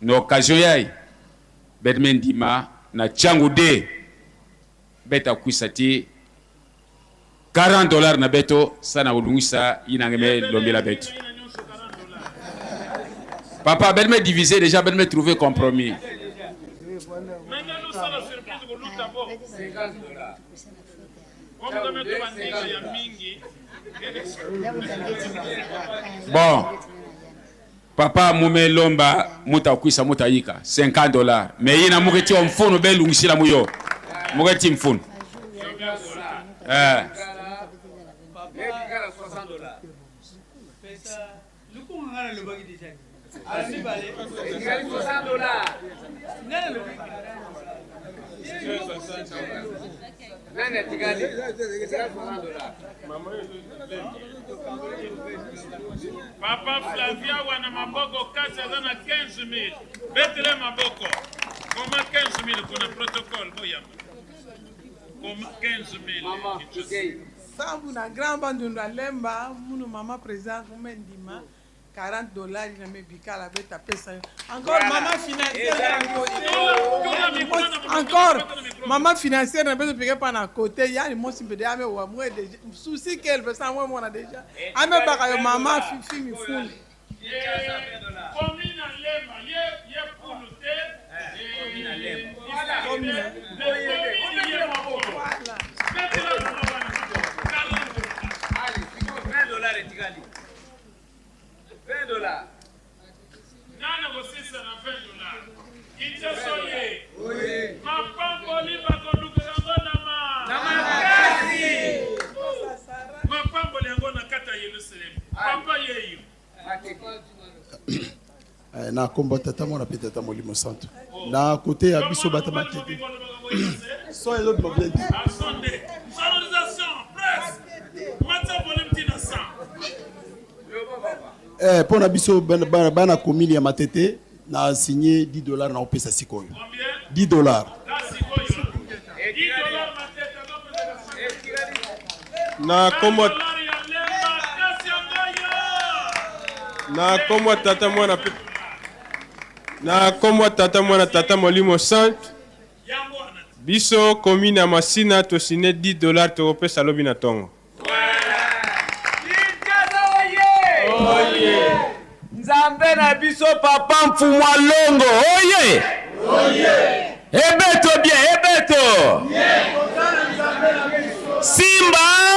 Speaker 19: na occasion yai bet me ndima na changu de bet akwisa ti 40 dollars na beto sana kolungisa yinange me lombela beto papa bet me diviser déjà bet me trouver compromis. Bon papa mume lomba muta kwisa muta yika 50 dollars mais yina muketi wa mfunu belungisila muyo muketi mfunu eh.
Speaker 9: Papa Flavia wana maboko kasi aza na 15000 betele maboko koma 15000 kuna protocole boyamba koma 15000
Speaker 2: Sambu na grand bandundu alemba munu mama president kume ndima 40 dollars na me bikala beta pesa yo encore voilà. Maman financière na côté encore maman financière na beso pike pa na côté yani mosi mbede ame wa mwe déjà souci qu'elle veut ça mwe mona déjà ame baka yo maman fifi mifuni
Speaker 9: Commune Lemba, ye ye pulu te.
Speaker 2: Commune.
Speaker 9: Commune ye maboko. Betela mama wana.
Speaker 23: 20 dollars etikali. 20 dollars.
Speaker 9: Nani akosisa na 20 dollars? Kinshasa oye. Mapamboli bakoluka yango na ma.
Speaker 23: Na makasi.
Speaker 9: Mapamboli yango na kati ya Yelusalemi. Papa yeyo.
Speaker 18: Eh, na kombo tata mwana mpe tata molimo santu na kote ya biso bata matete son ezobima bien te.
Speaker 9: Sonorisation, presse. Matsa volume tina 100.
Speaker 18: Eh, mpo na biso bana, bana, bana commune ya matete na signe 10 dollars na opesa sikoyo 10 dollars.
Speaker 3: Na kombo na kombo ya tata mwana pe na kombo ya tata mwana tata molimo santu biso commune ya masina tosine 10 dollars tokopesa lobi na tongo.
Speaker 23: Oye. Nzambe na biso papa mfumu alongo oye. Oye. Ebeto bien ebeto. Simba.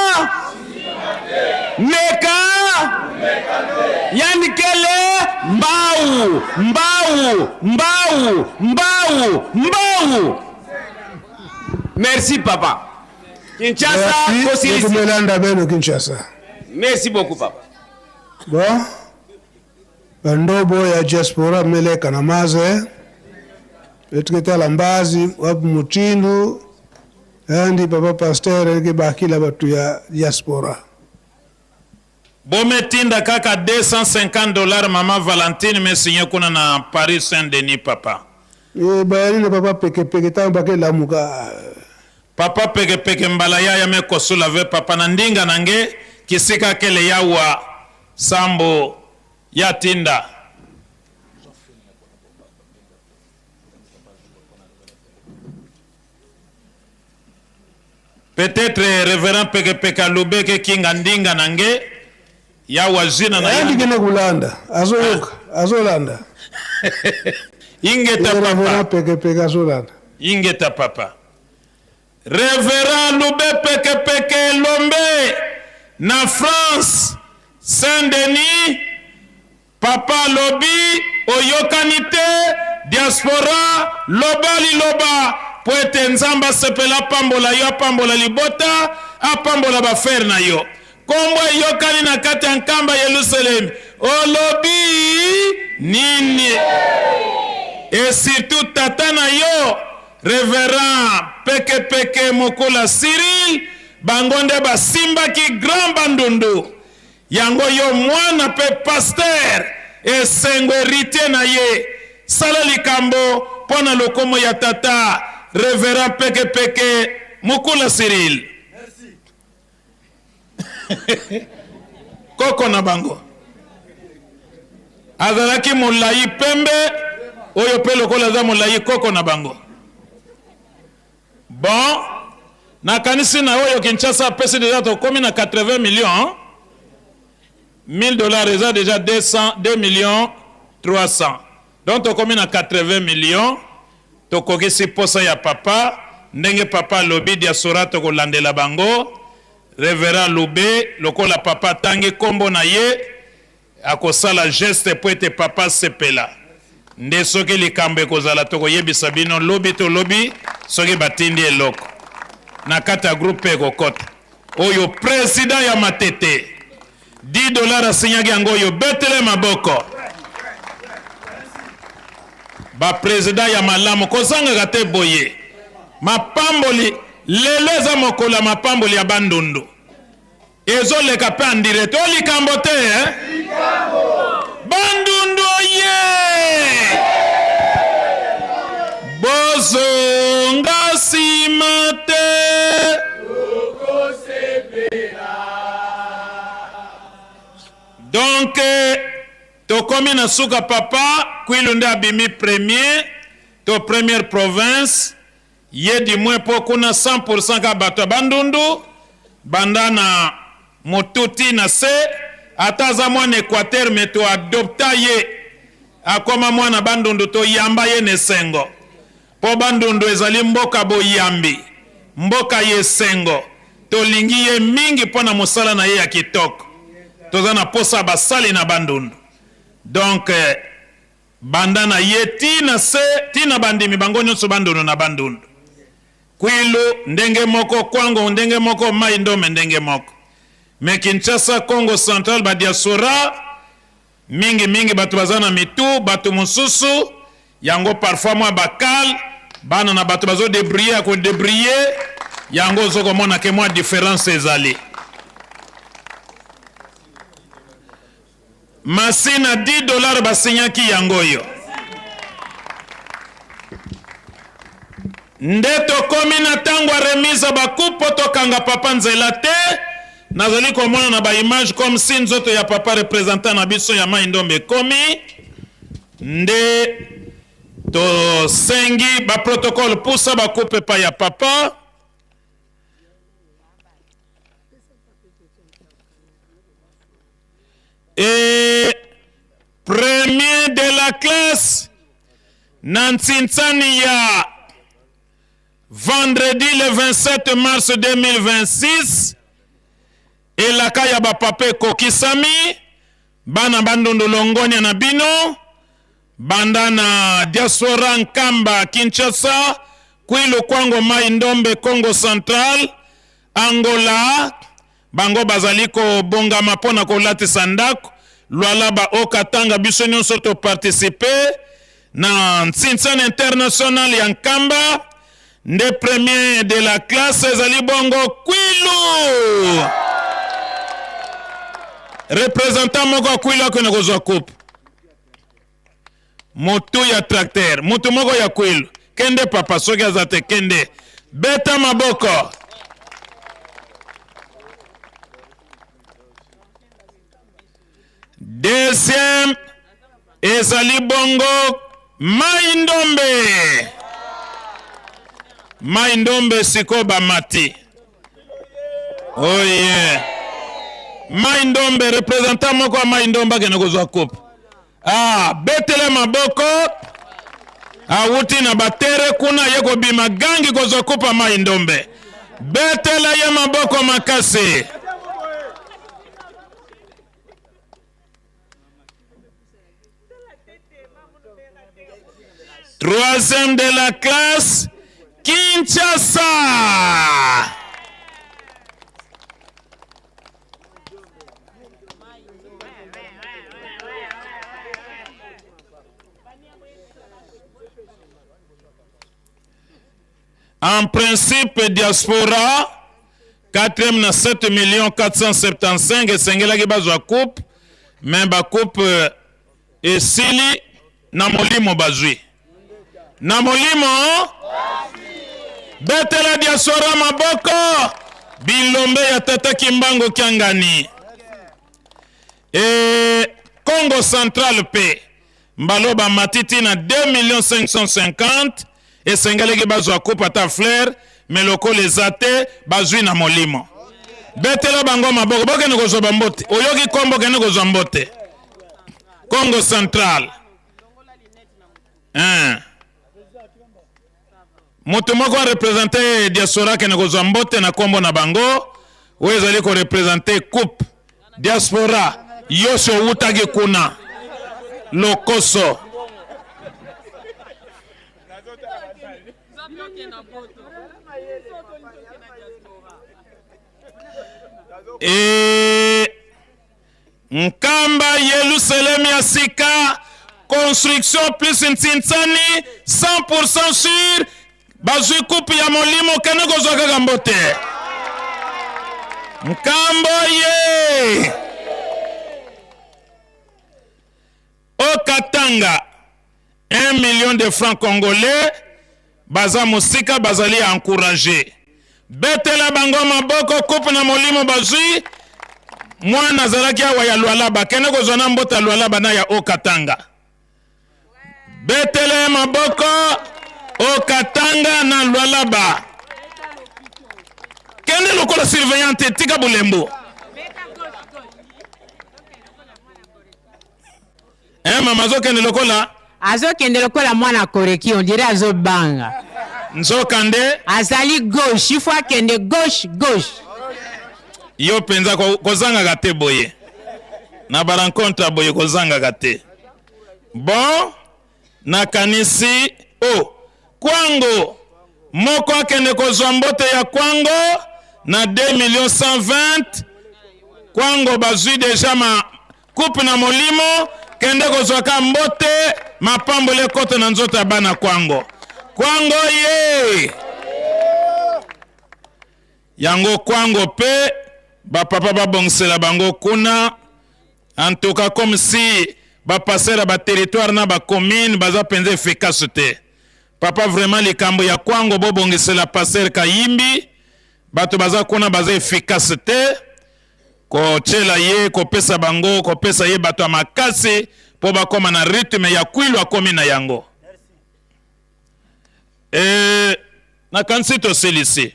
Speaker 9: Mbau, mbau, mbau, mbau, mbau.
Speaker 23: Merci papa.
Speaker 7: Kinshasa, Merci. Melanda beno Kinshasa.
Speaker 23: Merci beaucoup papa.
Speaker 7: Bon. Bandobo ya diaspora meleka na maze. Etuketala mbazi wapu mutindu. Andi papa pasteur ke bakila batu ya diaspora.
Speaker 9: Bometinda kaka 250 dollars mama Valentine me signe kuna na Paris Saint Denis papa.
Speaker 7: Eh, bayali na papa peke peke tango bake lamuka.
Speaker 9: Papa peke peke mbala yaya me kosula ve papa na ndinga na nge kisika kele yawa sambo ya tinda. Peut-etre reverend peke peke alobeke kinga ndinga na nge yawa zina na
Speaker 7: Yandi kene kulanda azoyoka azolanda.
Speaker 9: Ingeta papa.
Speaker 7: Reverend peke peke azolanda.
Speaker 9: Ingeta papa. Reverend Lube peke peke Elombe na France Saint Denis Papa alobi oyokani te diaspora loba liloba po ete nzambe asepela apambola yo apambola libota apambola ba frère na yo kombo eyokani na kati ya nkamba yelusalemi olobi nini et surtout tata na yo reverend peke peke mokula Cyril bango nde basimbaki grand bandundu Yango yo mwana pe pasteur esengo heritier na ye sala likambo po na lokomo ya tata reverend peke peke mukula Cyril koko na bango azalaki molayi pembe oyo pe lokola aza molayi koko na bango. Bon, nakanisi na oyo Kinshasa apesi deja tokomi na 80 millions 1000 dollars eza deja 200 2 millions 300 donc tokomi na 80 millions tokokisi posa ya papa ndenge papa alobi diaspora tokolandela bango reverend Lube lokola papa atangi kombo na ye Akosala geste po ete papa asepela. Nde soki likambo ekozala tokoyebisa bino lobi to lobi soki batindi eloko. Na kati ya groupe pe ekokota. Oyo president ya Matete. 10 dollars asignaki yango oyo betele ye maboko. Ba president ya malamu kozangaka te boye. Mapamboli lelo eza mokolo ya mapamboli ya Bandundu. Ezo leka pe en direct. Oyo likambo te eh? Bandundu oye! Bozonga sima te. Donc tokomi na suka papa Kwilu nde abimi premier to première province Ye du moins po kuna 100 pour 100 kaka batu ya bandundu banda na mutu ti na se ata aza mwana equateur mais to adopta ye akoma mwana bandundu to yamba ye na esengo po bandundu ezali mboka boyambi mboka ya esengo tolingi ye mingi po na mosala na ye ya kitoko toza na posa ya basali na bandundu donc Banda na ye ti na se, ti na bandimi bango nionso bandundu na bandundu. Kwilu ndenge moko, Kwango ndenge moko, Mayi Ndombe ndenge moko. Mais Kinshasa, Kongo central ba diaspora mingi mingi batu baza na mitu, batu mosusu yango parfois mwa ba cale, bana na batu bazo debrouiller ya ko debrouiller, yango ozo komona ke mwa difference ezali. Masina 10 dollars ba signaki yango oyo. Nde tokomi na tango ya remise ya ba coupe po tokanga papa nzela te. Nazali komona na ba images comme si nzoto ya papa representant na biso ya Mayi Ndombe ekomi. Nde tosengi ba protocole pusa ba coupe epai ya papa. Et premier de la classe na Ntsinsani ya vendredi le 27 mars 2026 elaka ya ba papa ekokisami bana bandundu longonya na bino. Banda na diaspora Nkamba, Kinshasa, Kwilu, Kwango, Mai Ndombe, Kongo Central, Angola, bango bazali kobongama mpo na kolatisa ndako Lualaba o Katanga. Biso nyonso to participer na Ntsinsana International ya Nkamba. Nde premier de la classe ezali bongo Kwilu. Représentant moko ya Kwilu akende kozwa coupe. Motu ya tracteur, motu moko ya Kwilu. Kende papa, soki aza te kende. Beta maboko. Deuxième ezali bongo Mai Ndombe. Mai Ndombe sikoyo bamati. Oye. Oh yeah. Mai Ndombe représentant moko ya Mai Ndombe akende kozwa coupe. Ah, betele maboko. Awuti na batere kuna ye kobima gangi kozwa coupe ya Mai Ndombe. Betela ye maboko makasi. Troisième de la classe, Kinshasa. En principe, diaspora, quatrième na 7 millions 475 esengelaki bazwa coupe, mais ba coupe euh, esili na molimo bazwi. Na molimo betela diaspora maboko bilombe ya tata Kimbangu Kiangani. E Congo Central pe Mbala oyo bamati ti na 2.550,000 esengelaki bazwa coupe ata fleur mais lokola eza te bazwi na molimo. Betela bango maboko bokende kozwa ba mbote. Oyoki kombo kende kozwa mbote. Congo Central. Hein. Moto moko a represente diaspora akende kozwa mbote na kombo na bango oyo ezali ko represente coupe diaspora yosi owutaki kuna lokoso e Nkamba Yelusalemi ya sika construction plus ntsinsani 100% sur bazwi coupe ya molimo kende kozwa kaka mbote Nkambo ye Okatanga 1 million de francs congolais baza mosika bazali encourage betela bango maboko coupe na molimo bazwi mwana azalaki awa ya Lualaba kende kozwa na mbota ya Lualaba na ya Okatanga betela ye maboko Okatanga na Lualaba kende lokola surveillante tika bulembu Eh mama azokende lokola
Speaker 1: azokende lokola mwana koreki on dirait azobanga
Speaker 9: nzoka nde
Speaker 1: azali gauche il faut akende gauche gauche
Speaker 9: yo mpenza kozangaka te boye na barencontre ya boye kozangaka te bon nakanisi o oh, kwango moko akende kozwa mbote ya kwango na 2 millions 120 kwango bazwi deja ma Coupe na molimo, kende kozwa ka mbote, mapamboli ekota na nzoto ya bana Kwango. Kwango ye! Yango Kwango pe ba papa babongisela bango kuna en tout cas comme si ba passer ba territoire na ba commune baza penza efficace te. Papa vraiment likambo ya Kwango bobongisela passer Kayimbi bato baza kuna baza efficace te. Kotyela ye, kopesa bango, kopesa ye bato ya makasi mpo bakoma na rythme ya Kwilu akomi na yango. E, nakanisi tosilisi.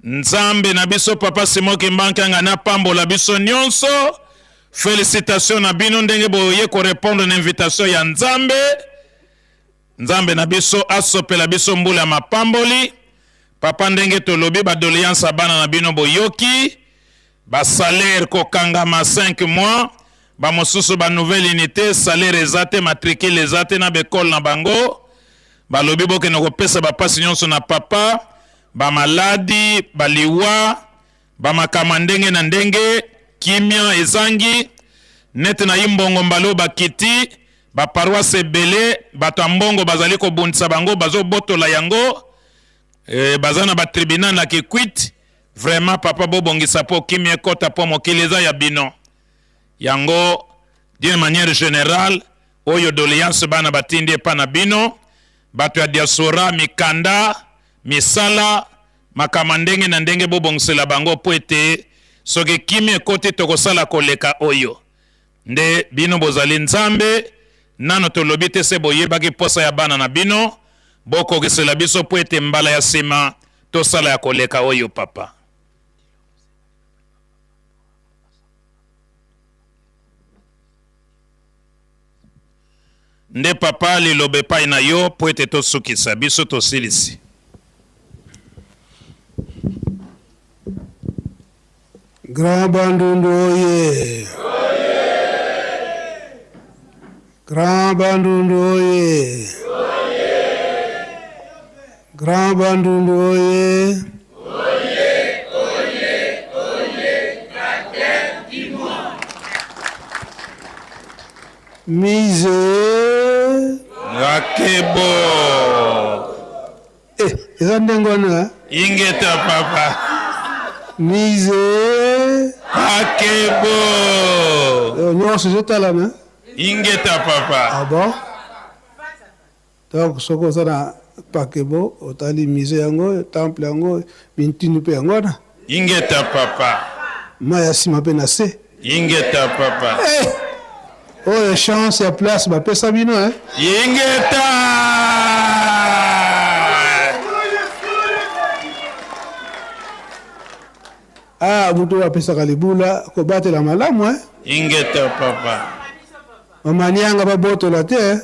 Speaker 9: Nzambe na biso Papa Simon Kimbangu Kiangani apambola biso nyonso. Felicitation na bino ndenge boye korepondre na invitation ya Nzambe. Nzambe na biso asopela biso mbula ya mapamboli. Papa ndenge tolobi ba doleance ya bana na bino boyoki ba salaire kokangama 5 mois. Bamosusu ba nouvelle unité, salaire eza te, matricule eza te na bekole na bango. Balobi bokende kopesa bapasi nyonso na papa, bamaladi, baliwa, bamakambo ya ndenge na ndenge, kimia ezangi nete na imbongo mbala oyo bakiti baparoise ebele, bato ya mbongo bazali kobundisa bango, bazobotola yango e, baza na batribunal na Kikwit. Vraiment papa, bobongisa po kimia ekota, po mokili eza ya bino. Yango d'une manière générale oyo doléance bana batindi epa na bino bato ya diaspora, mikanda, misala, makambo ndenge na ndenge, bobongisela bango po ete soki kimia ekoti tokosala koleka oyo. Nde bino bozali Nzambe, nano tolobi te se boyebaki posa ya bana na bino, bokokisela biso po ete mbala ya sima tosala ya koleka oyo papa. Nde papa liloba epai na yo po ete tosukisa biso tosilisi.
Speaker 7: Grand Bandundu oye! Grand Bandundu oye! Grand Bandundu oye! Mise
Speaker 9: Ngakebo.
Speaker 7: Eh, eza ndenge wana.
Speaker 9: Ingeta papa.
Speaker 7: Mise
Speaker 9: Akebo.
Speaker 7: Eh, nyonso ezotalana.
Speaker 9: Ingeta papa.
Speaker 7: Ah bon? Donc soki oza na pakebo otali musée yango, temple yango, mintinu mpe yango wana.
Speaker 9: Ingeta papa.
Speaker 7: Mai ya nsima mpe na se.
Speaker 9: Ingeta papa.
Speaker 7: Eh! Oyo chance ya place bapesa bino eh?
Speaker 9: Ingeta.
Speaker 7: Ah, moto oyo apesaka libula kobatela malamu eh?
Speaker 9: Ingeta papa.
Speaker 7: Bamanianga babotola te eh?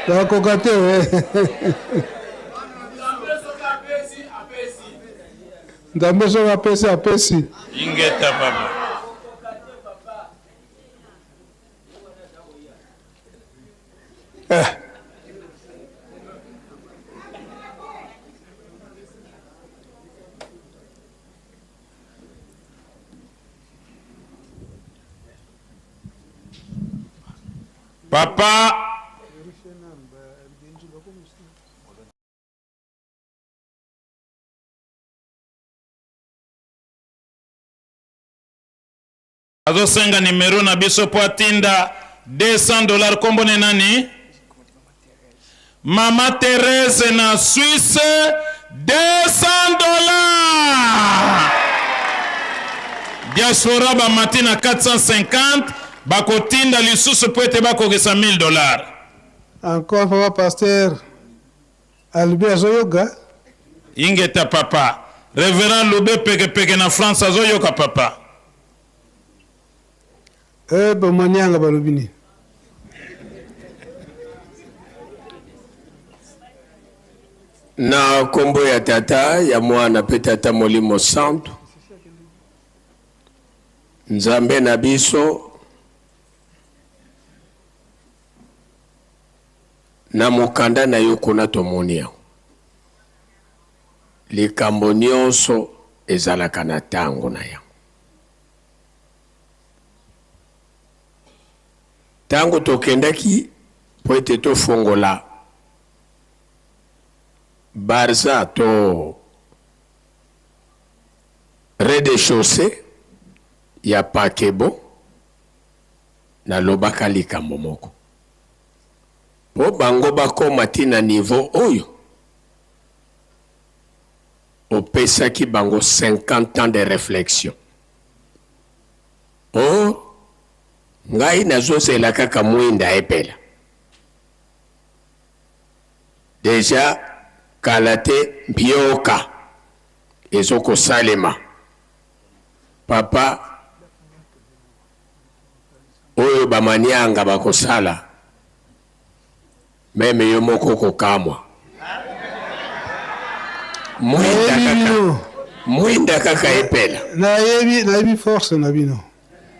Speaker 7: Bakoka te eh? Nzambe soki apesi apesi.
Speaker 9: Ingeta papa.
Speaker 7: Eh.
Speaker 9: Papa azosenga nimero na biso po atinda 200 dollars. Kombo ne nani? Mama Therese na Suisse, 200 dollars. Diaspora bamati na 450, bakotinda lisusu po ete bakokisa 1000 dollars.
Speaker 7: Encore papa pasteur Albert azoyoka?
Speaker 9: Ingeta papa. Reverend Lube peke peke na France azoyoka papa.
Speaker 7: Eh ba manyanga balobi nini?
Speaker 12: Na kombo ya Tata, ya Mwana pe Tata Molimo Santu, Nzambe na biso, Na mokanda na yo kuna tomoni yango. Likambo nionso ezalaka na tango na yango. Tango tokendaki mpo ete tofongola Barza to rez-de-chaussee ya Pakebo, nalobaka likambo moko. Po bango bakoma ti na niveau oyo, opesaki bango 50 ans de reflexion. Or, ngai nazozela kaka mwinda epela. Dejà kala te mpioka ezokosalema. Papa, oyo ba manianga bakosala meme yo moko okokamwa. Mwinda kaka, mwinda kaka epela.
Speaker 7: Nayebi, nayebi force na bino.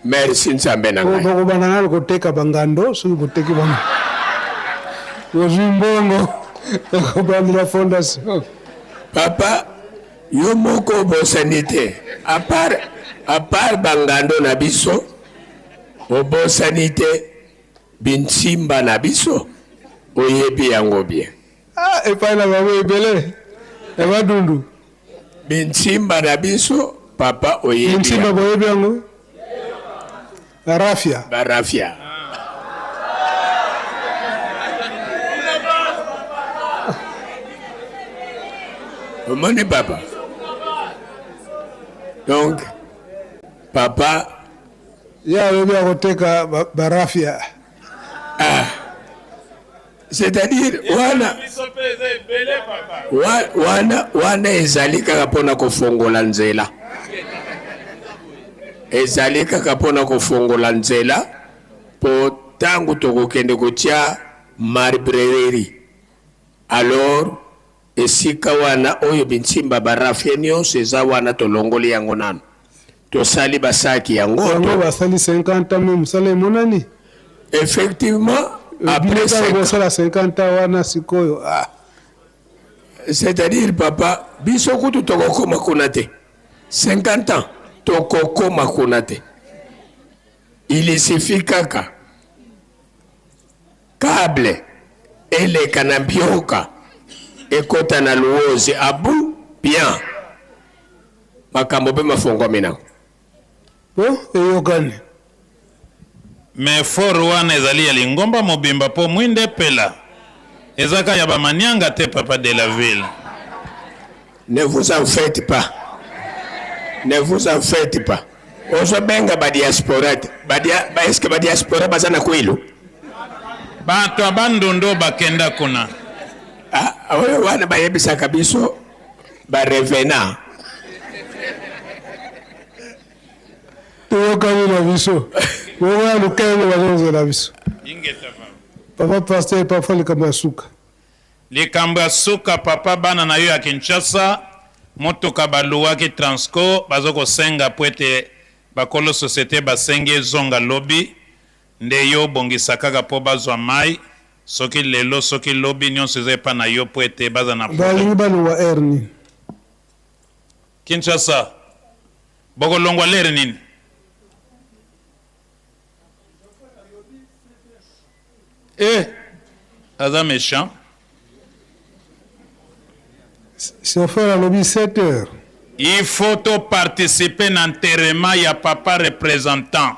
Speaker 12: Merci Nzambe na ngai.
Speaker 7: Bokobanda nano koteka bangando, soki boteki bango bozwi mbongo ekobandela fondation.
Speaker 12: Papa, yo moko obosani te, apart apart bangando na biso, obosani te binsimba na biso, oyebi yango bien.
Speaker 7: Ah, epai na bango ebele ya Bandundu.
Speaker 12: Binsimba na biso papa oyebi.
Speaker 7: Binsimba boyebi yango? Barafia.
Speaker 12: Barafia. Omoni papa. Donc papa
Speaker 7: ye alobi akoteka barafia.
Speaker 12: Ah. C'est-à-dire wana wana wana ezali kaka mpona kofongola nzela, ezali kaka mpona kofongola nzela mpo ntango tokokende kotia marbrerie, alors esika wana oyo binsimba barafie nyonso eza wana, tolongoli yango nano, tosali basaki yango.
Speaker 7: Yango basali 50 ans me mosala emonani.
Speaker 12: Effectivement, après
Speaker 7: ntango bosala 50 ans wana sikoyo ah.
Speaker 12: C'est-à-dire papa, biso kutu tokokoma kuna te. 50 ans tokokoma kuna te. Il suffit kaka cable eleka na mbioka ekota na Luozi abu bien, makambo mpe mafongwami nango.
Speaker 7: Po eyokani.
Speaker 9: Mais fort wana ezali ya lingomba mobimba po mwinda epela. Eza kaka ya ba manianga te papa de la ville.
Speaker 12: Ne vous en faites pas. Ne vous en faites pas. Ozo benga ba diaspora te. Ba dia, ba est-ce que ba diaspora baza na Kwilu?
Speaker 9: Bato ya Bandundu bakenda kuna.
Speaker 12: Ah, oyo wana bayebisaka biso ba revenants.
Speaker 7: Toyokani na biso. Bongo ya Lukenge bazozela biso.
Speaker 9: Ingeta papa.
Speaker 7: Papa pasteur, papa likambo ya suka.
Speaker 9: Likambo ya suka papa, bana na yo ya Kinshasa motuka ba louaki Transco bazo kosenga po ete bakolo societe basengi ezonga lobi, nde yo obongisa kaka po bazwa mayi, soki lelo soki lobi nionso eza epa na yo po ete baza na
Speaker 7: Balingi balongwa heure nini?
Speaker 9: Kinshasa bokolongwa lere nini? Eh, aza méchant.
Speaker 7: Chauffeur alobi 7 heures.
Speaker 9: Il faut to participer na enterrement ya papa représentant.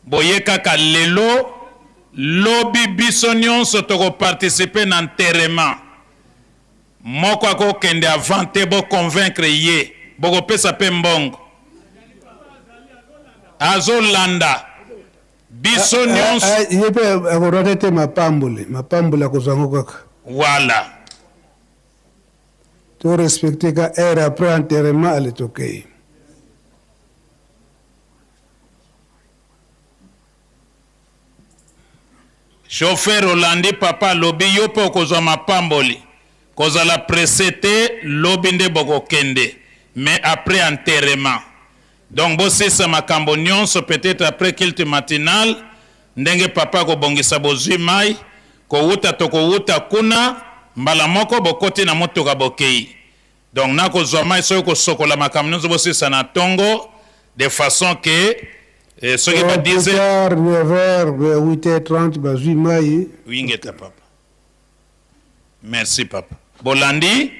Speaker 9: Boye kaka lelo, lobi biso nyonso toko participer na enterrement. Moko ako kende avant te, bo convaincre ye, boko pesa pe mbongo. Azo landa biso nionso.
Speaker 7: Ye pe ako rate te mapamboli, mapamboli akozwa yango kaka.
Speaker 9: Voilà.
Speaker 7: To respecter ka heure après enterrement ale tokeyi.
Speaker 9: Chauffeur olandi papa alobi yo pe okozwa mapamboli kozala presse te lobi nde bokokende mais après enterrement donc bosisa makambo nionso peut etre après culte matinal ndenge papa akobongisa bozui mayi kowuta tokowuta kuna mbala moko bokoti na mutuka bokeyi Donc nako zua mayi soki kosokola makambo nionso bosilisa na tongo de façon que eh, soki ba 10
Speaker 7: heures 9 heures 8 heures 30 bazui mayi.
Speaker 9: Ingeta papa. Merci papa. Bolandi?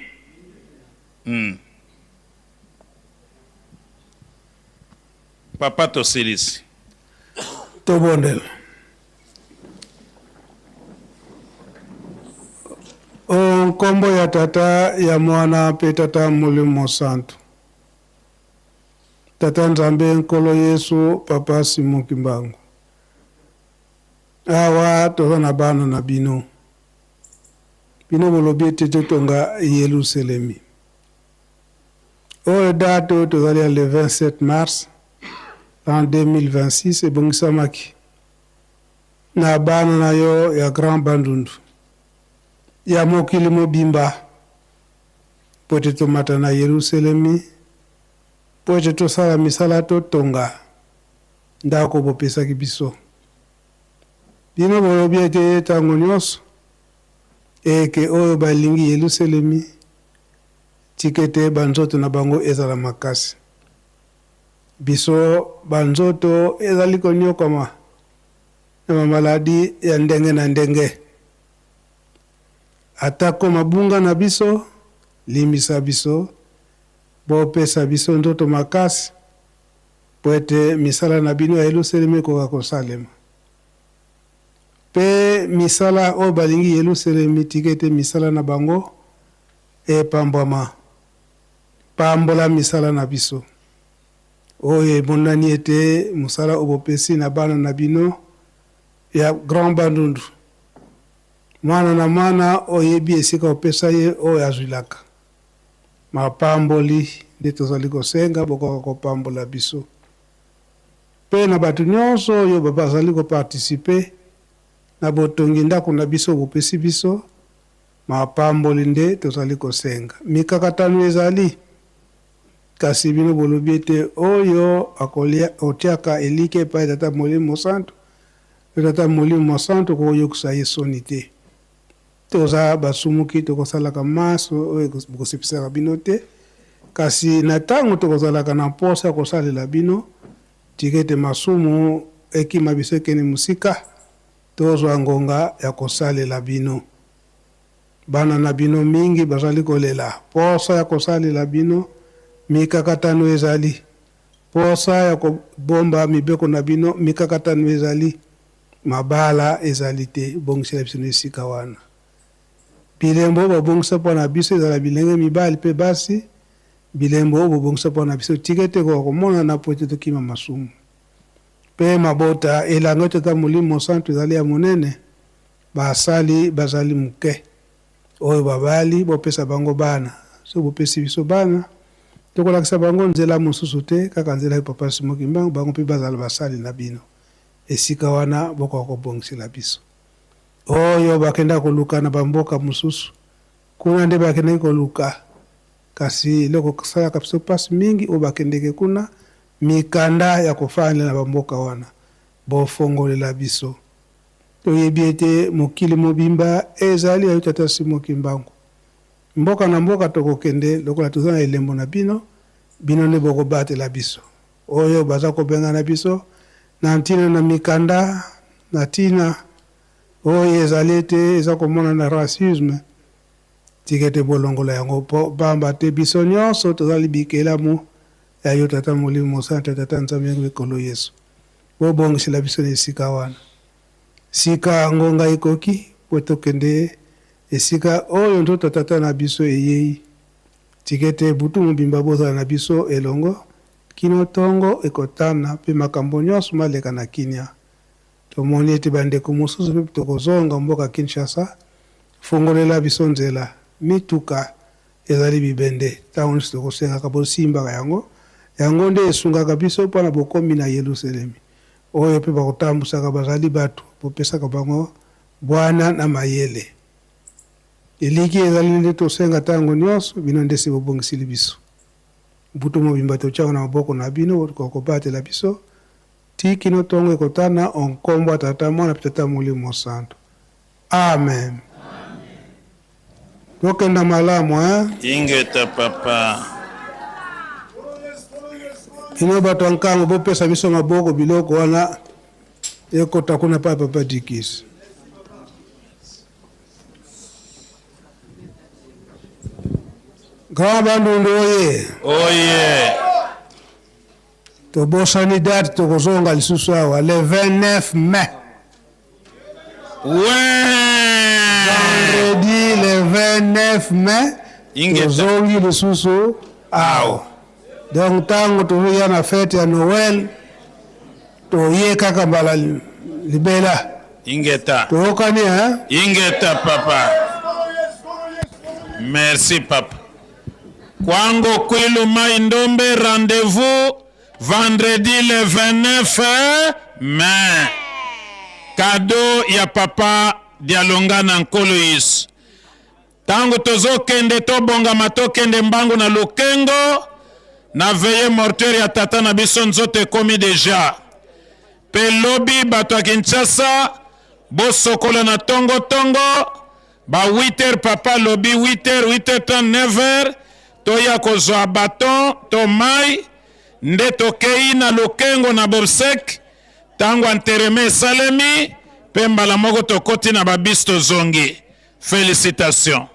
Speaker 9: Papa tosilisi.
Speaker 7: Tobondela. O nkombo ya Tata, ya Mwana, mpe Tata Molimo Mosantu. Tata Nzambe, Nkolo Yesu, Papa Simon Kimbangu. Awa toza na bana na bino. Bino bolobi ete totonga Yelusalemi. Oyo date oyo tozali ya le 27 mars l'an 2026 ebongisamaki na bana na yo ya Grand Bandundu ya mokili mobimba mpo ete tomata na Yerusalemi mpo ete tosala misala totonga. ndako bopesaki biso. Bino bolobi ete tango nyonso eke oyo balingi Yeluselemi, tika ete banzoto na bango ezala makasi. Biso banzoto ezali konyokwama na bamaladi ya ndenge na ndenge. Atako mabunga na biso, limbisa biso, bopesa biso nzoto makasi, mpo ete misala na bino ya Yelusalemi ekoka kosalema. Mpe misala oyo balingi Yelusalemi, tika ete misala na bango epambwama. Pambola misala na biso. Oyo emonani ete mosala oyo bopesi na bana na bino ya Grand Bandundu. Mwana na mwana oyebi esika opesa ye oyo azwilaka. Mapamboli nde tozali kosenga bokoka kopambola biso. Mpe na bato nyonso oyo bazali ko participer na botongi ndako na biso bopesi biso, mapamboli nde tozali kosenga. Mikakatano ezali, kasi bino bolobi ete oyo akotiaka elikya epai ya Tata Molimo Mosantu, mpe Tata Molimo Mosantu akoyokisa ye soni te. Toza basumuki, tokosalaka manso oyo ekosepelisaka bino te, kasi na tango tokozalaka na mposa ya kosalela bino, tika ete masumu ekima biso ekende mosika, tozwa ngonga ya kosalela bino. Bana na bino mingi bazali kolela mposa ya kosalela bino, mikakatano ezali, mposa ya kobomba mibeko na bino, mikakatano ezali. Mabala ezali te, bongisela biso na esika wana. Bilembo oyo bobongisa mpo na biso, ezala bilenge mibali mpe basi, bilembo oyo bobongisa mpo na biso, tika ete ekoka komonana mpo ete tokima masumu. Mpe mabota, elanga oyo Tata Molimo Mosantu ezali ya monene, basali bazali moke. Oyo babali, bopesa bango bana. Soki bopesi biso bana, tokolakisa bango nzela mosusu te, kaka nzela ya Papa Simon Kimbangu, bango mpe bazala basali na bino. Esika wana bokoka kobongisela biso. Oyo bakenda koluka na ba mboka mosusu, kuna nde bakendeki koluka. Kasi eloko esalaka biso pasi mingi, oyo bakendeke kuna, mikanda ya kofandela na ba mboka wana. Bofongolela biso. Toyebi ete mokili mobimba ezali ya yo Tata Simon Kimbangu. Mboka na mboka tokokende, lokola toza na elembo na bino, bino nde bokobatela biso. Oyo baza kobengana biso na ntina na mikanda na tina oyo ezali ete eza komonana racisme, tika ete bolongola yango po pamba te biso nionso tozali bikelamu ya yo Tata Molimo Mosantu ya Tata Nzambe ya Nkolo Yesu. Bobongisela biso na esika wana. Sika ngonga ekoki po tokende esika oyo nzoto ya Tata na biso eyei. Tika ete butu mobimba bozala na biso elongo kino tongo ekotana mpe makambo nyonso maleka na kimia. Tomoni ete bandeko mosusu mpe tokozonga mboka Kinshasa. Fungolela biso nzela. Mituka ezali bibende, tango nyonso tokosengaka bosimbaka yango. Yango nde esungaka biso mpo na bokomi na Yelusalemi. Oyo mpe bakotambusaka bazali bato, bopesaka bango bwana na mayele. Elikya ezali nde tosenga tango nionso, bino nde se bobongisili biso. Butu mobimba totiango na maboko na bino, bokoka kobatela biso tii kino tongo ekotana, o nkombo ya Tata, Mwana mpe Tata Molimo Mosantu. Amen. Tokenda malamu hein?
Speaker 9: Ingeta papa.
Speaker 7: Bino bato ya Nkango bopesa biso maboko biloko wana ekota kuna pa papa Dikis. Grand Bandundu oye.
Speaker 9: Oye.
Speaker 7: Tobosani date tokozonga lisusu awa le 29 mai.
Speaker 9: Ouais.
Speaker 7: Vendredi le 29 mai tozongi lisusu awa. Donc tango tozoya na fete ya Noël toye kaka mbala libela.
Speaker 9: Ingeta.
Speaker 7: Toyokani hein?
Speaker 9: Ingeta papa. Merci papa. Kwango Kwilu Mai Ndombe rendez-vous vendredi le 29 mai. Cadeau ya papa Dialongana Nkolo Yesu. Tango tozokende tobongama tokende mbangu na Lukengo na veille mortuaire ya tata na biso nzoto ekomi deja. Mpe lobi bato ya Kinshasa bosokola na tongo tongo ba 8 heures, papa alobi 8 heures, 8 heures 30, 9 heures toya kozwa baton to mai nde tokei na lokengo na bobsek tango enterrement esalemi mpe mbala moko tokoti na ba bus tozongi. Felicitations.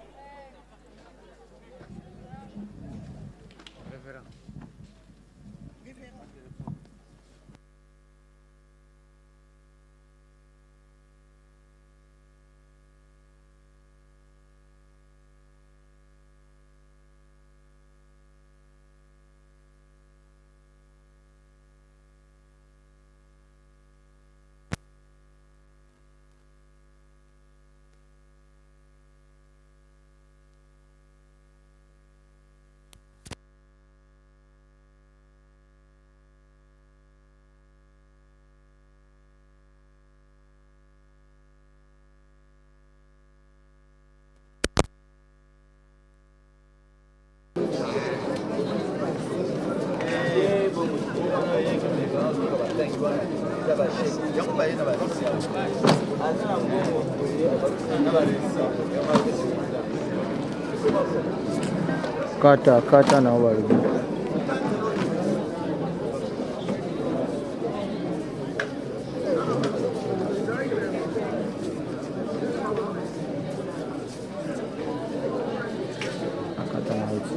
Speaker 4: Kata kata na balobi. Kata na eti.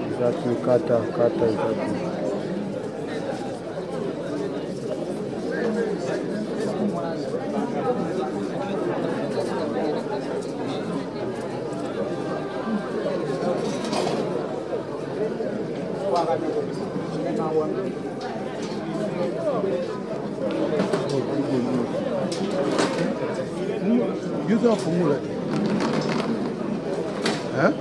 Speaker 4: Eza te kata kata eza te.
Speaker 18: Yo oza fongola te. Hein?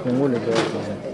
Speaker 4: Fungola eza te.